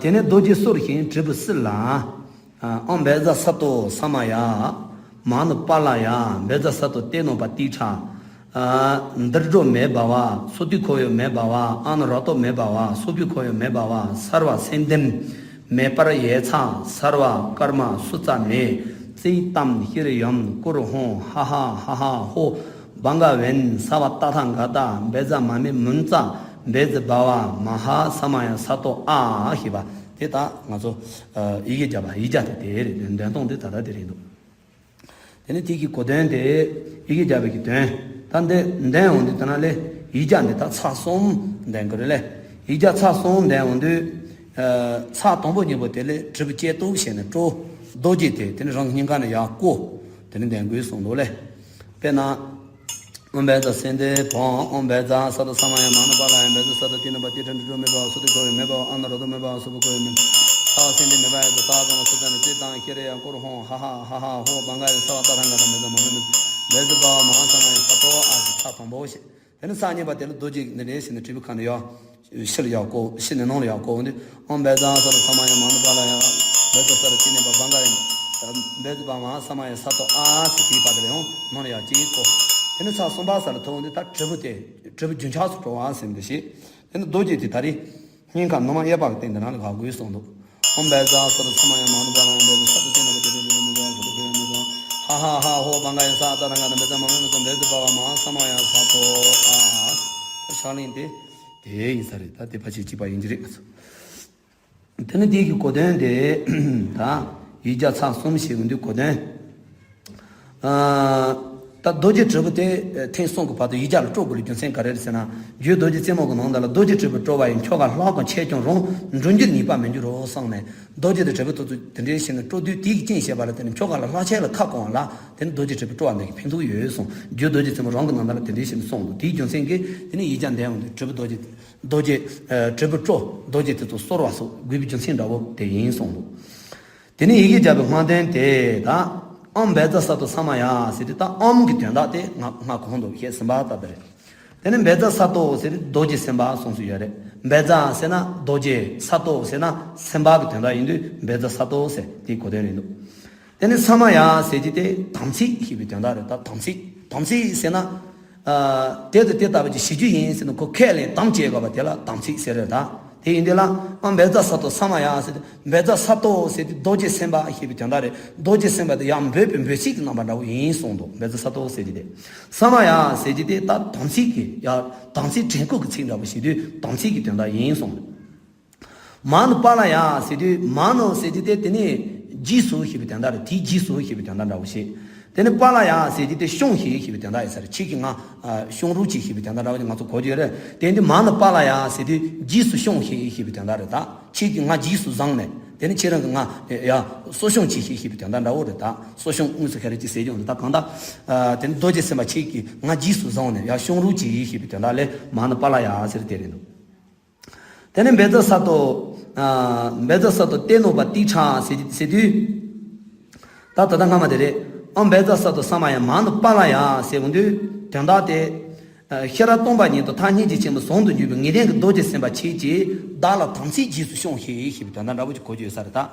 དེ་ནས་རྡོ་རྗེ་གསོར་ཞིང་དྲིལ་བུ་བསིལ་ལ། ཨོཾ་བཛྲ་སཏྭ་ས་མ་ཡ། མ་ནུ་པཱ་ལ་ཡ། བཛྲ་སཏྭ་ཏེ་ནོ་པ་ཏིཥྛ། འདིར་འགྲོ་མེ་བྷ་བ། སོ་ཏི་ཁོ་ཡོ་མེ་བྷ་བ། ཨ་ནུ་ར་ཏོ་མེ་བྷ་བ། སོ་པི་ཁོ་ཡོ་མེ་བྷ་བ། སརྦ་སན་དྷིམ། མེ་འབར་ཡེ་ཚ། སརྦ་ཀརྨ་སུ་ཙ་མེ། ཙི་ཏམ་ཤྲཱི་ཡམ་ཀུར་ཧོང་། ཧ་ཧ་ཧ་ཧ་ཧོ། བྷ་ག་ཝན་སརྦ་ཏ་ཐཱ་ག་ཏ་བཛྲ་མ་མེ་མུཉྩ་བཛྲ་བྷ་བ་མ་ཧཱ་ས་མ་ཡ་ས་ཏོ་ཨ་ཞེས་པ་དེ་ད་ང་ཚོ་ཡི་གེ་བརྒྱབ་པ་ཡིག་བརྒྱ་དེ་དེ་རེད། འདོན་སྟངས་དེ་ད་ལྟ་དེ་རེད་འདུག་དེ་ནི་དེ་གི་གོ་དོན་དེ་ཡི་གེ་བརྒྱ་པའི་གི་དོན་ད་འདི་འདོན་འོང་དུས་ད་ན་ལས་ཡིག་བརྒྱ་འདི་ད་ཚར་གསུམ་འདོན་དགོས་རེད་ལས། ཡིག་བརྒྱ་ཚར་གསུམ་འདོན་འོང་དུས་ཚར་དང་པོ་གཉིས་པོ་དེ་ལས་དྲིལ་བུ་བཅད་གཏུབ་བྱས་ནས་སྤྲོ། རྡོ་རྗེ་དེ་དེ་ནི་རང་གི་སྙིང་ག་ནས་ཡར་བཀོ། དེ་ནི་འདོན་དགོས་གསུངས་འདུག་ལས། དཔེར་ན། ཨོཾ་བཛྲ་སེན་དེ་བོ། ཨོཾ་བཛྲ་སཏྭ་ས་མ་ཡ་མ་ནུ་པཱ་ལ་ཡ། བཛྲ་སཏྭ་ཏི་ནུ་པ་ཏི་ཏྲ་ཏྲི་ཏྲོ་མེ་བྷ་སུ་ཏི་ཁོ་ཡ་མེ་བྷ་ཨ་ན་རོ་དོ་མེ་བྷ་སུ་བྷུ་ཁོ་ཡ་མེ་ཨ་སེན་དེ་མེ་བྷ་ཡ་ཏ་ཏ་ག་མ་སུ་ཏ་ན་ཙི་ཏང་ཤེ་རེ་ཡ་ཀོར་ཧོང་ཧ་ཧ་ཧ་ཧ་ཧོ་བྷ་ག་ཡ་ས་བ་ཏ་རང་ག་ཏ་མེ་ཏ་མ་མེ་མེ་བཛྲ་བྷ་བ་མ་ཧཱ་ས་མ་ཡ་ས་ཏོ་ཨ་ཏི་ཚར་དང་པོ་ཞེས། དེ་ནི་ས་གཉིས་པ་དེ་ལ་རྡོ་རྗེ་འདི་འདྲའི་ཞིག་ནི་དྲིལ་བུ་ཁ་ནས་ཡར་ཕྱི་ལ་ཡར་བཀོ། ཕྱི་ནས་ནང་ལ་ཡར་བཀོ་འོང་དུས་ཨོཾ་བཛྲ་སཏྭ་ས་མ་ཡ་མ་ནུ་པཱ་ལ་ཡ། བཛྲ་སཏྭ་ཏི་ནུ་པ་བྷ་ག་ཡ། བཛྲ་བྷ་བ་མ་ཧཱ་ས་མ་ཡ་ས་ཏོ་ཨ་ཟེར་དེའི་བར་དུ་ལ་ཡང་ནང་ལ་ཡར་གཅིག་བཀོ། དེ་ནི་ཚར་གསུམ་པ་ས་ལ་ཐུག་འོང་དུས་ད་དྲིལ་བུ་དེ་དྲིལ་བུ་རྒྱུན་ཆགས་སུ་འགྲོ་བ་ཟེར་འདི་ཞེས། དེ་ནི་རྡོ་རྗེ་དེ་ད་རེས་སྙིང་ག་ནུ་མ་གཡས་པ་གི་སྟེང་དེ་ནང་ལ་ག་དགོས་གསུངས་འདུག་ཨོཾ་བཛྲ་སཏྭ་ས་མ་ཡ་མ་ནུ་པཱ་ལ་ཡ། བཛྲ་སཏྭ་ཏི་ནུ་པ་ཏི་ཏྲ་ཏྲི་ཏྲོ་མེ་བྷ་སུ་བྷུ་ཁོ་ཡ་མེ་བྷ་ཧ་ཧ་ཧ་ཧོ་བྷ་ག་ཡ་ས་ཏ་རང་ག་ཏ་མེ་ཏ་མ་མེ་མེ་ཏ་བཛྲ་བྷ་བ་མ་ཧཱ་ས་མ་ཡ་ས་ཏོ་ཨ། ཕྱག་ལེན་དེ་དེ་ཡིན་ས་རེད། ད་དེ་ཕལ་ཆེར་གཅིག་པ་ཡིན་གྱི་རེད། དེ་ནི་དེ་གི་གོ་དོན་དེ་ད་ཡིག་བརྒྱ་ཚར་གསུམ་ཞེས་འོང་དུས་གོ་དོན། ཨ། ད་རྡོ་རྗེ་དྲིལ་བུ་དེ་ཐེངས་གསུམ་གྱི་བར་དུ་ཡིག་བརྒྱ་ལ་སྤྲོ་དགོས་པའི་རྒྱུ་མཚན་ག་རེ་རེད་ཟེར་ན། རྒྱུ་རྡོ་རྗེ་རྩེ་མོ་གི་ནང་ལ་རྡོ་རྗེ་དྲིལ་བུ་སྤྲོ་བ་ཡིས། ཁྱོ་ག་ལྷག་ཀྱང་ཆད་ཀྱང་རུང་། འགྲུབ་འགྱུར་ཉེས་པ་མི་འགྱུར་རོ་གསུངས་ནས། རྡོ་རྗེ་དང་དྲིལ་བུ་དེ་ཚོ་དེ་འདྲའི་ཞིག་ནི་སྤྲོ་དུས་དེའི་རྐྱེན་བྱས་པ་ལ་དེ་ནི་ཁྱོ་ག་ལ་ལྷག་ཆད་ལ་ཁ་སྐོང་བ་ལ་དེ་ནི་རྡོ་རྗེ་དྲིལ་བུ་སྤྲོ་བ་འདི་གི་ཕན་ཐོགས་ཡོད་གསུངས། རྒྱུ་རྡོ་རྗེ་རྩེ་མོ་རང་གི་ནང་ལ་དེ་འདྲའི་ཞིག་ནི་གསུངས་འདུག་དེའི་རྒྱུ་མཚན་གྱིས་དེ་ནི་ཡིག་བརྒྱ་འདོན་འོང་དུས་དྲིལ་བུ་རྡོ་རྗེ། དྲིལ་བུ་སྤྲོ། རྡོ་རྗེ་དེ་ཚོ་གསོར་བ་སོགས་དགོས་པའི་རྒྱུ་མཚན་འདྲ་བོ་དེ་ཡིན་གསུངས་འདུག་དེ་ནས་ཡི་གེ་བརྒྱ་པའི་སྔ་དོན་དེ་དང་། ཨོཾ་བཛྲ་སཏྭ་ས་མ་ཡ་ཟེར་དུས་ད་ཨོཾ་གི་དོན་དག་དེ་ང་ང་གོང་དུ་བཤད་ཟིན་པ་ལྟ་བུ་རེད། དེ་ནས་བཛྲ་སཏྭ་ཟེར་དུས་རྡོ་རྗེ་སེམས་དཔའ་གསུངས་སུ་ཡོད་རེད། བཛྲ་ཟེར་ན་རྡོ་རྗེ། སཏྭ་ཟེར་ན་སེམས་དཔའ་གི་དོན་དག་ཡིན་དུས་བཛྲ་སཏྭ་ཟེར་དེའི་གོ་དོན་རེད་འདུག་དེ་ནས་ས་མ་ཡ་ཟེར་གྱི་དེ་དམ་ཚིག་ཞེས་པའི་དོན་དག་རེད། ད་དམ་ཚིག་དམ་ཚིག་ཟེར་ན། ཨ། དེ་དང་དེ་ལྟ་བུ་ཅིག་བྱེད་རྒྱུ་ཡིན་ཟེར་ནས་ཁོ་ཁས་ལེན་དམ་བཅས་དགོས་པ་དེ་ལ་དམ་ཚིག་ཟེར་རེད་ད། དེ་ཡིན་དུས་ལ་ཨ་བཛྲ་སཏྭ་ས་མ་ཡ་ཟེར་ཏེ་བཛྲ་སཏྭ་ཟེར་དེ་རྡོ་རྗེ་སེམས་དཔའ་ཞེས་པའི་དོན་དག་རེད། རྡོ་རྗེ་སེམས་དཔའ་དེ་ཡང་འབོད་པའི་འབོད་ཚིག་གི་རྣམ་པ་འདྲ་བོ་ཡིན་གསུངས་འདུག་བཛྲ་སཏྭ་ཟེར་གྱི་དེ། ས་མ་ཡ་ཟེར་གྱི་དེ་ད་དམ་ཚིག་གི་ཡ་དམ་ཚིག་དྲན་སྐུལ་གྱི་ཚིག་འདྲ་བོ་ཞེས་དུས་དམ་ཚིག་གི་དོན་དག་ཡིན་གསུངས་འདུག་མ་ནུ་པཱ་ལ་ཡ་ཟེར་དུས་མ་ནུ་ཟེར་དུས་དེ་དེ་ནི་རྗེས་སུ་ཞེས་པའི་དོན་དག་རེད། དེའི་རྗེས་སུ་ཞེས་པའི་དོན་དག་འདྲ་བོ་ཞིག་དེ་ནི་པཱ་ལ་ཡ་ཟེར་དུས་དེ་བཤང་ཞིག་ཞེས་པའི་དོན་དག་ཡིན་ས་རེད། ཁྱེད་ཀྱིས་ང་བཤང་རོགས་གྱིས་ཞེས་པའི་དོན་དག་འདྲ་བོ་ཞིག་ང་ཚོ་གོ་རྒྱུ་རེད། དེ་ཡིན་དུས་མ་ནུ་པཱ་ལ་ཡ་ཟེར་དུས་རྗེས་སུ་བཤང་ཞིག་ཞེས་པའི་དོན་དག་རེད་ད། ཁྱེད་ཀྱིས་ང་རྗེས་སུ་བཟུང་ནས་དེ་ནི་ཁྱེད་རང་གིས་ང་ཡ་སོ་བཤང་གྱིས་ཞེས་པའི་དོན་དག་འདྲ་བོ་རེད་ད། སོ་བཤང་དངོས་སུ་ག་རེ་ཅིག་ཟེར་རྒྱུ་འདི་ད་གང་ལྟར་དེ་ནི་རྡོ་རྗེ་སེམས་དཔའ་ཁྱེད་ཀྱིས་ང་རྗེས་སུ་བཟུང་ནས་ཡ་བཤང་རོགས་གྱིས་ཞེས་པའི་དོན་དག་ལས་མ་ནུ་པཱ་ལ་ཡ་ཟེར་དེ་རེད་འདུག་དེ་ནས་བཛྲ་སཏྭ། ཨ། བཛྲ་སཏྭ་ཏེ་ནོ་པ་ཏི་ཁྲ་ཟེར་ཟེར་དུས། ད་ད་ལྟ་སྔ་མ་དེ་རེད། ཨོཾ་བཛྲ་སཏྭ་ས་མ་ཡ་མ་ནུ་པཱ་ལ་ཡ་ཟེར་འོང་དུས་དོན་དག་དེ། ཨ། ཤེས་རབ་སྟོང་པ་ཉིད་དུ་ཐག་སྙིང་རྗེ་ཆེན་པོས་ཟུང་དུ་འཇུག་པའི་ངེས་ལྡན་གྱི་རྡོ་རྗེ་སེམས་དཔའ་ཁྱེད་ཀྱིས་བདག་ལ་དམ་ཚིག་རྗེས་སུ་བཤང་ཞིག་ཞེས་པའི་དོན་དག་འདྲ་བོ་ཅིག་གོ་རྒྱུ་ཡོད་ས་རེད་ད།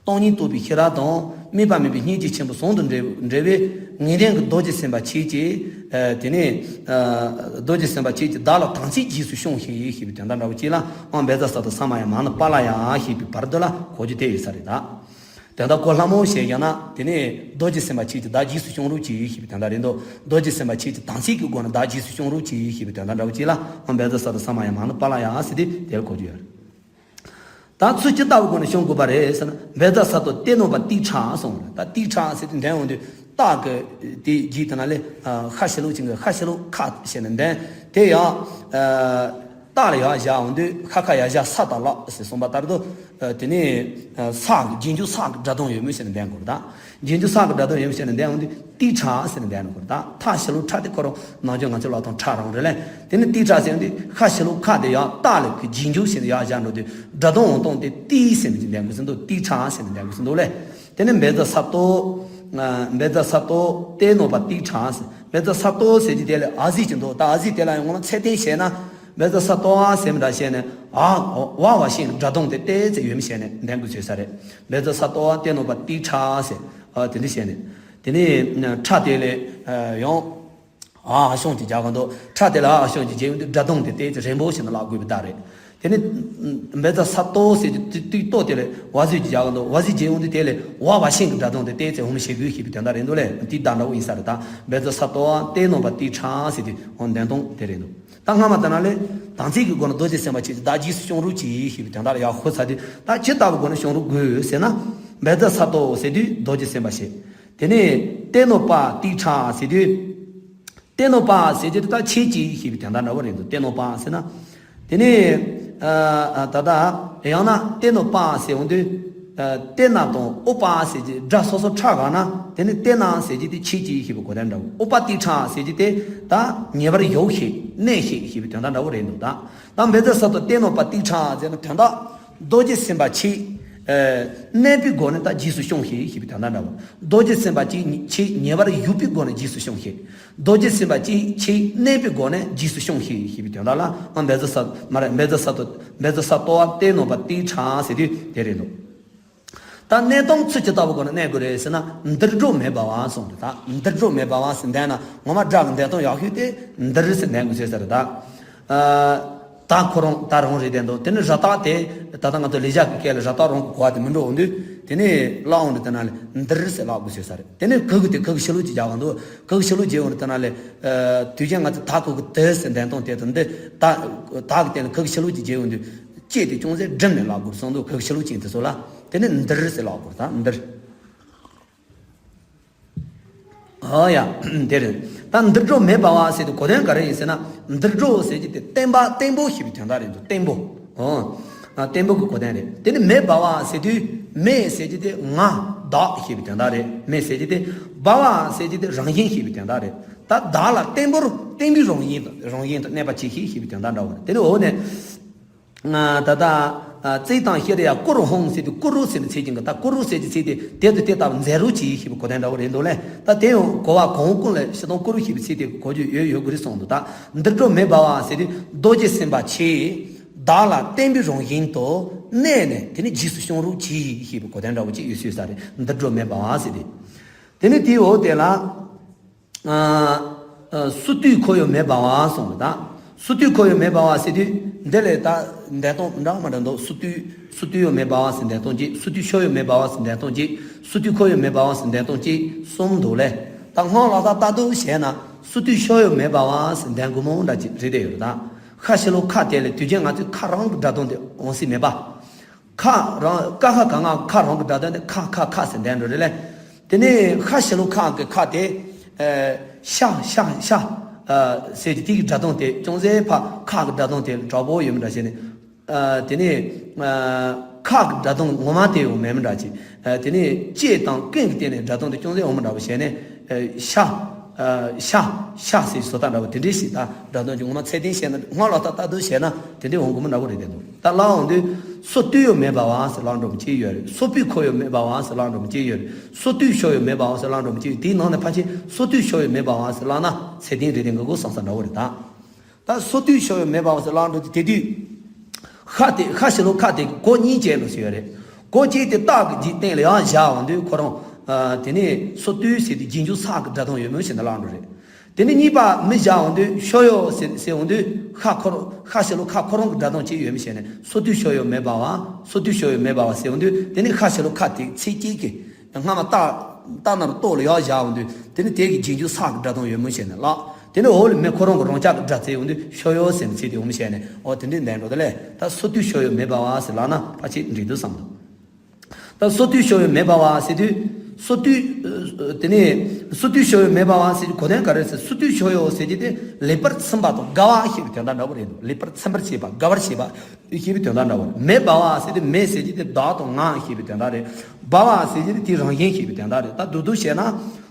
སྟོང་ཉིད་རྟོགས་པའི་ཤེས་རབ་དང་དམིགས་པ་མེད་པའི་སྙིང་རྗེ་ཆེན་པོ་ཟུང་དུ་འབྲེལ་འབྲེལ་བའི་ངེས་ལྡན་གྱི་རྡོ་རྗེ་སེམས་དཔའ་ཁྱེད་ཀྱིས། ཨ། དེ་ནས། ཨ། རྡོ་རྗེ་སེམས་དཔའ་ཁྱེད་ཀྱིས་བདག་ལ་དམ་ཚིག་རྗེས་སུ་བཤང་ཞིག་ཞེས་པའི་དོན་དག་འདྲ་བོ་ཅིག་ལ་ཨོཾ་བཛྲ་སཏྭ་ས་མ་ཡ་མ་ནུ་པཱ་ལ་ཡ་ཞེས་པའི་བར་དུ་ལ་གོ་རྒྱུ་དེ་ཡོད་ས་རེད་ད། དོན་དག་གོ་སླ་མོ་བཤད་ཀྱང་ན་དེ་ནས་རྡོ་རྗེ་སེམས་དཔའ་ཁྱེད་ཀྱིས་བདག་རྗེས་སུ་བཤང་རོགས་གྱིས་ཞེས་པའི་དོན་དག་རེད་འདུག་རྡོ་རྗེ་སེམས་དཔའ་ཁྱེད་ཀྱིས་དམ་ཚིག་གི་སྒོ་ནས་བདག་རྗེས་སུ་བཤང་རོགས་གྱིས་ཞེས་པའི་དོན་དག་འདྲ་བོ་ཅིག་ལ་ཨོཾ་བཛྲ་སཏྭ་ས་མ་ཡ་མ་ནུ་པཱ་ལ་ཡ་ཟེར་དེ་དེར་གོ་རྒྱུ་ཡོད་རེད། ད་ཚུལ་ཇི་ལྟ་བུའི་སྒོ་ནས་བཤང་དགོས་པ་རེད་ཟེར་ན། བཛྲ་སཏྭ་ཏེ་ནོ་པ་ཏི་ཁྲ་གསུངས་རེད། ད་ཏི་ཁྲ་ཟེར་དུས་འདོན་འོང་དུས་སྟག་གི་དེ་རྗེས་དེ་ན་ལས་ཤ་ཞི་ལུག་ཅན་གྱི་ཤ་ཞི་ལུག་ཁ་ཞེས་ནས་འདོན། དེ་ཡང་སྟག་ལ་ཡར་བཞག་འོང་དུས་ཤ་ཁ་ཡར་བཞག་ས་དང་ལག་ཟེར་གསུངས་པ་ལྟར་དུ། དེ་ནས་སྲག་གི་རྗེས་འཇུག་སྲག་གི་སྒྲ་གདངས་ཡོད་མོད་ཟེར་ནས་འདོན་དགོས་རེད་ད། རྗེས་འཇུག་སྲག་གི་སྒྲ་གདངས་ཡོད་མོད་ཟེར་ནས་འདོན་འོང་དུས། ཏི་ཁྲ་ཟེར་ནས་འདོན་དགོས་རེད་ད། ཐ་ཞི་ལུ་ཁྲ་དེ་ཁོ་རང་ནང་ཆོས་ང་ཚོའི་ལག་ཐོག་ཁྲ་རང་རེད་ལས། དེ་ནི་ཏི་ཁྲ་ཟེར་དུས་ཤ་ཞི་ལུ་ཁ་དེ་ཡང་སྟག་ལ་གི་རྗེས་འཇུག་ཟེར་ནས་ཡར་བཞག་འགྲོ་དུས་སྒྲ་གདངས་འོང་སྟངས་དེ་ཏི་ཟེར་ནས་འདོན་དགོས་ཟེར་འདུག་ཏི་ཁྲ་ཟེར་ནས་འདོན་དགོས་ཟེར་འདུག་ལས། དེ་ནི་བཛྲ་སཏྭ། བཛྲ་སཏྭ་ཏེ་ནོ་པ་ཏི་ཁྲ་ཟེར། བཛྲ་སཏྭ་ཟེར་གྱི་དེ་ལས་ཨ་ཟི་ཅིག་འདུག་ད་ཨ་ཟི་དེ་ལ་ཡང་ངོ་མ་ཚད་ལྡན་བྱས་ན། བཛྲ་སཏྭ་ཟེར་མི་འདྲ་བྱས་ནས་ཨ་ཝ་ཝ་ཞེས་སྒྲ་གདངས་དེ་ཏེ་ཙེ་ཡོད་མི་བྱས་ནས་འདོན་དགོས་བྱས་ས་རེད། བཛྲ་སཏྭ་ཏེ་ནོ་པ་ཏི་ཁྲ་ཟེར། ཨ། དེ་འདྲ་བྱས་ནས། དེ་ནི་ཁྲ་དེ་ལས་ཡང་། ཨ་ཧ་ཤོང་ཅིག་རྒྱག་གི་འདུག་ཁྲ་དེ་ལ་ཨ་ཧ་ཤོང་ཅིག་བྱས་ཡོང་དུས་སྒྲ་གདངས་དེ་ཏོག་ཙམ་རན་པོ་ཞིག་ནས་བཀླག་དགོས་པའི་རྟགས་རེད། དེ་ནས་བཛྲ་ས་ཏོ་ཟེར་དུས་དུས་ཏོ་དེ་ལ་ཝ་ཟེར་གྱི་རྒྱག་གི་འདུག་ཝ་ཟེར་བྱས་ཡོང་དུས་དེ་ལ་ཝ་ཝ་ཤིང་གི་སྒྲ་གདངས་དེ་ཏོག་ཙམ་འོ་མ་ཞེ་དགུ་ཞེས་པའི་དོན་དག་རེད་འདུག་ལས། དེའི་བརྡ་འདྲ་བོ་ཡིན་ས་རེད་ད། བཛྲ་ས་ཏོ་ཏེ་ནོ་པ་ཏི་ཁྲ་ཟེར་དུས་འོ་འདན་སྟོང་དེ་རེད་འདུག་ད་སྔ་མ་དེ་ན་ལས་དང་ཚིག་གི་སྒོ་ནས་རྡོ་རྗེ་སེམས་དཔའ་ཆེ་བདག་རྗེས་སུ་སྐྱོང་རོགས་གྱིས་ཞེས་པའི་དོན་དག་ལ་ཡག་ཤོས་ཚ་དུས་ད་ཇི་ལྟ་བུའི་སྒོ་ནས་སྐྱོང་རོགས་དགོས་ཟེར་ན། བཛྲ་ས་ཏོ་ཟེར་དུས་རྡོ་རྗེ་སེམས་དཔའ་ཆེ། དེ་ནས་ཏེ་ནོ་པ་ཏི་ཁྲ་ཟེར་དུས། ཏེ་ནོ་པ་ཟེར་དུས་ད་ཆེ་གྱིས་ཞེས་པའི་དོན་དག་འདྲ་བོ་རེད་འདུག་ཏེ་ནོ་པ་ཟེར་ན། དེ་ནས་ཨ་ཨ་ད་ལྟ་ཡང་ན་ཏེ་ནོ་པ་ཟེར་འོང་དུས། ཨ་ཏེ་ན་དང་ཨོ་པ་ཟེར་གྱི་སྒྲ་སོ་སོ་ཁྲ་ག་ན་དེ་ནི་ཏེ་ན་ཟེར་གྱི་དེ་ཆེ་གྱིས་ཞེས་པའི་གོ་དོན་འདྲ་བོ། ཨོ་པ་ཏི་ཁྲ་ཟེར་གྱི་དེ་ད་ཉེ་བར་ཡོད་ཞེས་གནས་ཞེས་ཞེས་པའི་དོན་དག་འདྲ་བོ་རེད་འདུག་ད་ད་བཛྲ་ས་ཏོ་ཏེ་ནོ་པ་ཏི་ཁྲ་ཟེར་ན་དོན་དག་རྡོ་རྗེ་སེམས་དཔའ་ཆེ། ཨ་གནས་པའི་སྒོ་ནས་ད་རྗེས་སུ་སྐྱོང་ཞེས་ཞེས་པའི་དོན་དག་འདྲ་བོ། རྡོ་རྗེ་སེམས་དཔའ་ཆེ་ཉེ་བར་ཡོད་པའི་སྒོ་ནས་རྗེས་སུ་སྐྱོང་ཞེས། རྡོ་རྗེ་སེམས་དཔའ་ཆེ་ཆེ་གནས་པའི་སྒོ་ནས་རྗེས་སུ་སྐྱོང་ཞེས་ཞེས་པའི་དོན་དག་ལ་ཨ་བཛྲ་ས་མ་རེད་བཛྲ་ས་ཏོ་བཛྲ་ས་ཏོ་བ་ཏེ་ནོ་པ་ཏི་ཁྲ་ཟེར་དུས་དེ་རེད་འདུག་ད་གནས་སྟངས་ཚུལ་ཇི་ལྟ་བུའི་སྒོ་ནས་གནས་དགོས་རེད་ཟེར་ན་འདིར་སྒྲོ་མེ་འབར་བ་གསུངས་རེད་ད། འདིར་སྒྲོ་མེ་འབར་བ་ཟེར་འདན་ན་ངོ་མ་སྒྲ་གི་འདན་སྟངས་ཡག་ཤོས་དེ་འདིར་ཟེར་འདན་དགོས་ཟེར་ས་རེད་ད། ཨ་ད་ཁོ་རང་ད་རང་རེད་དེ་འདུག་དེ་ནི་ར་ཏག་དེ་ད་ལྟ་ང་ཚོ་ལེགས་སྦྱར་གྱི་སྐད་ལ་ར་ཏག་རང་གི་གོ་བ་དེ་མི་འགྲོ་འོང་དུས་དེ་ནི་བཀླག་འོང་དུས་དེ་ན་ལས་འདིར་ཟེར་བཀླག་དགོས་ཟེར་ས་རེད། དེ་ནི་གུ་གུ་དེ་གུ་གུ་ཤི་ལུགས་ཀྱི་རྒྱག་ག་འདུག་གུ་གུ་ཤི་ལུགས་བྱས་འོང་དུས་དེ་ན་ལས་ཨ་དུས་རྒྱུན་ང་ཚོ་ད་གུ་གུ་དེ་ཟེར་འདན་སྟངས་དེ་དང་འདི་ད་ད་གི་སྟེང་ལ་གུ་གུ་ཤི་ལུགས་ཀྱི་བྱས་འོང་དུས་ལྕེ་དེ་ཅུང་ཟད་སྒྲིམ་ནས་བཀླག་དགོས་སོང་འདུག་གུ་གུ་ཤི་ལུགས་ཅན་དེ་ཚོ་ལ་དེ་ནི་འདིར་ཟེར་བཀླག་དགོས་ད་འདིར། ཨོ་ཡ། དེ་རེད། ད་འདིར་སྒྲོ་མེ་འབར་བ་ཟེར་དུས་གོ་དོན་ག་རེ་ཡིན་ཟེར་ན། འདིར་སྒྲོ་ཟེར་གྱི་དེ་བརྟན་པ་བརྟན་པོ་ཞེས་པའི་དོན་དག་རེད་འདུག་བརྟན་པོ། ཨོ། ཨ་བརྟན་པོ་གི་གོ་དོན་རེད། དེ་ནི་མེ་འབར་བ་ཟེར་དུས་མེ་ཟེར་གྱི་དེ་ང་བདག་ཞེས་པའི་དོན་དག་རེད། མེ་ཟེར་གྱི་དེ་འབར་བ་ཟེར་གྱི་དེ་རང་བཞིན་ཞེས་པའི་དོན་དག་རེད། ད་བདག་ལ་བརྟན་པོར་བརྟན་པའི་རང་བཞིན་དུ་རང་བཞིན་དུ་གནས་པ་ཅིག་ཞེས་ཞེས་པའི་དོན་དག་འདྲ་བོ་རེད། དེ་ནི་འོ་ནས། ད་ལྟ་ཙིག་དང་ཤེས་ར་ཡ་ཀུ་རུ་ཧོང་ཟེར་དུས་ཀུ་རུ་ཟེར་ནས་ཚིག་ཅན་གྱི་ད་ཀུ་རུ་ཟེར་གྱི་ཚིག་དེ་དེ་དུ་དེ་ལྟ་བུ་མཛད་རོགས་གྱིས་ཞེས་པའི་གོ་དོན་འདྲ་བོ་རེད་འདུག་ལས། ད་དེ་ཡང་གོ་བ་གོང་ཀུན་ལས་ཤི་དང་ཀུ་རུ་ཞེས་པའི་ཚིག་དེ་གོ་རྒྱུ་ཡོད་ཡོད་དགོས་རེད་གསུངས་འདུག་ད་འདིར་སྒྲོ་མེ་འབར་བ་ཟེར་དུས་རྡོ་རྗེ་སེམས་དཔའ་ཆེ། བདག་ལ་བརྟན་པའི་རང་བཞིན་དུ་གནས་ནས་དེ་ནི་རྗེས་སུ་སྐྱོང་རོགས་གྱིས་ཞེས་པའི་གོ་དོན་འདྲ་བོ་ཅིག་ཡོད་སྲིད་ས་རེད། འདིར་སྒྲོ་མེ་འབར་བ་ཟེར་དུས། དེ་ནི་དེའི་འོག་དེ་ལ། སུ་དུས་ཁོ་ཡོད་མེ་འབར་བ་གསུངས་པ་དང་། སུ་དུས་ཁོ་ཡོད་མེ་འབར་བ་ཟེར་དུས་འདི་ལས་ད་འདན་སྟངས་འདྲ་མ་འདྲ་འདུག་སུ་དུས་སུ་དུས་ཡོད་མེ་འབར་བ་ཟེར་འདན་སྟངས་གཅིག་སུ་དུས་ཤོ་ཡོད་མེ་འབར་བ་ཟེར་འདན་སྟངས་གཅིག་སུ་དུས་ཁོ་ཡོད་མེ་འབར་བ་ཟེར་འདན་སྟངས་གཅིག་གསུམ་འདུག་ལས། ད་སྔོན་ལ་ད་ལྟ་འདུག་བྱས་ན་སུ་དུས་ཤོ་ཡོད་མེ་འབར་བ་ཟེར་འདན་དགོས་མོ་འདྲ་ཅིག་རེད་དེ་ཡོད་ད། ཁ་ཤི་ལོ་ཁ་དེ་ལས་དུས་རྒྱུན་ང་ཚོས་ཁ་རང་གི་སྒྲ་གདངས་དེ་འོང་སྲིད་མེད་པ། ཁ་རང་ཀ་ཁ་ག་ང་ཁ་རང་གི་སྒྲ་གདངས་དེ་ཁ་ཁ་ཁ་ཟེར་འདན་འགྲོ་རེད་ལས། དེ་ནས་ཤ་ཞི་ལོ་ཁ་གི་ཁ་དེ། ཨ་ཤ་ཤ་ཤ། ཨ་ཟེར་གྱི་དེ་གི་སྒྲ་གདངས་དེ་ཅུང་ཟད་ཕ་ཁ་གི་སྒྲ་གདངས་དེ་དྲག་པོ་ཡོད་མི་འདྲ་བྱས་ནས། ཨ་དེ་ནས་ཨ་ཁ་གི་སྒྲ་གདངས་ངོ་མ་དེ་ཡང་མེད་མི་འདྲ་ཅིག་ཨ་དེ་ནས་ལྕེ་དང་ཀུན་གྱི་སྟེང་ནས་སྒྲ་གདངས་དེ་ཅུང་ཟད་འོང་མི་འདྲ་བོ་བྱས་ནས། ཨ་ཤ། ཨ་ཤ། ཤ་ཟེར་བཟོ་ལྟ་འདྲ་བོ་དེ་འདྲའི་ཞིག་ད་སྒྲ་གདངས་ཀྱི་ངོ་མ་ཚད་ལྡན་བྱས་ན་སྔར་ལ་ད་ལྟ་དུ་བྱས་ན་དེ་འདྲའི་འོང་དགོས་མི་འདྲ་བོ་རེད་དེ་འདུག་ད་ལ་འོང་དུས་སོ་དུས་ཡོད་མེད་པ་བ་ཟེར་ལ་འགྲོ་མི་ཅི་ཡོད་རེད། སོ་པུས་ཁོ་ཡོད་མེད་པ་བ་ཟེར་ལ་འགྲོ་མི་ཅི་ཡོད་རེད། སོ་དུས་ཤོ་ཡོད་མེད་པ་བ་ཟེར་ལ་འགྲོ་མི་ཅི་ཡོད། དེའི་ནང་ནས་ཕལ་ཆེར་སོ་དུས་ཤོ་ཡོད་མེད་པ་བ་ཟེར་ལ་ན་ཚད་ལྡན་རེད་དེ་འགའ་གོ་སང་ས་འདྲ་བོ་རེད་ད། ད་སོ་དུས་ཤོ་ཡོད་མེད་པ་བ་ཟེར་ལ་འགྲོ་དུས་དེ་དུས། ཤ་དེ་ཤ་ཞི་ལོ་ཁ་དེ་གོ་གཉིས་བྱས་ལོ་ཟེར་ཡོད་རེད། གོ་གཅིག་དེ་རྟགས་ཀྱི་རྗེས་སྟེང་ལ་ཡང་བཞག་འོང་དུས་ཁོ་རང་། ཨ་དེ་ནས་སོ་དུས་ཟེར་དུས་རྗེས་འཇུག་ས་གི་སྒྲ་གདངས་ཡོད་མོད་ཞེ་ན་ལ་འགྲོ་རེད། དེ་ནས་གཉིས་པ་མི་བཞག་འོང་དུས་ཤོ་ཡོ་ཟེར་ཟེར་འོང་དུས་ཤ་ཁོ་རང་ཤ་ཞི་ལོ་ཁ་ཁོ་རང་གི་སྒྲ་གདངས་ཅིག་ཡོད་མི་ཤེས་ནས་སོ་དུས་ཤོ་ཡོ་མེད་པ་བ་སོ་དུས་ཤོ་ཡོ་མེད་པ་བ་ཟེར་འོང་དུས་དེ་ནས་ཤ་ཞི་ལོ་ཁ་དེ་ཚིག་གཅིག་གི་སྔ་མ་རྟགས་རྟགས་ནར་ལྟོ་ལ་ཡར་བཞག་འོང་དུས་དེ་ནི་དེ་གི་རྗེས་འཇུག་ས་གི་སྒྲ་གདངས་ཡོད་མོད་ཤེས་ནས་ལགས། དེ་ནི་འོག་ལ་མེ་ཁོ་རང་གི་རང་ཅག་གི་སྒྲ་ཚིག་འོང་དུས་ཤོ་ཡོ་ཟེར་ནས་ཚིག་དེ་འོང་མི་ཤེས་ནས་འོ་དེ་འདྲའི་ནས་འགྲོ་དེ་ལས་ད་སོ་དུས་ཤོ་ཡོ་མེད་པ་བ་ཟེར་ལབ་ན་ཕལ་ཆེར་འགྲིག་འདུག་བསམ་འདུག་ད་སོ་དུས་ཤོ་ཡོ་མེད་པ་བ་ཟེར་དུས་སོ་དུས་དེ་ནས་སོ་དུས་ཤོ་ཡོ་མེད་པ་བ་ཟེར་དུས་གོ་དོན་ག་རེ་ཟེར། སོ་དུས་ཤོ་ཡོ་ཟེར་གྱི་དེ་ལེགས་པར་ཚིམ་པ་དང་དགའ་བ་ཞེས་པའི་དོན་དག་འདྲ་བོ་རེད་འདུག་ལེགས་པར་ཚིམ་པར་བྱེད་པ་དགའ་བར་བྱེད་པ་ཞེས་པའི་དོན་དག་འདྲ་བོ་རེད། མེ་འབར་བ་ཟེར་དུས་མེ་ཟེར་གྱི་དེ་བདག་དང་ང་ཞེས་པའི་དོན་དག་རེད། འབར་བ་ཟེར་གྱི་དེ་དེའི་རང་བཞིན་ཞེས་པའི་དོན་དག་རེད། ད་མདོར་བསྡུས་བྱས་ན་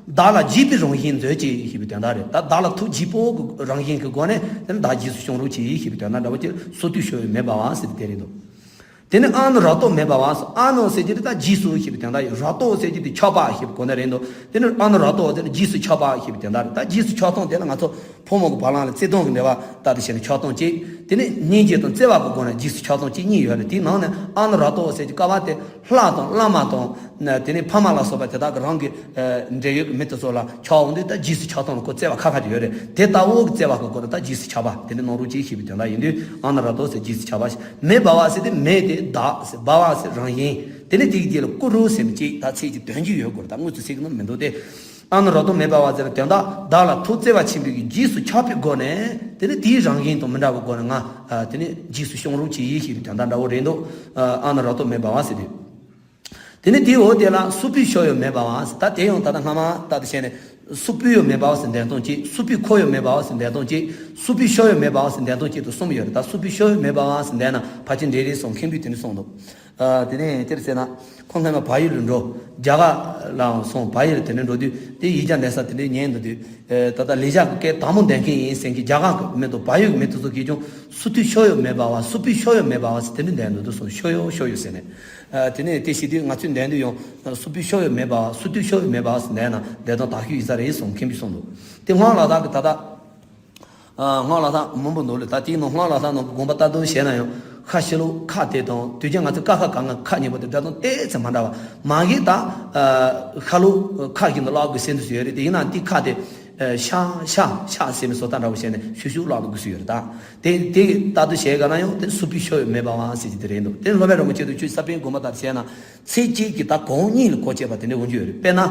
བདག་ལ་བརྗིད་པའི་རང་བཞིན་མཛོད་ཅིག་ཞེས་པའི་དོན་དག་རེད། ད་བདག་ལ་ཐུགས་བརྗིད་པོ་གི་རང་བཞིན་གྱི་སྒོ་ནས་དེ་ནི་བདག་རྗེས་སུ་སྐྱོང་རོགས་གྱིས་ཞེས་པའི་དོན་དག་འདྲ་བོ་ཅིག་སོ་དུས་ཤོ་ཡོ་མེད་པ་བ་ཟེར་དེ་རེད་འདུག་དེ་ནི་ཨ་ནུ་ར་ཏོ་མེད་པ་བ་སོ། ཨ་ནུ་ཟེར་གྱི་དེ་ད་རྗེས་སུ་ཞེས་པའི་དོན་དག་ཡོད། ར་ཏོ་ཟེར་གྱི་དེ་ཆགས་པ་ཞེས་པའི་གོ་ན་རེད་འདུག་དེ་ནི་ཨ་ནུ་ར་ཏོ་ཟེར་ན་རྗེས་སུ་ཆགས་པ་ཞེས་པའི་དོན་དག་རེད། ད་རྗེས་སུ་ཆགས་སྟངས་དེ་ལ་ང་ཚོ་ ཕོ་མོ་གི་བར་ལ་བརྩེ་དུང་གི་འབྲེལ་བ་ལྟར་དུ་བྱས་ནས་ཆགས་སྡང་གཅིག་དེ་ནས་སྙིང་རྗེ་དང་བརྩེ་བ་གི་སྒོ་ནས་རྗེས་སུ་ཆགས་སྡང་གཅིག་གཉིས་ཡོད་རེད། དེའི་ནང་ནས་ཨ་ནུ་ར་ཏོ་ཟེར་གྱི་ཀ་བ་དེ་ལྷ་དང་བླ་མ་དང་དེ་ནས་ཕ་མ་ལ་སོགས་པ་དེ་དག་གི་རང་གི་འབྲེལ་ཡོད་ཀྱི་མི་དེ་ཚོ་ལ་ཆགས་འོང་དུས་ད་རྗེས་སུ་ཆགས་སྡང་ལ་ཁོ་བརྩེ་བ་ཁ་ཁ་ཅིག་ཡོད་རེད། དེ་ལྟ་བུ་གི་བརྩེ་བ་གི་སྒོ་ནས་ད་རྗེས་སུ་ཆགས་པ་དེ་འདྲ་གནང་རོགས་གྱིས་ཞེས་པའི་དོན་དག་ཡིན་དུས་ཨ་ནུ་ར་ཏོ་ཟེར་རྗེས་སུ་ཆགས་པ། མེ་འབར་བ་ཟེར་དུས་མེ་དེ་བདག་ཟེར། འབར་བ་ཟེར་རང་བཞིན། དེ་ནས་དེའི་རྗེས་ལ་ཀུ་རུ་ཟེར་མི་གཅིག་ད་ཚིག་གཅིག་དོན་གཅིག་ཡོད་དགོས་རེད། ད་དངོས་སུ་ཚིག་གི་ནང་མི་འདུག་སྟེ། ཨ་ནུ་ར་ཏོ་མེ་འབར་བ་ཟེར་བའི་དོན་དག་བདག་ལ་ཐུགས་བརྩེ་བ་ཆེན་པོའི་རྗེས་སུ་ཆགས་པའི་སྒོ་ནས་དེ་ནི་དེའི་རང་བཞིན་དང་མི་འདྲ་བའི་སྒོ་ནས་ང་དེ་ནི་རྗེས་སུ་སྐྱོང་རོགས་གྱིས་ཞེས་པའི་དོན་དག་འདྲ་བོ་རེད་འདུག་ཨ་ནུ་ར་ཏོ་མེ་འབར་བ་ཟེར་དུས། དེ་ནི་དེའི་འོག་དེ་ལ་སྲུབ་པའི་ཕྱོགས་ཡང་མེ་འབར་བ་ཟེར། ད་དེ་ཡང་ད་ལྟ་སྔ་མ་ལྟར་དུ་བྱས་ནས་སྲུབ་པའི་ཡང་མེ་འབར་བ་ཟེར་འདོན་སྟངས་གཅིག་སྲུབ་པའི་ཁོ་ཡང་མེ་འབར་བ་ཟེར་འདོན་སྟངས་གཅིག་སྲུབ་པའི་ཕྱོགས་ཡང་མེ་འབར་བ་ཟེར་འདོན་སྟངས་གཅིག་ཏུ་གསུམ་ཡོད་རེད། ད་སྲུབ་པའི་ཕྱོགས་ཡང་མེ་འབར་བ་ཟེར་འདོན་ན་ཕལ་ཆེར་འགྲིག་རེད་གསུངས། མཁན་པོས་དེ་འདྲ་གསུངས་འདུག་ཨ། དེ་ནས་དེར་ཟེར་ན། ཁོང་སྔོན་མ་བལ་ཡུལ་ལ་འགྲོ། རྒྱ་གར་ལའང་སོང་། བལ་ཡུལ་དེ་ནས་འགྲོ་དུས་དེ་ཡིག་ཆ་འདྲེན་ས་དེ་འདྲའི་ཉན་འདུག་དུས། ཨ། ད་ལྟ་ལེགས་སྦྱར་གྱི་སྐད་དག་མོ་འདོན་མཁན་ཡིན་ཟེར་མཁན་རྒྱ་གར་གྱི་མི་དང་བལ་ཡུལ་གྱི་མི་དེ་ཚོ་གིས་ཀྱང་སྲུབ་པའི་ཕྱོགས་ཡང་མེ་འབར་བ། སྲུབ་པའི་ཕྱོགས་ཡང་མེ་འབར་བ་ཟེར་དེ་འདྲ་འདོན་འདུག་དུས་སོང་། ཕྱོགས་ཡང་ཕྱོགས་ཡང་ཟེར་ནས། ཨ། དེ་ནས་དེ་བྱེད་དུས་ང་ཚོས་འདོན་དུས་ཡང་སྲུབ་པའི་ཕྱོགས་ཡང་མེ་འབར་བ། སྲུབ་པའི་ཕྱོགས་ཡང་མེ་འབར་བ་ཟེར་འདོན་ན་འདོན་སྟངས་དག་ཤོས་ཡིན་ས་རེད་གསུངས། མཁན་པོས་གསུངས་འདུག་དེ་སྔོན་ལ་དག་གི་ད་ལྟ། ཨ། སྔགས་ལྷ་བསང་མང་པོ་འདུག་ལ། ད་དེའི་ནང་སྔགས་ལྷ་བསང་ནང་གི་དགོངས་པ་ལྟར་དུ་བྱས་ན་ཡང་ཤ་ཤི་ལོ་ཀ་དེ་དང་དུས་རྒྱུན་ང་ཚོ་ཀ་ཁ་ག་ང་ཁ་གཉིས་པོ་དེ་སྒྲ་གདངས་ཏོག་ཙམ་མ་འདྲ་བ་མ་གི་ད། ཨ། ཤ་ལོ་ཀ་བཞིན་དུ་བཀླག་དགོས་ཟེར་འདུག་ཟེར་ཡོད་རེད། དེ་ཡིན་ནའང་དེ་ཀ་དེ། ཨ། ཤ་ཤ་ཤ་ཟེར་མི་བཟོ་ལྟ་འདྲ་བོ་བྱས་ནས་ཤུ་ཤུ་བཀླག་དགོས་ཟེར་ཡོད་རེད། ད་དེ་དེ་ལྟར་དུ་བྱས་ག་ན་ཡང་དེ་སྲུབ་པའི་ཕྱོགས་ཡང་མེ་འབར་བ་ཟེར་གྱི་དེ་རེད་འདུག་དེ་སློབ་དཔོན་རིན་པོ་ཆེ་དུ་ཁྱོད་ས་པཎ་དགོངས་པ་ལྟར་བྱས་ན། ཚིག་གཅིག་གིས་ད་གོང་གཉིས་ལ་གོ་བྱེད་པ་དེ་འདྲའི་འོང་རྒྱུ་ཡོད་རེད། དཔེར་ན།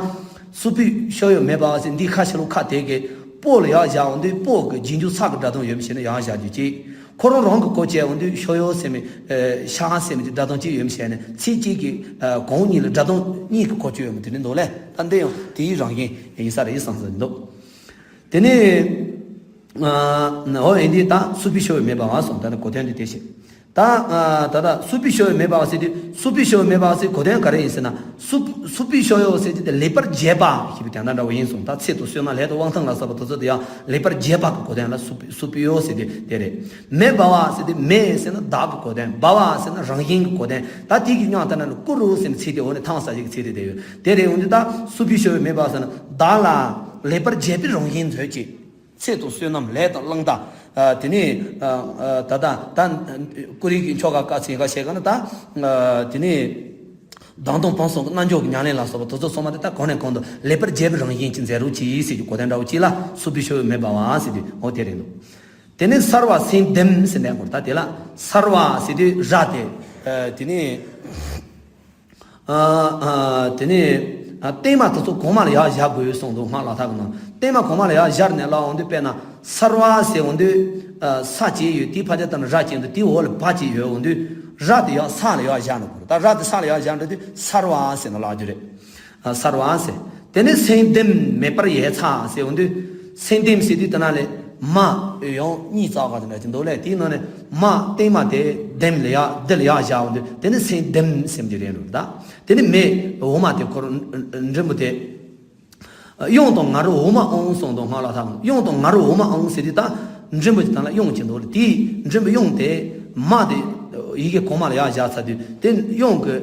སྲུབ་པའི་ཕྱོགས་ཡང་མེ་འབར་བ་ཟེར་འདི་ཁ་ཤི་ལོ་ཁ་དེ་གའི་པོ་ལ་ཡར་བཞག་འོང་དུས་པོ་གི་རྗེས་འཇུག་ས་གི་སྒྲ་གདངས་ཡོད་མི་ཤེས་ན་ཡར་བཞག་རྒྱུ་གཅིག་ཁོ་རང་རང་གི་གོ་བྱེད་འོང་དུས་ཤོ་ཡོ་ཟེར་མི། ཤ་ཟེར་མི་དེ་སྒྲ་གདངས་གཅིག་ཡོད་མི་ཤེས་ན་ཚིག་གཅིག་གིས་གོང་གཉིས་ལ་སྒྲ་གདངས་གཉིས་ཀྱི་གོ་ཆོད་ཡོད་མི་དེ་འདྲ་འདུག་ལས། ད་འདི་ཡང་དེའི་རང་བཞིན་ཡིན་ས་རེད་བསམ་ས་འདུག་དེ་ནས། ཨ། འོ་ཡིན་དུས་ད་སྲུབ་པའི་ཕྱོགས་ཡང་མེ་འབར་བ་གསུངས། ད་ནི་གོ་དོན་དེ་དེ་བྱེད། ད། ཨ། ད་ད་སྲུབ་པའི་ཕྱོགས་ཡང་མེ་འབར་བ་ཟེར་དུས་སྲུབ་པའི་ཕྱོགས་ཡང་མེ་འབར་བ་ཟེར་གོ་དོན་ག་རེ་ཡིན་ཟེར་ན། སྲུབ་སྲུབ་པའི་ཕྱོགས་ཡང་ཟེར་དུས་དེ་ལེགས་པར་བྱས་པ་ཞེས་པའི་དོན་དག་འདྲ་བོ་ཡིན་གསུངས། ད་ཚེ་དང་བསོད་ནམས་ལས་དང་དབང་ཐང་ལ་སོགས་པ་དེ་ཚོ་དེ་ཡང་ལེགས་པར་བྱས་པ་གི་གོ་དོན་ལ་སྲུབ་སྲུབ་པའི་ཕྱོགས་ཟེར་དུས་དེ་རེད། མེ་འབར་བ་ཟེར་དུས་མེ་ཟེར་ན་བདག་གི་གོ་དོན། འབར་བ་ཟེར་ན་རང་བཞིན་གྱི་གོ་དོན། ད་དེ་གི་མཉམ་དེ་ན་ནི་ཀུ་རུ་ཟེར་ནས་ཚིག་དེ་འོག་ནས་ཐང་ས་ཞིག་གི་ཚིག་དེ་དེ་ཡོད་དེ་རེད། འོན་ཏེ་ད་སྲུབ་པའི་ཕྱོགས་ཡང་མེ་འབར་བ་ཟེར་ན་བདག་ལ་ལེགས་པར་བྱས་པའི་རང་བཞིན་མཛོད་ཅིག་ཚེ་དང་བསོད་ནམས་ལས་དང་བླང་དང་། ཨ། དེ་ནས། ཨ། ཨ། ད་ད་ད་ཀུ་རེ་གི་ཆོ་ག་བཀའ་ཚིག་འགའ་བཤད་ག་ན་ད། ཨ། དེ་ནས། སྡང་དང་ཕུང་གསུམ་གྱི་རྣལ་འབྱོར་གྱི་ཉམས་ལེན་ལ་སོགས་པ་དེ་ཚོ་ཚང་མ་དེ་ད་གང་ནས་གང་དུ་ལེགས་པར་བྱས་པའི་རང་བཞིན་གྱི་མཛད་རོགས་གྱིས་ཟེར་གྱི་གོ་དོན་འདྲ་བོ་གཅིག་ལ་སྲུབ་པའི་ཕྱོགས་ཡང་མེ་འབར་བ་ཟེར་དུས་འོ་དེ་རེད་འདུག་དེ་ནས་སརྦ་སེང་ལྡེམ་ཟེར་འདོན་དགོས། ད་དེ་ལ་སརྦ་ཟེར་དུས་ར་དེ། ཨ། དེ་ནས། ཨ། ཨ། དེ་ནས། ཨ། བརྟན་མ་དེ་ཚོ་གོང་མ་ལ་ཡར་བཞག་དགོས་གསུངས་འདུག་སྔགས་ལ་དག་གི་ནང་བརྟན་མ་གོང་མ་ལ་ཡར་བཞག་ནས་ལབ་འོང་དུས་དཔེར་ན་སརྦ་ཟེར་འོང་དུས། ཨ། ས་གཅིག་ཡོད། དེའི་ཕར་ཕྱོགས་ལྟར་ན་ར་གཅིག་འདུག་དེའི་འོག་ལ་བ་གཅིག་ཡོད་འོང་དུས་ར་དེ་ཡར་ས་ལ་ཡར་བཞག་ན་དགོས། ད་ར་དེ་ས་ལ་ཡར་བཞག་འགྲོ་དུས་སརྦ་ཟེར་ནས་ལབ་རྒྱུ་རེད། ཨ། སརྦ་ཟེར། དེ་ནས་སེང་ལྡེམ་མེ་འབར་ཡལ་ཚ་ཟེར་འོང་དུས། སེང་ལྡེམ་ཟེར་དུས་དེ་ན་ལས་མ་ཡང་གཉིས་བཙགས་པ་དེ་འདྲ་ཅིག་འདུག་ལས། དེའི་ནང་ནས་མ་བརྟན་མ་དེ་ལྡེམ་ལ་ཡར་འདི་ལ་ཡར་བཞག་འོང་དུས་དེ་ནས་སེང་ལྡེམ་ཟེར་གྱི་རེད་འགྲོ་ད། དེ་ནས་མེ་འོ་མ་དེ་ཁོ་རང་འབྲིང་པོ་དེ། གཡང་དང་ང་རོ་འོ་མ་ཨང་གསུངས་འདུག་སྔགས་ལ་དག་གི་ནང་གཡང་དང་ང་རོ་འོ་མ་ཨང་ཟེར་དུས་ད་འབྲིང་པོ་ཅིག་དང་ལ་གཡང་ཅིག་འདུག་ལ། དེའི་འབྲིང་པོ་གཡང་དེ་མ་དེ་ཡི་གེ་གོང་མ་ལ་ཡར་བཞག་ཚར་དུས་དེ་གཡང་གི་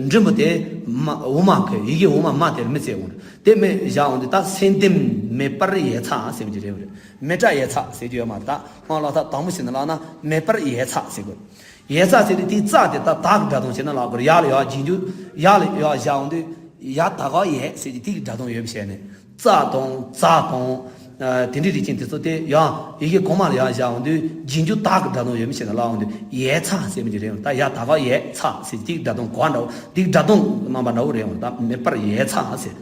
འབྲིང་པོ་དེ་མ་འོ་མ་གི་ཡི་གེ་འོ་མ་མ་དེར་མི་བརྩི་འོང་རེད། དེ་མི་བཞག་འོང་དུས་ད་སེང་ལྡེམ་མེ་འབར་ཡལ་ཚ་ཟེར་བ་ཅིག་རེད་བ་རེད། མེ་འབར་ཡལ་ཚ་ཟེར་རྒྱུ་ཡོད་མ་རེད། ད་སྔགས་ལ་དག་དང་པོ་ཞིག་ནས་ལབ་ན་མེ་འབར་ཡལ་ཚ་ཟེར་དགོས། ཡལ་ཚ་ཟེར་དུས་དེའི་ཙ་དེ་ད་ད་གི་སྒྲ་གདངས་བྱས་ན་ལབ་དགོས་རེད། ཡ་ལ་ཡར་རྗེས་འཇུག་ཡ་ལ་ཡར་བཞག་འོང་དུས་ཡ་ད་ག་ཡལ་ཟེར་གྱི་དེ་གི་སྒྲ་གདངས་ཡོད་པ་བྱས་ནས་ཙ་དང་ཛ་དང་། ཨ། དེ་འདྲའི་རིགས་ཅན་དེ་ཚོ་དེ་ཡང་ཡི་གེ་གོང་མ་ལ་ཡར་བཞག་འོང་དུས་རྗེས་འཇུག་ད་གི་སྒྲ་གདངས་ཡོད་མི་ཤེས་ན་ལབ་འོང་དུས་ཡལ་ཚ་ཟེར་མི་ཅིག་རེད། ད་ཡ་ད་ག་ཡལ་ཚ་ཟེར་དེ་གི་སྒྲ་གདངས་གོ་འདྲ་བོ་དེ་གི་སྒྲ་གདངས་རྣམ་པ་འདྲ་བོ་རེད། ད་མེ་འབར་ཡལ་ཚ་ཟེར།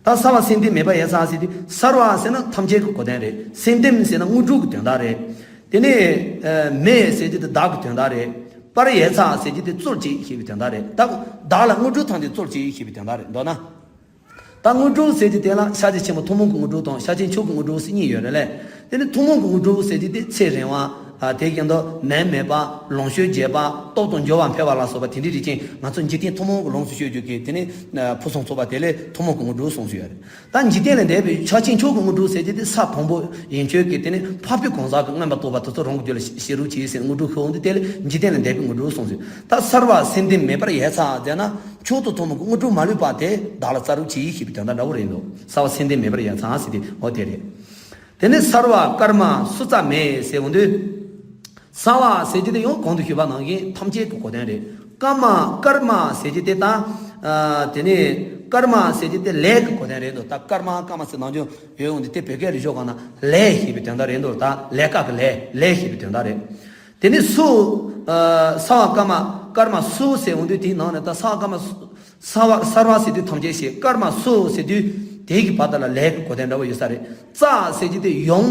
ད་སརྦ་སེང་ལྡེམ་མེ་འབར་ཡལ་ཚ་ཟེར་དུས་སརྦ་ཟེར་ན་ཐམས་ཅད་ཀྱི་གོ་དོན་རེད། སེང་ལྡེམ་ཟེར་ན་དངོས་གྲུབ་ཀྱི་དོན་དག་རེད། དེ་ནས་མེ་ཟེར་དུས་དེ་བདག་གི་དོན་དག་རེད། འབར་ཡལ་ཚ་ཟེར་དུས་དེ་སྩོལ་ཅིག་ཞེས་པའི་དོན་དག་རེད། ད་བདག་ལ་དངོས་གྲུབ་ཐམས་ཅད་སྩོལ་ཅིག་ཞེས་པའི་དོན་དག་རེད་མདོར་ན། ད་དངོས་གྲུབ་ཟེར་དུས་དེ་ལ་ཤཱཀྱ་ཆེན་པོ་ཐུན་མོང་གི་དངོས་གྲུབ་དང་ཤཱཀྱའི་མཆོག་གི་དངོས་གྲུབ་ཟེར་གཉིས་ཡོད་རེད་ལས། དེ་ནི་ཐུན་མོང་གི་དངོས་གྲུབ་ཟེར་དུས་དེ་ཚེ་རིང་བ། ཨ། དེ་བཞིན་དུ་ནད་མེད་པ། ལོངས་སྤྱོད་རྒྱས་པ། སྟོབས་དང་འབྱོར་བ་འཕེལ་བ་ལ་སོགས་པ་དེ་འདྲའི་རིགས་ཅན་ང་ཚོ་འཇིག་རྟེན་ཐུན་མོང་གི་ལོངས་སུ་སྤྱོད་རྒྱུ་གི་དེ་ནི་ཕུན་སུམ་ཚོགས་པ་དེ་ལས་ཐུན་མོང་གི་དངོས་གྲུབ་གསུངས་སུ་ཡོད་རེད། ད་འཇིག་རྟེན་ལས་འདས་པའི་ཤཱཀྱའི་མཆོག་གི་དངོས་གྲུབ་ཟེར་དུས་དེ་ས་དང་པོ་ཡན་ཆད་ཀྱི་དེ་ནི་འཕགས་པའི་གང་ཟག་གི་མངོན་པར་རྟོགས་པ་དེ་ཚོ་རང་གི་རྒྱུད་ལ་ཤེས་རོགས་གྱིས་ཟེར་དངོས་གྲུབ་ཁོ་འོང་དུས་དེ་ལས་འཇིག་རྟེན་ལས་འདས་པའི་དངོས་གྲུབ་གསུངས་སུ། ད་སརྦ་སེང་ལྡེམ་མེ་འབར་ཡལ་ཚ་ཟེར་ན་མཆོག་ཏུ་ཐུན་མོང་གི་དངོས་གྲུབ་མ་ལུས་པ་དེ་བདག་ལ་སྩལ་རོགས་གྱིས་ཞེས་པའི་དོན་དག་འདྲ་བོ་རེད་འདུག་སརྦ་སེང་ལྡེམ་མེ་འབར་ཡལ་ཚ་ཟེར་དུས་འོ་དེ་རེད། དེ་ནས་སརྦ་ཀརྨ་སུ་ཙ་མེ་ཟེར་འོང་དུས། སརྦ་ཟེར་གྱི་དེ་ཡང་གོང་དུ་ཞུས་པ་ནང་བཞིན་ཐམས་ཅད་ཀྱི་གོ་དོན་རེད། ཀརྨ་ཀརྨ་ཟེར་གྱི་དེ་དང་། དེ་ནས་ཀརྨ་ཟེར་གྱི་དེ་ལས་ཀྱི་གོ་དོན་རེད་འདུག་ད་ཀརྨ་ཀརྨ་ཟེར་ནང་བཞིན་ཡོད་འོང་དུས་དེ་བོད་སྐད་ལ་བཞག་ག་ན་ལས་ཞེས་པའི་དོན་དག་རེད་འདུག་ད་ལས་ཀ་གི་ལས་ལས་ཞེས་པའི་དོན་དག་རེད། དེ་ནས་སུ། སརྦ་ཀརྨ་ཀརྨ་སུ་ཟེར་འོང་དུས་དེའི་ནང་ནས་ད་སརྦ་ཀརྨ་སུ། སརྦ་སརྦ་ཟེར་དུས་ཐམས་ཅད་ཞེས་ཀརྨ་སུ་ཟེར་དུས་དེའི་གི་བར་དུ་ལ་ལས་ཀྱི་གོ་དོན་འདྲ་བོ་ཡོད་ས་རེད། ཙ་ཟེར་གྱི་དེ་ཡང་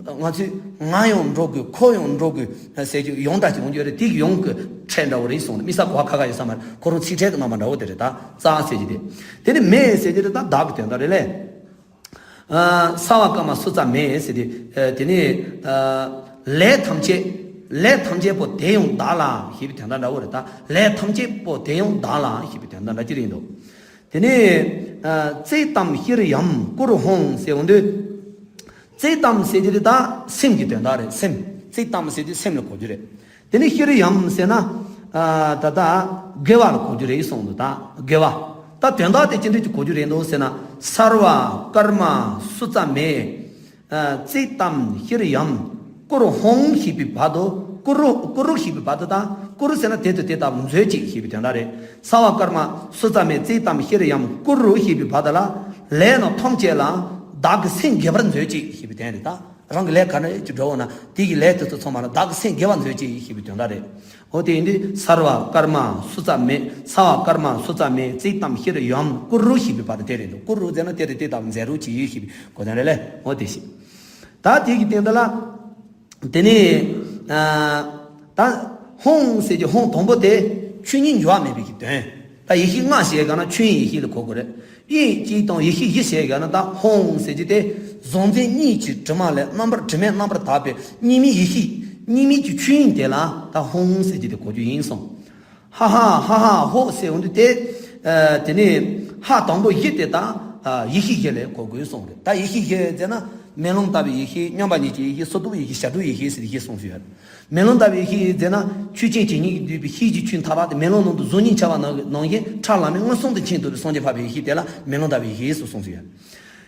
ང་ཚོས་ང་ཡང་འགྲོ་དགོས་ཁོ་ཡང་འགྲོ་དགོས་ཟེར་གྱི་ཡང་དག་ཅིག་འོང་རྒྱུ་རེད། དེ་གི་ཡང་གི་ཕྲད་འདྲ་བོ་རེད་གསུངས་ནས་དམིགས་བསལ་གོ་བ་ཁ་ཁ་ཡོད་ས་མ་རེད། ཁོ་རང་ཚིག་ཕྲད་ཀྱི་རྣམ་པ་འདྲ་བོ་དེ་རེད། ད་ཙ་ཟེར་གྱི་དེ། དེ་ནི་མེ་ཟེར་གྱི་དེ་ད་བདག་གི་དོན་དག་རེད་ལས། ཨ། སརྦ་ཀརྨ་སུ་ཙ་མེ་ཟེར་ཏེ། ཨ། དེ་ནས། ཨ། ལས་ཐམས་ཅད། ལས་ཐམས་ཅད་པོ་དེ་ཡང་བདག་ལ་ཞེས་པའི་དོན་དག་འདྲ་བོ་རེད། ད་ལས་ཐམས་ཅད་པོ་དེ་ཡང་བདག་ལ་ཞེས་པའི་དོན་དག་འདྲ་ཅིག་རེད་འདུག་དེ་ནས། ཨ། ཙིཏྟཾ་ཤྲཱི་ཡཾ་ཀུ་རུ་ཧཾ་ཟེར་འོང་དུས། ཙིཏྟཾ་ཟེར་གྱི་དེ་ད་སེམས་ཀྱི་དོན་དག་རེད། སེམས། ཙིཏྟཾ་ཟེར་དུས་སེམས་ལ་གོ་རྒྱུ་རེད། དེ་ནས་ཤྲཱི་ཡཾ་ཟེར་ན། ཨ། ད་ལྟ་དགེ་བ་ལ་གོ་རྒྱུ་རེད་གསུངས་འདུག་ད་དགེ་བ། ད་དོན་དག་དེ་ཅི་འདྲ་ཅིག་གོ་རྒྱུ་རེད་འདུག་ཟེར་ན། སརྦ་ཀརྨ་སུ་ཙ་མེ། ཨ། ཙིཏྟཾ་ཤྲཱི་ཡཾ་ཀུ་རུ་ཧཾ་ཞེས་པའི་བར་དུ། ཀུ་རུ་ཀུ་རུ་ཞེས་པའི་བར་དུ་དང་། ཀུ་རུ་ཟེར་ན་དེ་དང་དེ་ལྟ་བུ་མཛོད་ཅིག་ཞེས་པའི་དོན་དག་རེད། སརྦ་ཀརྨ་སུ་ཙ་མེ་ཙིཏྟཾ་ཤྲཱི་ཡཾ་ཀུ་རུ་ཞེས་པའི་བར་དུ་ལ། ལས་རྣམས་ཐམས་ཅད་ལ་བདག་གི་སེམས་དགྱེས་པར་མཛོད་ཅིག་ཞེས་པའི་དོན་རེད་ད། རང་གི་ལས་ག་འདྲ་ཅིག་འགྲོ་འོང་ན་དེ་གི་ལས་དེ་ཚོ་ཚང་མ་ལ་བདག་གི་སེམས་དགྱེས་པར་མཛོད་ཅིག་ཞེས་པའི་དོན་དག་རེད། འོ་དེ་ཡིན་དུས་སརྦ་ཀརྨ་སུ་ཙ་མེ། སརྦ་ཀརྨ་སུ་ཙ་མེ་ཙིཏྟཾ་ཤྲཱི་ཡཾ་ཀུ་རུ་ཞེས་པའི་བར་དུ་དེ་རེད་འདུག་ཀུ་རུ་ཟེར་ན་དེ་རེད། དེ་ལྟ་བུ་མཛད་རོགས་གྱིས་ཞེས་པའི་གོ་དོན་རེད་ལས། འོ་དེ་ཞིག་ད་དེ་གི་སྟེང་དུ་ལ། དེ་ནས། ཨ། ད་ཧཾ་ཟེར་གྱི་ཧཾ་དང་པོ་དེ་ཆོས་ཉིད་འགྱུར་བ་མེད་པའི་གི་དོན། ད་ཡེ་ཤེས་ལྔ་ཞེས་ག་ན་ཆོས་དབྱིངས་ཡེ་ཤེས་ལ་གོ་དགོས་རེད། དབྱིངས་གཅིག་དང་ཡེ་ཤེས་བཞི་ཞེས་ག་ན་ད་ཧཾ་ཟེར་གྱི་དེ་གཟུང་འཛིན་གཉིས་ཀྱི་དྲི་མ་ལས་རྣམ་པར་དྲི་མེད་རྣམ་པར་དག་པའི་གཉིས་མེད་ཡེ་ཤེས། གཉིས་མེད་ཀྱི་ཆོས་དབྱིངས་དེ་ལ་ད་ཧཾ་ཟེར་གྱི་དེ་གོ་རྒྱུ་ཡིན་གསུངས། ཧ་ཧ་ཧ་ཧ་ཧོ་ཟེར་འོང་དུས་དེ། ཨ། དེ་ནས་ཧ་དང་པོ་བཞི་དེ་དག་ཨ། ཡེ་ཤེས་བཞི་ལས་གོ་དགོས་གསུངས་རེད། ད་ཡེ་ཤེས་བཞི་ཟེར་ན། མེ་ལོང་ལྟ་བུའི་ཡེ་ཤེས། མཉམ་པ་ཉིད་ཀྱི་ཡེ་ཤེས། སོར་རྟོག་པའི་ཡེ་ཤེས། ཞབས་བྲོའི་ཡེ་ཤེས་ཟེར་ཡེ་ཤེས་གསུངས་ཡོད། མེ་ལོང་ལྟ་བུའི་ཡེ་ཤེས་ཟེར་ན། ཆོས་ཅན་ཇི་སྙེད་ཀྱིས་བསྡུས་པའི་ཤེས་བྱའི་ཆོས་མཐའ་དག་དེ་མེ་ལོང་ནང་དུ་གཟུགས་བརྙན་འཆར་བ་ནང་ནང་བཞིན་ཁྲ་ལམ་མེར་མངོན་སུམ་དུ་མཁྱེན་ཐུབ་པའི་སངས་རྒྱས་འཕགས་པའི་ཡེ་ཤེས་དེ་ལ་མེ་ལོང་ལྟ་བུའི་ཡེ་ཤེས་སུ་གསུངས་ཡོད།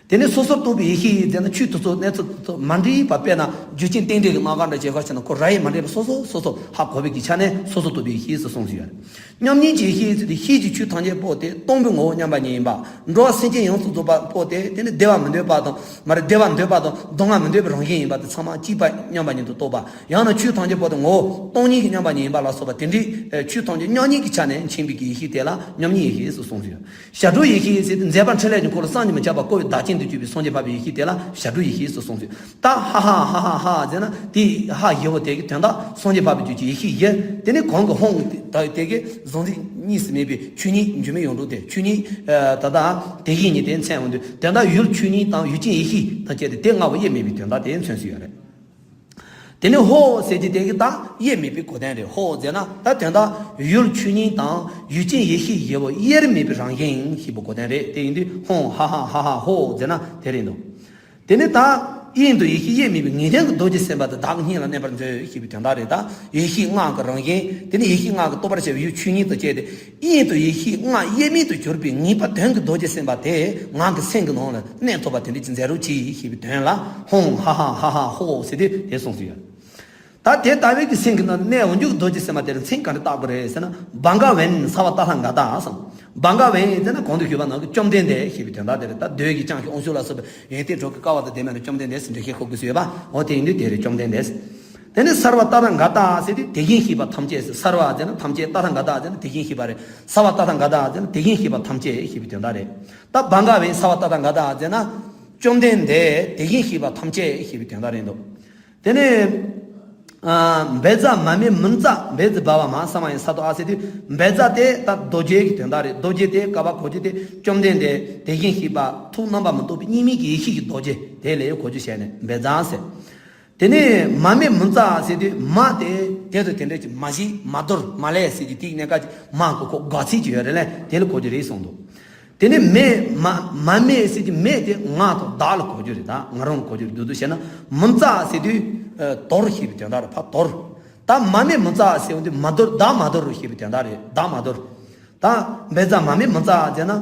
དེ་ནས་སོ་སོར་རྟོག་པའི་ཡེ་ཤེས་ཟེར་ན། ཆོས་དེ་ཚོ་གནས་ཚུལ་དེ་ཚོ་མ་འདྲེས་པ། དཔེར་ན་རྒྱུ་རྐྱེན་རྟེན་འབྲེལ་གྱི་རྣམ་གཞག་འདྲ་བྱེད་པ་ཞིག་ན་ཁོ་ར་ཡིས་མ་འདྲེས་པ་སོ་སོ་སོ་སོ་ཧ་གོ་བའི་གི་ཆ་ནས་སོ་སོར་རྟོག་པའི་ཡེ་ཤེས་སུ་གསུངས་ཡོད། མཉམ་ཉིད་ཀྱི་ཡེ་ཤེས་ཟེར་དུས་ཤེས་བྱའི་ཆོས་ཐམས་ཅད་པོ་དེ་སྟོང་པའི་ངོ་བོ་མཉམ་པ་ཉིད་ཡིན་པ། འགྲོ་བ་སེམས་ཅན་ཡོངས་སུ་རྫོགས་པ་པོ་དེ་དེ་ནི་བདེ་བ་མི་འདོད་པ་དང་། མ་རེད། བདེ་བ་འདོད་པ་དང་སྡུག་བསྔལ་མི་འདོད་པའི་རང་བཞིན་ཡིན་པ་དེ་ཚང་མ་གཅིག་པ་མཉམ་པ་ཉིད་དུ་རྟོགས་པ། ཡང་ན་ཆོས་ཐམས་ཅད་པོ་དེ་ངོ་བོ་སྟོང་ཉིད་ཀྱི་མཉམ་པ་ཉིད་ཡིན་པ་ལ་སོགས་པ་དེ་འདྲའི་ཆོས་ཐམས་ཅད་མཉམ་ཉིད་ཀྱི་ཆ་ནས་མཁྱེན་པའི་གི་ཡེ་ཤེས་དེ་ལ་མཉམ་ཉིད་ཡེ་ཤེས་སུ་གསུངས་ཡོད། ཞབས་བྲོའི་ཡེ་ཤེས་ཟེར་དུས་མཛད་པ་འཕྲིན་ལས་ཀྱི་འཁོར་ལོ་བསམ་གྱིས་མི་ཁྱབ་པ་བསྐོར་བའི་བདག་ཅན་དུ་གྱུར་པའི་སངས་རྒྱས་འཕགས་པའི་ཡེ་ཤེས་དེ་ལ་ཞབས་བྲོའི་ཡེ་ཤེས་སུ་གསུངས་ཡོད། ད་ཧ་ཧ་ཧ་ཧ་ཧ་ཟེར་ན་དེ་ཧ་བཞི་པོ་དེ་གི་དོན་དག་སངས་རྒྱས་འཕགས་པའི་རྒྱུད་ཀྱི་ཡེ་ཤེས་བཞི། དེ་ནས་གོང་གི་ཧོང་དེ་དེ་གི་གཟུང་འཛིན་གཉིས་སུ་མེད་པའི་ཆོས་ཉིད་འགྱུར་མེད་ཡོངས་གྲུབ་དེ། ཆོས་ཉིད། ཨ། ད་ལྟ་དེ་བཞིན་ཉིད་དེ་མཚོན་འོང་དུས་དོན་དག་ཡུལ་ཆོས་ཉིད་དང་ཡུལ་ཅན་ཡེ་ཤེས་དང་བཅས་ཏེ་དེ་ལྔ་པོ་དབྱེར་མེད་པའི་དོན་དག་དེ་མཚོན་སྲིད་ཡོད་རེད། དེ་ནས་ཧོ་ཟེར་གྱི་དེ་གི་ད་དབྱེར་མེད་པའི་གོ་དོན་རེད། ཧོ་ཟེར་ན་ད་དོན་དག་ཡུལ་ཆོས་ཉིད་དང་ཡུལ་ཅན་ཡེ་ཤེས་བཞི་པོ་དབྱེར་མེད་པའི་རང་བཞིན་ཞེས་པའི་གོ་དོན་རེད། དེ་ཡིན་དུས་ཧོང་ཧ་ཧ་ཧ་ཧ་ཧོ་ཟེར་ན་དེ་རེད་འདུག་དེ་ནས་ད་དབྱིངས་དང་ཡེ་ཤེས་དབྱེར་མེད་པའི་ངེས་དོན་གྱི་རྡོ་རྗེ་སེམས་དཔའ་དེ་བདག་གི་སྙིང་ལ་གནས་པར་མཛོད་ཞེས་པའི་དོན་དག་རེད། ད་ཡེ་ཤེས་ལྔ་གི་རང་བཞིན། དེ་ནས་ཡེ་ཤེས་ལྔ་གི་རྟོགས་པར་བྱ་བའི་ཡུལ་ཆོས་ཉིད་དང་བཅས་ཏེ། དབྱིངས་དང་ཡེ་ཤེས་ལྔ་དབྱེར་མེད་དུ་གྱུར་པའི་ངེས་པ་དོན་གྱི་རྡོ་རྗེ་སེམས་དཔའ་དེ་ང་གི་སེམས་ཀྱི་ནང་ལ་གནས་ཐུབ་པ་དེ་འདྲ་ཅིག་མཛད་རོགས་གྱིས་ཞེས་པའི་དོན་ལ་ཧོང་ཧ་ཧ་ཧ་ཧ་ཧོ་ཟེར་ཏེ་དེ་གསུངས་སུ་ཡོད། ད་དེ་ལྟ་བུའི་གི་སེམས་ཀྱི་ནང་གནས་འོང་རྒྱུ་གི་རྡོ་རྗེ་སེམས་དཔའ་དེར་མཚན་ག་འདྲ་བཏགས་པ་རེད་ཟེར་ན། བྷ་ག་ཝན་སརྦ་ཏ་ཐཱ་ག་ཏ་སམ། བྷ་ག་ཝན་ཟེར་ན་གོང་དུ་ཞུས་པ་ནང་གི་བཅོམ་ལྡན་འདས་ཞེས་པའི་དོན་དག་དེ་རེད། ད་གདོས་ཀྱི་ཅང་ཤེས་དབང་ཕྱུག་ལ་སོགས་པའི་ཡོན་ཏན་དྲུག་གི་སྐལ་བ་དང་ལྡན་མ་ནི་བཅོམ་ལྡན་འདས་ཟེར་འགྲེལ་བཤད་ཤོད་དགོས་སུ་ཡོད་པ། འོ་དེ་ཡིན་དུས་དེ་རེད། བཅོམ་ལྡན་འདས། དེ་ནས་སརྦ་ཏ་ཐཱ་ག་ཏ་ཟེར་དུས་དེ་བཞིན་གཤེགས་པ་ཐམས་ཅད་ཟེར། སརྦ་ཟེར་ན་ཐམས་ཅད། ཏ་ཐཱ་ག་ཏ་ཟེར་ན་དེ་བཞིན་གཤེགས་པ་རེད། སརྦ་ཏ་ཐཱ་ག་ཏ་ཟེར་ན་དེ་བཞིན་གཤེགས་པ་ཐམས་ཅད་ཞེས་པའི་དོན་དག་རེད། ད་བྷ་ག་ཝན་སརྦ་ཏ་ཐཱ་ག་ཏ་ཟེར་ན་བཅོམ་ལྡན་འདས་དེ་བཞིན་གཤེགས་པ་ཐམས་ཅད་ཞེས་པའི་དོན་དག་རེད་འདུག་དེ་ནས། ཨ། བཛྲ་མ་མེ་མུཉྩ། བཛྲ་བྷ་བ་མ་ས་མ་ཡ་ས་ཏོ་ཨ་ཟེར་དུས་བཛྲ་དེ་ད་རྡོ་རྗེ་གི་དོན་དག་རེད། རྡོ་རྗེ་དེ་ག་པར་གོ་རྒྱུ་དེ་བཅོམ་ལྡན་འདས་དེ་བཞིན་གཤེགས་པ་ཐུགས་རྣམ་པར་མི་རྟོག་པའི་གཉིས་མེད་ཀྱི་ཡེ་ཤེས་ཀྱི་རྡོ་རྗེ་དེ་ལ་གོ་རྒྱུ་བྱས་ནས་བཛྲ་ཟེར། དེ་ནས་མ་མེ་མུཉྩ་ཟེར་དུས་མ་དེ་དེ་དང་དེ་འདྲ་ཅིག་མ་བཞེད་མ་དོར་མ་ལས་ཟེར་གྱི་དེའི་གནད་ཀ་ཅིག་མ་གི་གོ་དགག་ཚིག་ཅིག་ཡོད་རེད་ལས། དེ་ལ་གོ་རྒྱུ་རེད་གསུངས་འདུག་དེ་ནས་མེ་མ་མ་མེ་ཟེར་གྱི་མེ་དེ་ང་དང་བདག་ལ་གོ་རྒྱུ་རེད། ད་ང་རང་ལ་གོ་རྒྱུ་རེད། འདུག་འདུག་བྱས་ན་མུཉྩ་ཟེར་དུས་ཨ་དོར་ཞེས་པའི་དོན་དག་རེད། ཕར་དོར། ད་མ་མེ་མུཉྩ་ཟེར་འོང་དུས་མ་དོར་བདག་མ་དོར་ཞེས་པའི་དོན་དག་རེད། བདག་མ་དོར། ད་བཛྲ་མ་མེ་མུཉྩ་ཟེར་ན།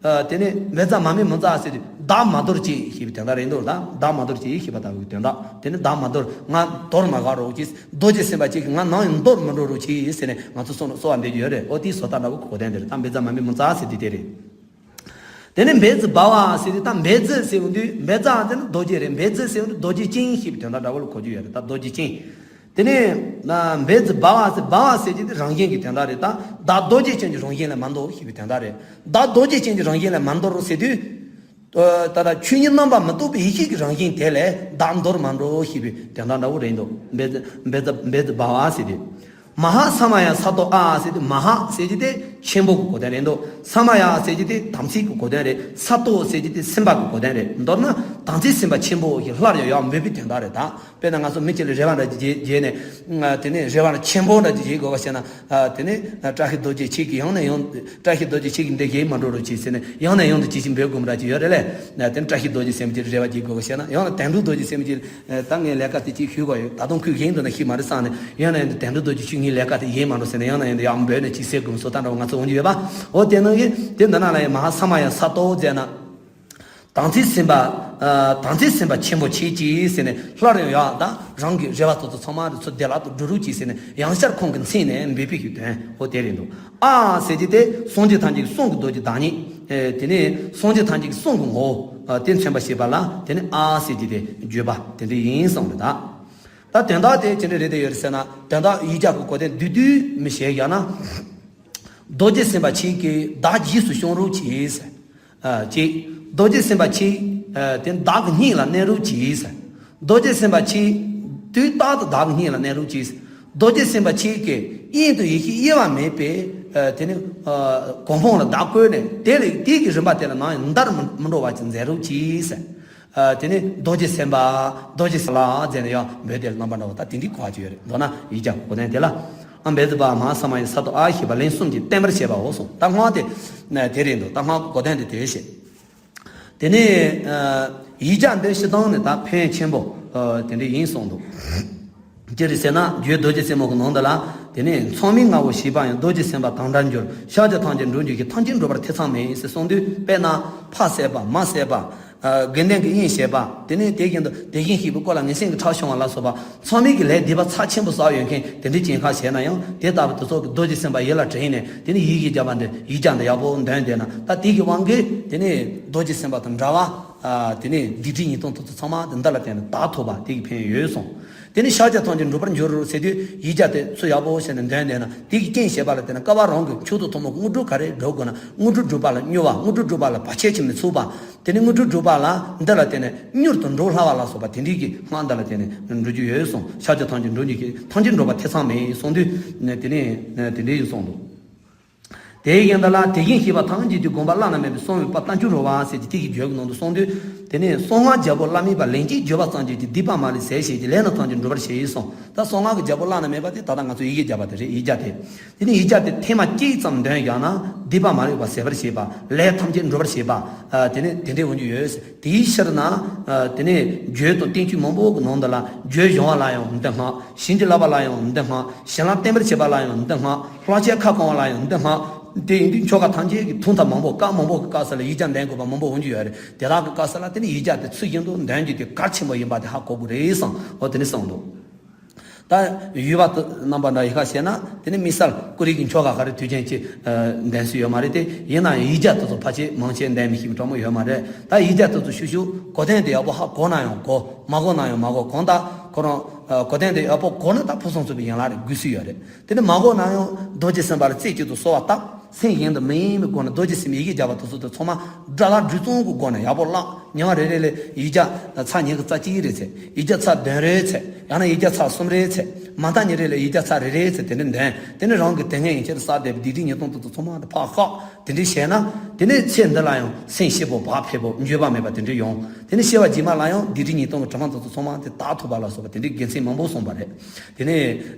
ཨ། དེ་ནས་འབེ་ཛ་མ་མེ་མུ་ཛ་ཟེར་དུས་བདག་མ་དོར་ཅིག་ཞེས་པའི་དོན་དག་རེད་འདུག་ད་བདག་མ་དོར་ཅིག་ཞེས་པ་ལྟ་བུའི་དོན་དག་དེ་ནི་བདག་མ་དོར། ང་དོར་མ་དགའ་རོགས་གྱིས། རྡོ་རྗེ་སེམས་དཔའ་ཁྱེད་ཀྱིས་ང་ནམ་ཡང་དོར་མི་འགྲོ་རོགས་གྱིས་ཟེར་ནས་ང་ཚོ་གསོལ་གསོལ་བ་འདེབས་ཀྱི་ཡོད་རེད། ཨོ་དེའི་བཟོ་ལྟ་འདྲ་བོ་གོ་དོན་དེ་རེད། ད་འབེ་ཛ་མ་མེ་མུ་ཛ་ཟེར་དུས་དེ་རེད། དེ་ནས་འབེ་ཛི་བྷ་ཝ་ཟེར་དུས་ད་འབེ་ཛི་ཟེར་ཡོང་དུས་འབེ་ཛ་དེ་ནི་རྡོ་རྗེ་རེད། འབེ་ཛི་ཟེར་ཡོང་དུས་རྡོ་རྗེ་ཅན་ཞེས་པའི་དོན་དག་འདྲ་བོ་ལ་གོ་རྒྱུ་ཡོད་རེད། ད་རྡོ་རྗེ་ཅན། དེ་ནས་ན་འབེ་ཛི་བྷ་ཝ་ཟེར། བྷ་ཝ་ཟེར་གྱི་དེ་རང་བཞིན་གྱི་དོན་དག་རེད། ད་བདག་རྡོ་རྗེ་ཅན་གྱི་རང་བཞིན་ལས་མ་འདོར་ཞེས་པའི་དོན་དག་རེད། བདག་རྡོ་རྗེ་ཅན་གྱི་རང་བཞིན་ལས་མ་འདོར་ཟེར་དུས། ད་ལྟ་ཆོས་ཉིད་རྣམ་པར་མི་རྟོག་པའི་ཡེ་ཤེས་ཀྱི་རང་བཞིན་དེ་ལས་བདག་འདོར་མ་འགྲོ་ཞེས་པའི་དོན་དག་འདྲ་བོ་རེད་འདུག་འབེ་ཛི་འབེ་ཛི་འབེ་ཛི་བྷ་ཝ་ཟེར་དུས། མ་ཧཱ་ས་མ་ཡ་ས་ཏོ་ཨ་ཟེར་དུས་མ་ཧཱ་ཟེར་གྱི་དེ་ཆེན་པོ་གི་གོ་དོན་རེད་འདུག་ས་མ་ཡ་ཟེར་གྱི་དེ་དམ་ཚིག་གི་གོ་དོན་རེད། ས་ཏོ་ཟེར་གྱི་དེ་སེམས་དཔའ་གི་གོ་དོན་རེད། མདོར་ན་དམ་ཚིག་སེམས་དཔའ་ཆེན་པོ་ཞིག་སླར་ཡང་ཡང་འབོད་པའི་དོན་དག་རེད་ད། དཔེར་ན་ང་ཚོ་མི་གཅིག་ལ་རེ་བ་འདྲ་ཅིག་བྱས་ནས། དེ་ནས་རེ་བ་ཆེན་པོ་འདྲ་ཅིག་བྱེད་དགོས་པ་བྱས་ན། དེ་ནས་བཀྲ་ཤིས་རྡོ་རྗེ་ཁྱེད་ཀྱིས་ཡང་ནས་ཡང་། བཀྲ་ཤིས་རྡོ་རྗེ་ཁྱེད་ཀྱིས་འདི་བཞེས་མ་འགྲོ་རོགས་གྱིས་ཟེར་ནས་ཡང་ནས་ཡང་དུ་ཅི་ཞིག་འབོད་དགོས་མ་འདྲ་ཅིག་ཡོད་རེད་ལས། དེ་ནས་བཀྲ་ཤིས་རྡོ་རྗེ་སེམས་ཀྱི་རེ་བ་བྱེད་དགོས་པ་བྱས་ན། ཡང་ན་དོན་གྲུབ་རྡོ་རྗེ་སེམས་ཀྱི། ད་དུང་ཁོས་བཞེས་འདུག་ན་ཤེས་མ་རེད་བསམ་ནས། ཡང་ན་ཡང་དུ་དོན་གྲུབ་རྡོ་རྗེ་ཁྱེད་ངའི་ལས་ཀ་དེ་བཞེས་མ་འགྲོ་ཟེར་ནས་ཡང་ན་ཡང་དུ་ཡང་འབོད་ནས་ཅི་ཟེར་དགོས་མིན་བཟོ་ལྟ་འདྲ་བོ་ང་ཚོ་འོང་རྒྱུ་ཡོད་པ། འོ་དེ་ནང་གི་དེ་འདི་ན་ལ་ཡང་མ་ཧཱ་ས་མ་ཡ་ས་ཏོ་ཟེར་ན། དམ་ཚིག་སེམས་དཔའ། ཨ། དམ་ཚིག་སེམས་དཔའ་ཆེན་པོ་ཁྱེད་ཀྱིས་ཟེར་ནས་སླར་ཡང་ཡང་དང་རང་གི་རེ་བ་ཚོ་ཚོ་ཚང་མ་རེ་ཚོ་བདེ་བླག་ཏུ་འགྲུབ་རོགས་གྱིས་ཟེར་ནས་ཡང་བསྐྱར་ཁོང་གི་མཚན་ནས་འབོད་པའི་དོན་འོ་དེ་རེད་འདུག་ཨ་ཟེར་གྱི་དེ་སངས་རྒྱས་ཐམས་ཅད་ཀྱི་གསུང་གི་མདོ་རྒྱུད་བདག་ཉིད། ཨེ། དེ་ནས་སངས་རྒྱས་ཐམས་ཅད་ཀྱི་གསུང་གི་ངོ་བོ་དེ་མཚོན་པར་བྱེད་པ་ལ་དེ་ནི་ཨ་ཟེར་གྱི་དེ་བརྗོད་པ་དེ་འདྲ་ཡིན་གསུངས་རེད་ད། ད་དོན་དག་དེ་ཅི་འདྲ་རེད་དེ་ཡོད་རེད་ཟེར་ན། དོན་དག་ཡིག་བརྒྱ་གི་གོ་དོན་བསྡུས་བསྡུས་མི་བཤད་ཡང་ན། རྡོ་རྗེ་སེམས་དཔའ་ཁྱེད་ཀྱིས་བདག་རྗེས་སུ་སྐྱོང་རོགས་གྱིས། ཨ། ཅེས། རྡོ་རྗེ་སེམས་དཔའ་ཁྱེད། ཨ། དེ་བདག་གི་སྙིང་ལ་གནས་རོགས་གྱིས། རྡོ་རྗེ་སེམས་དཔའ་ཁྱེད། དུས་རྟག་ཏུ་བདག་གི་སྙིང་ལ་གནས་རོགས་གྱིས། རྡོ་རྗེ་སེམས་དཔའ་ཁྱེད་ཀྱིས་དབྱིངས་དུ་ཡེ་ཤེས་དབྱེ་བ་མེད་པའི། ཨ། དེ་ནི། ཨ། གོ་འཕང་ལ་བདག་བཀོད་ནས་དེ་ལས་དེ་གི་རིམ་པ་དེ་ལ་ནམ་ཡང་འདར་མི་མི་འགྲོ་བ་ཅིག་མཛད་རོགས་གྱིས། ཨ། དེ་ནི་རྡོ་རྗེ་སེམས་དཔའ། རྡོ་རྗེ་སེམས་དཔའ་ཟེར་ནས་ཡང་འབོད་དེ་རྣམ་པ་འདྲ་བོ་ད་དེ་འདྲའི་གོ་བ་ཅིག་ཡོད་རེད། མདོར་ན་ཡིག་བརྒྱ་གོ་དོན་དེ་ལ། ཨ། འབེ་ཛི་བྷ་ཝ་མ་ཧཱ་ས་མ་ཡ་ས་ཏོ་ཨ་ཞེས་པ་ལན་གསུམ་གྱིས་བསྟན་པར་བྱེད་པའོ་གསུངས། ད་སྔགས་དེ་དེ་རེད་འདུག་ད་སྔགས་གོ་དོན་དེ་དེ་བཤད། དེ་ནས། ཨ། ཡིག་བརྒྱ་འདི་སྤྱིར་བཏང་ནས་ད་ཕན་ཆེན་པོ། ཨ། དེ་འདྲ་ཡིན་གསུངས་འདུག་ཅི་རེད་ཟེར་ན། རྒྱུད་རྡོ་རྗེ་རྩེ་མོ་གི་ནང་དུ་ལ། དེ་ནས་མཚམས་མེད་ལྔ་པོ་ཞེས་པ་ཡང་རྡོ་རྗེ་སེམས་དཔའ་དང་འདྲར་འགྱུར། ཤཱཀྱ་ཐམས་ཅད་འགྲོ་འགྱུར་ཞིང་། ཐམས་ཅད་འགྲོ་བར་ཐེ་ཚོམ་མེད་ཟེར་གསུངས་དུས། དཔེར་ན་ཕ་བསད་པ། མ་བསད་པ། ཨ། དགེ་འདུན་གྱི་དབྱེན་བྱེད་པ། དེ་ནས་དེ་བཞིན་དུ་དེ་བཞིན་གཤེགས་པའི་སྐུ་ལ་ངན་སེམས་ཀྱི་ཁྲག་ཕྱུང་བ་ལ་སོགས་པ་མཚམས་མེད་ཀྱི་ལས་སྡིག་པ་ཚབས་ཆེན་པོ་བསགས་ཡོད་མཁན་དེ་འདྲའི་སྐྱེ་འགག་བྱས་ན་ཡང་དེ་ལྟ་བུ་དེ་ཚོ་གི་རྡོ་རྗེ་སེམས་དཔའ་ཡིད་ལ་དྲན་ནས་དེ་ནས་ཡི་གེ་བརྒྱ་པ་འདི་ཡིག་བརྒྱ་འདི་ཡག་པོ་འདོན་བསྡད་ན། ད་དེ་གི་དབང་གིས་དེ་ནས་རྡོ་རྗེ་སེམས་དཔའ་དང་འདྲ་བ། ཨ། དེ་ནས་སྡིག་སྒྲིབ་ཉེས་ལྟུང་དེ་ཚོ་ཚང་མ་དེ་འདི་ལ་བརྟེན་ནས་དག་ཐོབ་པ་དེ་གི་ཕན་ཡོན་ཡོད་གསུངས། དེ་ནས་ཤཱཀྱ་ཐམས་ཅད་འགྲོ་བར་འགྱུར་ཟེར་དུས་ཡིག་བརྒྱ་དེ་ཚུར་ཡག་པོ་བྱས་ནས་འདོན་བསྡད་ན། དེ་གི་རྐྱེན་བྱས་པ་ལ་བརྟེན་ནས་སྐལ་བ་རང་གི་མཆོག་ཏུ་ཐུན་མོང་གི་དངོས་གྲུབ་ག་རེ་སྒྲུབ་དགོས་ན། དངོས་གྲུབ་སྒྲུབ་པ་ལ་སྨྱོ་བ། དངོས་གྲུབ་སྒྲུབ་པ་ལ་བར་ཆད་བྱེད་མི་ཚུགས་པ། དེ་ནས་དངོས་གྲུབ་སྒྲུབ་པ་ལ་འདི་ལ་བརྟེན་ནས་མྱུར་དུ་འགྲོ་སླ་བ་ལ་སོགས་པ་དེ་འདྲའི་གི་སྔགས་འདི་ལ་བརྟེན་ནས་འགྲོ་རྒྱུ་ཡོད་གསུངས། ཤཱཀྱ་ཐམས་ཅད་འགྲོ་འགྱུར་ཞིང་། ཐམས་ཅད་འགྲོ་བར་ཐེ་ཚོམ་མེད་གསུངས་དུས་ནས་དེ་ནས་དེ་འདྲའི་ཡོད་གསུངས་འདུག་དེའི་ཡན་ལག་ལ། དེ་བཞིན་གཤེགས་པ་ཐམས་ཅད་ཀྱི་དགོངས་པ་བླ་ན་མེད་པའི་གསང་བའི་དཔལ་རྟ་མཆོག་རོལ་པ་ཟེར་གྱི་དེ་གི་རྒྱུད་ཀྱི་ནང་དུ་གསུངས་དུས། དེ་ནས་གསང་སྔགས་རྒྱལ་པོ་བླ་མེད་པ་ལན་གཅིག་བརྗོད་པ་ཙམ་གྱིས་ཀྱང་སྡིག་པ་མ་ལུས་ཟད་བྱེད་ཅིང་། ལས་རྣམས་ཐམས་ཅད་འགྲུབ་པར་བྱེད་གསུངས། ད་གསང་སྔགས་ཀྱི་རྒྱལ་པོ་བླ་ན་མེད་པ་དེ་ད་ལྟ་ང་ཚོ་ཡི་གེ་བརྒྱ་པ་དེ་རེད། ཡིག་བརྒྱ་དེ། དེ་ནས་ཡིག་བརྒྱ་དེ་ཐེངས་མ་གཅིག་ཙམ་འདོན་བཞག་ན་སྡིག་པ་མ་ལུས་པ་ཟད་པར་བྱེད་པ། ལས་ཐམས་ཅད་འགྲུབ་པར་བྱེད་པ། ཨ། དེ་ནས་དེ་འདྲའི་འོང་རྒྱུ་ཡོད། དེའི་ཕྱིར་ན། ཨ། དེ་ནས་རྒྱུད་དང་བསྟན་བཅོས་མང་པོ་གི་ནང་དུ་ལ། རྒྱུད་སྦྱོང་བ་ལ་ཡང་འདི་སྔགས། བྱིན་གྱིས་བརླབ་པ་ལ་ཡང་འདི་སྔགས། བྱིན་རླབས་བརྟན་པར་བྱེད་པ་ལ་ཡང་འདི་སྔགས། ལྷག་བཅས་ཁ་སྐོང་བ་ལ་ཡང་འདི་སྔགས། དེ་ཡིན་དུས་ཆོ་ག་ཐམས་ཅད་ཀྱི་ཐུན་མཐའ་མང་པོ་སྐབས་མང་པོ་གི་སྐབས་སུ་ལ་ཡིག་བརྒྱ་འདོན་དགོས་པ་མང་པོ་འོང་རྒྱུ་ཡོད་རེད། དེ་དག་གི་སྐབས་སུ་ལ་དེ་ནི་ཡིག་བརྒྱ་དེ་ཚུལ་བཞིན་དུ་འདོན་རྒྱུ་དེ་གལ་ཆེན་པོ་ཡིན་པ་དེ་ཧ་གོ་དགོས་རེད་བསམ། འོ་དེ་ནི་གསུངས་འདུག་ད་ཡུལ་བ་དུ་རྣམ་པ་འདྲ་ཡི་ཁ་བཤད་ན། དེ་ནི་དམིགས་བསལ་ཀུ་རེ་གི་ཆོ་ག་ག་རེ་དུས་ཆེན་གྱི། ཨ། འདོན་སྲོལ་ཡོད་མ་རེད་དེ། ཡིན་ན་ཡང་ཡིག་བརྒྱ་དེ་ཚོ་ཕལ་ཆེར་མང་ཆེ་འདོན་མི་ཤེས་པའི་གྲོགས་མོ་ཡོད་མ་རེད། ད་ཡིག་བརྒྱ་དེ་ཚོ་ཤུགས་ཤུགས་གོ་དོན་དེ་ཡག་པོ་ཧ་གོ་ན་ཡང་གོ། མ་གོ་ན་ཡང་མ་གོ། གང་ལྟར་ཁོ་རང་། ཨ། གོ་དོན་དེ་ཡག་པོ་གོ་ན་ད་ཕུན་སུམ་ཚོགས་པའི་ཡན་ལག་རེད། དགོས་སྲོལ་ཡོད་རེད། དེ་ནི་མ་གོ་ན་ཡང་རྡོ་རྗེ་སེམས་དཔའ་ལ་རྩེ་གཅིག་ཏུ་གསོལ་བ་བཏབ། སེམས་གཞན་དུ་མི་གཡེང་བའི་སྒོ་ནས་རྡོ་རྗེ་སེམས་ཡི་གེ་བརྒྱ་པ་དེ་ཚོ་དེ་ཚང་མ་སྒྲ་ལ་འགྲོས་ཙམ་གྱི་སྒོ་ནས་ཡག་པོ་བཀླགས། ཉི་མ་རེ་རེ་ལ་ཡིག་བརྒྱ་ཚར་ཉི་ཤུ་རྩ་གཅིག་རེ་ཚེ། ཡིག་བརྒྱ་ཚར་བདུན་རེ་ཚེ། ཡང་ན་ཡིག་བརྒྱ་ཚར་གསུམ་རེ་ཚེ། མ་མཐའ་གཉིས་རེ་ལ་ཡིག་བརྒྱ་ཚར་རེ་རེ་ཚེ། དེ་འདྲ་འདོན། དེ་ནི་རང་གི་དེ་སྔའི་ཡན་ཆད་དུ་བསགས་བསྡད་པའི་སྡིག་སྒྲིབ་ཉེས་ལྟུང་དེ་ཚོ་ཚང་མ་དེ་ཕར་བཤགས། དེ་འདྲ་བྱས་ན། དེ་ནས་ཚེ་འདི་ལ་ཡང་སེམས་སྐྱིད་པོ་བག་ཕེབས་པོ་འགྱོད་པ་མེད་པ་དེ་འདྲ་ཡོང་། དེ་ནས་སྐྱེ་བ་རྗེས་མ་ལ་ཡང་སྡིག་སྒྲིབ་ཉེས་ལྟུང་གི་དྲི་མ་དེ་ཚོ་ཚང་མ་དེ་དག་ཐུབ་པ་ལ་སོགས་པ་དེ་འདྲའི་དགེ་མཚན་མང་པོ་གསུངས་པ་རེད། དེ་ནས།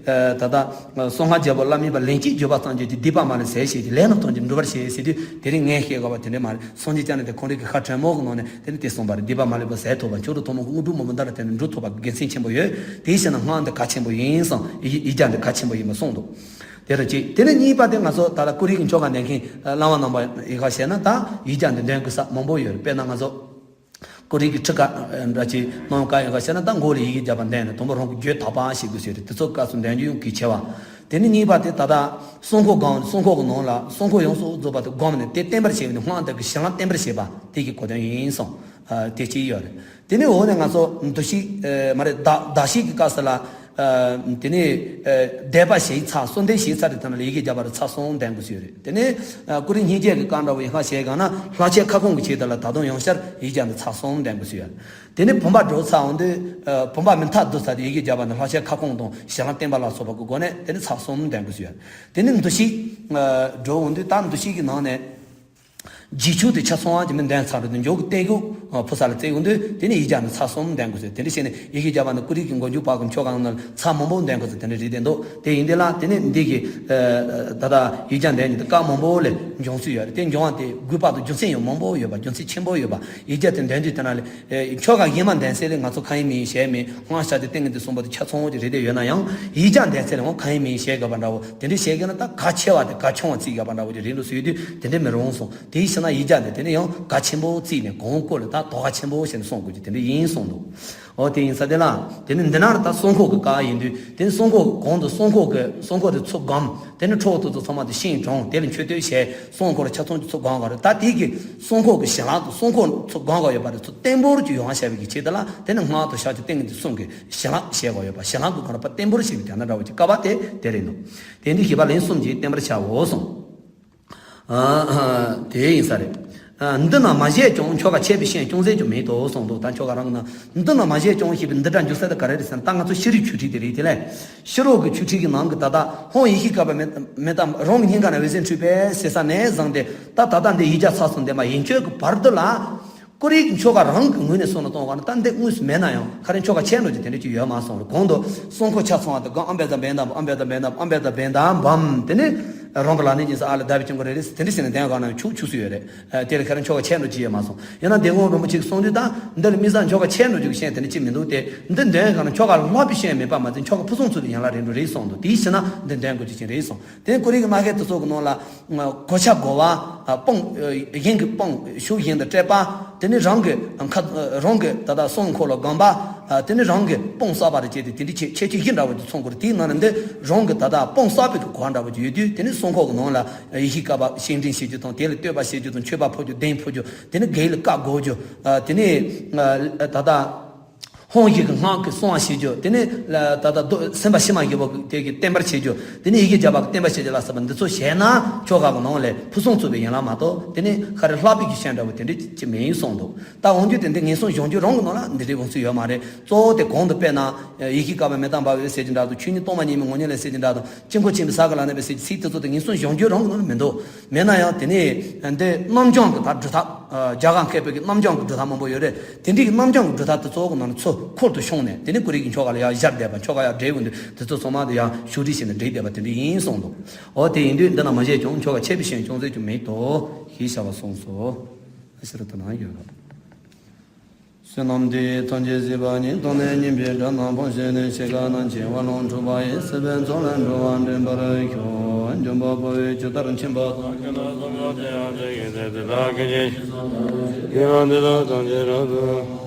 ཨ། ད་ལྟ་གསང་སྔགས་རྒྱལ་པོ་བླ་མེད་པ་ལན་གཅིག་བརྗོད་པ་ཙམ་གྱིས་ཀྱང་སྡིག་པ་མ་ལུས་ཟད་བྱེད་ཅིང་། ལས་རྣམས་ཐམས་ཅད་འགྲུབ་པར་བྱེད་ཟེར་དུས་དེ་རིང་ངས་བཤད་དགོས་པ་དེ་འདྲ་མ་རེད། སངས་རྒྱས་བསྐྱངས་ནས་དེ་ཁོང་རང་གི་ཁ་དྲན་མོ་གི་ནང་ནས་དེ་ནི་དེ་གསུངས་པ་རེད། སྡིག་པ་མ་ལུས་པ་ཟད་ཐུབ་པ། མཆོག་ཏུ་ཐུན་མོང་གི་དངོས་གྲུབ་མང་པོ་འདི་ལ་བརྟེན་ནས་འགྲུབ་ཐུབ་པ་གི་དགེ་མཚན་ཆེན་པོ་ཡོད། དེའི་ཕྱིར་ན་སྔགས་འདི་གལ་ཆེན་པོ་ཡིན་གསུངས། ཡིག་བརྒྱ་འདི་གལ་ཆེན་པོ་ཡིན་པ་གསུངས་འདུག་དེ་རུ་གཅིག་དེ་ནས་གཉིས་པ་དེ་ང་ཚོ་ད་ལྟ་ཀོ་རི་གི་ཆོ་ག་འདོན་མཁན་བླ་མ་རྣམ་པ་ཡི་ག་བྱས་ན་ད་ཡིག་བརྒྱ་འདི་འདོན་དགོས་ས་མང་པོ་ཡོད་རེད། དཔེར་ན་ང་ཚོ་ཀོ་རི་གི་ཁྲི་ཀ་འདྲ་ཅིག་གནང་ག་ཡི་ག་བྱས་ན་ད་མགོ་ལ་ཡི་གེ་བརྒྱ་པ་འདོན་ནས་དང་པོ་རང་གི་རྒྱུད་དག་པ་ཞིག་དགོས་ཟེར་རེད། དེ་ཚོ་སྐབས་སུ་འདོན་རྒྱུ་ཡང་གལ་ཆེ་བ། དེ་ནས་གཉིས་པ་དེ་ད་ལྟ་གསང་སྔགས་སྒོམ་གསང་སྔགས་ཀྱི་ནང་ལ་གསང་སྔགས་ཡོངས་སུ་རྫོགས་པ་དེ་སྒོམ་ནས་དེ་བརྟན་པར་བྱས་པ་ནི་སྔགས་འདི་གི་གཞི་ལམ་བརྟན་པར་བྱེད་པ་དེ་གི་གོ་དོན་ཡིན་གསུངས། དེ་གཅིག་ཡོད་རེད། དེ་ནས་འོག་ནས་ང་ཚོ་འདུ་ཤེས་མ་རེད་བདག་བདག་བསྐྱེད་ཀྱི་སྐབས་སུ་ལ། དེ་ནས་བཟླས་པ་བྱས་ཚར་གསོལ་འདེབས་བྱས་ཚར་རེད། ཐ་ན་ལ་ཡི་གེ་བརྒྱ་པ་རེ་ཚར་གསུམ་འདོན་དགོས་སུ་ཡོད་རེད། དེ་ནས་ཀུ་རེ་སྙིང་རྗེ་གི་བཀའ་འདྲ་བོ་ཡི་ཧ་བྱས་གང་ན་ལྷག་ཆད་ཁ་སྐོང་གི་ཆེད་དུ་ལ་ད་དུང་ཡང་བསྐྱར་ཡི་གེ་བརྒྱ་ནས་ཚར་གསུམ་འདོན་དགོས་སུ་ཡོད་རེད། དེ་ནས་བུམ་པ་སྒྲུབ་ཚར་འོང་དུས་བུམ་པ་མི་མཐའ་བསྡུ་ཚར་དུས་ཡི་གེ་བརྒྱ་པ་ནས་ལྷག་ཆད་ཁ་སྐོང་དང་གཞི་ལམ་བརྟན་པ་ལ་སོགས་པ་གི་སྒོ་ནས་དེ་ནས་ཚར་གསུམ་འདོན་དགོས་སུ་ཡོད་རེད། དེ་ནས་འདུ་ཤེས་སྒྲུབ་འོང་དུས་ད་འདུ་ཤེས་ཀྱི་ནང་ནས། རྗེས་ཆོག་དེ་ཆ་ཚང་བ་ཅིག་མི་འདོན་ཚར་རེད་དུ་འཇོག་གི་བསྟན་བཞུགས་ཕུ་ས་ལ་བརྩེ་ཡོང་དུས་དེ་ནས་ཡིག་བརྒྱ་ནས་ཚར་གསུམ་འདོན་དགོས་ཟེར། དེ་འདྲ་བྱས་ནས་ཡི་གེ་བརྒྱ་པ་ནས་ཀུ་རེ་གི་མགོ་མཇུག་བར་གྱི་ཆོ་ག་ནང་ལ་ཚར་མང་པོ་འདོན་དགོས་ཟེར་དེ་འདྲ་རེད་དེ་འདུག་དེ་ཡིན་དེ་ལ་དེ་ནས་འདི་གི་ད་ལྟ་ཡིག་བརྒྱ་འདོན་ནས་དེ་སྐབས་མང་པོ་ལས་འབྱུང་སྲིད་ཡོད་རེད། དེ་འབྱུང་བ་དེ་དགོས་པ་དང་རྒྱུ་མཚན་ཡང་མང་པོ་ཡོད་པ་རྒྱུ་མཚན་ཆེན་པོ་ཡོད་པ་ཡིག་བརྒྱ་དེ་འདོན་དུས་དེ་ན་ལས་ཆོ་ག་ཡིན་མ་འདོན་ཟེར་ལས་ང་ཚོ་གང་ཡིན་མིན་ཡིན་བྱས་མིན་སྔགས་ཤ་དེ་ཏིང་ངེ་འཛིན་གསུམ་པོ་དེ་ཆ་ཚང་བོ་དེ་རེད་དེ་ཡོད་ན་ཡང་ཡིག་བརྒྱ་འདོན་ཟེར་ལས་འོང་གང་ཡིན་མིན་ཡིན་བྱས་དགོས་པ་འདྲ་བོ་དེ་འདྲ་བྱས་དགོས་ན་ད་ག་ཆེ་བ་དེ་ག་ཆུང་བ་བརྩི་དགོས་པ་འདྲ་བོ་དེ་རེད་འདུག་ཟེར་དུས་དེ་འདྲ་མི་རུང་སོང་། དེའི་ཕྱིར་ན་ཡིག་བརྒྱ་དེ་དེ་ནས་ཡང་གལ་ཆེན་པོ་བརྩིས་ནས་གོང་བཀོད་ལ་ད་དོ་གལ་ཆེན་པོ་བྱས་ནས་གསུང་དགོས་ཀྱི་དེ་འདྲ་ཡིན་གསུངས་འདུག་འོ་དེ་ཡིན་ས་དེ་ལ་དེ་ནི་འདི་ན་ད་གསང་སྔགས་ཀྱི་བཀའ་ཡིན་དུས་དེ་ནི་གསང་སྔགས་གོང་དུ་གསང་སྔགས་ཀྱི་གསང་སྔགས་དེ་ཚུར་སྒོམ། དེ་ནི་འཕྲོ་བ་དེ་ཚོ་ཚང་མ་དེ་ཤིང་དྲུང་དེ་ལ་མཆོད་བསྟོད་བྱས་གསང་སྔགས་ལ་ཆ་ཚང་གི་ཚུར་སྒོམ་དགོས་རེད། ད་དེ་གི་གསང་སྔགས་ཀྱི་གཞི་ལམ་དུ་གསང་སྔགས་ཚུར་སྒོམ་དགོས་ཡོད་པ་རེད། ཚུར་བརྟན་པོར་གྱི་ཡོང་བ་བྱ་བའི་གི་ཆེད་དུ་ལ་དེ་ནི་སྔགས་དང་ཕྱག་རྒྱ་ཏིང་ངེ་འཛིན་གསུམ་གྱི་གཞི་ལམ་བྱེད་དགོས་ཡོད་པ་གཞི་ལམ་གྱི་སྒོ་ནས་བརྟན་པོར་བྱེད་པའི་དེ་ན་འདྲ་བོ་ཅིག་བཀའ་བ་དེ་དེ་རེད་འདུག་དེ་འདི་ཞེས་པ་ལན་གསུམ་གྱིས་བརྟན་པར་བྱའོ་གསུངས། དེ་ཡིན་ས་རེད། འདི་རྣམས་མ་བྱས་ཀྱང་ཆོ་ག་ཆད་པའི་ཕྱིར་ཅུང་ཟད་ཀྱང་མེད་དོ་གསུངས་འདུག་ད་ཆོ་ག་རང་གི་ནང་འདི་རྣམས་མ་བྱས་ཀྱང་ཞེས་པའི་འདི་སྒྲ་འཇུག་ས་དེ་ག་རེ་རེད་ཟེར་ན་ད་ང་ཚོ་ཕྱི་རོལ་ཆོས་ཁྲིད་དེ་རེད། དེ་ལས་ཕྱི་རོལ་གྱི་ཆོས་ཁྲིད་ཀྱི་ནང་གི་ད་ལྟ་ཧོང་ཡེ་ཤེས་བསྐལ་པ་མེ་མེ་ཏམ་རང་གི་སྙིང་ག་ནས་འོད་ཟེར་འཕྲོས་པས་ཟེར་ས་ནས་བཟུང་སྟེ་ད་ད་ལྟ་འདི་ཡིག་བརྒྱ་ཚར་སོང་དེ་མ་ཡིན་ཆོས་ཀྱི་བར་དུ་ལ། ཀུ་རེ་གི་ཆོ་ག་རང་གི་ངོས་ནས་སོང་ན་གཏོང་བ་ན་ད་འདི་དངོས་སུ་མེད་ན་ཡང་ཁ་རེ་ཆོ་ག་ཆད་འགྲོ་རྒྱུ་དེ་འདྲ་ཅིག་ཡོད་མ་སོང་རེད། གོང་དུ་གསང་སྔགས་ཆ་ཚང་བ་དང་གང་ཨམ་བན་ད་བན་དམ་ཨམ་བན་ད་བན་དམ་ཨམ་བན་ད་བན་དམ་བམ་དེ་ནི་རང་གི་ལག་ནས་ཉིན་སུ་ཨ་ལ་ད་བི་ཅུང་གི་རེ་རེ་དེ་འདྲ་ཟེར་ནས་དེ་ག་ན་ཆུག་ཆུག་སུ་ཡོད་རེད། དེ་ལ་ཁ་རེ་ཆོ་ག་ཆད་འགྲོ་རྒྱུ་ཡོད་མ་སོང་། ཡང་ན་འདི་ངོ་རིན་པོ་ཆེ་གི་གསུང་དུས་ད་འདི་ལ་མི་ས་ཆོ་ག་ཆད་འགྲོ་རྒྱུ་གི་ཤན་དེ་འདྲ་ཅིག་མི་འདུག་སྟེ་འདི་འདོན་ག་ན་ཆོ་ག་ལྷག་པའི་ཤན་མེད་པ་མ་ཚད་ཆོ་ག་ཕུན་སུམ་ཚོགས་པའི་ཡན་ལག་རེད་འགྲོ་རེད་གསུངས་འདུག་དེའི་ཕྱིར་ན་འདི་འདོན་དགོས་རྒྱུ་ཅིག་རེད་གསུངས། དེ་ནས་ཀུ་རེ་གི་སྨྲ་ཤེས་དེ་ཚོ་གི་ནང་ལ། གོ་ཆ་བགོ་བ། སྤོང་། གཞན་གྱི་སྤོང་ཤུགས་གཞན་དུ་སྤྲད་པ། དེ་ནས་རང་གི་ཁ་རང་གི་ད་ལྟ་གསང་སྔགས་ལ་སྒོམ་པ། དེ་ནས་རང་གི་སྤོང་གསར་པ་རེ་བྱས་ཏེ་དེ་འདྲའི་ཁྱད་ཁྱད་ཆོས་བཞི་འདྲ་བོ་དེ་ཚང་དགོས་རེད། དེའི་ནང་ནས་འདི་རང་གི་ད་ལྟ་སྤོང་གསར་པའི་གི་གོ་བ་འདྲ་བོ་ཅིག་ཡོད་དུས་དེ་ནས་གསང་སྔགས་ཀྱི་ནང་ལ་ཡེ་ཤེས་བསྐལ་པ་བཤེས་སྤྲིང་བྱེད་རྒྱུ་དང་དེ་ལ་བསྟོད་པ་བྱེད་རྒྱུ་དང་མཆོད་པ་ཕུལ་རྒྱུ་གདན་ཕུལ་རྒྱུ་དེ་ནས་དགེ་ལ་བཀའ་བསྒོ་རྒྱུ། དེ་ནས་ད་ལྟ། ཧོང་ཡིག་གི་སྔགས་ཀྱི་གསང་བ་བྱེད་རྒྱུ། དེ་ནས་ད་ལྟ་རྡོ་སེམས་དཔའ་ཕྱི་མ་བཞི་པོ་དེ་གི་བརྟན་པར་བྱེད་རྒྱུ། དེ་ནས་ཡི་གེ་བརྒྱ་པ་གི་བརྟན་པར་བྱེད་རྒྱུ་ལ་སོགས་པ་འདི་ཚོ་བྱས་ན་ཆོ་ག་གི་ནང་ལས་ཕུན་སུམ་ཚོགས་པའི་ཡན་ལག་མ་གཏོགས་དེ་ནས་ཁ་རེ་ལྷག་པའི་གི་ཤན་འདྲ་བོ་དེ་འདྲ་ཅི་མིན་གསུངས་འདུག་ད་འོན་ཀྱང་དེ་འདི་ངན་སོང་གཞོམ་རྒྱུ་རང་གི་ནང་ལ་འདི་འདྲའི་དབང་ཚུལ་ཡོད་མ་རེད། གཙོ་བོ་དེ་གོང་དུ་དཔེར་ན་ཡེ་ཤེས་བསྐལ་པ་མེ་ཏམ་བབས་པས་ཟེར་གྱི་འདྲ་དང་ཆོས་ཉིད་སྟོང་པ་ཉིད་མིན་ངོ་བོ་ཉིད་ལས་ཟེར་གྱི་འདྲ་དང་དཀྱིལ་འཁོར་ཆེན་པོའི་ས་ག་ལ་གནས་པས་ཟེར་གྱི་ཚིག་དེ་ཚོ་དེ་ངན་སོང་གཞོམ་རྒྱུ་རང་གི་ནང་ལ་མི་འདུག་མེད་ན་ཡང་དེ་ནས་འདི་རྣམ་བྱང་གི་ད་སྒྲུབ་ཐབས། རྒྱ་གར་མཁས་པའི་གི་རྣམ་བྱང་གི་སྒྲུབ་ཐབས་མང་པོ་ཡོད་རེད། དེ་འདྲའི་གི་རྣམ་བྱང་གི་སྒྲུབ་ཐབས་དེ་ཚོ་གི་ནང་ནས་ཚུར་འཁོར་དུ་ཕྱུང་ནས་དེ་ནས་ཀུ་རེ་གི་ཆོ་ག་ལ་ཡང་སྦྱར་བསྡད་པ་ཆོ་ག་ཡང་འགྲེལ་འོང་དུས་དེ་ཚོ་ཚང་མ་དེ་ཡང་ཞུ་སྒྲིག་བྱས་ནས་འགྲེལ་བསྡད་པ་དེ་འདྲ་ཡིན་གསུངས་འདུག་འོ་དེ་ཡིན་དུས་འདི་ན་མ་བྱས་ཀྱང་ཆོ་ག་ཆད་པའི་ཤན་ཅུང་ཟད་ཀྱང་མེད་དོ་ཞེས་བྱ་བ་གསུངས་སོ། ཨ་ཤེས་རབ་ཏུ་ན་ཡོད་རེད། བསོད་ནམས་འདི་ཡིས་ཐམས་ཅད་གཟིགས་པ་ཉིད། ཐོབ་ནས་ཉེས་པའི་དགྲ་རྣམས་ཕམ་བྱས་ནས། འཆི་ཁ་རྣམས་ཀྱི་རྦ་ཀློང་འཁྲུགས་པ་ཡི། སྲིད་པའི་མཚོ་ལས་འགྲོ་བ་འདྲེན་པར་ཤོག། འཇོམས་པ་དཔའ་བོས་ཇི་ལྟར་མཁྱེན་པ་དང་། ཁྱེད་རྣམས་སུ་འགྲོ་དེ་ཡང་དེ་ཡི་ཚེ་དེ་དག་གི་ཉིན་ཞིག་གསོན་དང་ཞིག་གི་ཡང་འདི་དག་ཐམས་ཅད་རབ་ཏུ།